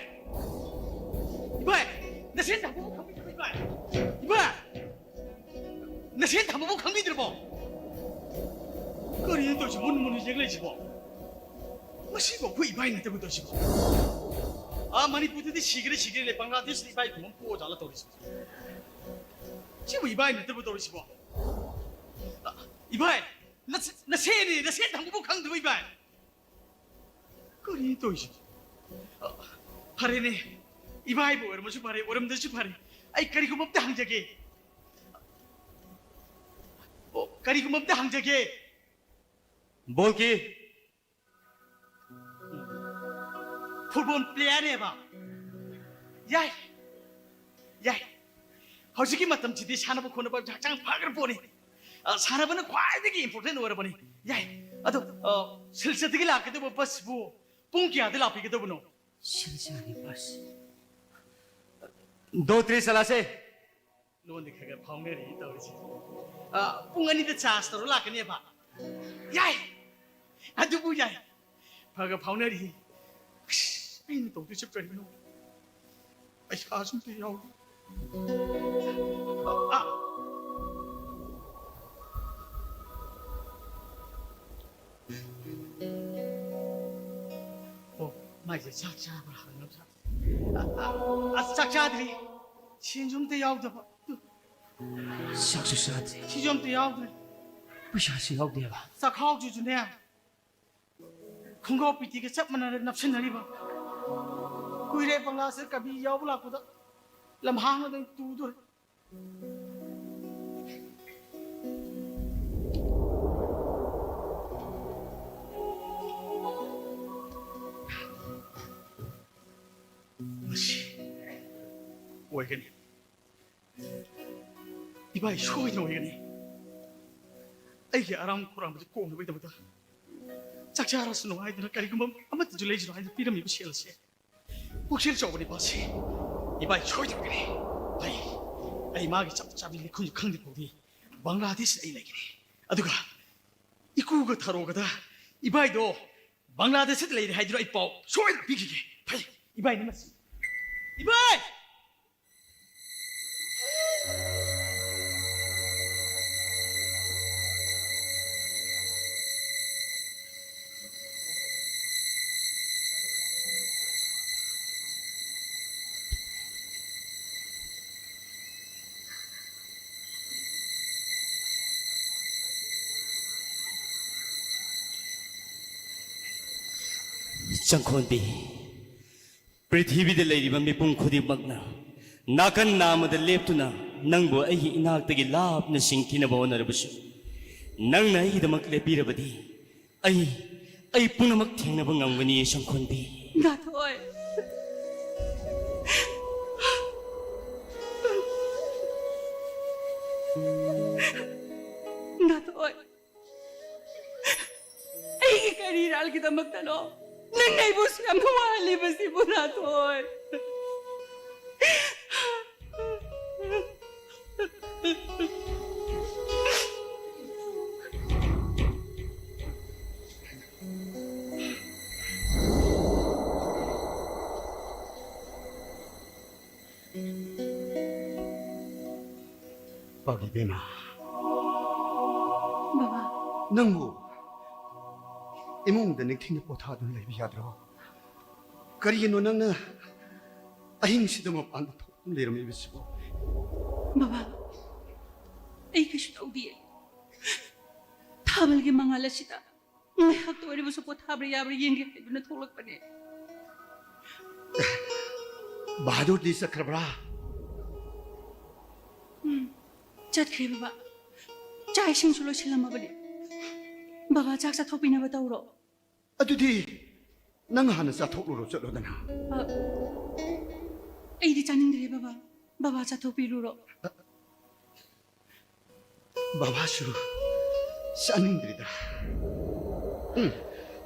ꯏꯕꯥꯏ! ꯅꯁꯦꯟ ꯊꯝꯕꯧ ꯈꯪꯕꯤꯗ꯭ꯔꯕꯣ, ꯏꯕꯥꯏ? ꯏꯕꯥꯏ! ꯅꯁꯦꯟ ꯊꯝꯕꯕꯨ ꯈꯪꯕꯤꯗ꯭ꯔꯕꯣ? ꯀꯔꯤꯅꯣ ꯇꯧꯔꯤꯁꯤ? ꯃꯨꯟ ꯃꯨꯟꯅ ꯌꯦꯡ ꯂꯩꯁꯤꯕꯣ? ꯃꯁꯤꯕꯨ ꯑꯩꯈꯣꯏ ꯏꯕꯥꯏ ꯅꯠꯇꯕ ꯇꯧꯔꯤꯁꯤꯕꯣ? ꯑꯥ, ꯃꯅꯤꯄꯨꯔꯗꯗꯤ ꯁꯤꯒ꯭ꯔꯦ, ꯁꯤꯒ꯭ꯔꯦ ꯂꯩ, ꯕꯪꯒ꯭ꯂꯥꯗꯦꯁꯇ ꯏꯕꯥꯏ ꯈꯨꯃꯟ ꯄꯣꯛꯑ ꯖꯥꯠꯂ ꯇꯧꯔꯤꯁꯤꯕꯣ? ꯁꯤꯕꯨ ꯏꯕꯥꯏ ꯅꯠꯇꯕ ꯇꯧꯔꯤꯁꯤꯕꯣ? ꯑ, ꯏꯕꯥꯏ, ꯅꯁ-, ꯅꯁꯦꯟꯅꯦ, ꯅꯁꯦꯟ ꯊꯝꯕꯕꯨ ꯈꯪꯗꯕ ꯏꯕꯥꯏ? ꯀꯔꯤꯅꯣ ꯇꯧꯔꯤꯁꯤꯕꯣ? ꯑ, ꯐꯔꯦꯅꯦ, ꯏꯕꯥꯏꯕꯨ ꯑꯣꯏꯔꯝꯃꯁꯨ ꯐꯔꯦ, ꯑꯣꯏꯔꯝꯗ꯭ꯔꯁꯨ ꯐꯔꯦ꯫ ꯑꯩ ꯀꯔꯤꯒꯨꯝꯕ ꯑꯝꯇ ꯍꯪꯖꯒꯦ꯫ ꯑꯣ, ꯀꯔꯤꯒꯨꯝꯕ ꯑꯝꯇ ꯍꯪꯖꯒꯦ꯫ ꯕꯣꯜꯀꯤ꯫ ꯐꯨꯠꯕꯣꯜ ꯄ꯭ꯂꯦꯌꯔꯅꯦꯕ꯫ ꯌꯥꯏ, ꯌꯥꯏ꯫ ꯍꯧꯖꯤꯛꯀꯤ ꯃꯇꯝꯁꯤꯗꯤ ꯁꯥꯟꯅꯕ ꯈꯣꯠꯅꯕ ꯍꯛꯆꯥꯡ ꯐꯈ꯭ꯔ ꯄꯣꯠꯅꯤ꯫ ꯑ, ꯁꯥꯟꯅꯕꯅ ꯈ꯭ꯋꯥꯏꯗꯒꯤ ꯏꯝꯄꯣꯔꯇꯦꯟ ꯑꯣꯏꯔꯕꯅꯤ꯫ ꯌꯥꯏ꯫ ꯑꯗꯣ, ꯑ, ꯁꯤꯜꯆꯔꯗꯒꯤ ꯂꯥꯛꯀꯗꯧꯕ ꯕꯁꯁꯤꯕꯨ ꯄꯨꯡ ꯀꯌꯥꯗ ꯂꯥꯛꯄꯤꯒꯗꯕꯅꯣ? ꯁꯤꯜꯆꯔꯒꯤ ꯕꯁ꯫ ꯗꯣ ꯇ꯭ꯔꯤ ꯆꯂꯥꯁꯦ꯫ ꯂꯣꯟꯗꯤ ꯈꯔ ꯈꯔ ꯐꯥꯎꯅꯔꯤ ꯇꯧꯔꯤꯁꯦ꯫ ꯑ, ꯄꯨꯡ ꯑꯅꯤꯗ ꯆꯥꯔꯖ ꯇꯧꯔ ꯂꯥꯛꯀꯅꯦꯕ꯫ ꯌꯥꯏ꯫ ꯑꯗꯨꯕꯨ ꯌꯥꯏ꯫ ꯈꯔ ꯈꯔ ꯐꯥꯎꯅꯔꯤ꯫ ꯑꯁ, ꯑꯩꯅ ꯇꯧꯗꯣꯏꯁꯦ ꯀꯔꯤꯅꯣ? ꯄꯩꯁꯥꯁꯨ ꯑꯝꯇ ꯌꯥꯎꯗꯦ꯫ ꯑ, ꯑ꯫ ꯑꯣ, ꯃꯥꯏꯁꯦ ꯆꯥꯛ ꯆꯥꯕ꯭ꯔꯥ ꯍꯪꯉꯝꯁꯨ꯫ ꯑ, ꯑ, ꯑꯁ, ꯆꯥꯛ ꯆꯥꯗ꯭ꯔꯤ꯫ ꯁꯦꯟꯁꯨ ꯑꯝꯇ ꯌꯥꯎꯗꯕ꯫ ꯆꯥꯛꯁꯨ ꯆꯥꯗ꯭ꯔꯤ꯫ ꯁꯤꯁꯨ ꯑꯝꯇ ꯌꯥꯎꯗ꯭ꯔꯦ꯫ ꯄꯩꯁꯥꯁꯨ ꯌꯥꯎꯗꯦꯕ꯫ ꯆꯥꯛꯈꯥꯎꯁꯤꯁꯨꯅꯦ, ꯈꯣꯡꯒ꯭ꯔꯥꯎ ꯄꯤꯇꯤꯒ ꯆꯞ ꯃꯥꯟꯅꯔꯦ ꯅꯞꯁꯤꯟꯅꯔꯤꯕ꯫ ꯀꯨꯏꯔꯦ ꯕꯪꯒ꯭ꯂꯥꯗꯦꯁ ꯀꯕꯤ ꯌꯥꯎꯕ ꯂꯥꯛꯄꯗ ꯂꯝꯍꯥꯡꯅꯗꯅ ꯇꯨꯗꯣꯔꯦ꯫ ꯃꯁꯤ ꯑꯣꯏꯒꯅꯤ꯫ ꯏꯕꯥꯏ ꯁꯣꯏꯗꯅ ꯑꯣꯏꯒꯅꯤ꯫ ꯑꯩꯒꯤ ꯑꯔꯥꯝ ꯈꯧꯔꯥꯡꯕꯁꯦ ꯀꯣꯛꯅꯕꯒꯤꯗꯃꯛꯇ ꯆꯥꯛ ꯆꯥꯔꯁꯅꯨ ꯍꯥꯏꯗꯅ ꯀꯔꯤꯒꯨꯝꯕ ꯑꯃꯠꯇꯁꯨ ꯂꯩꯖꯔꯣ ꯍꯥꯏꯅ ꯄꯤꯔꯝꯃꯤꯕ ꯁꯦꯜ ꯑꯁꯦ꯫ ꯄꯨꯛꯆꯦꯜ ꯆꯥꯎꯕ ꯅꯤꯄꯥꯁꯤ ꯏꯕꯥꯏ ꯁꯣꯏꯗꯅ ꯑꯣꯏꯒꯅꯤ꯫ ꯑꯩ, ꯑꯩ ꯃꯥꯒꯤ ꯆꯞ ꯆꯥꯕꯤ ꯂꯩꯈꯨꯝꯁꯨ ꯈꯪꯗ꯭ꯔꯤ ꯐꯥꯎꯗꯤ ꯕꯪꯒ꯭ꯂꯥꯗꯦꯁꯇ ꯑꯩ ꯂꯩꯒꯅꯤ꯫ ꯑꯗꯨꯒ ꯏꯀꯨꯒ ꯊꯔꯣꯒꯗ ꯏꯕꯥꯏꯗꯣ ꯕꯪꯒ꯭ꯂꯥꯗꯦꯁꯇ ꯂꯩꯔꯦ ꯍꯥꯏꯗꯨꯅ ꯑꯩ ꯄꯥꯎ ꯁꯣꯏꯗꯅ ꯄꯤꯈꯤꯒꯦ꯫ ꯐꯩ, ꯏꯕꯥꯏꯅꯤ ꯃꯁꯤ꯫ ꯏꯕꯥꯏ! ꯆꯪꯈꯣꯟꯕꯤ, ꯄ꯭ꯔꯤꯊꯤꯕꯤꯗ ꯂꯩꯔꯤꯕ ꯃꯤꯄꯨꯝ ꯈꯨꯗꯤꯡꯃꯛꯅ ꯅꯥꯀꯟ ꯅꯥꯝꯃꯗ ꯂꯦꯞꯇꯨꯅ ꯅꯪꯕꯨ ꯑꯩꯒꯤ ꯏꯅꯥꯛꯇꯒꯤ ꯂꯥꯞꯅ ꯆꯤꯡꯊꯤꯅꯕ ꯍꯣꯠꯅꯔꯕꯁꯨ, ꯅꯪꯅ ꯑꯩꯒꯤꯗꯃꯛ ꯂꯦꯞꯄꯤꯔꯕꯗꯤ, ꯑꯩ, ꯑꯩ ꯄꯨꯝꯅꯃꯛ ꯊꯦꯡꯅꯕ ꯉꯝꯒꯅꯤ, ꯁꯪꯈꯣꯟꯕꯤ꯫ ꯉꯥꯊꯣꯏ꯫ ꯉꯥꯊꯣꯏ꯫ ꯑꯩꯒꯤ ꯀꯔꯤ ꯏꯔꯥꯜꯒꯤꯗꯃꯛꯇꯅꯣ ꯅꯪꯅ ꯑꯩꯕꯨ ꯁꯨꯛ ꯌꯥꯝꯅ ꯋꯥꯍꯜꯂꯤꯕꯁꯤꯕꯨ, ꯉꯥꯊꯣꯏ? ꯄꯥꯕꯤ ꯕꯦꯝꯃ, ꯕꯕꯥ꯫ ꯅꯪꯕꯨ ꯏꯃꯨꯡꯗ ꯅꯤꯡꯊꯤꯅ ꯄꯣꯊꯥꯗꯨꯅ ꯂꯩꯕ ꯌꯥꯗ꯭ꯔꯣ? ꯀꯔꯤꯒꯤꯅꯣ ꯅꯪꯅ ꯑꯍꯤꯡꯁꯤꯗ ꯃꯄꯥꯟꯗ ꯊꯣꯛꯇꯨꯅ ꯂꯩꯔꯝꯃꯤꯕꯁꯤꯕꯨ? ꯕꯕꯥ, ꯑꯩ ꯀꯩꯁꯨ ꯇꯧꯗꯤꯌꯦ꯫ ꯊꯥꯕꯜꯒꯤ ꯃꯉꯥꯜ ꯑꯁꯤꯗ ꯉꯥꯏꯍꯥꯛꯇ ꯑꯣꯏꯔꯕꯁꯨ ꯄꯣꯊꯥꯕ꯭ꯔꯥ ꯌꯥꯕ꯭ꯔꯥ ꯌꯦꯡꯒꯦ ꯍꯥꯏꯗꯨꯅ ꯊꯣꯛꯂꯛꯄꯅꯦ꯫ ꯕꯍꯥꯗꯨꯔꯗꯤ ꯆꯠꯈ꯭ꯔꯕ꯭ꯔꯥ? ꯎꯝ, ꯆꯠꯈ꯭ꯔꯦ ꯕꯕꯥ꯫ ꯆꯥꯛ ꯏꯁꯤꯡꯁꯨ ꯂꯣꯏꯁꯤꯜꯂꯝꯃꯕꯅꯦ꯫ ꯕꯕꯥ, ꯆꯥꯛ ꯆꯥꯊꯣꯛꯄꯤꯅꯕ ꯇꯧꯔꯣ꯫ ꯑꯗꯨꯗꯤ ꯅꯪ ꯍꯥꯟꯅ ꯆꯥꯊꯣꯛꯂꯨꯔꯣ, ꯆꯠꯂꯣꯗꯅ꯫ ꯑ, ꯑꯩꯗꯤ ꯆꯥꯅꯤꯡꯗ꯭ꯔꯦ ꯕꯕꯥ꯫ ꯕꯕꯥ ꯆꯥꯊꯣꯛꯄꯤꯔꯨꯔꯣ꯫ ꯕꯕꯥꯁꯨ ꯆꯥꯅꯤꯡꯗ꯭ꯔꯤꯗ꯫ ꯎꯝ,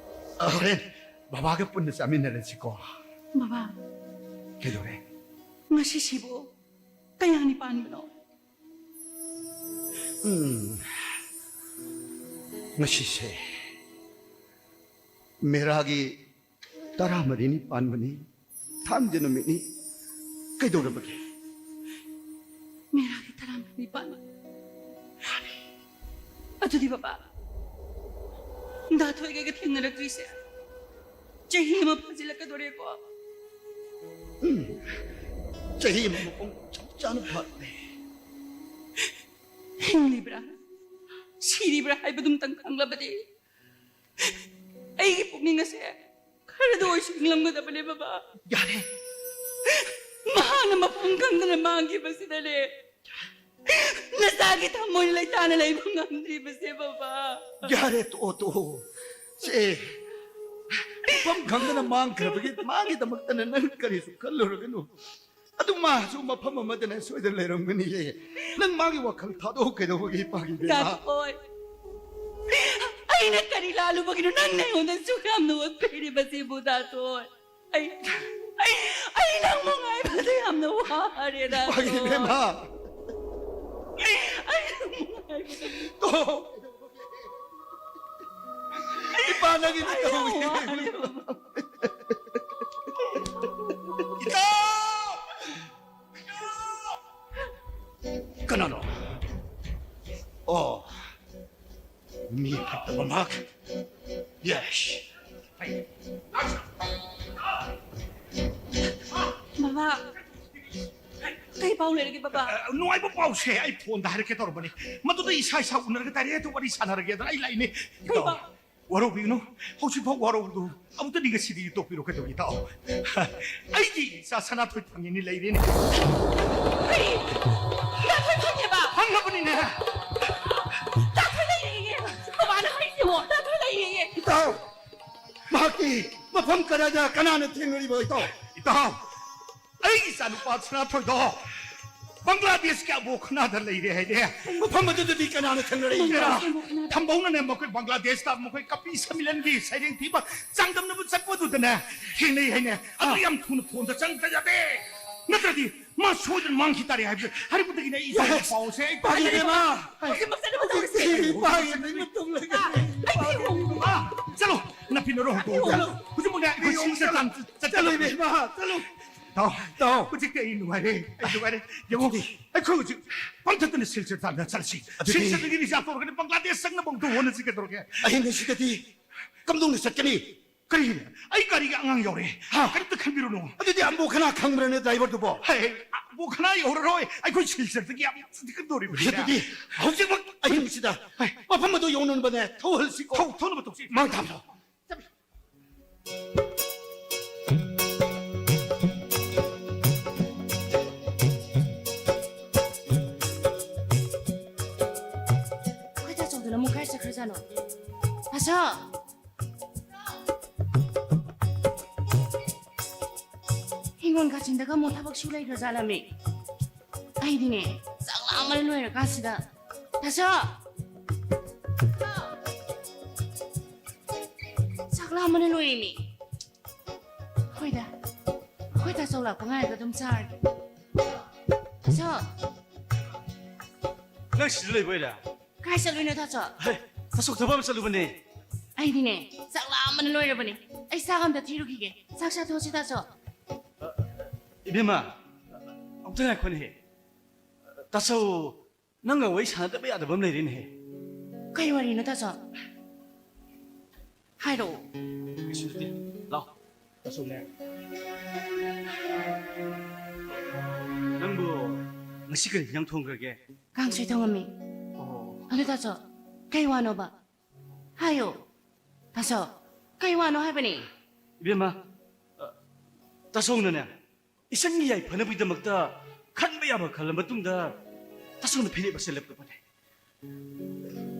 ꯍꯣꯔꯦꯟ ꯕꯕꯥꯒ ꯄꯨꯟꯅ ꯆꯥꯃꯤꯟꯅꯔꯁꯤꯀꯣ꯫ ꯕꯕꯥ꯫ ꯀꯩꯗꯧꯔꯦ? ꯉꯁꯤꯁꯤꯕꯨ ꯀꯌꯥꯅꯤ ꯄꯥꯟꯕꯅꯣ? ꯎꯝ, ꯉꯁꯤꯁꯦ ꯃꯦꯔꯥꯒꯤ ꯇꯔꯥꯃꯔꯤꯅꯤ ꯄꯥꯟꯕꯅꯤ, ꯊꯥꯡꯖ ꯅꯨꯃꯤꯠꯅꯤ꯫ ꯀꯩꯗꯧꯔꯕꯒꯦ? ꯃꯦꯔꯥꯒꯤ ꯇꯔꯥꯃꯔꯤꯅꯤ ꯄꯥꯟꯕ꯫ ꯃꯥꯅꯤ꯫ ꯑꯗꯨꯗꯤ ꯕꯕꯥ, ꯗꯥ ꯊꯣꯏꯒꯩꯒ ꯊꯦꯡꯅꯔꯛꯇ꯭ꯔꯤꯁꯦ ꯆꯍꯤ ꯑꯃ ꯐꯥꯖꯤꯜꯂꯛꯀꯗꯣꯔꯦꯀꯣ꯫ ꯎꯝ, ꯆꯍꯤ ꯑꯃ ꯃꯄꯨꯡ ꯆꯞ ꯆꯥꯅ ꯐꯥꯔꯦ꯫ ꯍꯤꯡꯂꯤꯕ꯭ꯔꯥ, ꯁꯤꯔꯤꯕ꯭ꯔꯥ ꯍꯥꯏꯕꯗꯨꯝꯇꯪ ꯈꯪꯂꯕꯗꯤ ꯑꯩꯒꯤ ꯄꯨꯛꯅꯤꯡ ꯑꯁꯦ ꯈꯔꯗ ꯑꯣꯏꯁꯨ ꯏꯪꯂꯝꯒꯗꯕꯅꯦ, ꯕꯕꯥ꯫ ꯌꯥꯔꯦ꯫ ꯃꯍꯥꯛꯅ ꯃꯐꯝ ꯈꯪꯗꯅ ꯃꯥꯡꯈꯤꯕꯁꯤꯗꯅꯦ ꯅꯆꯥꯒꯤ ꯊꯃꯣꯏ ꯂꯩꯇꯥꯅ ꯂꯩꯕ ꯉꯝꯗ꯭ꯔꯤꯕꯁꯦ, ꯕꯕꯥ꯫ ꯌꯥꯔꯦ, ꯇꯣꯛꯑꯣ, ꯇꯣꯛꯑꯣ꯫ ꯁꯦ, ꯃꯐꯝ ꯈꯪꯗꯅ ꯃꯥꯡꯈ꯭ꯔꯕꯒꯤ ꯃꯥꯒꯤꯗꯃꯛꯇꯅ ꯅꯪ ꯀꯔꯤꯁꯨ ꯈꯜꯂꯨꯔꯒꯅꯨ꯫ ꯑꯗꯨ ꯃꯥꯁꯨ ꯃꯐꯝ ꯑꯃꯗꯅ ꯁꯣꯏꯗꯅ ꯂꯩꯔꯝꯒꯅꯤꯌꯦ꯫ ꯅꯪ ꯃꯥꯒꯤ ꯋꯥꯈꯜ ꯊꯥꯗꯣꯛꯑ ꯀꯩꯗꯧꯕꯒꯤ ꯄꯥꯈꯤꯗꯦ? ꯗꯥ ꯊꯣꯏ, ꯑꯩꯅ ꯀꯔꯤ ꯂꯥꯜꯂꯨꯕꯒꯤꯅꯣ ꯅꯪꯅ ꯑꯩꯉꯣꯟꯗ ꯑꯁꯨꯛ ꯌꯥꯝꯅ ꯑꯣꯠꯄꯤꯔꯤꯕꯁꯤꯕꯨ, ꯗꯥ ꯊꯣꯏ? ꯑꯩ, ꯑꯩ, ꯑꯩ ꯅꯪꯕꯨ ꯉꯥꯏꯕꯗ ꯌꯥꯝꯅ ꯋꯥꯔꯦꯗ꯫ ꯏꯄꯥꯒꯤ ꯏꯕꯦꯝꯃ꯫ ꯑꯩ ꯅꯪꯕꯨ ꯉꯥꯏꯕꯗ ꯇꯣ꯫ ꯏꯄꯥ ꯅꯪꯒꯤꯗꯤ ꯑꯩ ꯌꯥꯝ ꯇꯧꯏ꯫ ꯋꯥꯔꯦ꯫ ꯏꯇꯥꯎ! ꯀꯅꯥꯅꯣ? ꯑꯣ, ꯃꯤ ꯐꯠꯇꯕ ꯃꯍꯥꯛ꯫ ꯌꯦꯁ꯫ ꯕꯕꯥ, ꯀꯩ ꯄꯥꯎ ꯂꯩꯔꯒꯦ, ꯕꯕꯥ? ꯑ, ꯅꯨꯡꯉꯥꯏꯕ ꯄꯥꯎꯁꯦ ꯑꯩ ꯐꯣꯟꯗ ꯍꯥꯏꯔꯛꯀꯦ ꯇꯧꯔꯝꯕꯅꯤ꯫ ꯃꯗꯨꯗ ꯏꯁꯥ ꯏꯁꯥ ꯎꯅꯔꯒ direct ꯋꯥꯔꯤ ꯁꯥꯟꯅꯔꯒꯦꯗꯅ ꯑꯩ ꯂꯥꯛꯏꯅꯦ꯫ ꯀꯩ ꯄꯥꯎ? ꯋꯥꯔꯧꯕꯤꯒꯅꯨ, ꯍꯧꯖꯤꯛꯐꯥꯎ ꯋꯥꯔꯧꯕꯗꯨ ꯑꯃꯨꯛꯇꯗꯤ ꯉꯁꯤꯗꯤ ꯇꯣꯛꯄꯤꯔꯣ ꯀꯩꯗꯧꯒꯦ ꯇꯥꯎ꯫ ꯑꯩꯒꯤ ꯏꯆꯥ ꯁꯅꯥꯊꯣꯏ ꯐꯪꯉꯤꯅꯤ ꯂꯩꯔꯦꯅꯦ꯫ ꯀꯔꯤ? ꯁꯅꯥꯊꯣꯏ ꯐꯪꯉꯦꯕ? ꯐꯪꯉꯕꯅꯤꯅꯦ꯫ ꯁꯅꯥꯊꯣꯏ ꯂꯩꯔꯦꯌꯦ꯫ ꯕꯕꯥꯅ ꯍꯥꯏꯔꯤꯁꯦ ꯌꯦꯡꯉꯣ, ꯁꯅꯥꯊꯣꯏ ꯂꯩꯔꯦꯌꯦ꯫ ꯏꯇꯥꯎ, ꯃꯍꯥꯛꯀꯤ ꯃꯐꯝ ꯀꯗꯥꯏꯗ ꯀꯅꯥꯅ ꯊꯦꯡꯅꯔꯤꯕ ꯏꯇꯥꯎ? ꯏꯇꯥꯎ, ꯑꯩꯒꯤ ꯏꯆꯥꯅꯨꯄꯥ ꯁꯅꯥꯊꯣꯏꯗꯣ ꯕꯪꯒ꯭ꯂꯥꯗꯦꯁꯀꯤ ꯑꯕꯣ ꯈꯅꯥꯗ ꯂꯩꯔꯦ ꯍꯥꯏꯔꯦ꯫ ꯃꯐꯝ ꯑꯗꯨꯗꯗꯤ ꯀꯅꯥꯅ ꯊꯦꯡꯅꯔꯛꯏ? ꯕꯪꯒ꯭ꯂꯥꯗꯦꯁꯀꯤ ꯑꯕꯣ ꯈꯅꯥꯗ? ꯊꯝꯕꯧꯅꯅꯦ ꯃꯈꯣꯏ ꯕꯪꯒ꯭ꯂꯥꯗꯦꯁꯇ ꯃꯈꯣꯏ ꯀꯄꯤ ꯁꯃꯤꯂꯟꯒꯤ ꯁꯩꯔꯦꯡ ꯊꯤꯕ ꯆꯥꯡꯗꯝꯅꯕ ꯆꯠꯄꯗꯨꯗꯅꯦ ꯊꯦꯡꯅꯩ ꯍꯥꯏꯅꯦ꯫ ꯑꯗꯨ ꯑꯥ꯫ ꯌꯥꯝ ꯊꯨꯅ ꯐꯣꯟꯗ ꯆꯪꯗ ꯌꯥꯗꯦ꯫ ꯅꯠꯇ꯭ꯔꯗꯤ ꯃꯥ ꯁꯣꯏꯗꯅ ꯃꯥꯡꯈꯤ ꯇꯥꯔꯦ ꯍꯥꯏꯕꯁꯦ ꯍꯥꯏꯔꯛꯄꯗꯒꯤꯅꯦ ꯑꯩ ꯏꯆꯥꯒꯤ ꯌꯦꯁ! ꯄꯥꯎꯁꯦ ꯑꯩ ꯄꯥꯒꯦ ꯏꯕꯦꯝꯃ! ꯍꯧꯖꯤꯛꯃꯛ ꯆꯠꯅꯕ ꯇꯧꯔꯁꯤ꯫ ꯍꯧꯖꯤꯛꯇꯤ ꯄꯥꯒꯦ ꯅꯪꯅ ꯇꯨꯝꯂꯒ꯫ ꯑꯥ, ꯑꯩ ꯐꯤ ꯍꯣꯡꯉꯨ꯫ ꯑꯥ, ꯆꯠꯂꯣ꯫ ꯅꯄꯤ ꯅꯔꯣ ꯍꯧꯗꯣꯛꯑꯣ꯫ ꯆꯠꯂꯣ꯫ ꯍꯧꯖꯤꯛꯃꯛꯅꯦ ꯑꯩꯈꯣꯏ ꯁꯤꯡꯁꯦ ꯆꯠꯂꯣ꯫ ꯇꯥꯟ-, ꯆꯠ-, ꯆꯠꯂꯣ ꯏꯕꯦꯝꯃ, ꯆꯠꯂꯣ꯫ ꯇꯥꯎ꯫ ꯇꯥꯎ꯫ ꯍꯧꯖꯤꯛꯇꯤ ꯑꯩ ꯅꯨꯡꯉꯥꯏꯔꯦ, ꯑꯩ ꯅꯨꯡꯉꯥꯏꯔꯦ꯫ ꯌꯦꯡꯉꯣ, ꯑꯗꯨꯗꯤ ꯑꯩꯈꯣꯏ ꯍꯧꯖꯤꯛ ꯄꯥꯡꯊꯛꯇꯅ ꯁꯤꯜꯆꯔ ꯇꯥꯟꯅ ꯆꯠꯂꯁꯤ꯫ ꯑꯗꯨꯗꯤ ꯁꯤꯜꯆꯔꯗꯒꯤ ꯔꯤꯖꯥꯕ ꯇꯧꯔꯒꯅꯤ ꯕꯪꯒ꯭ꯂꯥꯗꯦꯁ ꯆꯪꯅꯕ ꯑꯃꯨꯛꯇ ꯍꯣꯠꯅꯁꯤ ꯀꯩꯗꯧꯔꯒꯦ? ꯑꯍꯤꯡ ꯑꯁꯤꯗꯗꯤ ꯀꯝꯗꯧꯅ ꯆꯠꯀꯅꯤ? ꯀꯔꯤ? ꯑꯩ ꯒꯥꯔꯤꯒ ꯑꯉꯥꯡ ꯌꯥꯎꯔꯦ꯫ ꯍꯥ? ꯀꯔꯤꯝꯇ ꯈꯟꯕꯤꯔꯨꯅꯨ꯫ ꯑꯗꯨꯗꯤ ꯑꯝꯕꯣ ꯈꯅꯥ ꯈꯪꯕ꯭ꯔꯅꯦ ꯗ꯭ꯔꯥꯏꯚꯔꯗꯨꯕꯣ? ꯍꯦ, ꯑꯝꯕꯣ ꯈꯅꯥ ꯌꯧꯔꯔꯣꯏ꯫ ꯑꯩꯈꯣꯏ ꯁꯤꯜꯆꯔꯗꯒꯤ ꯌꯥꯝ ꯆꯠꯀꯗꯧꯔꯤꯕꯅꯤꯅꯦ꯫ ꯑꯗꯨꯗꯤ ꯍꯧꯖꯤꯛꯃꯛ ꯑꯍꯤꯡꯁꯤꯗ ꯍꯦ꯫ ꯃꯐꯝ ꯑꯗꯨ ꯌꯧꯅꯅꯕꯅꯦ ꯊꯧꯍꯜꯂꯁꯤꯀꯣ꯫ ꯊꯧ-, ꯊꯧꯅꯕ ꯇꯧꯁꯤ꯫ ꯃꯥꯡ ꯊꯥꯕꯤꯔꯣ꯫ ꯇꯥꯆꯧ! ꯍꯤꯡꯒꯣꯜ ꯀꯥꯆꯤꯟꯗꯒ ꯑꯃꯨꯛ ꯊꯕꯛ ꯁꯨ ꯂꯩꯈ꯭ꯔꯖꯥꯠꯂꯃꯤ? ꯑꯩꯗꯤꯅꯦ, ꯆꯥꯛ ꯂꯥꯝꯕꯅ ꯂꯣꯏꯔꯀꯥꯟꯁꯤꯗ꯫ ꯇꯥꯆꯧ! ꯆꯥꯛ ꯂꯥꯝꯕꯅ ꯂꯣꯏꯔꯦꯃꯤ꯫ ꯍꯣꯏꯗ, ꯑꯩꯈꯣꯏ ꯇꯥꯆꯧ ꯂꯥꯛꯄ ꯉꯥꯏꯔꯒ ꯑꯗꯨꯝ ꯆꯥꯔꯒꯦ꯫ ꯇꯥꯆꯧ! ꯅꯪ ꯁꯤꯗ ꯂꯩꯕ ꯑꯣꯏꯔꯦ? ꯀꯥꯏ ꯆꯠꯂꯨꯏꯅꯣ, ꯇꯥꯆꯧ? ꯍꯦ, ꯇꯥꯆꯧ ꯊꯕꯛ ꯑꯃ ꯆꯠꯂꯨꯕꯅꯦ꯫ ꯑꯩꯗꯤꯅꯦ, ꯆꯥꯛ ꯂꯥꯝꯕꯅ ꯂꯣꯏꯔꯕꯅꯦ꯫ ꯑꯩ ꯆꯥꯛ ꯑꯝꯇ ꯊꯤꯔꯨꯈꯤꯒꯦ꯫ ꯆꯥꯛ ꯆꯥꯊꯣꯛꯑꯁꯤ, ꯇꯥꯆꯧ꯫ ꯏꯕꯦꯝꯃ, ꯑꯝꯇ ꯉꯥꯏꯈꯣꯅꯦꯍꯦ꯫ ꯇꯥꯆꯧ, ꯅꯪꯒ ꯋꯥꯔꯤ ꯁꯥꯟꯅꯗꯕ ꯌꯥꯗꯕ ꯑꯃ ꯂꯩꯔꯦꯅꯦꯍꯦ꯫ ꯀꯩ ꯋꯥꯔꯤꯅꯣ, ꯇꯥꯆꯧ? ꯍꯥꯏꯔꯛꯑꯣ꯫ ꯀꯩꯁꯨ ꯅꯠꯇꯦ꯫ ꯂꯥꯎ, ꯇꯥꯆꯧꯅꯦ꯫ ꯅꯪꯕꯨ ꯉꯁꯤ ꯀꯔꯤ ꯏꯟꯖꯥꯡ ꯊꯣꯡꯈ꯭ꯔꯒꯦ? ꯀꯥꯡꯁꯣꯏ ꯊꯣꯡꯉꯝꯃꯤ꯫ ꯑꯣ꯫ ꯑꯗꯨ ꯇꯥꯆꯧ, ꯀꯩ ꯋꯥꯅꯣꯕ? ꯍꯥꯏꯌꯣ꯫ ꯇꯥꯆꯧ, ꯀꯩ ꯋꯥꯅꯣ ꯍꯥꯏꯕꯅꯤ? ꯏꯕꯦꯝꯃ, ꯑ, ꯇꯥꯆꯧꯅꯅꯦ, ꯏꯆꯟꯒꯤ ꯌꯥꯏꯐꯅꯕꯒꯤꯗꯃꯛꯇ ꯈꯟꯕ ꯌꯥꯕ ꯈꯜꯂ ꯃꯇꯨꯡꯗ ꯇꯥꯆꯧꯅ ꯐꯤꯔꯦꯞ ꯑꯁꯤ ꯂꯦꯞꯄꯛꯄꯅꯦ꯫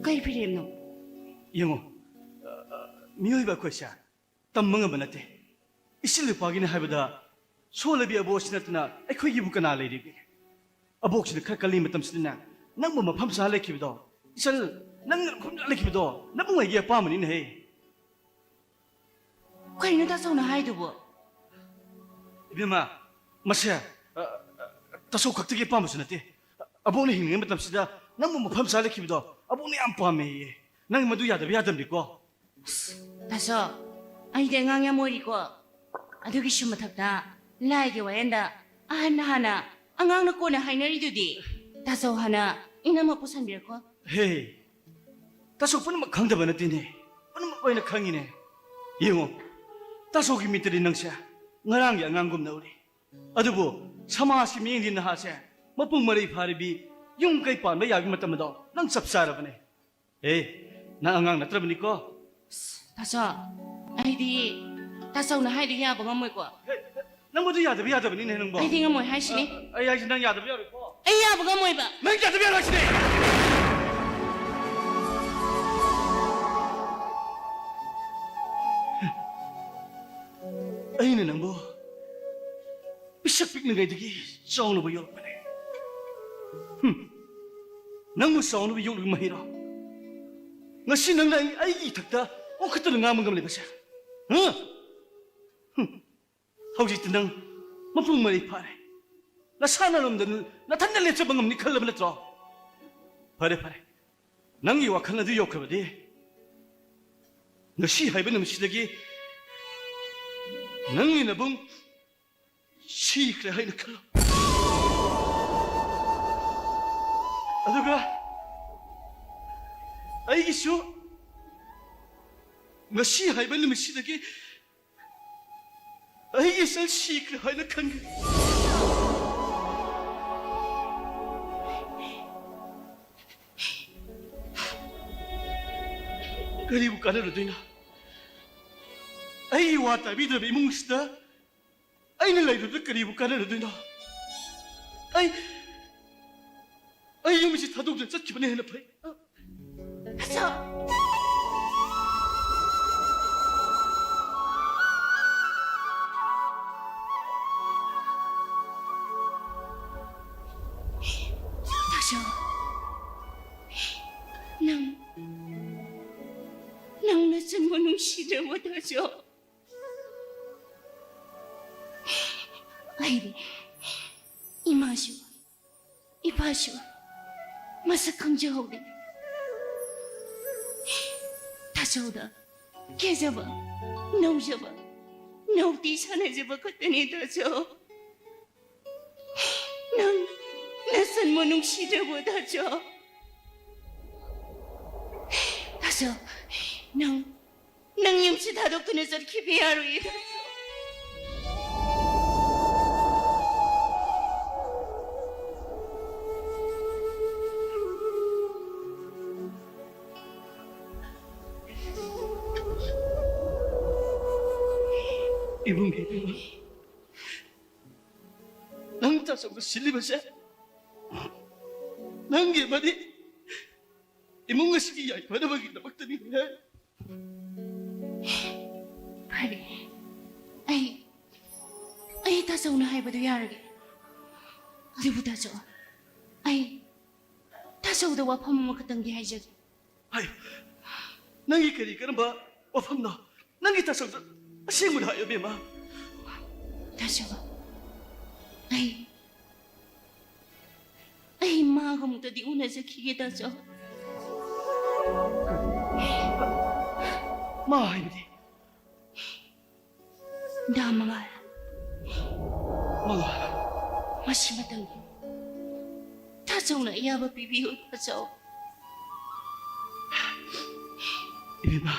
ꯀꯩ ꯐꯤꯔꯦꯞꯅꯣ? ꯌꯦꯡꯉꯣ, ꯑ, ꯑ, ꯃꯤꯑꯣꯏꯕ ꯑꯩꯈꯣꯏꯁꯦ ꯇꯝꯕ ꯉꯝꯕ ꯅꯠꯇꯦ꯫ ꯏꯆꯤꯜ ꯏꯄꯥꯒꯤꯅꯤ ꯍꯥꯏꯕꯗ ꯁꯣꯜꯂꯕꯤ ꯑꯕꯣꯛ ꯑꯁꯤ ꯅꯠꯇꯅ ꯑꯩꯈꯣꯏꯒꯤꯕꯨ ꯀꯅꯥ ꯂꯩꯔꯤꯒꯦ? ꯑꯕꯣꯛꯁꯤꯅ ꯈꯔ ꯀꯜꯂꯤ ꯃꯇꯝꯁꯤꯗꯅꯦ, ꯅꯪꯕꯨ ꯃꯐꯝ ꯆꯥ ꯂꯩꯈꯤꯕꯗꯣ, ꯏꯆꯜ, ꯅꯪꯅ ꯃꯐꯝ ꯆꯥ ꯂꯩꯈꯤꯕꯗꯣ ꯅꯕꯨꯡꯉꯩꯒꯤ ꯑꯄꯥꯝꯕꯅꯤꯅꯦꯍꯦ꯫ ꯀꯩꯅꯣ ꯇꯥꯆꯧꯅ ꯍꯥꯏꯗꯨꯕꯣ? ꯏꯕꯦꯝꯃ, ꯃꯁꯦ, ꯑ, ꯑ, ꯇꯥꯆꯧ ꯈꯛꯇꯒꯤ ꯑꯄꯥꯝꯕꯁꯨ ꯅꯠꯇꯦ꯫ ꯑꯕꯣꯛꯅ ꯍꯤꯡꯂꯤꯉꯩ ꯃꯇꯝꯁꯤꯗ ꯅꯪꯕꯨ ꯃꯐꯝ ꯆꯥ ꯂꯩꯈꯤꯕꯗꯣ ꯑꯕꯣꯛꯅ ꯌꯥꯝ ꯄꯥꯝꯃꯦꯌꯦ꯫ ꯅꯪ ꯃꯗꯨ ꯌꯥꯗꯕ ꯌꯥꯗꯕꯅꯤꯀꯣ꯫ ꯑꯁ, ꯇꯥꯆꯧ, ꯑꯩꯗꯤ ꯑꯉꯥꯡ ꯌꯥꯝ ꯑꯣꯏꯔꯤꯀꯣ꯫ ꯑꯗꯨꯒꯤꯁꯨ ꯃꯊꯛꯇ ꯂꯥꯏꯒꯤ ꯋꯥꯌꯦꯜꯗ ꯑꯍꯟꯅ ꯍꯥꯟꯅ, ꯑꯉꯥꯡꯅ ꯀꯣꯟꯅ ꯍꯥꯏꯅꯔꯤꯗꯨꯗꯤ꯫ ꯇꯥꯆꯧ ꯍꯥꯟꯅ ꯏꯅꯝꯃ ꯄꯨꯁꯟꯕꯤꯔꯛꯈꯣ꯫ ꯍꯦ, ꯇꯥꯆꯧ ꯄꯨꯝꯅꯃꯛ ꯈꯪꯗꯕ ꯅꯠꯇꯦꯅꯦ, ꯄꯨꯝꯅꯃꯛ ꯂꯣꯏꯅ ꯈꯪꯉꯤꯅꯦ꯫ ꯌꯦꯡꯉꯣ, ꯇꯥꯆꯧꯒꯤ ꯃꯤꯠꯇꯗꯤ ꯅꯪꯁꯦ ꯉꯔꯥꯡꯒꯤ ꯑꯉꯥꯡꯒꯨꯝꯅ ꯎꯔꯤ꯫ ꯑꯗꯨꯕꯨ ꯁꯃꯥꯖꯀꯤ ꯃꯤꯠꯌꯦꯡꯗꯤ ꯅꯍꯥꯁꯦ ꯃꯄꯨꯡ ꯃꯔꯩ ꯐꯥꯔꯕꯤ, ꯌꯨꯝ ꯀꯩ ꯄꯥꯟꯕ ꯌꯥꯕꯒꯤ ꯃꯇꯝ ꯑꯗꯣ ꯅꯪ ꯆꯞ ꯆꯥꯔꯕꯅꯦ꯫ ꯑꯦ, ꯅꯪ ꯑꯉꯥꯡ ꯅꯠꯇ꯭ꯔꯕꯅꯤꯀꯣ꯫ ꯇꯥꯆꯧ, ꯑꯩꯗꯤ ꯇꯥꯆꯧꯅ ꯍꯥꯏꯗꯤ ꯌꯥꯕ ꯉꯝꯃꯣꯏꯀꯣ꯫ ꯍꯦ, ꯅꯪ ꯃꯗꯨ ꯌꯥꯗꯕ ꯌꯥꯗꯕꯅꯤꯅꯦ ꯅꯪꯕꯣ꯫ ꯑꯩꯗꯤ ꯉꯝꯃꯣꯏ ꯍꯥꯏꯁꯤꯅꯤ꯫ ꯑ, ꯑꯩ ꯍꯥꯏꯁꯤ ꯅꯪ ꯌꯥꯗꯕ ꯌꯥꯔꯣꯏꯀꯣ꯫ ꯑꯩ ꯌꯥꯕ ꯉꯝꯃꯣꯏꯕ꯫ ꯅꯪ ꯌꯥꯗꯕ ꯌꯥꯔꯣꯏ ꯍꯥꯏꯁꯤꯅꯦ꯫ ꯄꯤꯛꯂꯤꯉꯩꯗꯒꯤ ꯆꯥꯎꯅꯕ ꯌꯣꯛꯂꯛꯄꯅꯦ꯫ ꯍꯨꯝ, ꯅꯪꯕꯨ ꯆꯥꯎꯅꯕ ꯌꯣꯛꯂꯤꯕ ꯃꯍꯩꯔꯣ? ꯉꯁꯤ ꯅꯪꯅ ꯑꯩ, ꯑꯩꯒꯤ ꯏꯊꯛꯇ ꯑꯣꯟꯈꯠꯇꯨꯅ ꯉꯥꯡꯕ ꯉꯝꯂꯤꯕꯁꯦ? ꯍꯥ? ꯍꯨꯝ, ꯍꯧꯖꯤꯛꯇꯤ ꯅꯪ ꯃꯄꯨꯡ ꯃꯔꯩ ꯐꯥꯔꯦ꯫ ꯅꯁꯥꯅ ꯂꯣꯝꯗ ꯅꯊꯟꯗ ꯂꯦꯞꯆꯕ ꯉꯝꯅꯤ ꯈꯜꯂꯕ ꯅꯠꯇ꯭ꯔꯣ? ꯐꯔꯦ, ꯐꯔꯦ, ꯅꯪꯒꯤ ꯋꯥꯈꯜ ꯑꯗꯨ ꯌꯧꯈ꯭ꯔꯕꯗꯤ, ꯉꯁꯤ ꯍꯥꯏꯕ ꯅꯨꯃꯤꯠꯁꯤꯗꯒꯤ ꯅꯪꯒꯤ ꯅꯕꯨꯡ ꯁꯤꯈ꯭ꯔꯦ ꯍꯥꯏꯅ ꯈꯜꯂꯣ꯫ ꯑꯗꯨꯒ ꯑꯩꯒꯤꯁꯨ ꯉꯁꯤ ꯍꯥꯏꯕ ꯅꯨꯃꯤꯠꯁꯤꯗꯒꯤ ꯑꯩꯒꯤ ꯏꯆꯜ ꯁꯤꯈ꯭ꯔꯦ ꯍꯥꯏꯅ ꯈꯟꯒꯅꯤ꯫ ꯀꯔꯤꯕꯨ ꯀꯥꯟꯅꯔꯨꯗꯣꯏꯅꯣ? ꯑꯩꯒꯤ ꯋꯥ ꯇꯥꯕꯤꯗ꯭ꯔꯕ ꯏꯃꯨꯡꯁꯤꯗ ꯑꯩꯅ ꯂꯩꯔꯨꯕꯗ ꯀꯔꯤꯕꯨ ꯀꯥꯟꯅꯔꯨꯗꯣꯏꯅꯣ? ꯑꯩ, ꯑꯩ ꯌꯨꯝꯁꯤ ꯊꯥꯗꯣꯛꯇꯨꯅ ꯆꯠꯈꯤꯕꯅ ꯍꯦꯟꯅ ꯐꯩ꯫ ꯇꯥꯆꯧ! ꯇꯥꯆꯧ! ꯅꯪ, ꯅꯪ ꯅꯆꯟꯕꯨ ꯅꯨꯡꯁꯤꯗ꯭ꯔꯕꯣ, ꯇꯥꯆꯧ? ꯑꯩꯗꯤ ꯏꯃꯥꯁꯨ ꯏꯄꯥꯁꯨ ꯃꯁꯛ ꯈꯪꯖꯍꯧꯗꯦ꯫ ꯇꯥꯆꯧꯗ ꯀꯦꯖꯕ, ꯅꯧꯖꯕ, ꯅꯧꯇꯤ ꯁꯥꯟꯅꯖꯕ ꯈꯛꯇꯅꯤ, ꯇꯥꯆꯧ꯫ ꯅꯪ ꯅꯆꯟꯕꯨ ꯅꯨꯡꯁꯤꯗ꯭ꯔꯕꯣ, ꯇꯥꯆꯧ? ꯇꯥꯆꯧ, ꯅꯪ, ꯅꯪ ꯌꯨꯝꯁꯤ ꯊꯥꯗꯣꯛꯇꯨꯅ ꯆꯠꯈꯤꯕ ꯌꯥꯔꯣꯏꯌꯦ, ꯇꯥꯆꯧ꯫ ꯏꯕꯨꯡꯒꯤ ꯏꯕꯦꯝꯃ, ꯅꯪ ꯇꯥꯆꯧꯗ ꯁꯤꯜꯂꯤꯕꯁꯦ ꯅꯪꯒꯤ ꯑꯃꯗꯤ ꯏꯃꯨꯡ ꯑꯁꯤꯒꯤ ꯌꯥꯏꯐꯅꯕꯒꯤꯗꯃꯛꯇꯅꯤꯅꯦ꯫ ꯐꯔꯦ, ꯑꯩ, ꯑꯩ ꯇꯥꯆꯧ ꯇꯥꯆꯧꯅ ꯍꯥꯏꯕꯗꯨ ꯌꯥꯔꯒꯦ꯫ ꯑꯗꯨꯕꯨ ꯇꯥꯆꯧ, ꯑꯩ ꯇꯥꯆꯧꯗ ꯋꯥꯐꯝ ꯑꯃꯈꯛꯇꯪꯗꯤ ꯍꯥꯏꯖꯒꯦ꯫ ꯍꯥꯏ, ꯅꯪꯒꯤ ꯀꯔꯤ ꯀꯔꯝꯕ ꯋꯥꯐꯝꯅꯣ? ꯅꯪꯒꯤ ꯇꯥꯆꯧꯗ ꯑꯁꯦꯡꯕꯗ ꯍꯥꯏꯌꯨ, ꯏꯕꯦꯝꯃ꯫ ꯇꯥꯆꯧ, ꯑꯩ, ꯑꯩ ꯃꯥꯒ ꯑꯃꯨꯛꯇꯗꯤ ꯎꯅꯖꯈꯤꯒꯦ, ꯇꯥꯆꯧ꯫ ꯃꯥ ꯍꯥꯏꯕꯗꯤ? ꯗꯥ ꯃꯉꯥꯜ꯫ ꯃꯉꯥꯜ꯫ ꯃꯁꯤꯃꯇꯪ ꯇꯥꯆꯧꯅ ꯑꯌꯥꯕ ꯄꯤꯕꯤꯌꯨ, ꯇꯥꯆꯧ꯫ ꯏꯕꯦꯝꯃ,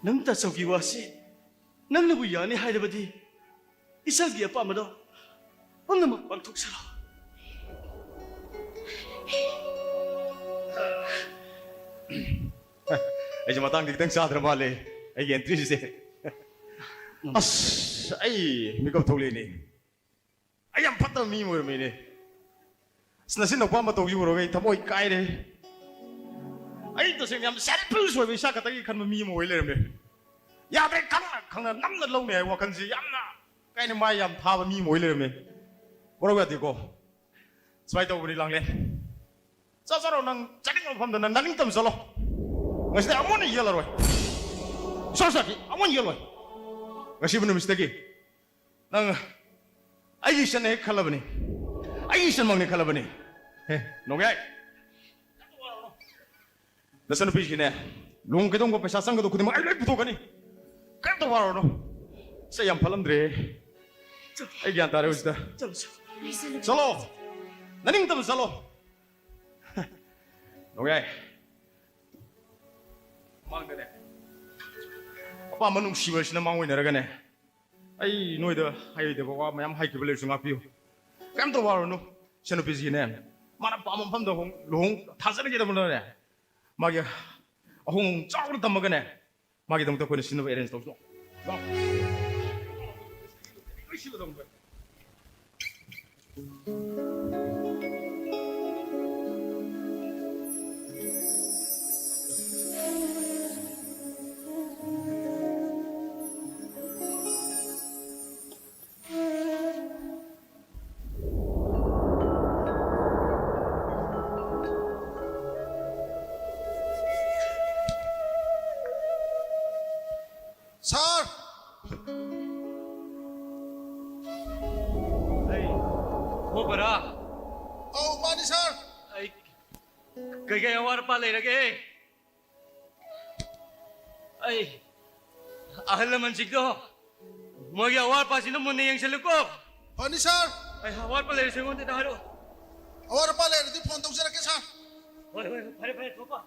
ꯅꯪ ꯇꯥꯆꯧꯒꯤ ꯋꯥꯁꯤ ꯅꯪꯅꯕꯨ ꯌꯥꯅꯤ ꯍꯥꯏꯔꯕꯗꯤ, ꯏꯆꯜꯒꯤ ꯑꯄꯥꯝꯕꯗꯣ ꯄꯨꯝꯅꯃꯛ ꯄꯥꯡꯊꯣꯛꯆꯔꯣ꯫ ꯑꯩꯁꯦ ꯃꯇꯥꯡꯗꯤ ꯈꯤꯇꯪ ꯆꯥꯗ꯭ꯔ ꯃꯥꯜꯂꯦ, ꯑꯩꯒꯤ ꯑꯦꯟꯇ꯭ꯔꯤꯁꯦ꯫ ꯑꯁ, ꯑꯩ ꯃꯤꯀꯞ ꯊꯣꯛꯂꯛꯏꯅꯦ꯫ ꯑꯩ ꯌꯥꯝ ꯐꯠꯇꯕ ꯃꯤ ꯑꯃ ꯑꯣꯏꯔꯝꯃꯤꯅꯦ꯫ ꯑꯁ, ꯅꯆꯤꯟ ꯅꯄꯥ ꯃꯇꯧꯁꯤ ꯎꯔꯒ ꯑꯩ ꯊꯃꯣꯏ ꯀꯥꯏꯔꯦ꯫ ꯑꯩ ꯇꯁꯦꯡꯅ ꯌꯥꯝ ꯁꯦꯜꯐꯤꯁ ꯑꯣꯏꯕ, ꯏꯁꯥ ꯈꯛꯇꯒꯤ ꯈꯟꯕ ꯃꯤ ꯑꯃ ꯑꯣꯏ ꯂꯩꯔꯝꯃꯦ꯫ ꯌꯥꯗ꯭ꯔꯦ, ꯈꯪꯅ ꯈꯪꯅ ꯅꯝꯅ ꯂꯧꯅꯤ ꯍꯥꯏꯕ ꯋꯥꯈꯜꯁꯤ ꯌꯥꯝꯅ ꯀꯥꯏꯅ ꯃꯥꯏ ꯌꯥꯝ ꯊꯥꯕ ꯃꯤ ꯑꯃ ꯑꯣꯏ ꯂꯩꯔꯝꯃꯦ꯫ ꯋꯥꯔꯧ ꯌꯥꯗꯦꯀꯣ꯫ ꯁꯨꯃꯥꯏꯅ ꯇꯧꯕꯅꯤ, ꯂꯥꯡꯂꯦꯟ꯫ ꯆꯠꯆꯔꯣ, ꯅꯪ ꯆꯠꯅꯤꯡꯕ ꯃꯐꯝꯗ ꯅꯪ ꯅꯅꯤꯡꯇꯝ ꯆꯠꯂꯣ꯫ ꯉꯁꯤꯗꯤ ꯑꯃꯨꯛ ꯍꯟꯅ ꯌꯦꯜꯂꯔꯣꯏ꯫ ꯁꯣꯔ ꯁꯥꯈꯤ, ꯑꯃꯨꯛ ꯍꯟꯅ ꯌꯦꯜꯂꯣꯏ꯫ ꯉꯁꯤꯕꯨ ꯅꯨꯃꯤꯠꯁꯤꯗꯒꯤ ꯅꯪ ꯑꯩꯒꯤ ꯏꯆꯟꯅ ꯍꯦꯛ ꯈꯜꯂꯕꯅꯤ, ꯑꯩꯒꯤ ꯏꯆꯟꯃꯛꯅꯤ ꯈꯜꯂꯕꯅꯤ꯫ ꯍꯦ, ꯅꯣꯡꯌꯥꯏ, ꯅꯆꯟꯅꯨꯄꯤꯁꯤꯅꯦ, ꯂꯨꯍꯣꯡ ꯀꯩꯗꯧꯕ ꯄꯩꯁꯥ ꯆꯪꯒꯗꯧꯕ ꯈꯨꯗꯤꯡꯃꯛ ꯑꯩ ꯂꯣꯏ ꯄꯨꯊꯣꯛꯀꯅꯤ꯫ ꯀꯔꯤꯝꯇ ꯋꯥꯔꯨꯔꯅꯨ꯫ ꯁꯦ, ꯌꯥꯝ ꯐꯠꯂꯝꯗ꯭ꯔꯦ꯫ ꯑꯩ ꯒ꯭ꯌꯥꯟ ꯇꯥꯔꯦ ꯍꯧꯖꯤꯛꯇ꯫ ꯆꯠꯂꯣ, ꯆꯠꯂꯣ꯫ ꯆꯠꯂꯣ, ꯅꯅꯤꯡꯇꯝꯅ ꯆꯠꯂꯣ꯫ ꯅꯣꯡꯌꯥꯏ, ꯃꯥꯡꯗꯅꯦ, ꯑꯄꯥꯝꯕ ꯅꯨꯡꯁꯤꯕ ꯑꯁꯤꯅ ꯃꯥꯡ ꯑꯣꯏꯅꯔꯒꯅꯦ, ꯑꯩ ꯅꯣꯏꯗ ꯍꯥꯏꯔꯣꯏꯗꯕ ꯋꯥ ꯃꯌꯥꯝ ꯍꯥꯏꯈꯤꯕ ꯂꯩꯔꯁꯨ ꯉꯥꯛꯄꯤꯌꯨ꯫ ꯀꯩꯝꯇ ꯋꯥꯔꯨꯅꯨ꯫ ꯏꯆꯟꯅꯨꯄꯤꯁꯤꯅꯦ, ꯃꯥꯅ ꯄꯥꯝꯕ ꯃꯐꯝꯗ ꯍꯣꯡ-, ꯂꯨꯍꯣꯡ ꯊꯥꯖꯔꯒꯦꯗꯕꯅꯅꯦ, ꯃꯥꯒꯤ ꯑꯍꯣꯡ ꯆꯥꯎꯅ ꯇꯝꯃꯒꯅꯦ, ꯃꯥꯒꯤꯗꯃꯛꯇ ꯑꯩꯈꯣꯏꯅ ꯁꯤꯟꯅꯕ ꯑꯦꯔꯦꯟꯖ ꯇꯧꯁꯤ꯫ ꯂꯥꯛꯑꯣ꯫ ꯂꯣꯏ ꯁꯤꯜꯂꯗꯧꯅꯤ꯫ ꯕꯔꯥ꯫ ꯑꯧ, ꯃꯥꯅꯤ, ꯁꯥꯔ꯫ ꯑꯩ ꯀꯩꯀꯩ ꯑꯋꯥꯠ ꯑꯄꯥ ꯂꯩꯔꯒꯦ? ꯑꯩ ꯑꯍꯜ ꯂꯃꯟꯁꯤꯡꯗꯣ, ꯃꯣꯏꯒꯤ ꯑꯋꯥꯠ ꯑꯄꯥꯁꯤꯡꯗꯣ ꯃꯨꯟꯅ ꯌꯦꯡꯁꯤꯜꯂꯨꯀꯣ꯫ ꯐꯅꯤ, ꯁꯥꯔ꯫ ꯑꯩ ꯑꯋꯥꯠꯄ ꯂꯩꯔꯁꯨ ꯑꯩꯉꯣꯟꯗ ꯍꯥꯏꯔꯛꯑꯣ꯫ ꯑꯋꯥꯠ ꯑꯄꯥ ꯂꯩꯔꯗꯤ ꯐꯣꯟ ꯇꯧꯖꯔꯛꯀꯦ, ꯁꯥꯔ꯫ ꯍꯣꯏ, ꯍꯣꯏ, ꯍꯣꯏ, ꯐꯔꯦ, ꯐꯔꯦ, ꯊꯣꯛꯄ꯫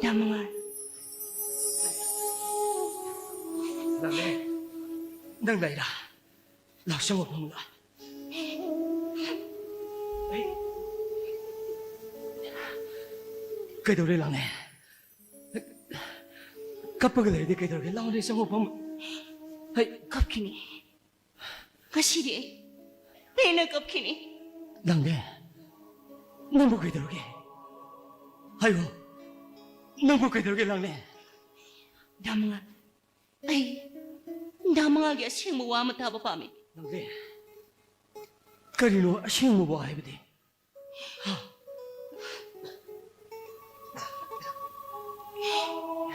ꯌꯥꯝ ꯅꯨꯡꯉꯥꯏ꯫ ꯅꯪꯅꯦ? ꯅꯪ ꯂꯩꯔꯥ? ꯂꯥꯛꯁꯪ ꯃꯐꯝꯗ꯫ ꯑꯩ ꯀꯩꯗꯧꯔꯦ, ꯂꯥꯡꯂꯦ? ꯀꯞꯄꯒ ꯂꯩꯔꯗꯤ ꯀꯩꯗꯧꯔꯒꯦ? ꯂꯥꯡꯂꯦ, ꯆꯪꯉꯣ, ꯐꯝ꯫ ꯑꯩ ꯀꯞꯈꯤꯅꯤ꯫ ꯉꯁꯤꯗꯤ ꯑꯩ ꯄꯦꯟꯅ ꯀꯞꯈꯤꯅꯤ꯫ ꯂꯥꯡꯂꯦ, ꯅꯪꯕꯨ ꯀꯩꯗꯧꯔꯒꯦ? ꯍꯥꯏꯌꯣ, ꯅꯪꯕꯨ ꯀꯩꯗꯧꯔꯒꯦ, ꯂꯥꯡꯂꯦ? ꯗꯥ ꯃꯉꯥꯜ, ꯑꯩ ꯗꯥ ꯃꯉꯥꯜꯒꯤ ꯑꯁꯦꯡꯕ ꯋꯥ ꯑꯃ ꯇꯥꯕ ꯄꯥꯝꯃꯤ꯫ ꯂꯥꯡꯂꯦ, ꯀꯔꯤꯅꯣ ꯑꯁꯦꯡꯕ ꯋꯥ ꯍꯥꯏꯕꯗꯤ?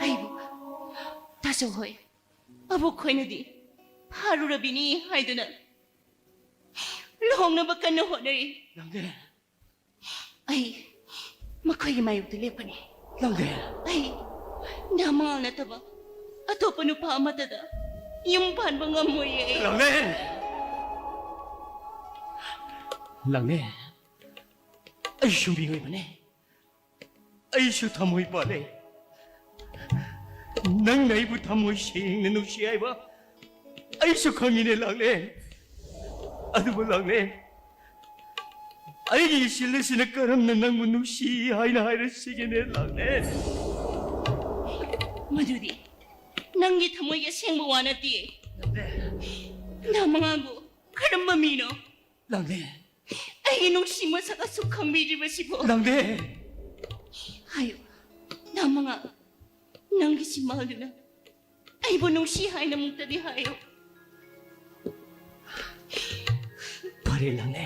ꯑꯩꯕꯨ ꯇꯥꯆꯧ ꯍꯣꯏ, ꯑꯕꯣꯛ ꯈꯣꯏꯅꯗꯤ ꯐꯥꯔꯨꯔꯕꯤꯅꯤ ꯍꯥꯏꯗꯨꯅ ꯂꯨꯍꯣꯡꯅꯕ ꯀꯟꯅ ꯍꯣꯠꯅꯔꯤ꯫ ꯂꯥꯡꯂꯦ꯫ ꯑꯩ ꯃꯈꯣꯏꯒꯤ ꯃꯥꯌꯣꯛꯇ ꯂꯦꯞꯀꯅꯤ꯫ ꯂꯥꯡꯂꯦ꯫ ꯑꯩ ꯗꯥ ꯃꯉꯥꯜ ꯅꯠꯇꯕ ꯑꯇꯣꯞꯄ ꯅꯨꯄꯥ ꯑꯃꯠꯇꯗ ꯌꯨꯝ ꯄꯥꯟꯕ ꯉꯝꯃꯣꯏꯌꯦ꯫ ꯂꯥꯡꯂꯦ꯫ ꯂꯥꯡꯂꯦ꯫ ꯑꯩꯁꯨ ꯃꯤꯑꯣꯏꯕꯅꯦ꯫ ꯑꯩꯁꯨ ꯊꯃꯣꯏ ꯄꯥꯜꯂꯦ꯫ ꯅꯪꯅ ꯑꯩꯕꯨ ꯊꯃꯣꯏ ꯁꯦꯡꯅ ꯅꯨꯡꯁꯤ ꯍꯥꯏꯕ ꯑꯩꯁꯨ ꯈꯪꯉꯤꯅꯦ, ꯂꯥꯡꯂꯦ꯫ ꯑꯗꯨꯕꯨ, ꯂꯥꯡꯂꯦ, ꯑꯩꯒꯤ ꯏꯆꯤꯜ ꯑꯁꯤꯅ ꯀꯔꯝꯅ ꯅꯪꯕꯨ ꯅꯨꯡꯁꯤ ꯍꯥꯏꯅ ꯍꯥꯏꯔꯁꯤꯒꯦꯅꯦ, ꯂꯥꯡꯂꯦ? ꯃꯗꯨꯗꯤ ꯅꯪꯒꯤ ꯊꯃꯣꯏꯒꯤ ꯑꯁꯦꯡꯕ ꯋꯥ ꯅꯠꯇꯦ꯫ ꯂꯥꯡꯂꯦ꯫ ꯗꯥ ꯃꯉꯥꯜꯕꯨ ꯀꯔꯝꯕ ꯃꯤꯅꯣ? ꯂꯥꯡꯂꯦ꯫ ꯑꯩꯒꯤ ꯅꯨꯡꯁꯤ ꯃꯁꯛ ꯑꯁꯨꯛ ꯈꯪꯕꯤꯗ꯭ꯔꯤꯕꯁꯤꯕꯨ꯫ ꯂꯥꯡꯂꯦ꯫ ꯍꯥꯏꯌꯨ, ꯗꯥ ꯃꯉꯥꯜ, ꯅꯪꯒꯤ ꯆꯤꯟꯕꯥꯜꯗꯨꯅ ꯑꯩꯕꯨ ꯅꯨꯡꯁꯤ ꯍꯥꯏꯅ ꯑꯃꯨꯛꯇꯗꯤ ꯍꯥꯏꯌꯨ꯫ ꯐꯔꯦ, ꯂꯥꯡꯂꯦ,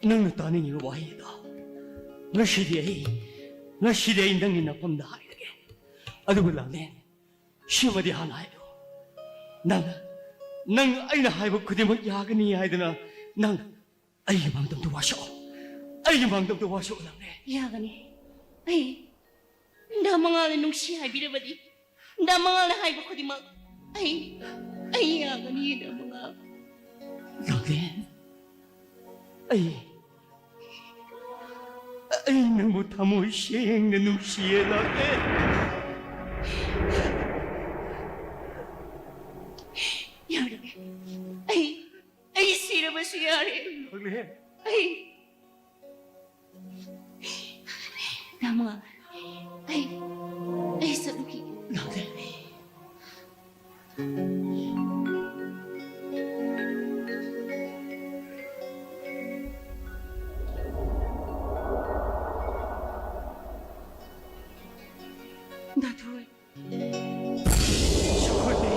ꯅꯪꯅ ꯇꯥꯅꯤꯡꯉꯤꯕ ꯋꯥꯍꯩ ꯑꯗꯣ ꯉꯁꯤꯗꯤ ꯑꯩ, ꯉꯁꯤꯗꯤ ꯑꯩ ꯅꯪꯒꯤ ꯅꯐꯝꯗ ꯍꯥꯏꯔꯒꯦ꯫ ꯑꯗꯨꯕꯨ ꯂꯥꯡꯂꯦꯟ, ꯁꯤꯃꯗꯤ ꯍꯥꯟꯅ ꯍꯥꯏꯌꯨ꯫ ꯅꯪ, ꯅꯪ ꯑꯩꯅ ꯍꯥꯏꯕ ꯈꯨꯗꯤꯡꯃꯛ ꯌꯥꯒꯅꯤ ꯍꯥꯏꯗꯅ ꯅꯪ ꯑꯩꯒꯤ ꯃꯥꯡꯗ ꯑꯝꯇ ꯋꯥꯁꯛꯑꯣ꯫ ꯑꯩꯒꯤ ꯃꯥꯡꯗ ꯑꯝꯇ ꯋꯥꯁꯛꯑꯣ, ꯂꯥꯡꯂꯦꯟ꯫ ꯌꯥꯒꯅꯤ꯫ ꯑꯩ ꯗꯥ ꯃꯉꯥꯜꯅ ꯅꯨꯡꯁꯤ ꯍꯥꯏꯕꯤꯔꯕꯗꯤ, ꯗꯥ ꯃꯉꯥꯜꯅ ꯍꯥꯏꯕ ꯈꯨꯗꯤꯡꯃꯛ ꯑꯩ, ꯑꯩ ꯌꯥꯒꯅꯤ, ꯗꯥ ꯃꯉꯥꯜ꯫ ꯂꯥꯡꯂꯦꯟ, ꯑꯩ, ꯑꯩ ꯅꯪꯕꯨ ꯊꯃꯣꯏ ꯁꯦꯡꯅ ꯅꯨꯡꯁꯤꯌꯦ, ꯂꯥꯡꯂꯦꯟ꯫ ꯌꯥꯔꯦ꯫ ꯑꯩ, ꯑꯩ ꯁꯤꯔꯕꯁꯨ ꯌꯥꯔꯦ꯫ ꯂꯥꯡꯂꯦꯟ꯫ ꯑꯩ, ꯗꯥ ꯃꯉꯥꯜ, ꯑꯩ, ꯑꯩ ꯆꯠꯂꯨꯈꯤꯒꯦ꯫ ꯂꯥꯡꯂꯦꯟ꯫ ꯗꯥ ꯊꯣꯏ꯫ ꯁꯪꯒꯣꯏꯕꯤ꯫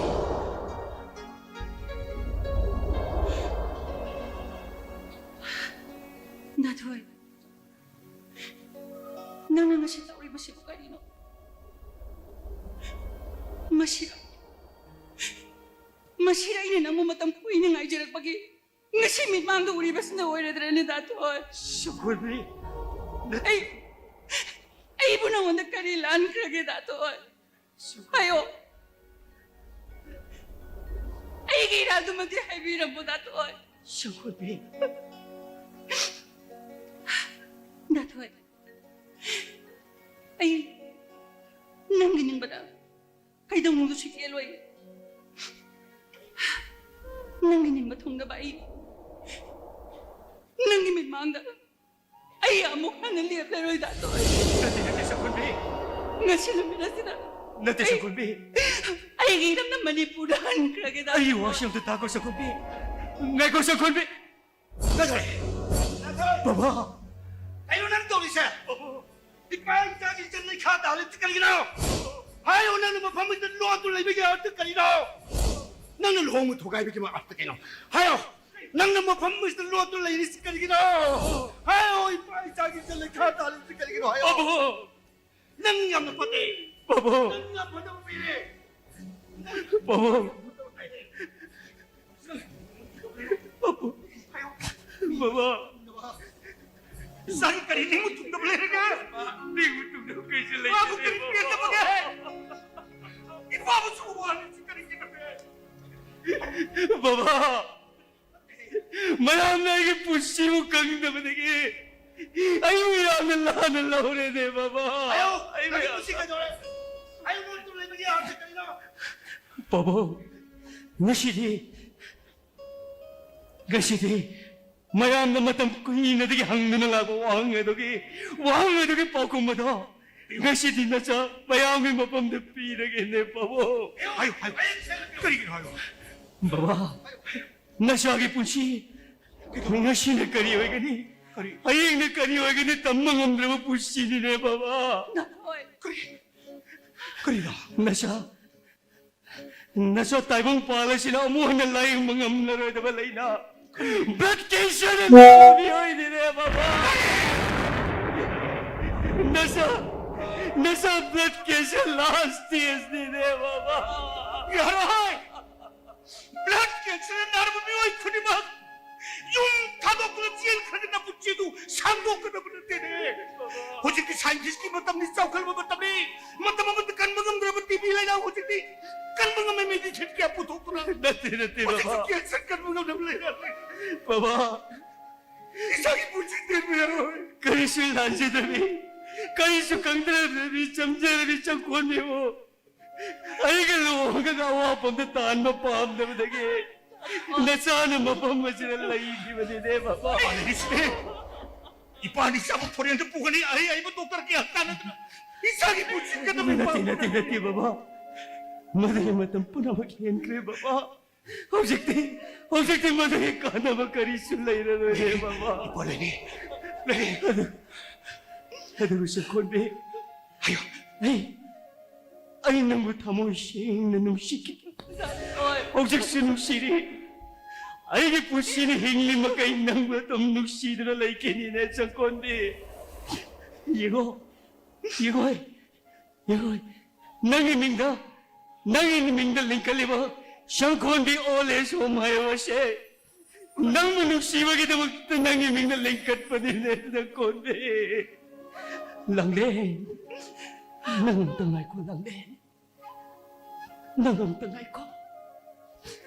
ꯗꯥ ꯊꯣꯏ, ꯅꯪꯅ ꯉꯁꯤ ꯇꯧꯔꯤꯕꯁꯤꯕꯨ ꯀꯔꯤꯅꯣ? ꯃꯁꯤꯔ, ꯃꯁꯤꯔ ꯑꯩꯅ ꯅꯪꯕꯨ ꯃꯇꯝ ꯀꯨꯏꯅ ꯉꯥꯏꯖꯔꯛꯄꯒꯤ ꯉꯁꯤ ꯃꯤꯠꯃꯥꯡꯗ ꯎꯔꯤꯕꯁꯤꯅ ꯑꯣꯏꯔꯗ꯭ꯔꯅꯦ, ꯗꯥ ꯊꯣꯏ? ꯁꯪꯒꯣꯏꯕꯤ, ꯅꯠꯇꯦ꯫ ꯑꯩ, ꯑꯩꯕꯨ ꯅꯉꯣꯟꯗ ꯀꯔꯤ ꯂꯥꯟꯈ꯭ꯔꯒꯦ, ꯗꯥ ꯊꯣꯏ? ꯁꯪꯒꯣꯏꯕꯤ꯫ ꯍꯥꯏꯌꯣ꯫ ꯑꯩꯒꯤ ꯏꯔꯥꯜꯗꯨꯃꯗꯤ ꯍꯥꯏꯕꯤꯔꯝꯃꯣ, ꯗꯥ ꯊꯣꯏ꯫ ꯁꯪꯒꯣꯏꯕꯤ꯫ ꯗꯥ ꯊꯣꯏ, ꯑꯩ ꯅꯪꯒꯤ ꯅꯤꯡꯕꯗ ꯀꯩꯗꯧꯅꯨꯡꯗꯁꯨ ꯌꯦꯠꯂꯣꯏ꯫ ꯅꯪꯒꯤ ꯅꯤꯡꯕ ꯊꯨꯡꯅꯕ ꯑꯩ ꯅꯪꯒꯤ ꯃꯤꯠꯃꯥꯡꯗ ꯑꯩ ꯑꯃꯨꯛ ꯍꯟꯅ ꯂꯦꯞꯂꯔꯣꯏ, ꯗꯥ ꯊꯣꯏ꯫ ꯅꯠꯇꯦ, ꯅꯠꯇꯦ, ꯁꯪꯒꯣꯏꯕꯤ꯫ ꯉꯁꯤ ꯅꯨꯃꯤꯠ ꯑꯁꯤꯗ ꯅꯠꯇꯦ, ꯑꯩ, ꯁꯪꯒꯣꯏꯕꯤ꯫ ꯑꯩꯒꯤ ꯏꯔꯝꯗꯝ ꯃꯅꯤꯄꯨꯔꯗ ꯍꯟꯈ꯭ꯔꯒꯦ, ꯗꯥ ꯑꯩꯒꯤ ꯊꯣꯏ꯫ ꯋꯥꯁꯤ ꯑꯝꯇ ꯇꯥꯈꯣ, ꯁꯪꯒꯣꯏꯕꯤ꯫ ꯉꯥꯏꯈꯣ, ꯁꯪꯒꯣꯏꯕꯤ꯫ ꯅꯠꯇꯦ꯫ ꯕꯕꯥ꯫ ꯀꯩꯅꯣ ꯅꯪ ꯇꯧꯔꯤꯁꯦ? ꯏꯄꯥ ꯏꯆꯥꯒꯤ ꯏꯆꯟ ꯂꯩꯈꯥ ꯇꯥꯍꯜꯂꯤꯕꯁꯤ ꯀꯔꯤꯒꯤꯅꯣ? ꯍꯥꯏꯌꯣ, ꯅꯪꯅ ꯃꯐꯝ ꯑꯁꯤꯗ ꯂꯣꯠꯇꯨꯅ ꯂꯩꯕꯒꯤ ꯑꯔꯊ ꯀꯔꯤꯅꯣ? ꯅꯪꯅ ꯂꯨꯍꯣꯡꯕ ꯊꯨꯒꯥꯏꯕꯒꯤ ꯑꯔꯊ ꯀꯩꯅꯣ? ꯍꯥꯏꯌꯣ꯫ ꯅꯪꯅ ꯃꯐꯝ ꯑꯁꯤꯗ ꯂꯣꯠꯇꯨꯅ ꯂꯩꯔꯤꯁꯤ ꯀꯔꯤꯒꯤꯅꯣ? ꯍꯥꯏꯌꯣ, ꯏꯄꯥ ꯏꯆꯥꯒꯤ ꯏꯖꯠ ꯂꯩꯈꯥ ꯇꯥꯔꯤꯕꯁꯤ ꯀꯔꯤꯒꯤꯅꯣ? ꯍꯥꯏꯌꯣ꯫ ꯄꯥꯕꯨꯡ! ꯅꯪ ꯌꯥꯝꯅ ꯐꯠꯇꯦ꯫ ꯄꯥꯕꯨꯡ! ꯅꯪ ꯌꯥꯝ ꯐꯠꯇꯕ ꯃꯤꯅꯦ꯫ ꯄꯥꯕꯨꯡ! ꯄꯥꯕꯨꯡ! ꯕꯕꯥ! ꯏꯆꯥꯒꯤ ꯀꯔꯤ ꯅꯤꯡꯕ ꯊꯨꯡꯗꯕ ꯂꯩꯔꯒꯦ? ꯅꯤꯡꯕ ꯊꯨꯡꯗꯕ ꯀꯩꯁꯨ ꯂꯩꯇꯦ, ꯏꯄꯥꯕꯨ ꯀꯔꯤ ꯄꯦꯟꯗꯕꯒꯦ? ꯏꯄꯥꯕꯨ ꯁꯨꯝ ꯋꯥꯍꯜꯂꯤꯁꯤ ꯀꯔꯤꯒꯤꯅꯣꯅꯦ? ꯕꯕꯥ! ꯃꯌꯥꯝꯅ ꯑꯩꯒꯤ ꯄꯨꯟꯁꯤꯕꯨ ꯈꯪꯗꯕꯗꯒꯤ ꯑꯩꯕꯨ ꯌꯥꯝꯅ ꯂꯥꯟꯅ ꯂꯧꯔꯦꯅꯦ, ꯕꯕꯥ꯫ ꯑꯌꯣ, ꯑꯩꯕꯨ ꯅꯪꯒꯤ ꯌꯥꯝꯅ ꯄꯨꯟꯁꯤ ꯀꯩꯗꯧꯔꯦ? ꯑꯌꯨꯛ ꯅꯣꯡ ꯇꯨꯝꯂꯕꯒꯤ ꯑꯥꯔꯊ ꯀꯔꯤꯅꯣ? ꯄꯥꯕꯨꯡ, ꯉꯁꯤꯗꯤ, ꯉꯁꯤꯗꯤ ꯃꯌꯥꯝꯅ ꯃꯇꯝ ꯀꯨꯏꯅꯗꯒꯤ ꯍꯪꯗꯨꯅ ꯂꯥꯛꯄ ꯋꯥꯍꯪ ꯑꯗꯨꯒꯤ, ꯋꯥꯍꯪ ꯑꯗꯨꯒꯤ ꯄꯥꯎꯈꯨꯝ ꯑꯗꯣ ꯉꯁꯤꯗꯤ ꯅꯆꯥ ꯃꯌꯥꯝꯒꯤ ꯃꯐꯝꯗ ꯄꯤꯔꯒꯦꯅꯦ, ꯄꯥꯕꯨꯡ꯫ ꯍꯥꯏꯌꯨ, ꯍꯥꯏꯌꯨ꯫ ꯀꯔꯤꯒꯤꯅꯣ ꯍꯥꯏꯌꯨ꯫ ꯕꯕꯥ, ꯅꯆꯥꯒꯤ ꯄꯨꯟꯁꯤ ꯉꯁꯤꯅ ꯀꯔꯤ ꯑꯣꯏꯒꯅꯤ? ꯀꯔꯤ? ꯍꯌꯦꯡꯅ ꯀꯔꯤ ꯑꯣꯏꯒꯅꯤ? ꯇꯝꯕ ꯉꯝꯗ꯭ꯔꯕ ꯄꯨꯟꯁꯤꯅꯤꯅꯦ, ꯕꯕꯥ꯫ ꯀꯔꯤ? ꯀꯔꯤꯅꯣ? ꯅꯆꯥ, ꯅꯆꯥ ꯇꯥꯏꯕꯪꯄꯥꯜ ꯑꯁꯤꯅ ꯑꯃꯨꯛ ꯍꯟꯅ ꯂꯥꯌꯦꯡꯕ ꯉꯝꯂꯔꯣꯏꯗꯕ ꯂꯥꯏꯅꯥ, blood cancer ꯅ ꯅꯥꯕ ꯃꯤꯑꯣꯏꯅꯤꯅꯦ, ꯕꯕꯥ꯫ ꯅꯆꯥ, ꯅꯆꯥ blood cancer last stage ꯅꯤꯅꯦ, ꯕꯕꯥ꯫ ꯌꯥꯔꯣꯏ! Blood cancer ꯅ ꯅꯥꯔꯕ ꯃꯤꯑꯣꯏ ꯈꯨꯗꯤꯡꯃꯛ ꯌꯨꯝ ꯊꯥꯗꯣꯛꯇꯨꯅ ꯆꯦꯟꯈ꯭ꯔꯒ ꯅꯄꯨꯟꯁꯤꯗꯨ ꯁꯥꯡꯗꯣꯛꯀꯗꯕ ꯅꯠꯇꯦꯅꯦ꯫ ꯍꯧꯖꯤꯛꯇꯤ scientist ꯀꯤ ꯃꯇꯝꯅꯤ, ꯆꯥꯎꯈꯠꯂꯕ ꯃꯇꯝꯅꯤ꯫ ꯃꯇꯝ ꯑꯃꯗ ꯀꯟꯕ ꯉꯝꯗ꯭ꯔꯕ ꯇꯤ ꯕꯤ ꯂꯥꯏꯅꯥ ꯍꯧꯖꯤꯛꯇꯤ ꯀꯟꯕ ꯉꯝꯃꯦ, medicine ꯀꯌꯥ ꯄꯨꯊꯣꯛꯇꯨꯅ꯫ ꯅꯠꯇꯦ, ꯅꯠꯇꯦ, ꯍꯧꯖꯤꯛꯁꯨ ꯕꯕꯥ꯫ Cancer ꯀꯟꯕ ꯉꯝꯗꯕ ꯂꯩꯅꯥ ꯂꯩ꯫ ꯕꯕꯥ꯫ ꯏꯆꯥꯒꯤ ꯄꯨꯟꯁꯤ ꯇꯦꯟꯕ ꯌꯥꯔꯣꯏ꯫ ꯀꯔꯤꯁꯨ ꯂꯥꯟꯖꯗꯕꯤ, ꯀꯔꯤꯁꯨ ꯈꯪꯗ꯭ꯔꯕꯤ, ꯆꯝꯖꯔꯕꯤ ꯆꯪꯈꯣꯟꯕꯤꯕꯨ ꯑꯩꯒ ꯂꯨꯍꯣꯡꯉꯒ ꯑꯋꯥꯐꯝꯗ ꯇꯥꯍꯟꯕ ꯄꯥꯝꯗꯕꯗꯒꯤ ꯅꯆꯥꯅ ꯃꯐꯝ ꯑꯁꯤꯗ ꯂꯩꯈꯤꯕꯅꯤꯅꯦ, ꯕꯕꯥ꯫ ꯏꯄꯥꯅꯤ ꯏꯆꯥꯕꯨ foreign ꯗ ꯄꯨꯒꯅꯤ, ꯑꯍꯩ ꯑꯍꯩꯕ doctor ꯀꯌꯥ ꯇꯥꯟꯅꯗꯅ ꯏꯆꯥꯒꯤ ꯄꯨꯟꯁꯤ ꯀꯟꯅꯕ ꯅꯠꯇꯦ, ꯏꯄꯥ ꯅꯠꯇꯦ, ꯅꯠꯇꯦ, ꯕꯕꯥ꯫ ꯃꯗꯨꯒꯤ ꯃꯇꯝ ꯄꯨꯝꯅꯃꯛ ꯍꯦꯟꯈ꯭ꯔꯦ, ꯕꯕꯥ꯫ ꯍꯧꯖꯤꯛꯇꯤ, ꯍꯧꯖꯤꯛꯇꯤ ꯃꯗꯨꯒꯤ ꯀꯥꯟꯅꯕ ꯀꯔꯤꯁꯨ ꯂꯩꯔꯔꯣꯏꯔꯦ, ꯕꯕꯥ꯫ ꯏꯄꯥ ꯂꯩꯔꯤ, ꯂꯩꯔꯤ꯫ ꯑꯗꯨ, ꯑꯗꯨꯕꯨ ꯆꯪꯈꯣꯟꯕꯤ, ꯍꯥꯏꯌꯣ꯫ ꯑꯩ, ꯑꯩ ꯅꯪꯕꯨ ꯊꯃꯣꯏ ꯁꯦꯡꯅ ꯅꯨꯡꯁꯤꯈꯤ꯫ ꯍꯣꯏ꯫ ꯍꯧꯖꯤꯛꯁꯨ ꯅꯨꯡꯁꯤꯔꯤ꯫ ꯑꯩꯒꯤ ꯄꯨꯟꯁꯤꯅ ꯍꯤꯡꯂꯤ ꯃꯈꯩ ꯅꯪꯕꯨ ꯑꯗꯨꯝ ꯅꯨꯡꯁꯤꯗꯨꯅ ꯂꯩꯈꯤꯅꯤꯅꯦ, ꯁꯪꯈꯣꯟꯕꯤ꯫ ꯌꯦꯡꯉꯣ, ꯌꯦꯡꯉꯣ, ꯌꯦꯡꯉꯣ, ꯅꯪꯒꯤ ꯃꯤꯡꯗ, ꯅꯪꯒꯤ ꯃꯤꯡꯗ ꯂꯤꯡꯈꯠꯂꯤꯕ ꯁꯪꯈꯣꯟꯕꯤ ꯑꯣꯜ ꯑꯦꯖ ꯍꯣꯝ ꯍꯥꯏꯕ ꯑꯁꯦ ꯅꯪꯕꯨ ꯅꯨꯡꯁꯤꯕꯒꯤꯗꯃꯛꯇ ꯅꯪꯒꯤ ꯃꯤꯡꯗ ꯂꯤꯡꯈꯠꯄꯅꯤꯅꯦ, ꯁꯪꯈꯣꯟꯕꯤ꯫ ꯂꯥꯡꯂꯦꯟ, ꯅꯪ ꯑꯝꯇ ꯉꯥꯏꯈꯣ, ꯂꯥꯡꯂꯦꯟ꯫ ꯅꯪ ꯑꯝꯇ ꯉꯥꯏꯈꯣ꯫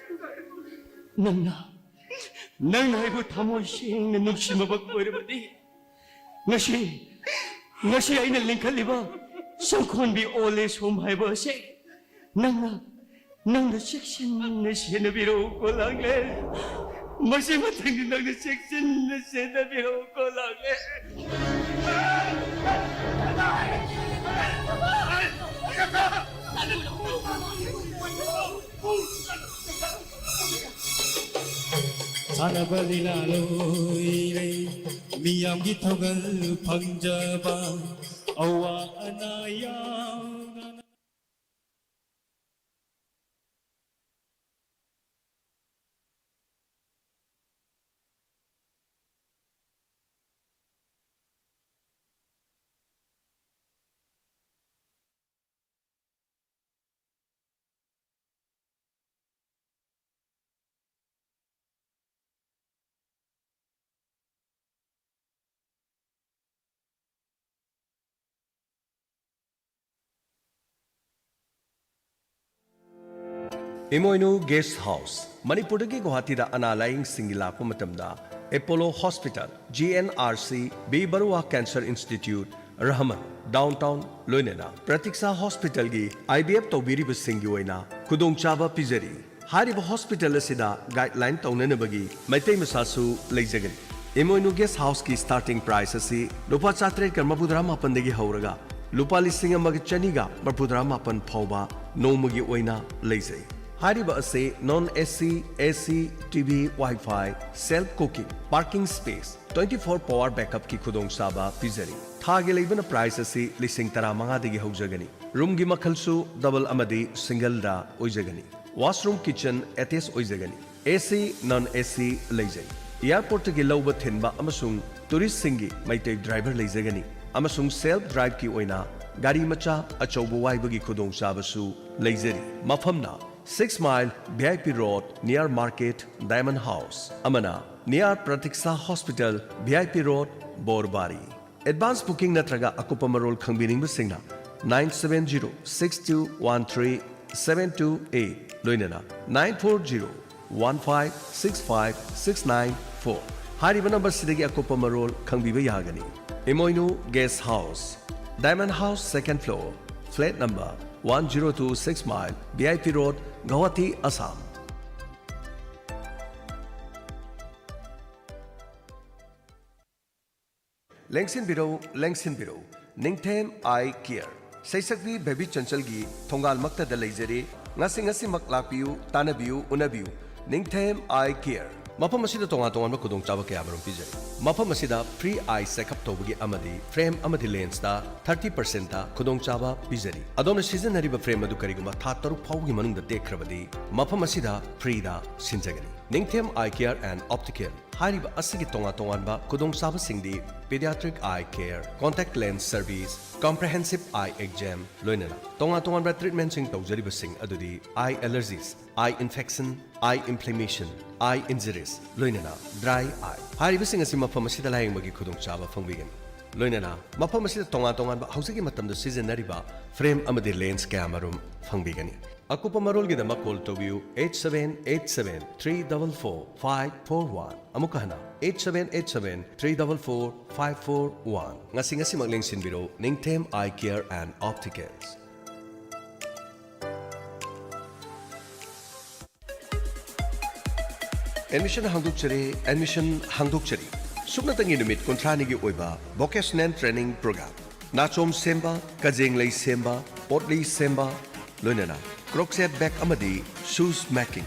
ꯅꯪꯅ, ꯅꯪꯅ ꯑꯩꯕꯨ ꯊꯃꯣꯏ ꯁꯦꯡꯅ ꯅꯨꯡꯁꯤꯃꯕ ꯑꯣꯏꯔꯕꯗꯤ, ꯉꯁꯤ, ꯉꯁꯤ ꯑꯩꯅ ꯂꯤꯡꯈꯠꯂꯤꯕ ꯁꯪꯈꯣꯟꯕꯤ ꯑꯣꯜ ꯑꯦꯖ ꯍꯣꯝ ꯍꯥꯏꯕ ꯑꯁꯦ ꯅꯪꯅ, ꯅꯪꯅ ꯆꯦꯛꯁꯤꯟꯅ ꯁꯦꯟꯅꯕꯤꯔꯛꯎꯀꯣ, ꯂꯥꯡꯂꯦꯟ꯫ ꯃꯁꯤ ꯃꯊꯪꯗꯤ ꯅꯪꯅ ꯆꯦꯛꯁꯤꯟꯅ ꯁꯦꯟꯅꯕꯤꯔꯛꯎꯀꯣ, ꯂꯥꯡꯂꯦꯟ꯫ ꯁꯥꯟꯅꯕ ꯂꯤꯂꯥ ꯂꯣꯏꯔꯦ, ꯃꯤꯌꯥꯝꯒꯤ ꯊꯧꯒꯜ ꯐꯪꯖꯕ, ꯑꯋꯥ ꯑꯅꯥ ꯌꯥꯎꯗꯅ꯫ ꯏꯃꯣꯏꯅꯨ ꯒꯦꯁ ꯍꯥꯎꯁ, ꯃꯅꯤꯄꯨꯔꯗꯒꯤ ꯒꯨꯋꯥꯍꯥꯇꯤꯗ ꯑꯅꯥ ꯂꯥꯌꯦꯡꯁꯤꯡꯒꯤ ꯂꯥꯛꯄ ꯃꯇꯝꯗ Apollo hospital, G N R C, B Barua cancer institute, Rahman, downtown, ꯂꯣꯏꯅꯅ ꯄ꯭ꯔꯇꯤꯛꯁꯥ ꯍꯣꯁꯄꯤꯇꯥꯜꯒꯤ ꯑꯥꯏ ꯕꯤ ꯑꯦꯐ ꯇꯧꯕꯤꯔꯤꯕꯁꯤꯡꯒꯤ ꯑꯣꯏꯅ ꯈꯨꯗꯣꯡꯆꯥꯕ ꯄꯤꯖꯔꯤ꯫ ꯍꯥꯏꯔꯤꯕ ꯍꯣꯁꯄꯤꯇꯥꯜ ꯑꯁꯤꯗ ꯒꯥꯏꯗꯂꯥꯏꯟ ꯇꯧꯅꯅꯕꯒꯤ ꯃꯩꯇꯩ ꯃꯆꯥꯁꯨ ꯂꯩꯖꯒꯅꯤ꯫ ꯏꯃꯣꯏꯅꯨ ꯒꯦꯁ ꯍꯥꯎꯁꯀꯤ ꯁ꯭ꯇꯥꯔꯇꯤꯡ ꯄ꯭ꯔꯥꯏꯁ ꯑꯁꯤ ꯂꯨꯄꯥ ꯆꯥꯇ꯭ꯔꯦꯠꯀ ꯃꯔꯐꯨꯇꯔꯥ ꯃꯥꯄꯟꯗꯒꯤ ꯍꯧꯔꯒ ꯂꯨꯄꯥ ꯂꯤꯁꯤꯡ ꯑꯃꯒ ꯆꯅꯤꯒ ꯃꯔꯐꯨꯇꯔꯥ ꯃꯥꯄꯟ ꯐꯥꯎꯕ ꯅꯣꯡꯃꯒꯤ ꯑꯣꯏꯅ ꯂꯩꯖꯩ꯫ ꯍꯥꯏꯔꯤꯕ ꯑꯁꯤ ꯅꯣꯟ ꯑꯦ ꯁꯤ, ꯑꯦ ꯁꯤ, T V, wifi, self cooking, parking space, twenty four power ꯕꯦꯛꯑꯞꯀꯤ ꯈꯨꯗꯣꯡꯆꯥꯕ ꯄꯤꯖꯔꯤ꯫ ꯊꯥꯒꯤ ꯂꯩꯕꯅ ꯄ꯭ꯔꯥꯏꯁ ꯑꯁꯤ ꯂꯤꯁꯤꯡ ꯇꯔꯥꯃꯉꯥꯗꯒꯤ ꯍꯧꯖꯒꯅꯤ꯫ ꯔꯨꯝꯒꯤ ꯃꯈꯜꯁꯨ ꯗꯕꯜ ꯑꯃꯗꯤ ꯁꯤꯡꯒꯜꯗ ꯑꯣꯏꯖꯒꯅꯤ꯫ ꯋꯥꯁꯔꯨꯝ, ꯀꯤꯆꯟ ꯑꯦꯇꯦꯆ ꯑꯣꯏꯖꯒꯅꯤ꯫ ꯑꯦ ꯁꯤ, ꯅꯟ ꯑꯦ ꯁꯤ ꯂꯩꯖꯩ꯫ ꯑꯦꯌꯔꯄꯣꯔꯠꯇꯒꯤ ꯂꯧꯕ ꯊꯤꯟꯕ ꯑꯃꯁꯨꯡ ꯇꯨꯔꯤꯁꯁꯤꯡꯒꯤ ꯃꯩꯇꯩ ꯗ꯭ꯔꯥꯏꯚꯔ ꯂꯩꯖꯒꯅꯤ, ꯑꯃꯁꯨꯡ ꯁꯦꯜꯐ ꯗ꯭ꯔꯥꯏꯚꯀꯤ ꯑꯣꯏꯅ ꯒꯥꯔꯤ ꯃꯆꯥ ꯑꯆꯧꯕ ꯋꯥꯏꯕꯒꯤ ꯈꯨꯗꯣꯡꯆꯥꯕꯁꯨ ꯂꯩꯖꯔꯤ꯫ ꯃꯐꯝꯅ Six Mile V I P Road, near Market, Diamond House, ꯑꯃꯅ near Pratiksha Hospital, V I P Road, Borbari. Advance booking ꯅꯠꯇ꯭ꯔꯒ ꯑꯀꯨꯞꯄ ꯃꯔꯣꯜ ꯈꯪꯕꯤꯅꯤꯡꯕꯁꯤꯡꯅ nine seven zero six two one three seven two eight, ꯂꯣꯏꯅꯅ nine four zero one five six five six nine four ꯍꯥꯏꯔꯤꯕ ꯅꯝꯕꯔꯁꯤꯗꯒꯤ ꯑꯀꯨꯞꯄ ꯃꯔꯣꯜ ꯈꯪꯕꯤꯕ ꯌꯥꯒꯅꯤ꯫ ꯏꯃꯣꯏꯅꯨ Guest House, Diamond House, second floor, flat number one zero two, Six Mile, V I P Road, Guwahati, Assam. ꯂꯦꯡꯁꯤꯟꯕꯤꯔꯧ, ꯂꯦꯡꯁꯤꯟꯕꯤꯔꯧ꯫ ꯅꯤꯡꯊꯦꯝ I care, ꯁꯩꯁꯛꯄꯤ baby ꯆꯟꯆꯜꯒꯤ ꯊꯣꯡꯒꯥꯜꯃꯛꯇꯗ ꯂꯩꯖꯔꯦ꯫ ꯉꯁꯤ ꯉꯁꯤꯃꯛ ꯂꯥꯛꯄꯤꯌꯨ, ꯇꯥꯟꯅꯕꯤꯌꯨ, ꯎꯅꯕꯤꯌꯨ꯫ ꯅꯤꯡꯊꯦꯝ ꯑꯥꯏ ꯀꯤꯌꯔ꯫ ꯃꯐꯝ ꯑꯁꯤꯗ ꯇꯣꯉꯥꯟ ꯇꯣꯉꯥꯟꯕ ꯈꯨꯗꯣꯡꯆꯥꯕ ꯀꯌꯥꯃꯔꯨꯝ ꯄꯤꯖꯔꯤ꯫ ꯃꯐꯝ ꯑꯁꯤꯗ ꯐ꯭ꯔꯤ ꯑꯥꯏ ꯆꯦꯛꯑꯞ ꯇꯧꯕꯒꯤ ꯑꯃꯗꯤ ꯐ꯭ꯔꯦꯝ ꯑꯃꯗꯤ ꯂꯦꯟꯁꯇ thirty percentꯇ ꯈꯨꯗꯣꯡꯆꯥꯕ ꯄꯤꯖꯔꯤ꯫ ꯑꯗꯣꯝꯅ ꯁꯤꯖꯤꯟꯅꯔꯤꯕ ꯐ꯭ꯔꯦꯝ ꯑꯗꯨ ꯀꯔꯤꯒꯨꯝꯕ ꯊꯥ ꯇꯔꯨꯛ ꯐꯥꯎꯕꯒꯤ ꯃꯅꯨꯡꯗ ꯇꯦꯛꯈ꯭ꯔꯕꯗꯤ, ꯃꯐꯝ ꯑꯁꯤꯗ ꯐ꯭ꯔꯤꯗ ꯁꯤꯟꯖꯒꯅꯤ꯫ ꯅꯤꯡꯊꯦꯝ ꯑꯥꯏ ꯀꯤꯌꯔ ꯑꯦꯟ ꯑꯣꯞꯇꯤꯀꯦꯜ ꯍꯥꯏꯔꯤꯕ ꯑꯁꯤꯒꯤ ꯇꯣꯉꯥꯟ ꯇꯣꯉꯥꯟꯕ ꯈꯨꯗꯣꯡꯆꯥꯕꯁꯤꯡꯗꯤ pediatric eye care, contact lens service, comprehensive eye exam, ꯂꯣꯏꯅꯅ ꯇꯣꯉꯥꯟ ꯇꯣꯉꯥꯟꯕ ꯇ꯭ꯔꯤꯠꯃꯦꯟꯁꯤꯡ ꯇꯧꯖꯔꯤꯕꯁꯤꯡ ꯑꯗꯨꯗꯤ eye allergies, eye infection, eye inflammation, eye injuries, ꯂꯣꯏꯅꯅ dry eye ꯍꯥꯏꯔꯤꯕꯁꯤꯡ ꯑꯁꯤ ꯃꯐꯝ ꯑꯁꯤꯗ ꯂꯥꯌꯦꯡꯕꯒꯤ ꯈꯨꯗꯣꯡꯆꯥꯕ ꯐꯪꯕꯤꯒꯅꯤ꯫ ꯂꯣꯏꯅꯅ ꯃꯐꯝ ꯑꯁꯤꯗ ꯇꯣꯉꯥꯟ ꯇꯣꯉꯥꯟꯕ ꯍꯧꯖꯤꯛꯀꯤ ꯃꯇꯝꯗ ꯁꯤꯖꯤꯟꯅꯔꯤꯕ ꯐ꯭ꯔꯦꯝ ꯑꯃꯗꯤ ꯂꯦꯟꯁ ꯀꯌꯥꯃꯔꯨꯝ ꯐꯪꯕꯤꯒꯅꯤ꯫ ꯑꯀꯨꯞꯄ ꯃꯔꯣꯜꯒꯤꯗꯃꯛ ꯀꯣꯜ ꯇꯧꯕꯤꯌꯨ eight seven eight seven three double four five four one꯫ ꯑꯃꯨꯛꯀ ꯍꯟꯅ, eight seven eight seven three double four five four one꯫ ꯉꯁꯤ ꯉꯁꯤꯃꯛ ꯂꯦꯡꯁꯤꯟꯕꯤꯔꯣ, Ningthem Eye Care and Opticals꯫ Admission ꯍꯥꯡꯗꯣꯛꯆꯔꯤ, ꯑꯦꯗꯃꯤꯁꯟ ꯍꯥꯡꯗꯣꯛꯆꯔꯤ꯫ ꯁꯨꯞꯅꯇꯪꯒꯤ ꯅꯨꯃꯤꯠ ꯀꯨꯟꯊ꯭ꯔꯥꯅꯤꯒꯤ ꯑꯣꯏꯕ ꯚꯣꯀꯦꯁꯅꯦꯜ ꯇ꯭ꯔꯦꯅꯤꯡ ꯄ꯭ꯔꯣꯒ꯭ꯔꯥꯝ꯫ ꯅꯥꯆꯣꯝ ꯁꯦꯝꯕ, ꯀꯖꯦꯡꯂꯩ ꯁꯦꯝꯕ, ꯄꯣꯠꯂꯤ ꯁꯦꯝꯕ, ꯂꯣꯏꯅꯅ ꯀ꯭ꯔꯣꯛꯁꯦꯠ ꯕꯦꯒ ꯑꯃꯗꯤ ꯁꯨꯁ ꯃꯦꯀꯤꯡ꯫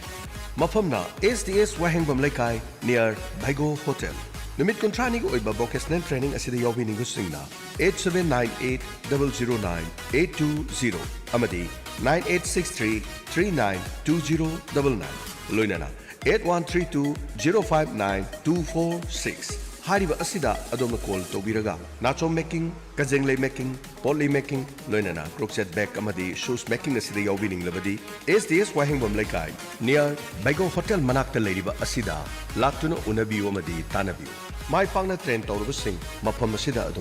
ꯃꯐꯝꯅ ꯑꯦꯁ ꯗꯤ ꯑꯦꯁ ꯋꯥꯍꯦꯡꯕꯝ ꯂꯩꯀꯥꯏ, near ꯚꯩꯒꯣ ꯍꯣꯇꯦꯜ꯫ ꯅꯨꯃꯤꯠ ꯀꯨꯟꯊ꯭ꯔꯥꯅꯤꯒꯤ ꯑꯣꯏꯕ ꯚꯣꯀꯦꯁꯅꯦꯜ ꯇ꯭ꯔꯦꯅꯤꯡ ꯑꯁꯤꯗ ꯌꯥꯎꯕꯤꯅꯤꯡꯕꯁꯤꯡꯅ eight seven nine eight double zero nine eight two zero ꯑꯃꯗꯤ nine eight six three three nine two zero double nine, ꯂꯣꯏꯅꯅ eight one three two zero five nine two four six ꯍꯥꯏꯔꯤꯕ ꯑꯁꯤꯗ ꯑꯗꯣꯝꯅ call ꯇꯧꯕꯤꯔꯒ ꯅꯥꯆꯣꯝ making, ꯀꯖꯦꯡꯂꯩ making, ꯄꯣꯠꯂꯤ making, ꯂꯣꯏꯅꯅ crochet bag ꯑꯃꯗꯤ shoes making ꯑꯁꯤꯗ ꯌꯥꯎꯕꯤꯅꯤꯡꯂꯕꯗꯤ S D S ꯋꯥꯍꯦꯡꯕꯝ ꯂꯩꯀꯥꯏ near ꯕꯩꯒꯣ hotel ꯃꯅꯥꯛꯇ ꯂꯩꯔꯤꯕ ꯑꯁꯤꯗ ꯂꯥꯛꯇꯨꯅ ꯎꯅꯕꯤꯌꯨ ꯑꯃꯗꯤ ꯇꯥꯟꯅꯕꯤꯌꯨ꯫ ꯃꯥꯏ ꯄꯥꯛꯅ train ꯇꯧꯔꯕꯁꯤꯡ ꯃꯐꯝ ꯑꯁꯤꯗ ꯑꯗꯨꯝ